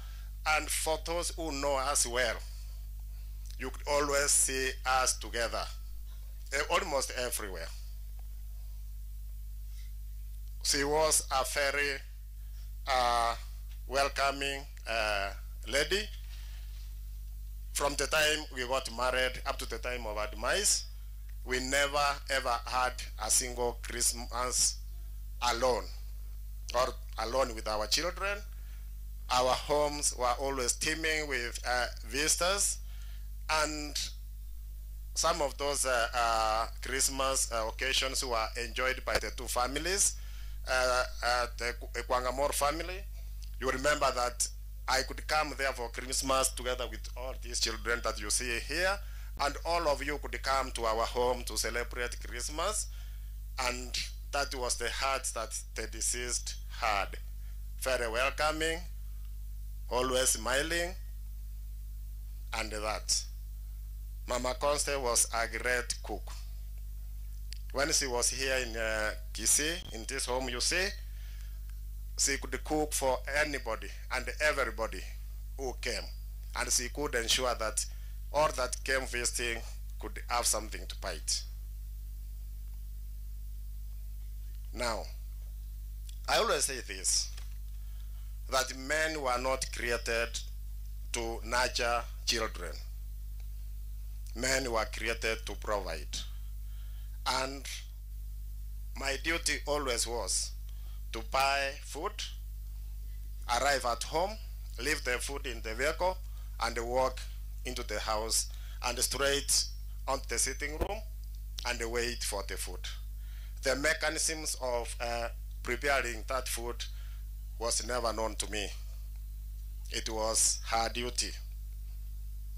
And for those who know us well, you could always see us together, almost everywhere. She was a very welcoming lady. From the time we got married up to the time of our demise, we never ever had a single Christmas alone or alone with our children. Our homes were always teeming with visitors, and some of those Christmas occasions were enjoyed by the two families, the Kwangamore family. You remember that I could come there for Christmas together with all these children that you see here, and all of you could come to our home to celebrate Christmas, and that was the heart that the deceased had. Very welcoming, always smiling, and that. Mama Conste was a great cook. When she was here in Kisii, in this home you see, she could cook for anybody and everybody who came. And she could ensure that all that came visiting could have something to bite. Now, I always say this, that men were not created to nurture children. Men were created to provide. And my duty always was to buy food, arrive at home, leave the food in the vehicle, and walk into the house and straight onto the sitting room and wait for the food. The mechanisms of preparing that food was never known to me. It was her duty.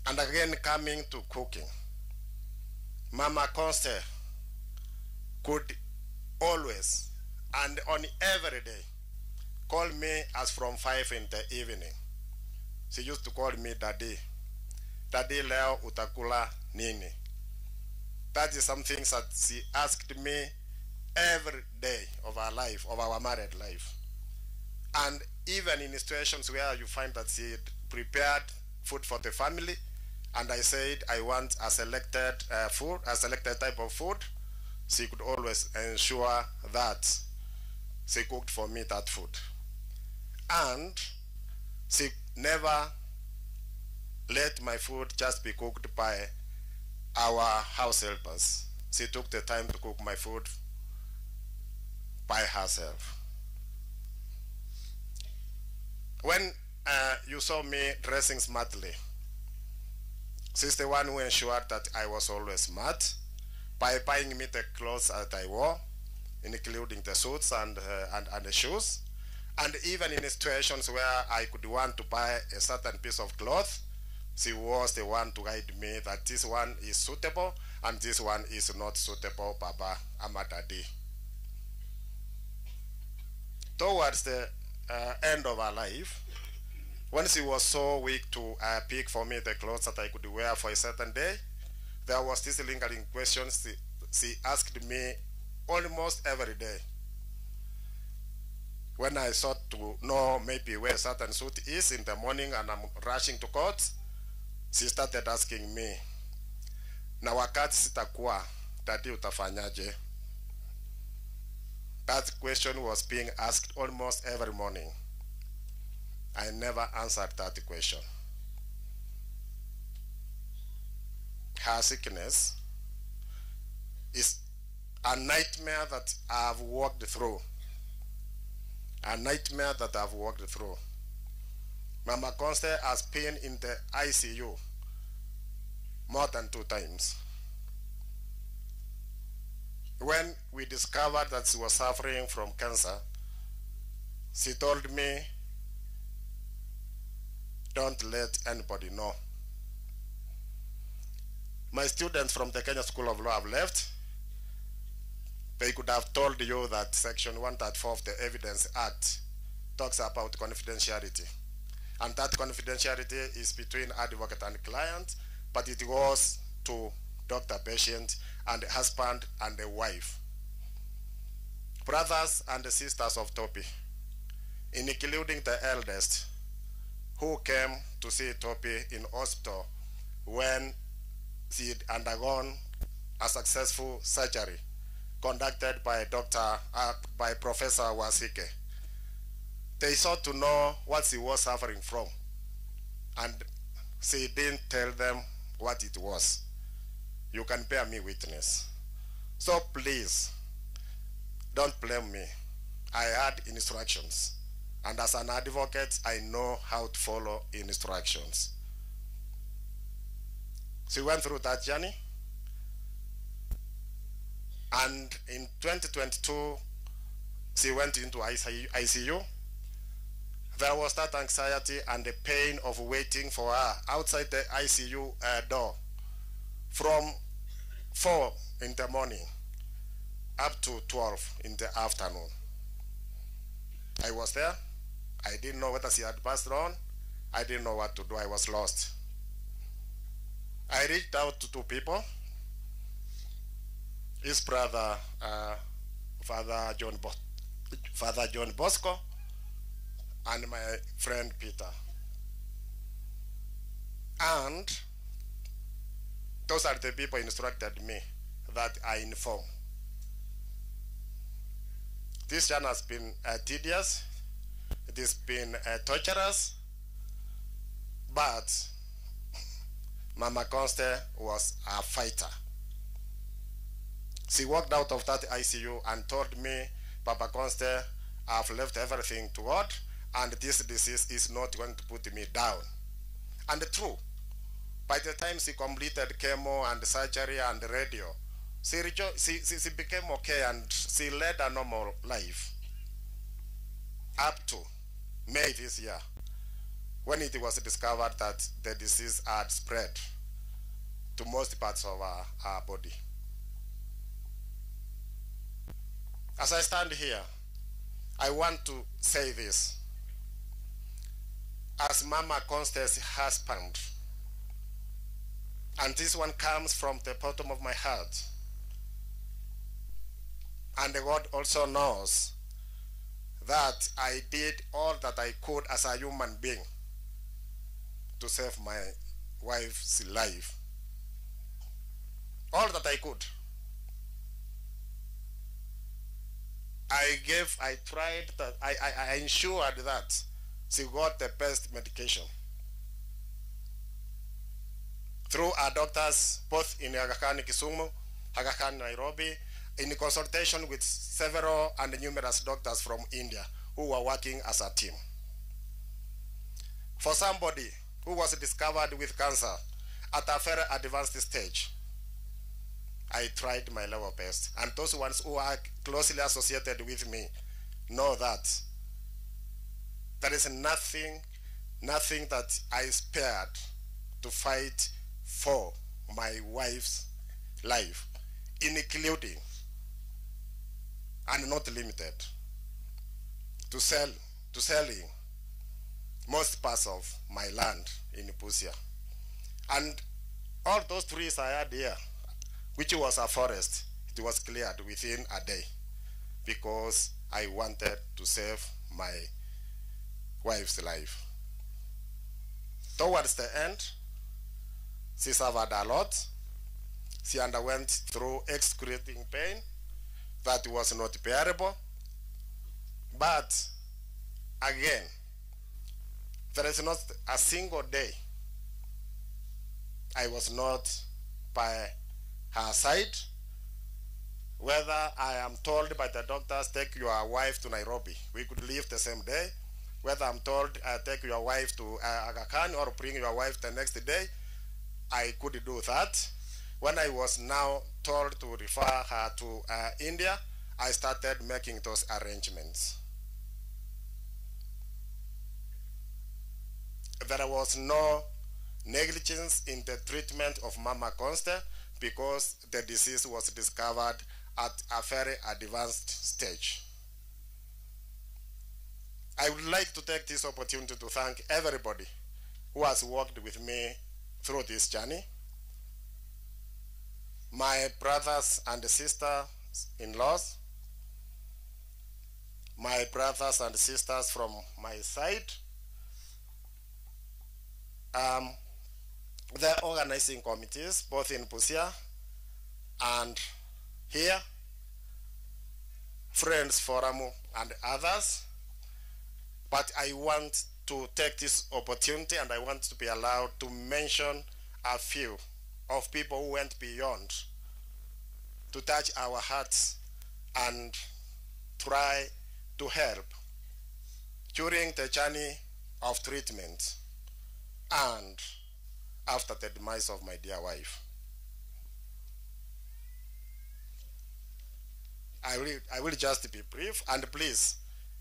And again, coming to cooking, Mama Conste could always and on every day call me as from 5 in the evening. She used to call me Daddy. Daddy, leo utakula nini? That is something that she asked me every day of our life, of our married life. And even in situations where you find that she had prepared food for the family, and I said I want a selected food, a selected type of food, she could always ensure that she cooked for me that food. And she never let my food just be cooked by our house helpers. She took the time to cook my food by herself. When you saw me dressing smartly, she's the one who ensured that I was always smart by buying me the clothes that I wore, including the suits and the shoes. And even in situations where I could want to buy a certain piece of cloth, she was the one to guide me that this one is suitable and this one is not suitable, Baba, I'm a daddy. Towards the end of her life, when she was so weak to pick for me the clothes that I could wear for a certain day, there was this lingering question she asked me almost every day. When I sought to know maybe where a certain suit is in the morning and I'm rushing to court, she started asking me, na wakati sitakuwa, daddy utafanyaje? That question was being asked almost every morning. I never answered that question. Her sickness is a nightmare that I've walked through. A nightmare that I've walked through. Mama Conste has been in the ICU more than 2 times. When we discovered that she was suffering from cancer, she told me, don't let anybody know. My students from the Kenya School of Law have left. They could have told you that Section 134 of the Evidence Act talks about confidentiality. And that confidentiality is between advocate and client, but it goes to doctor, patient, and the husband and the wife. Brothers and sisters of Toby, including the eldest, who came to see Toby in hospital when she had undergone a successful surgery conducted by by Professor Wasike. They sought to know what she was suffering from, and she didn't tell them what it was. You can bear me witness. So please, don't blame me. I had instructions, and as an advocate, I know how to follow instructions. She went through that journey, and in 2022, she went into ICU. There was that anxiety and the pain of waiting for her outside the ICU door from 4 in the morning up to 12 in the afternoon. I was there. I didn't know whether she had passed on. I didn't know what to do. I was lost. I reached out to two people. His brother, Father John Bosco, and my friend Peter. And those are the people instructed me that I inform. This journey has been tedious, it has been torturous, but Mama Conste was a fighter. She walked out of that ICU and told me, Papa Conste, I've left everything to God, and this disease is not going to put me down. And true, by the time she completed chemo and surgery and radio, she became okay and she led a normal life up to May this year, when it was discovered that the disease had spread to most parts of our body. As I stand here, I want to say this. As Mama Conste's husband, and this one comes from the bottom of my heart, and God also knows that I did all that I could as a human being to save my wife's life. All that I could. I tried that, I ensured that she got the best medication. Through our doctors, both in Aga Khan Kisumu, Aga Khan Nairobi, in consultation with several and numerous doctors from India who were working as a team. For somebody who was discovered with cancer at a very advanced stage, I tried my level best. And those ones who are closely associated with me know that there is nothing that I spared to fight for my wife's life, including and not limited to selling most parts of my land in Busia. And all those trees I had here, which was a forest, it was cleared within a day because I wanted to save my wife's life. Towards the end, she suffered a lot. She underwent through excruciating pain that was not bearable. But again, there is not a single day I was not by her side. Whether I am told by the doctors, take your wife to Nairobi, we could leave the same day. Whether I'm told, take your wife to Aga Khan or bring your wife the next day, I could do that. When I was now told to refer her to India, I started making those arrangements. There was no negligence in the treatment of Mama Conste because the disease was discovered at a very advanced stage. I would like to take this opportunity to thank everybody who has worked with me through this journey. My brothers and sisters-in-laws, my brothers and sisters from my side, the organizing committees, both in Busia and here, Friends Forum and others. But I want to take this opportunity and I want to be allowed to mention a few of people who went beyond to touch our hearts and try to help during the journey of treatment and after the demise of my dear wife. I will just be brief, and please,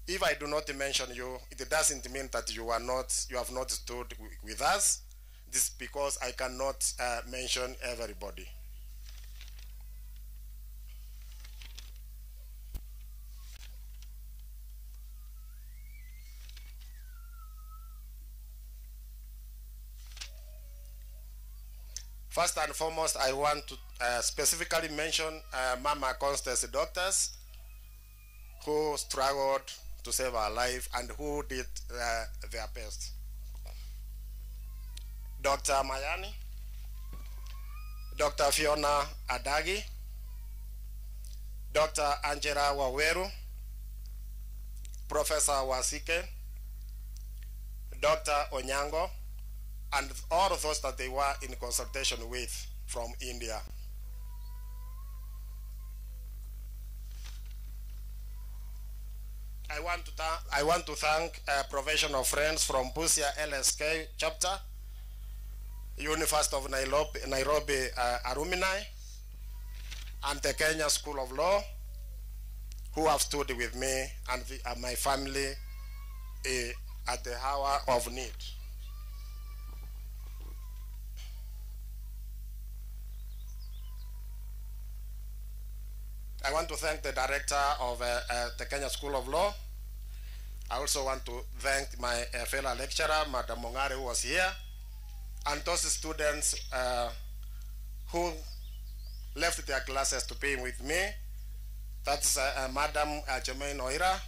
if I do not mention you, it doesn't mean that you have not stood with us. This is because I cannot mention everybody. First and foremost, I want to specifically mention Mama Constance doctors who struggled to save her life and who did their best. Dr. Mayani, Dr. Fiona Adagi, Dr. Angela Waweru, Professor Wasike, Dr. Onyango, and all of those that they were in consultation with from India. I want to thank professional friends from Busia LSK chapter, University of Nairobi alumni, and the Kenya School of Law, who have stood with me and my family at the hour of need. I want to thank the director of the Kenya School of Law. I also want to thank my fellow lecturer, Madam Mongare, who was here, and those students who left their classes to be with me. That's Madam Jermaine Oira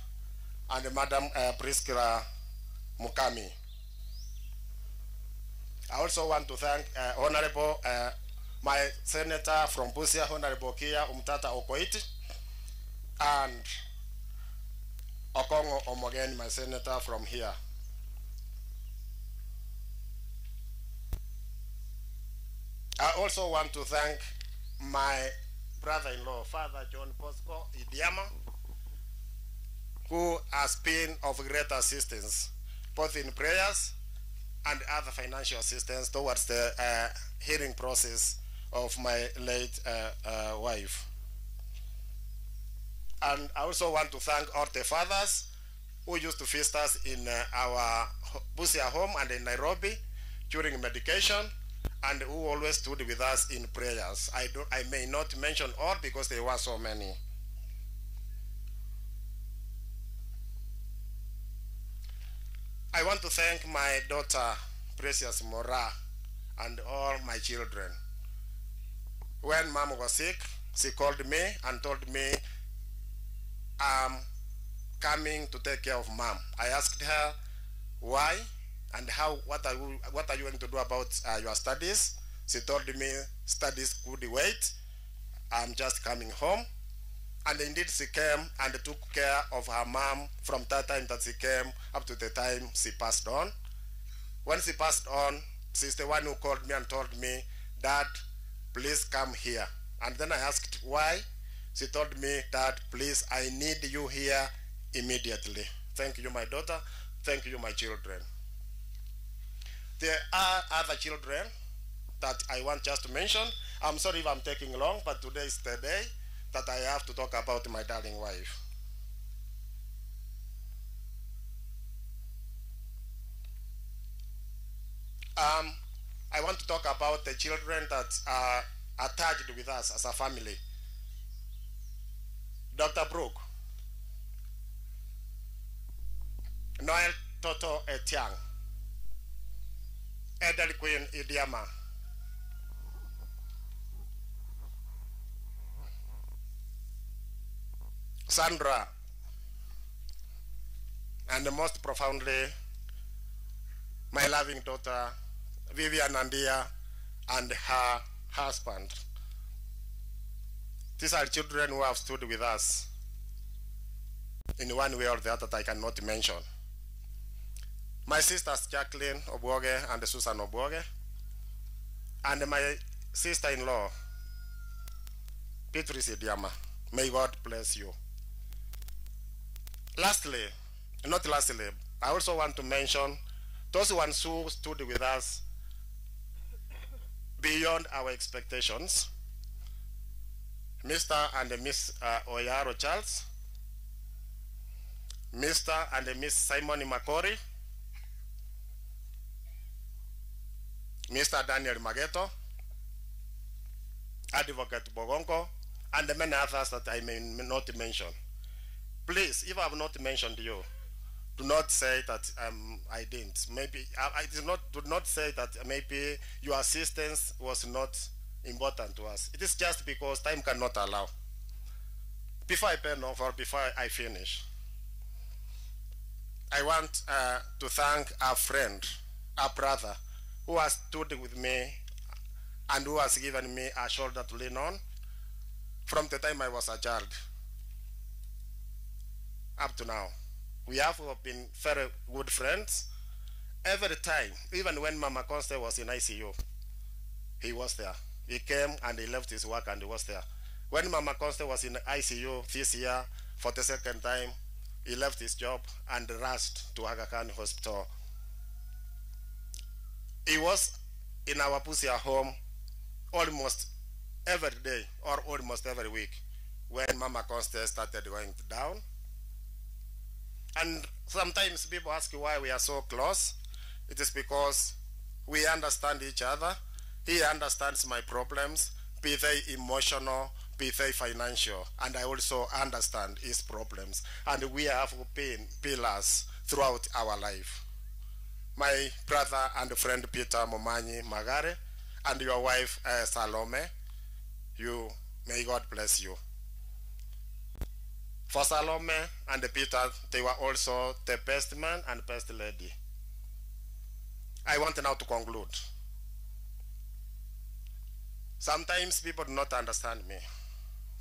and Madam Priscilla Mukami. I also want to thank Honorable my senator from Busia, Honorable Kia Umtata Okoit, and Okongo Omogen, my senator from here. I also want to thank my brother-in-law, Father John Bosco Idiama, who has been of great assistance, both in prayers and other financial assistance towards the healing process of my late wife. And I also want to thank all the fathers who used to feast us in our Busia home and in Nairobi during medication, and who always stood with us in prayers. I may not mention all because there were so many. I want to thank my daughter, Precious Mora, and all my children. When Mom was sick, she called me and told me, I'm coming to take care of Mom. I asked her why and how, what are you going to do about your studies? She told me studies could wait. I'm just coming home. And indeed she came and took care of her mom from that time that she came up to the time she passed on. When she passed on, she's the one who called me and told me, Dad, please come here. And then I asked why. She told me, Dad, please, I need you here immediately. Thank you, my daughter. Thank you, my children. There are other children that I want just to mention. I'm sorry if I'm taking long, but today is the day that I have to talk about my darling wife. I want to talk about the children that are attached with us as a family. Dr. Brooke, Noel Toto Etiang, Edel Queen Idiama, Sandra, and most profoundly, my loving daughter, Vivian Andia, and her husband. These are children who have stood with us in one way or the other that I cannot mention. My sisters Jacqueline Obwoge and Susan Obwoge, and my sister-in-law, Beatrice Idiama. May God bless you. Lastly, not lastly, I also want to mention those ones who stood with us beyond our expectations. Mr. and Miss Oyaro Charles, Mr. and Miss Simon Makori, Mr. Daniel Mageto, Advocate Bogonko, and many others that I may not mention. Please, if I have not mentioned you, Do not say that I didn't. Maybe I did not. Do not say that maybe your assistance was not important to us. It is just because time cannot allow. Before I pen off or before I finish, I want to thank a friend, a brother, who has stood with me and who has given me a shoulder to lean on from the time I was a child up to now. We have been very good friends. Every time, even when Mama Conste was in ICU, he was there. He came and he left his work and he was there. When Mama Conste was in ICU this year for the second time, he left his job and rushed to Aga Khan Hospital. He was in our Busia home almost every day or almost every week when Mama Conste started going down. And sometimes people ask why we are so close. It is because we understand each other. He understands my problems, be they emotional, be they financial, and I also understand his problems. And we have been pillars throughout our life. My brother and friend Peter Momanyi Magare and your wife Salome, you may God bless you. For Salome and Peter, they were also the best man and best lady. I want now to conclude. Sometimes people do not understand me,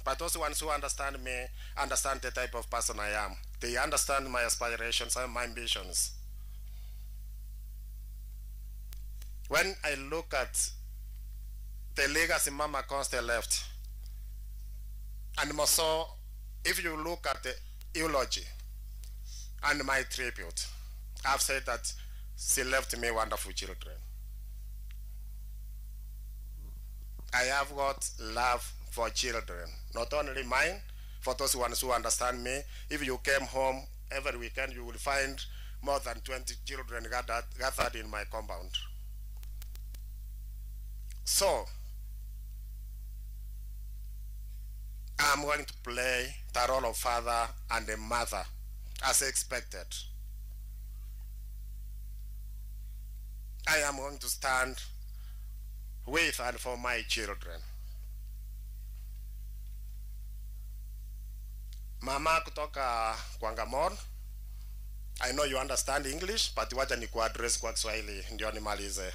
but those ones who understand me understand the type of person I am. They understand my aspirations and my ambitions. When I look at the legacy Mama Conste left, and more so, if you look at the eulogy and my tribute, I've said that she left me wonderful children. I have got love for children, not only mine, for those ones who understand me. If you came home every weekend, you will find more than 20 children gathered in my compound. So, I'm going to play the role of father and a mother as expected. I am going to stand with and for my children. Mama kutoka Kwangamon, I know you understand English, but wacha ni kuaddress kwa Kiswahili ndio nimalize.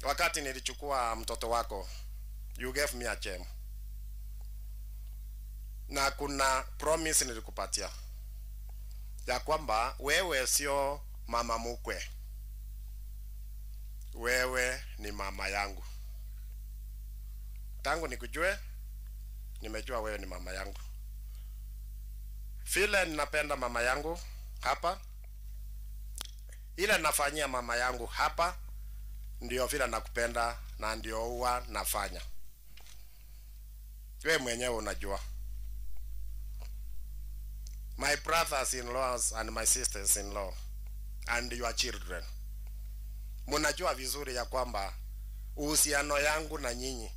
Wakati nilichukua mtoto wako, you gave me a gem. Na kuna promise nilikupatia ya kwamba wewe sio mama mkwe, wewe ni mama yangu. Tangu nikujue, nimejua wewe ni mama yangu. Vile ninapenda mama yangu hapa, ile nafanyia mama yangu hapa, ndio vile nakupenda na ndio huwa nafanya. Wewe mwenyewe unajua. My brothers-in-laws and my sisters-in-law and your children, munajua vizuri ya kwamba uhusiano yangu na nyinyi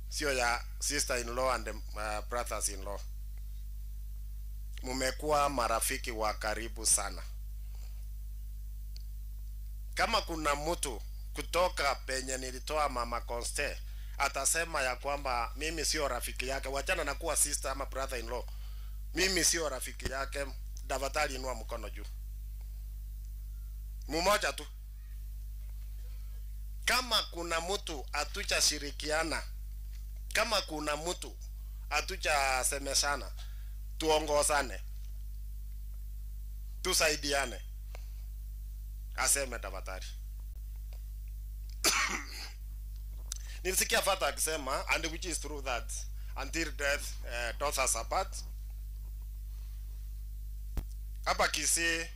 sio ya sister-in-law and brothers-in-law. Mumekuwa marafiki wa karibu sana. Kama kuna mtu kutoka penye nilitoa Mama Conste atasema ya kwamba mimi sio rafiki yake, wachana na kuwa sister ama brother-in-law, mimi sio rafiki yake, tafadhali inua mkono juu. Mmoja tu. Kama kuna mtu hatujashirikiana, kama kuna mtu hatujasemeshana, tuongozane, tusaidiane, aseme tafadhali. Nilisikia father akisema, and which is true, that until death doth us apart. Hapa Kisii,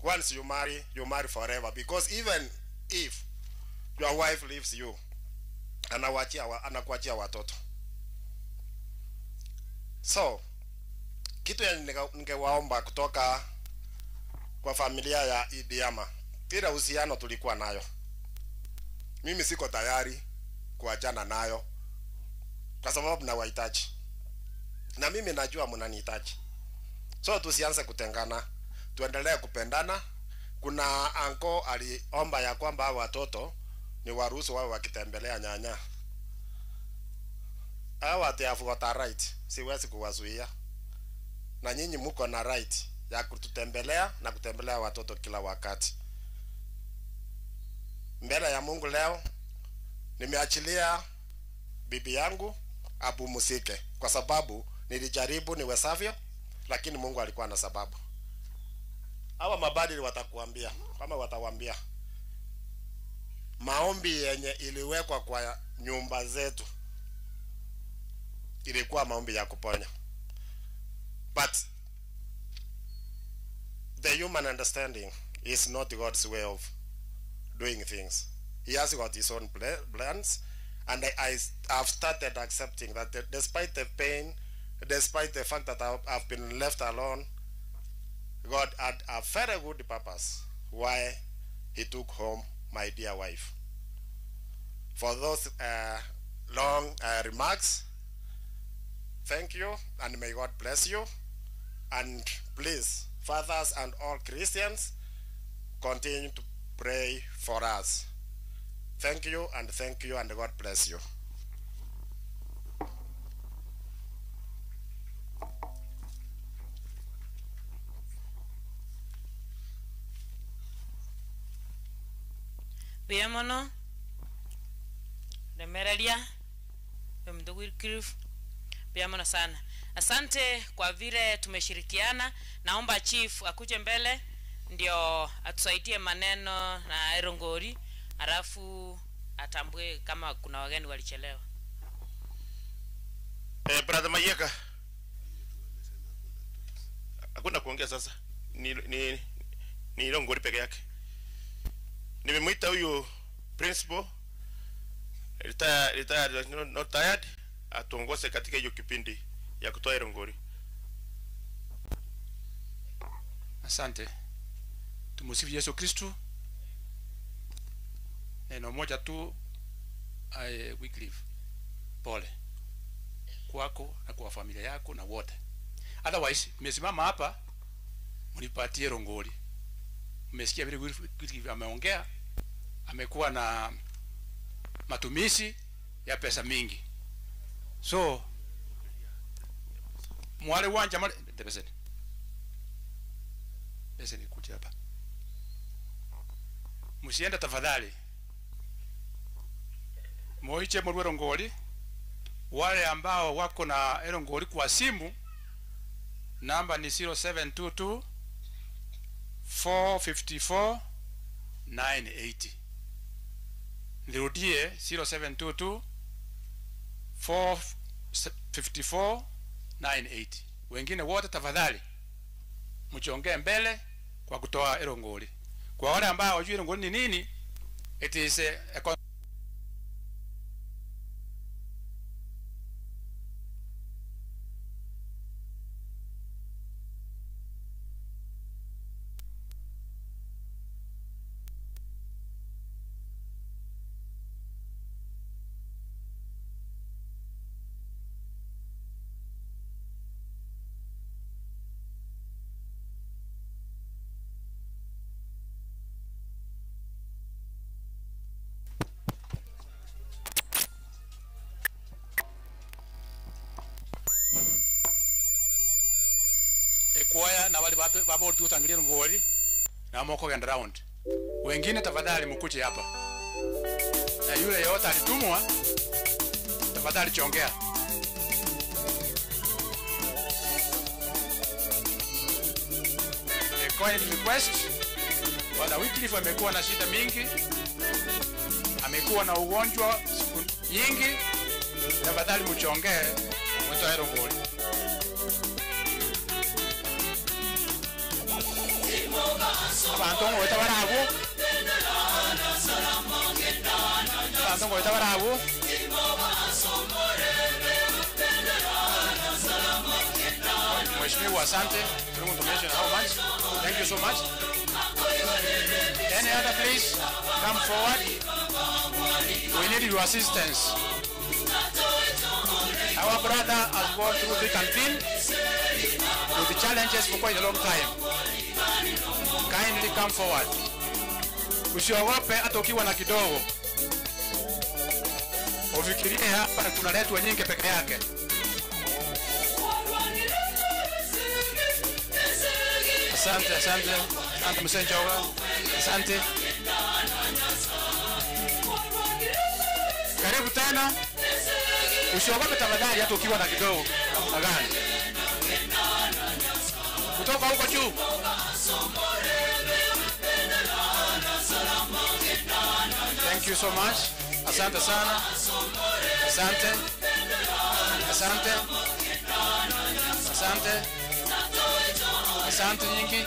once you marry forever, because even if your wife leaves you, anakuachia watoto. So, kitu ya ningewaomba kutoka kwa familia ya Idiama, ile uhusiano tulikuwa nayo, mimi siko tayari kuachana nayo kwa sababu nawahitaji, na mimi najua mnanihitaji. So tusianze kutengana, tuendelee kupendana. Kuna anko aliomba ya kwamba hawa watoto ni waruhusu wawe wakitembelea nyanya. Hawa they have got a right, siwezi kuwazuia. Na nyinyi mko na right ya kututembelea na kutembelea watoto kila wakati. Mbele ya Mungu leo nimeachilia bibi yangu apumzike, kwa sababu nilijaribu niwezavyo, lakini Mungu alikuwa na sababu. Hawa mabadili watakuambia, kama watawaambia, maombi yenye iliwekwa kwa nyumba zetu ilikuwa maombi ya kuponya. But the human understanding is not God's way of doing things. He has got his own plans, and I have started accepting that despite the pain, despite the fact that I've been left alone, God had a very good purpose why he took home my dear wife. For those long remarks, thank you, and may God bless you. And please, fathers and all Christians, continue to pray for us. Thank you, and thank you, and God bless you. Biamono Remerelia Mdugwirkirif. Biamono sana. Asante kwa vile tumeshirikiana. Naomba chief akuje mbele ndio atusaidie maneno na erongori, alafu atambue kama kuna wageni walichelewa. Brother Mayeka. Hakuna kuongea sasa. Ni erongori peke yake. Nimemuita huyu principal retired, not tired, atuongoze katika hiyo kipindi ya kutoa erongori. Asante. Tumusifu Yesu Kristo. Neno moja tu, Wycliffe, pole kwako na kwa familia yako na wote. Otherwise, nimesimama hapa mnipatie rongori. Mmesikia vile Wycliffe ameongea, amekuwa na matumizi ya pesa mingi. So mwale wanja mwale beseni. Beseni kuja hapa. Msiende tafadhali. Moiche murwe rongori. Wale ambao wako na erongori kwa simu, namba ni 0722 454 980. Nirudie 0722 454 980. Wengine wote tafadhali mchongee mbele kwa kutoa erongori. Kwa wale ambao hawajui erongori ni nini, it is a kwaya na wale babo tutangilia ngoli na moko genda round. Wengine tafadhali mkuje hapa. Na yule yote alitumwa tafadhali chongea. The coin request. Bwana Wycliffe amekuwa na shida mingi. Amekuwa na ugonjwa siku nyingi. Tafadhali mchongee mtoe ngoli. Abantu ngoita barabu. Abantu ngoita barabu. Mheshimiwa, asante. We want to mention how much. Thank you so much. Any other, please come forward. We need your assistance. Our brother has gone through thick and thin with the challenges for quite a long time. Kindly come forward. Usiogope hata ukiwa na kidogo. Ufikirie hapa kunaletwa nyingi peke yake. Asante, asante. Asante Mzee Njoga. Asante. Karibu tena. Usiogope tafadhali hata ukiwa na kidogo. Namna gani? Kutoka huko juu. Thank you so much. Asante sana. Asante. Asante. Asante. Asante nyingi.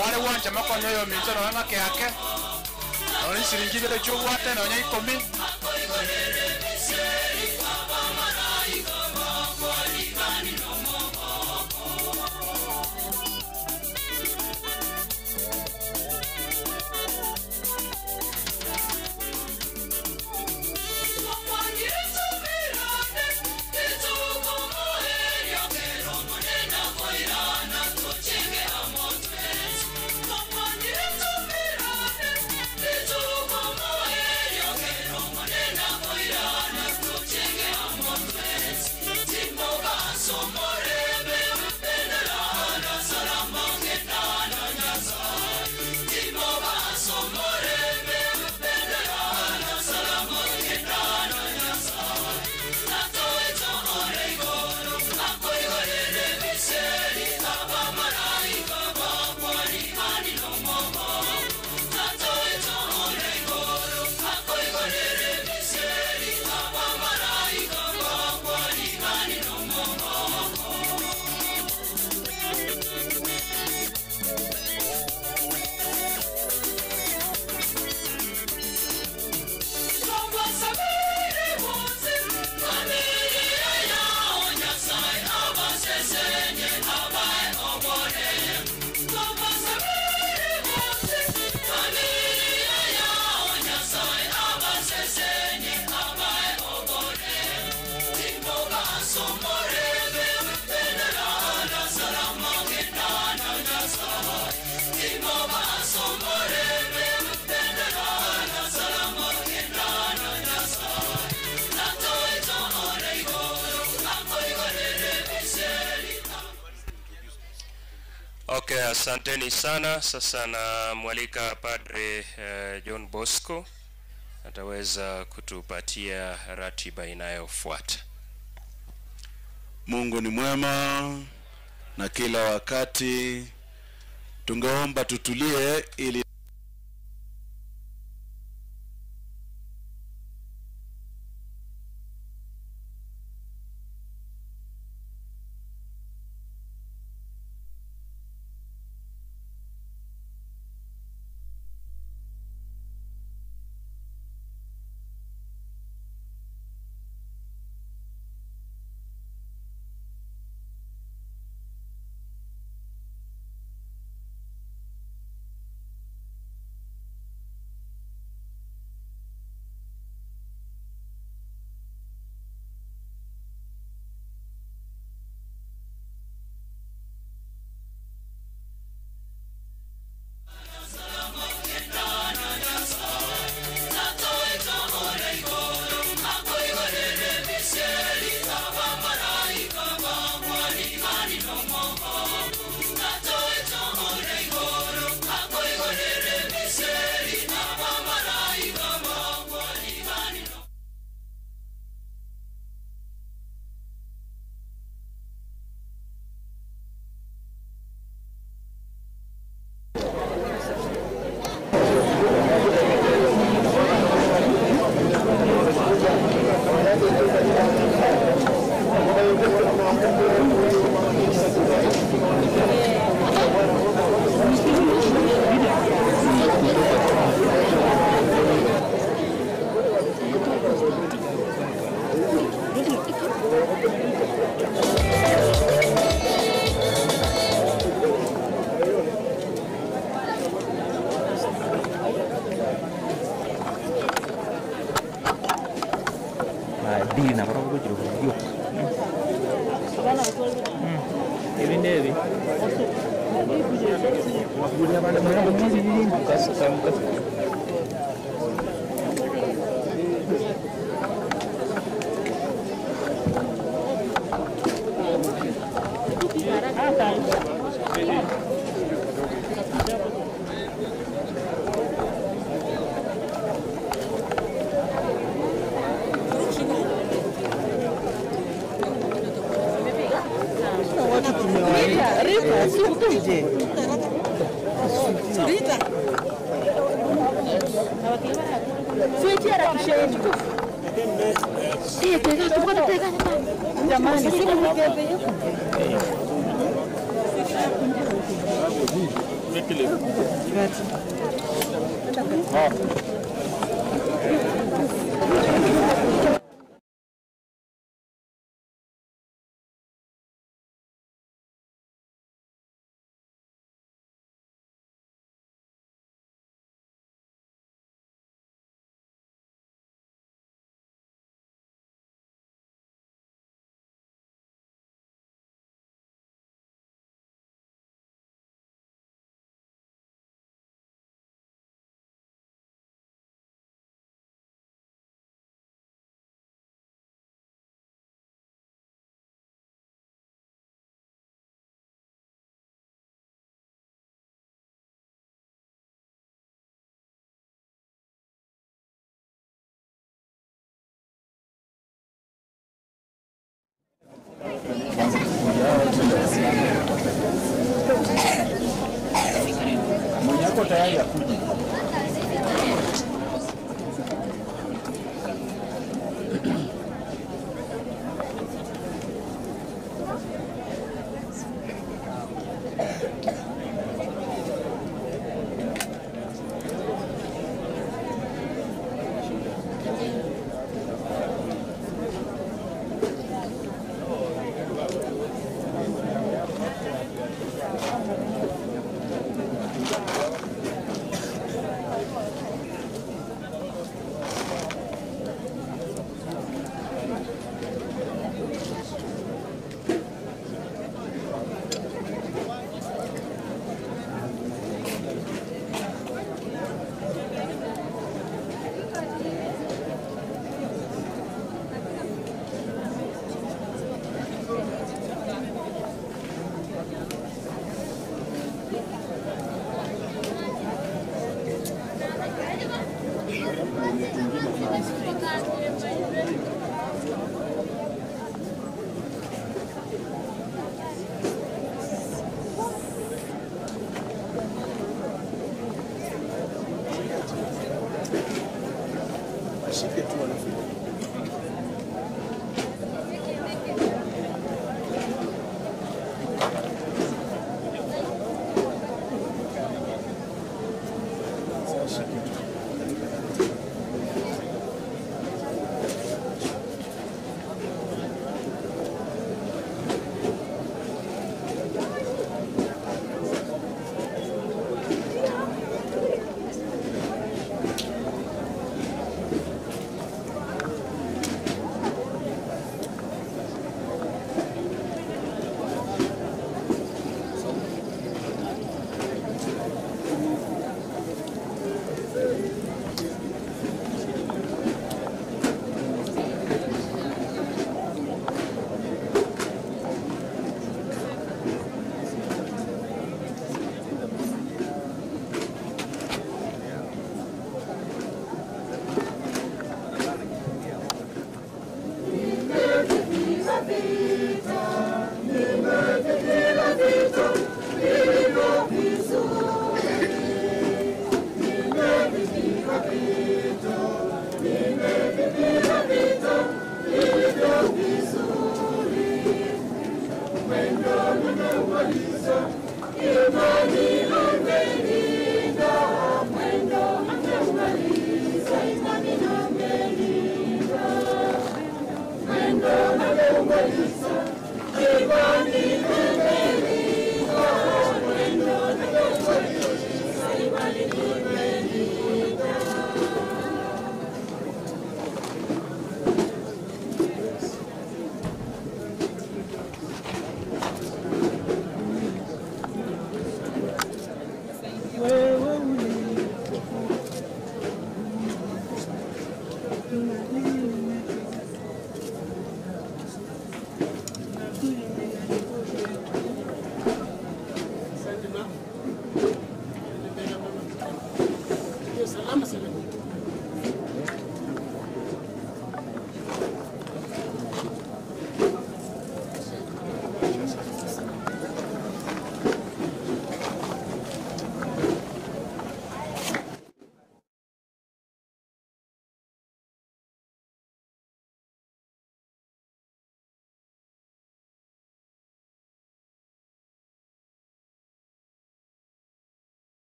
Wale wanja makonyo yo minto na ngake yake. Naona shilingi ile chugwa tena onya 10. Okay, asanteni sana. Sasa namwalika Padre John Bosco ataweza kutupatia ratiba inayofuata. Mungu ni mwema na kila wakati. Tungeomba tutulie ili Ebi ndebi. Rita. Mwenye ako tayari akuje. Ashike tu alafu.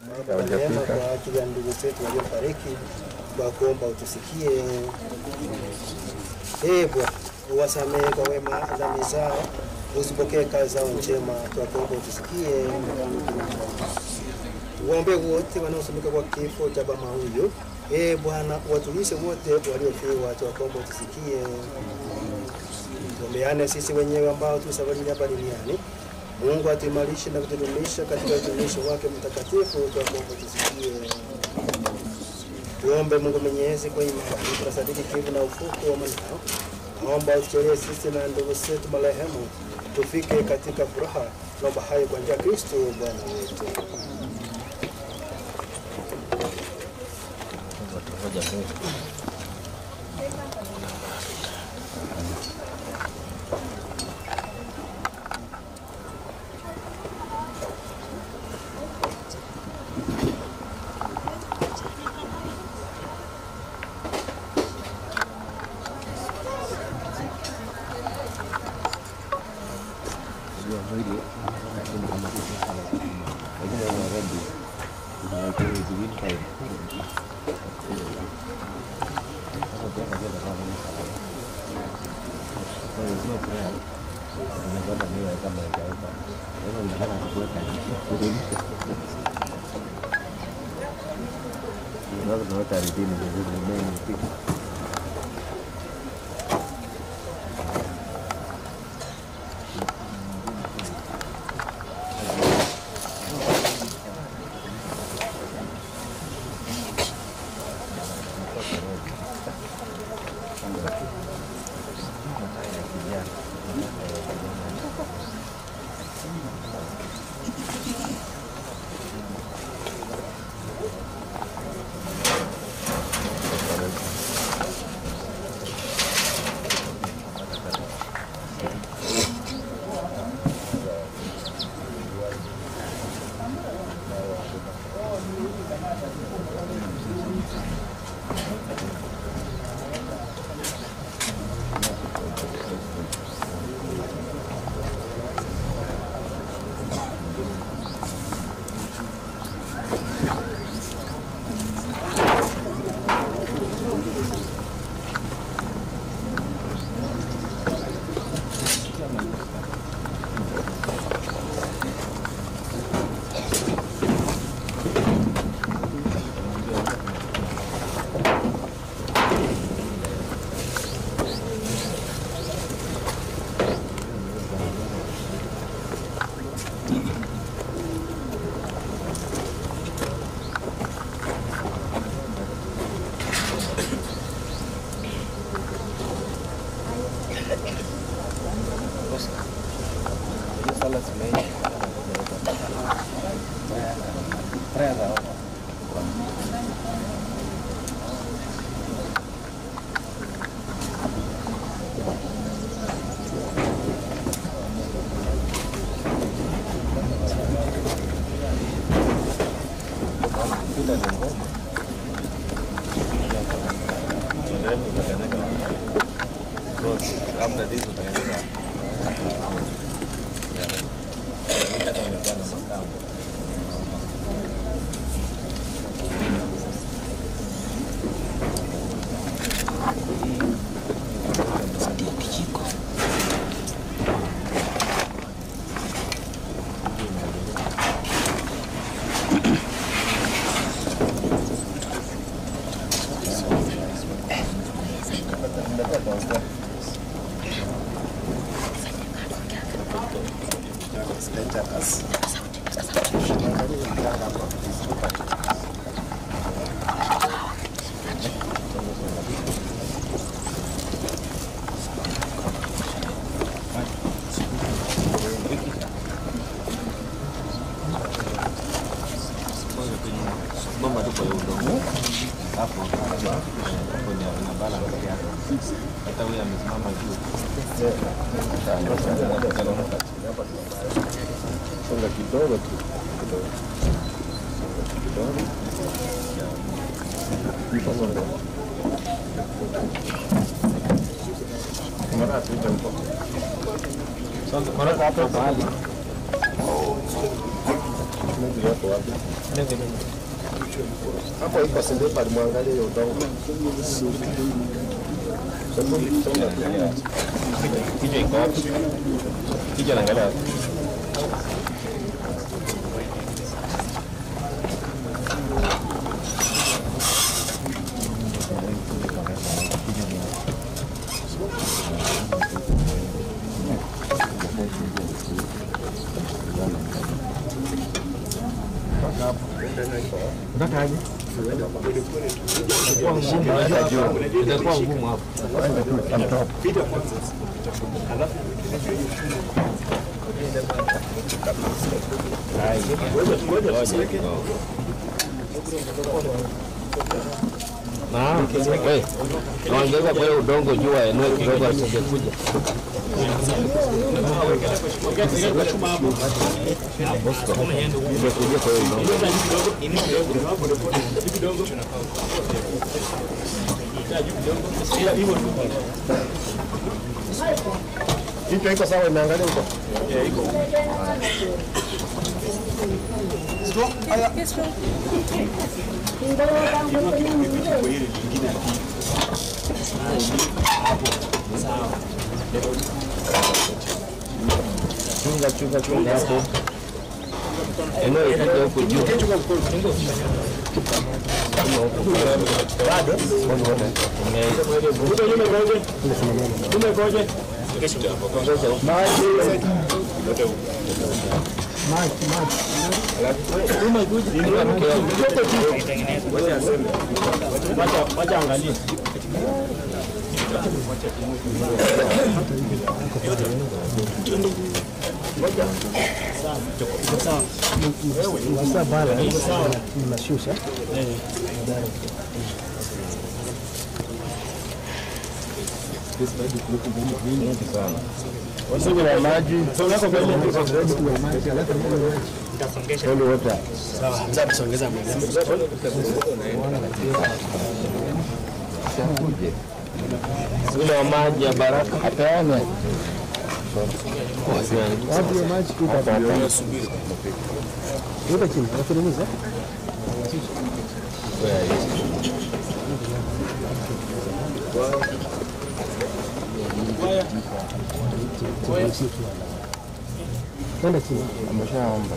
Baba neema kwa ajili ya ndugu zetu waliofariki, twakuomba utusikie. Ee Bwana, uwasamehe kwa wema dhambi zao, uzipokee kazi zao njema, twakuomba utusikie. Tuombe wote wanaosumbuka kwa kifo cha baba huyu. Ee Bwana, watulize wote waliofiwa, twakuomba utusikie. Tuombeane sisi wenyewe ambao tu safarini hapa duniani. Mungu atuimarishe na kutudumisha katika utumishi wake mtakatifu, twakuomba utusikie. Tuombe Mungu Mwenyezi kwa imani, tunasadiki kifo na ufufuo wa mwanao. Naomba utujalie sisi na ndugu zetu marehemu tufike katika furaha. Naomba hayo kwa njia ya Kristo Bwana wetu. Ndio wapi? Hapo iko sendepari, mwangalie hiyo udongo. Kichwa iko wapi? Kichwa naangalia wapi? Itakuwa ngumu hapo. Naongeza kwa hiyo udongo juu aenue kidogo asingekuja. Bosco. Ingekuja kwa hiyo udongo. Kichwa iko sawa, imeangalia huko. Iko. Chunga chunga chunga hapo. Eneo ikija huko juu. Bado. Wacha angalie. Nashusha. Ule wa maji ya baraka apeane. Ameshaomba.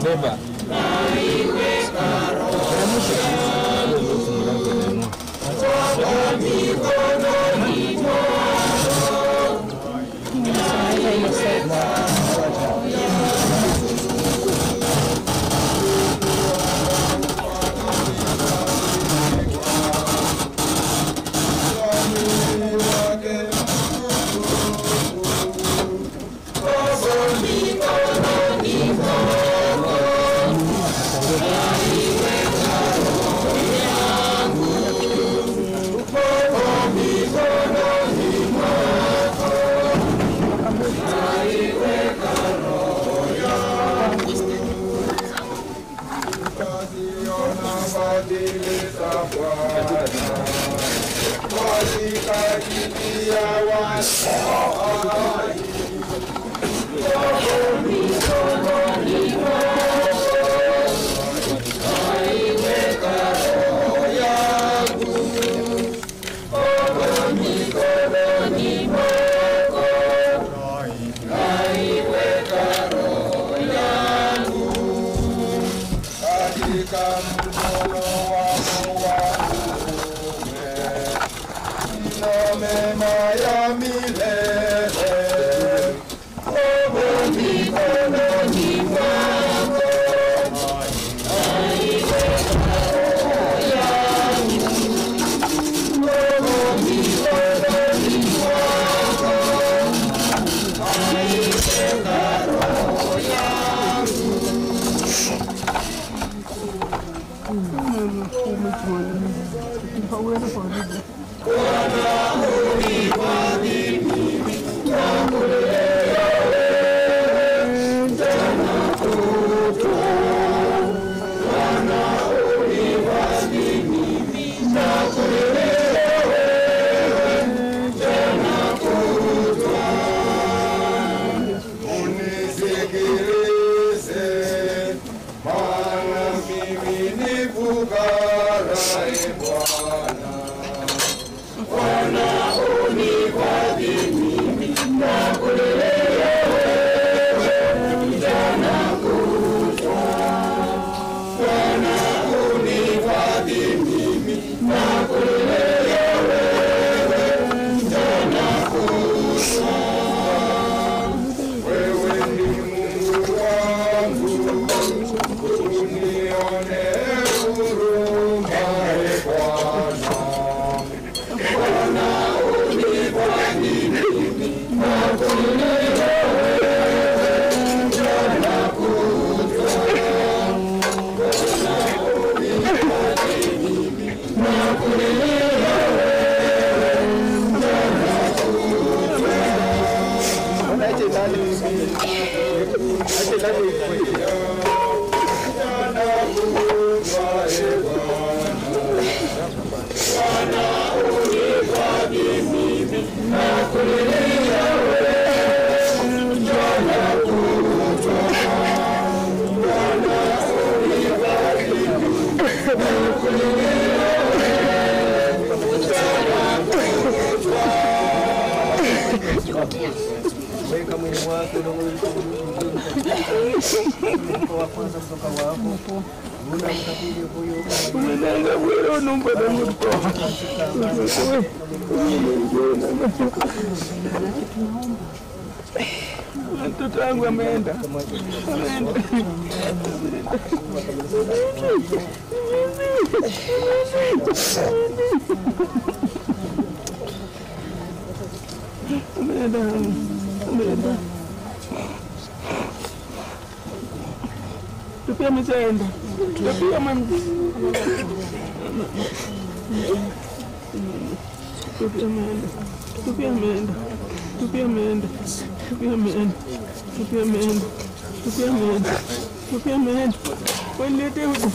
Beba. Weka mwili wako wa kwanza kutoka wako unamkabili huyu mtoto wangu ameenda. Ameenda. Ameenda. Tupia ameshaenda. Tupia ameenda. Tupia ameenda. Tupia ameenda. Tupia ameenda. Tupia ameenda. Tupia ameenda. Tupia ameenda. Tupia ameenda. Walete huko.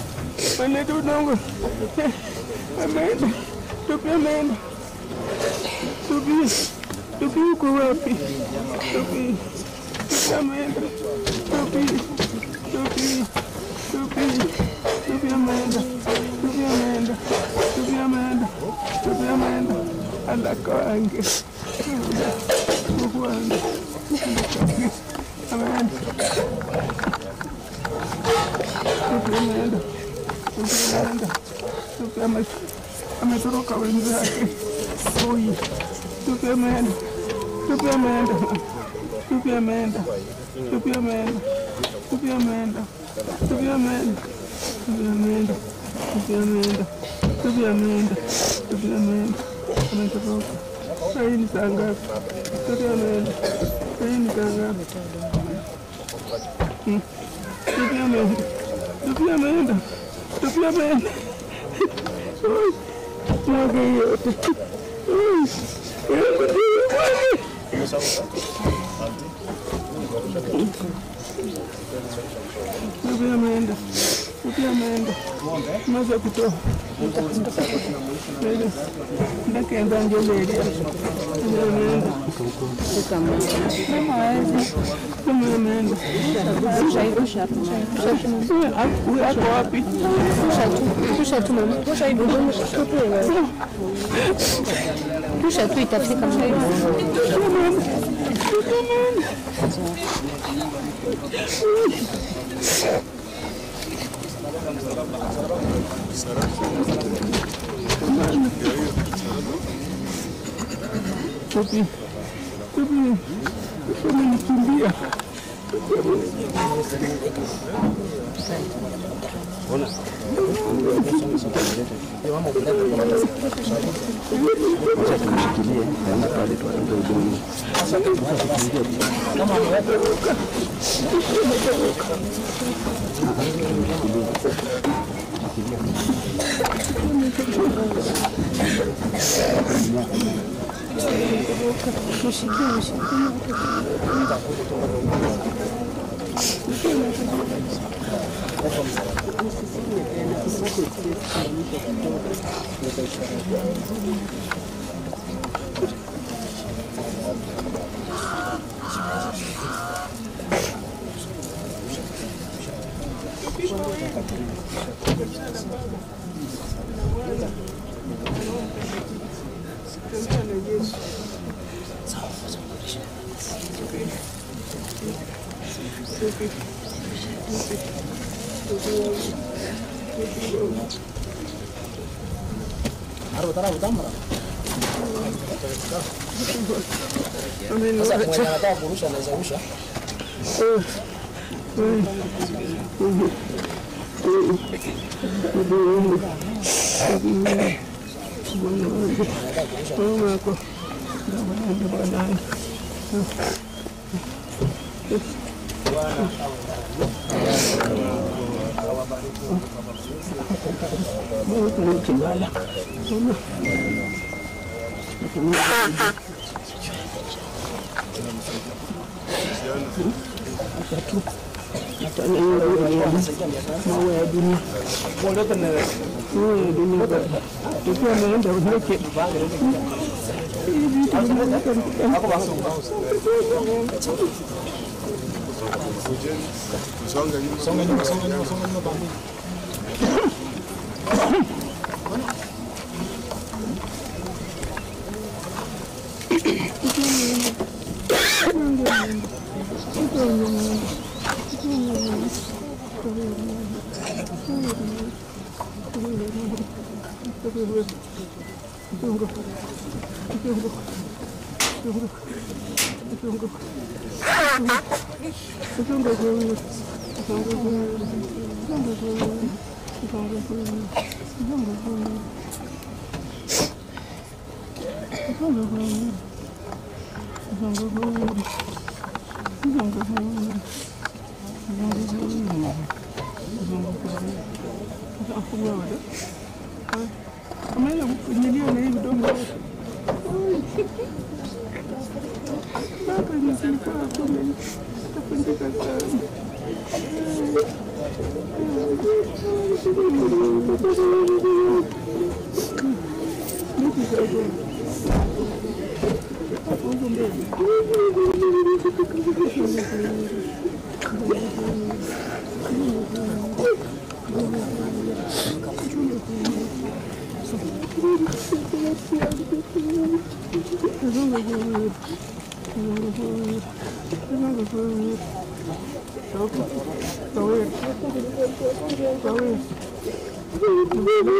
Walete udongo. Ameenda. Tupia ameenda. Tupia. Tupia uko wapi? Tupia. Tupia ameenda. Tupia. Tupia. Tupia. Tupia ameenda. Tupia ameenda. Tupia ameenda. Tupia ameenda. Alakaange. Mungu wangu. Ameenda. Ametoroka wenzake. Oi. Tupi ameenda. Tupi ameenda. Tupi ameenda. Tupi ameenda. Tupi ameenda. Tupi ameenda. Tupi ameenda. Tupi ameenda. Tupi ameenda. Tupi ameenda. Ametoroka. Sasa ni saa ngapi? Tupi ameenda. Sasa ni saa ngapi? Tupi ameenda. Tupi ameenda. Tupi ameenda. Mwaga yote. Tupi ameenda. Tupi ameenda. Maza kutoa. Ndakenda njeleria. Ameenda. Ameenda. Huyu ako wapi? Rusha tu mama. Rusha tu itafika. Tupi. Tupi. Amenikimbia. Thank you.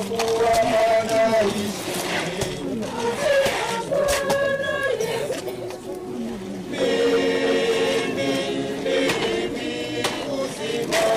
kuwa anaishi. Mimi ndimi uzima.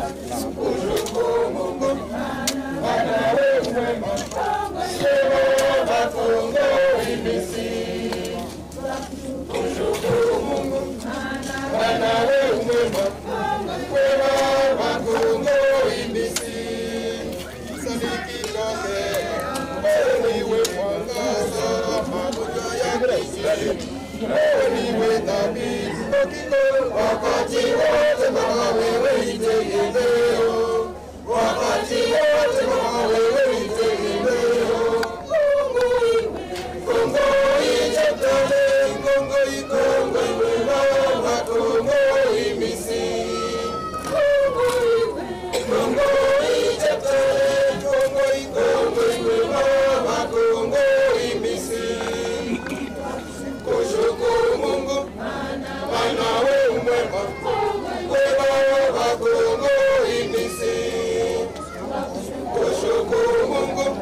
Kushukuru Mungu, maana wewe mwema. Baba Kongo imisi. Kushukuru Mungu, maana wewe mwema. Baba Kongo imisi. Sadiki toke, wewe niwe mwangaza, magonjwa ya kisi. Wewe niwe thabibu wakati wote, Baba wewe ni tegemeo. Wakati wote, Baba wewe ni tegemeo. Kongo ichetole, Kongo ikongo iwe Baba Kongo imisi. Kongo ichetole, Kongo ikongo iwe Baba Kongo imisi. Kushukuru Mungu, maana wewe mwema. Baba Kongo imisi. Kushukuru Mungu,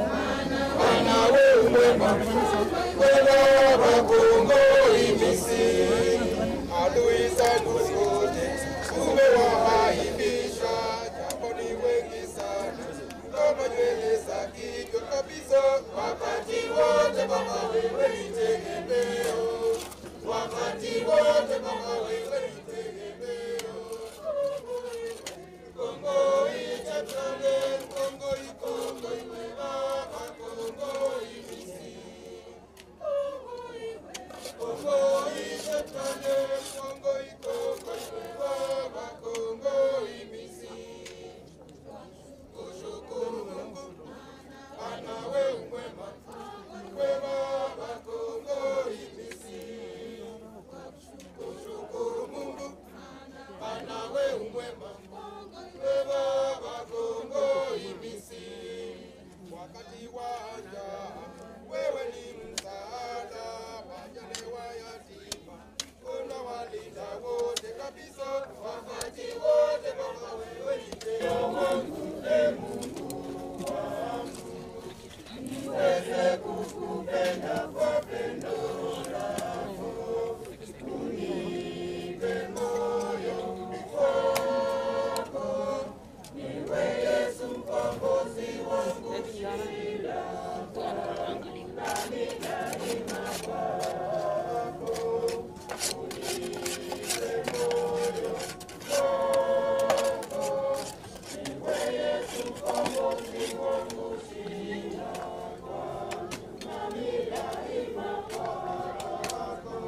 maana wewe mwema. Baba Kongo imisi. Adui zangu wote umewaaibisha, japo ni wengi sana kama nywele za kichwa kabisa. Wakati wote Baba wewe ni tegemeo. Wakati wote Baba wewe ni tegemeo. Kongo ichetole, Kongo ikongo iwe Baba Kongo imisi. Kongo ichetole, Kongo ikongo iwe Baba Kongo imisi. Kushukuru Mungu, maana wewe mwema. Baba Kongo imisi. Kushukuru Mungu, maana wewe mwema. Baba Kongo imisi. Wakati wa njaa wewe ni msaada, wajane wa yatima unawalinda wote kabisa. Wakati wote Baba wewe ni tegemeo. E Mungu wangu, niweze kukupenda kwa pendo lako, unipe moyo wako, niwe Yesu mkombozi wangu, shinda kwangu nami daima kwako, unipe moyo wako, niwe Yesu mkombozi wangu, shinda kwangu nami daima kwako.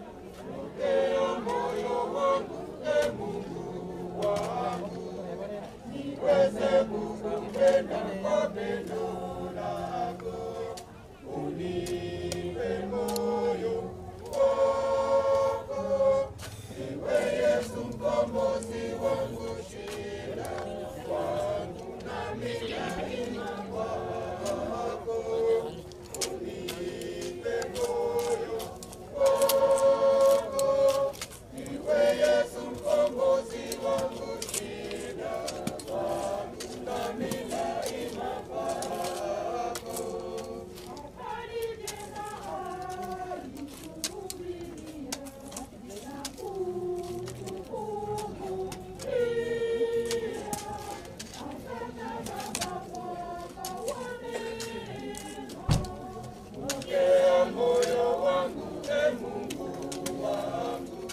Pokea moyo wangu, e Mungu wangu, niweze kukupenda kwa pendo lako, unipe moyo wako, niwe Yesu mkombozi wangu, shinda kwangu nami daima kwako, unipe moyo wako, niwe Yesu mkombozi wangu, shinda kwangu nami daima kwako. Pokea moyo wangu, e Mungu wangu,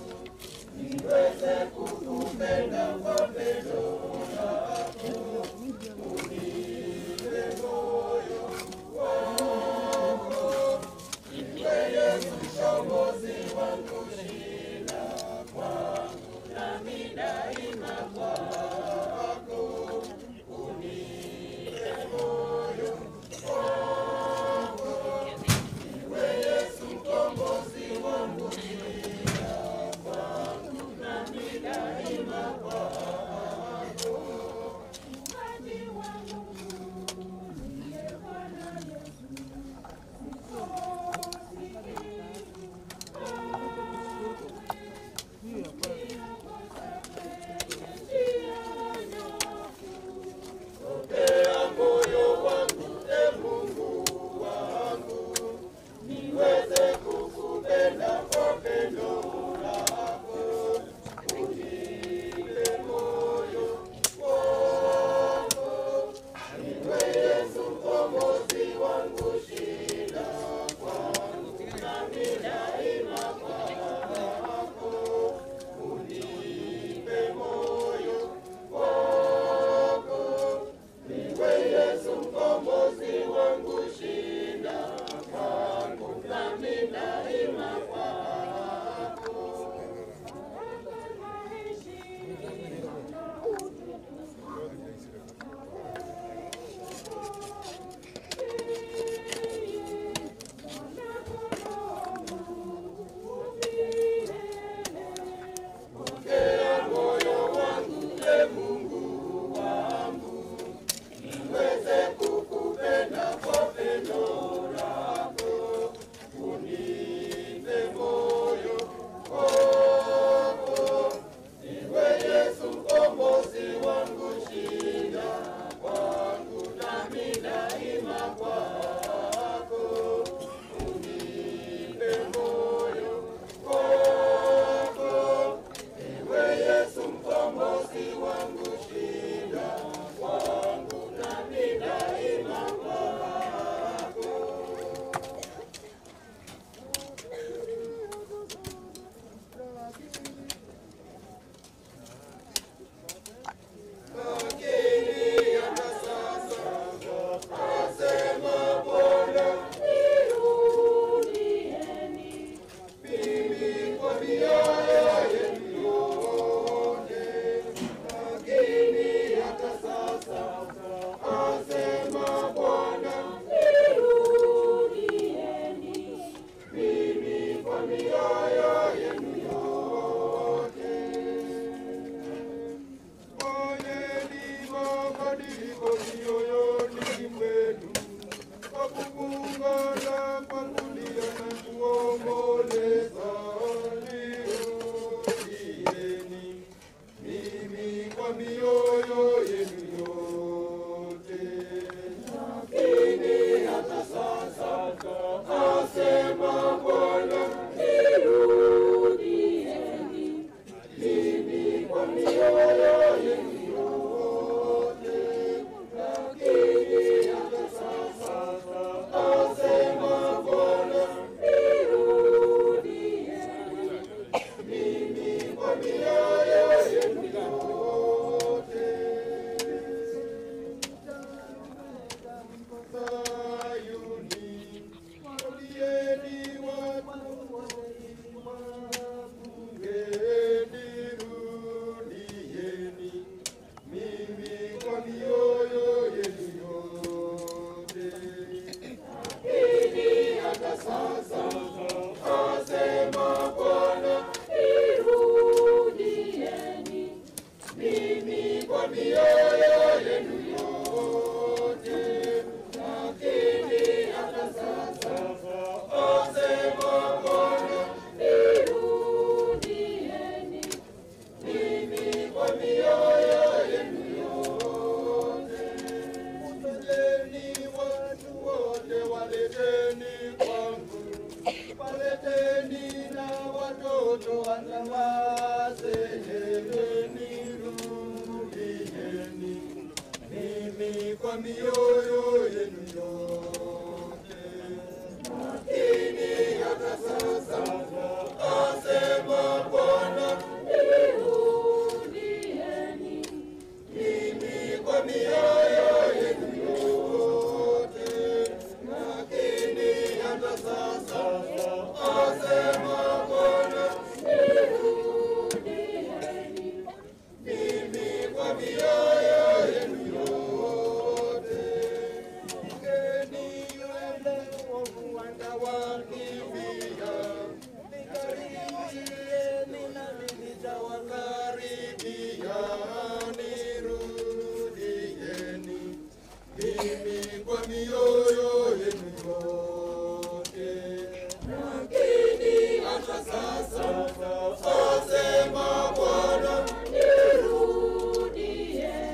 niweze kukupenda kwa pendo lako, unipe moyo wako, niwe Yesu mkombozi wangu, shinda kwangu nami daima kwako, unipe moyo wako, niwe Yesu mkombozi wangu, shinda kwangu nami daima kwako. Hiyo. Niweze Mungu wangu, niweze kukupenda kwa pendo lako, unipe moyo wako, iwe Yesu mkombozi wangu, shida wangu nami daima kwako, unipe moyo wako, iwe Yesu mkombozi wangu, shida wangu nami daima kwako. Lakini hata sasa asema Bwana, nirudieni mimi kwa mioyo yenu yote. Lakini hata sasa asema Bwana, nirudieni mimi kwa mioyo yenu yote. Fanyeni mabadiliko mioyoni mwenu kwa kufungana, kwa kulia na kuomboleza. Nirudieni mimi kwa mioyo yenu yote. Lakini hata sasa asema Bwana, nirudieni mimi kwa mioyo yenu yote. Lakini hata sasa asema Bwana, nirudieni mimi kwa mioyo yenu yote. Sayuni, warudieni watu wapungeni, rudieni mimi kwa mioyo yenu yote. Lakini hata sasa asema Bwana, nirudieni mimi kwa mioyo yenu yote. Lakini hata sasa asema Bwana, nirudieni mimi kwa mioyo yenu yote. Kusanyeni watu wote, waleteni kwangu, waleteni na watoto hata wazee. Nirudieni mimi kwa mioyo yenu yote. Lakini hata sasa asema Bwana, nirudieni mimi kwa mioyo yenu yote. Lakini hata sasa asema Bwana, nirudieni mimi kwa mioyo yenu yote. Mgeni yule mwovu anawakimbia, nikaribieni nami nitawakaribia. Nirudieni mimi kwa mioyo yenu yote. Lakini hata sasa asema Bwana, nirudieni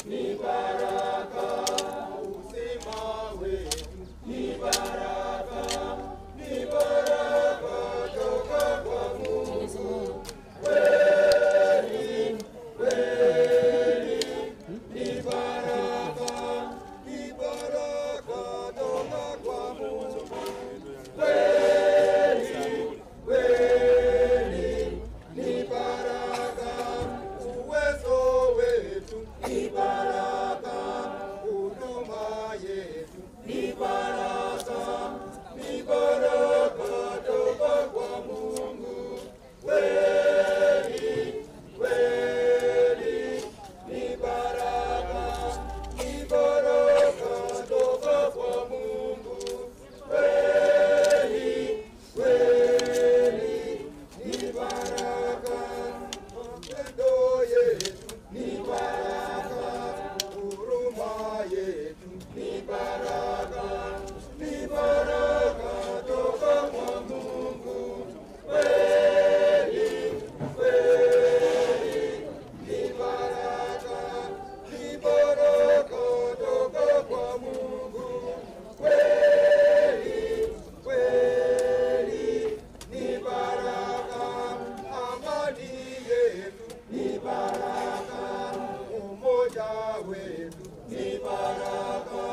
ni baraka, uzima wetu ni baraka, ni baraka toka kwa Mungu. Kweli, kweli ni baraka, ni baraka toka kwa Mungu. Kweli, kweli ni baraka, uwezo wetu ni baraka, huduma yetu ni baraka, ni baraka toka kwa Mungu. Kweli, kweli ni baraka, ni baraka toka kwa Mungu. Kweli, kweli ni baraka, mapendo yetu ni baraka, huruma yetu ni baraka, ni baraka toka kwa Mungu. Kweli, kweli ni baraka, ni baraka toka kwa Mungu. Kweli, kweli ni baraka, amani yetu ni baraka, umoja wetu ni baraka,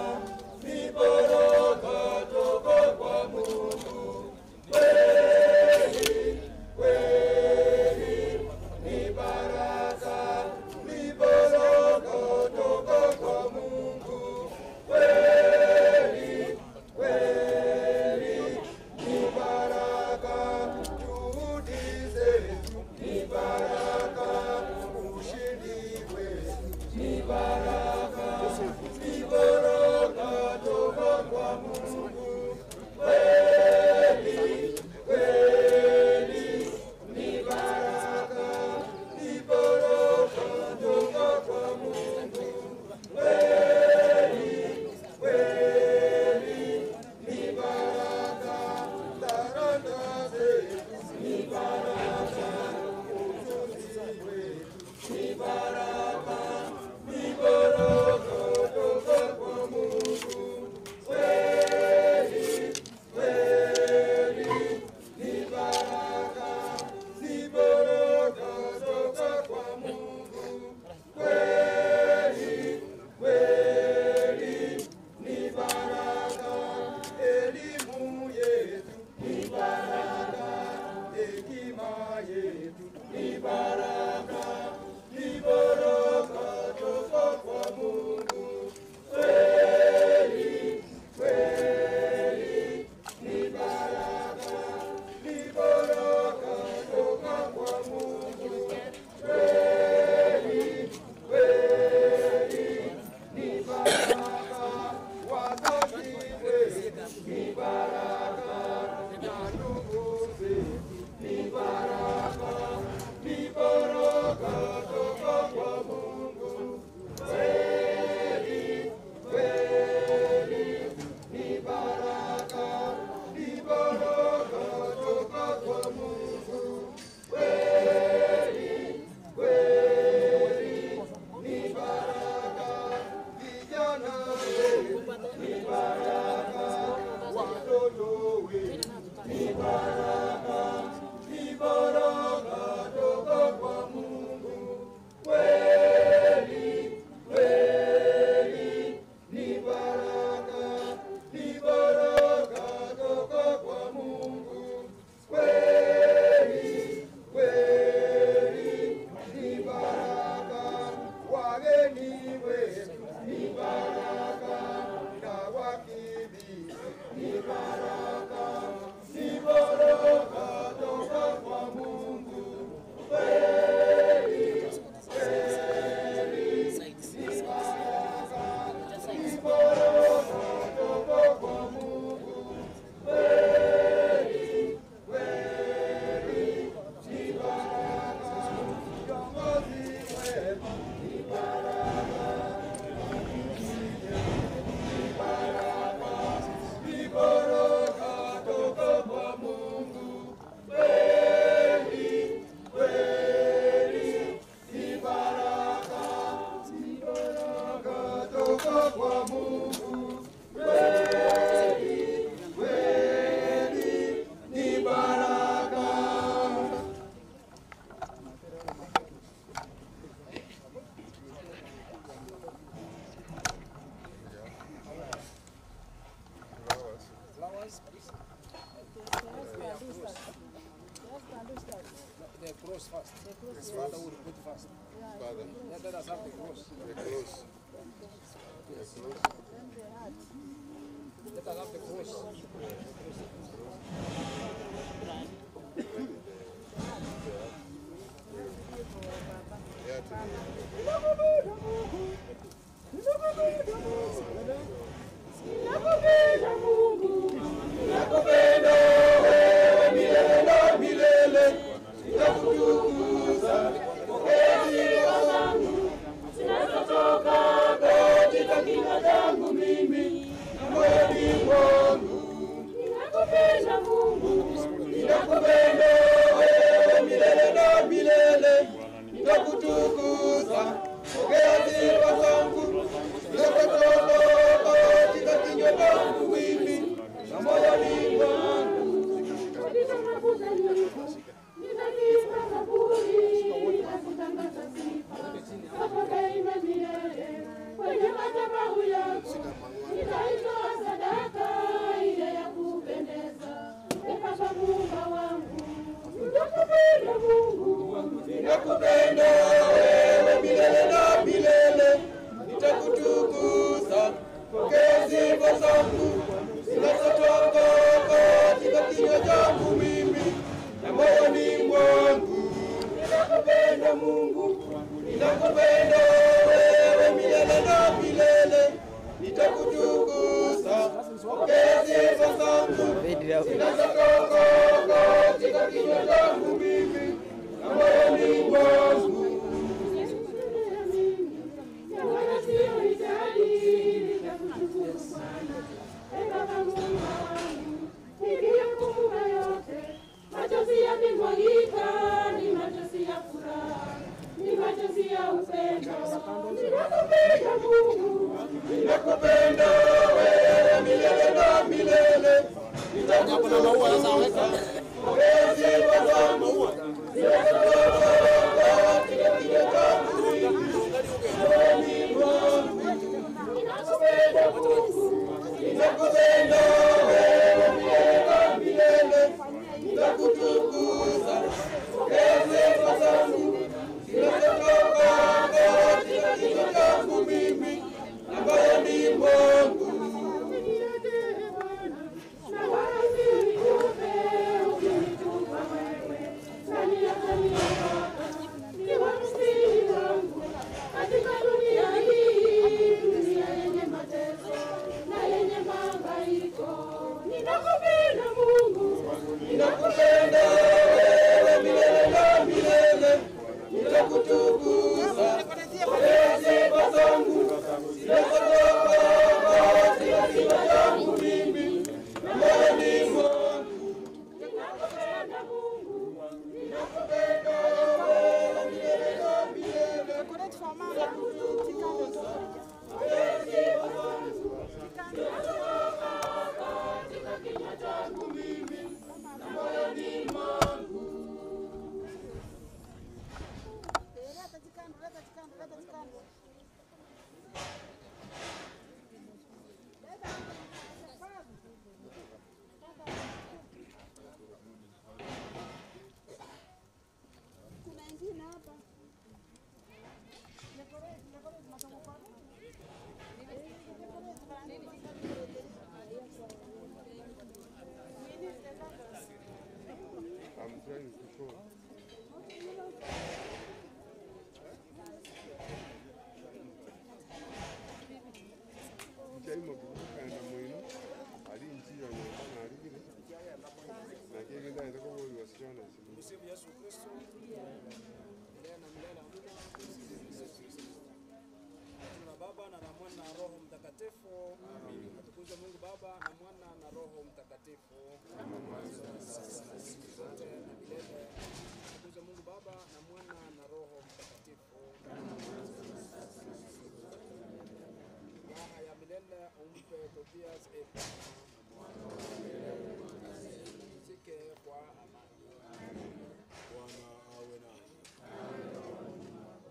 ni baraka toka kwa Mungu. Kweli, kweli ni baraka, ni baraka toka kwa Mungu. Kweli, kweli ni baraka, juhudi zetu ni baraka, ushindi wetu ni baraka, ni baraka toka kwa Mungu. Kweli, kweli ni baraka, ni baraka toka kwa Mungu. Kweli, kweli ni baraka, talanta zetu ni baraka, ujuzi wetu ni baraka, ni baraka. kutoka kwa Mungu. Kweli, kweli ni baraka. The cross first. His father will put first. Father. Let us have the cross. The cross. Yes. Let us have the cross. Nakupenda wewe milele na milele, nitakutukuza pokea zangu zinazotoka katika kinywa changu mimi na moyoni mwangu. Ninakupenda Mungu, ninakupenda wewe milele na milele, nitakutukuza pokea sifa zangu zinazotoka katika kinywa changu mimi na moyoni mwangu. Nitaimba zaburi na kutangaza sifa zako daima milele. Kwenye madhabahu yako nitaitoa sadaka ile ya kupendeza. Ee Baba Muumba wangu, ninakupenda Mungu, ninakupenda wewe milele na milele, nitakutukuza pokea sifa zangu zinazotoka katika kinywa changu mimi na moyoni mwangu. Ninakupenda Mungu, ninakupenda wewe milele na milele, nitakutukuza pokea sifa zangu zinazotoka katika kinywa changu mimi na moyoni mwangu. Na wala sio idadi, nitakushukuru Bwana. Ee Baba Muumba wangu, nikiyakumbuka yote, machozi yakimwagika, ni machozi ya furaha, ni machozi ya upendo. Ninakupenda Mungu, ninakupenda wewe milele na milele, nitakutukuza pokea sifa zangu zinazotoka katika kinywa changu mimi na moyoni mwangu. Ninakupenda Mungu, ninakupenda wewe milele na milele, nitakutukuza pokea sifa zangu zinazotoka katika kinywa changu mimi na moyoni mwangu. Na wala usinitupe, ukinitupa wewe, nani ataniokoa? Ni wa msingi wangu katika dunia hii, dunia yenye mateso na yenye mahangaiko. Ninakupenda Mungu, ninakupenda wewe milele na milele, nitakutukuza pokea sifa zangu zinazotoka katika kinywa changu mimi na moyoni mwangu. Ninakupenda Mungu, ninakupenda wewe milele na milele, nitakutukuza pokea sifa zangu zinazotoka katika kinywa changu mimi na moyoni mwangu. Kuna ingine hapa. I'm trying to call. Njaima kukanda mwino ali njiyo nyamba aligire na kigenda ndako kwa wasichana. Msifu Yesu Kristo. Milele na milele amina. Kwa jina la Baba na la Mwana na Roho Mtakatifu. Amina. Atukuzwe Mungu Baba na Mwana na Roho Mtakatifu. Kama mwanzo na sasa na siku zote na milele. Atukuzwe Mungu Baba na Mwana na Roho Mtakatifu. Kama mwanzo na sasa na siku zote na milele. milele umpe Tobias, e Bwana. Pumzike kwa amani. Bwana awe nanyi.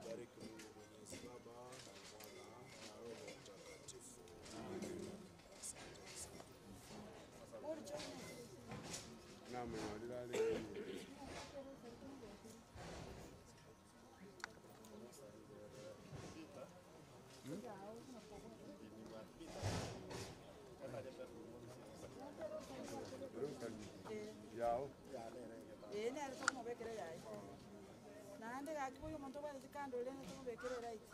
Bariki Mungu Mwenyezi Baba na Mwana na Roho Mtakatifu. Asante sana. Naam, Yao. Ene alitomubekere yai. Naende gakiboyo omonto obwate kando ore nitomubekere right.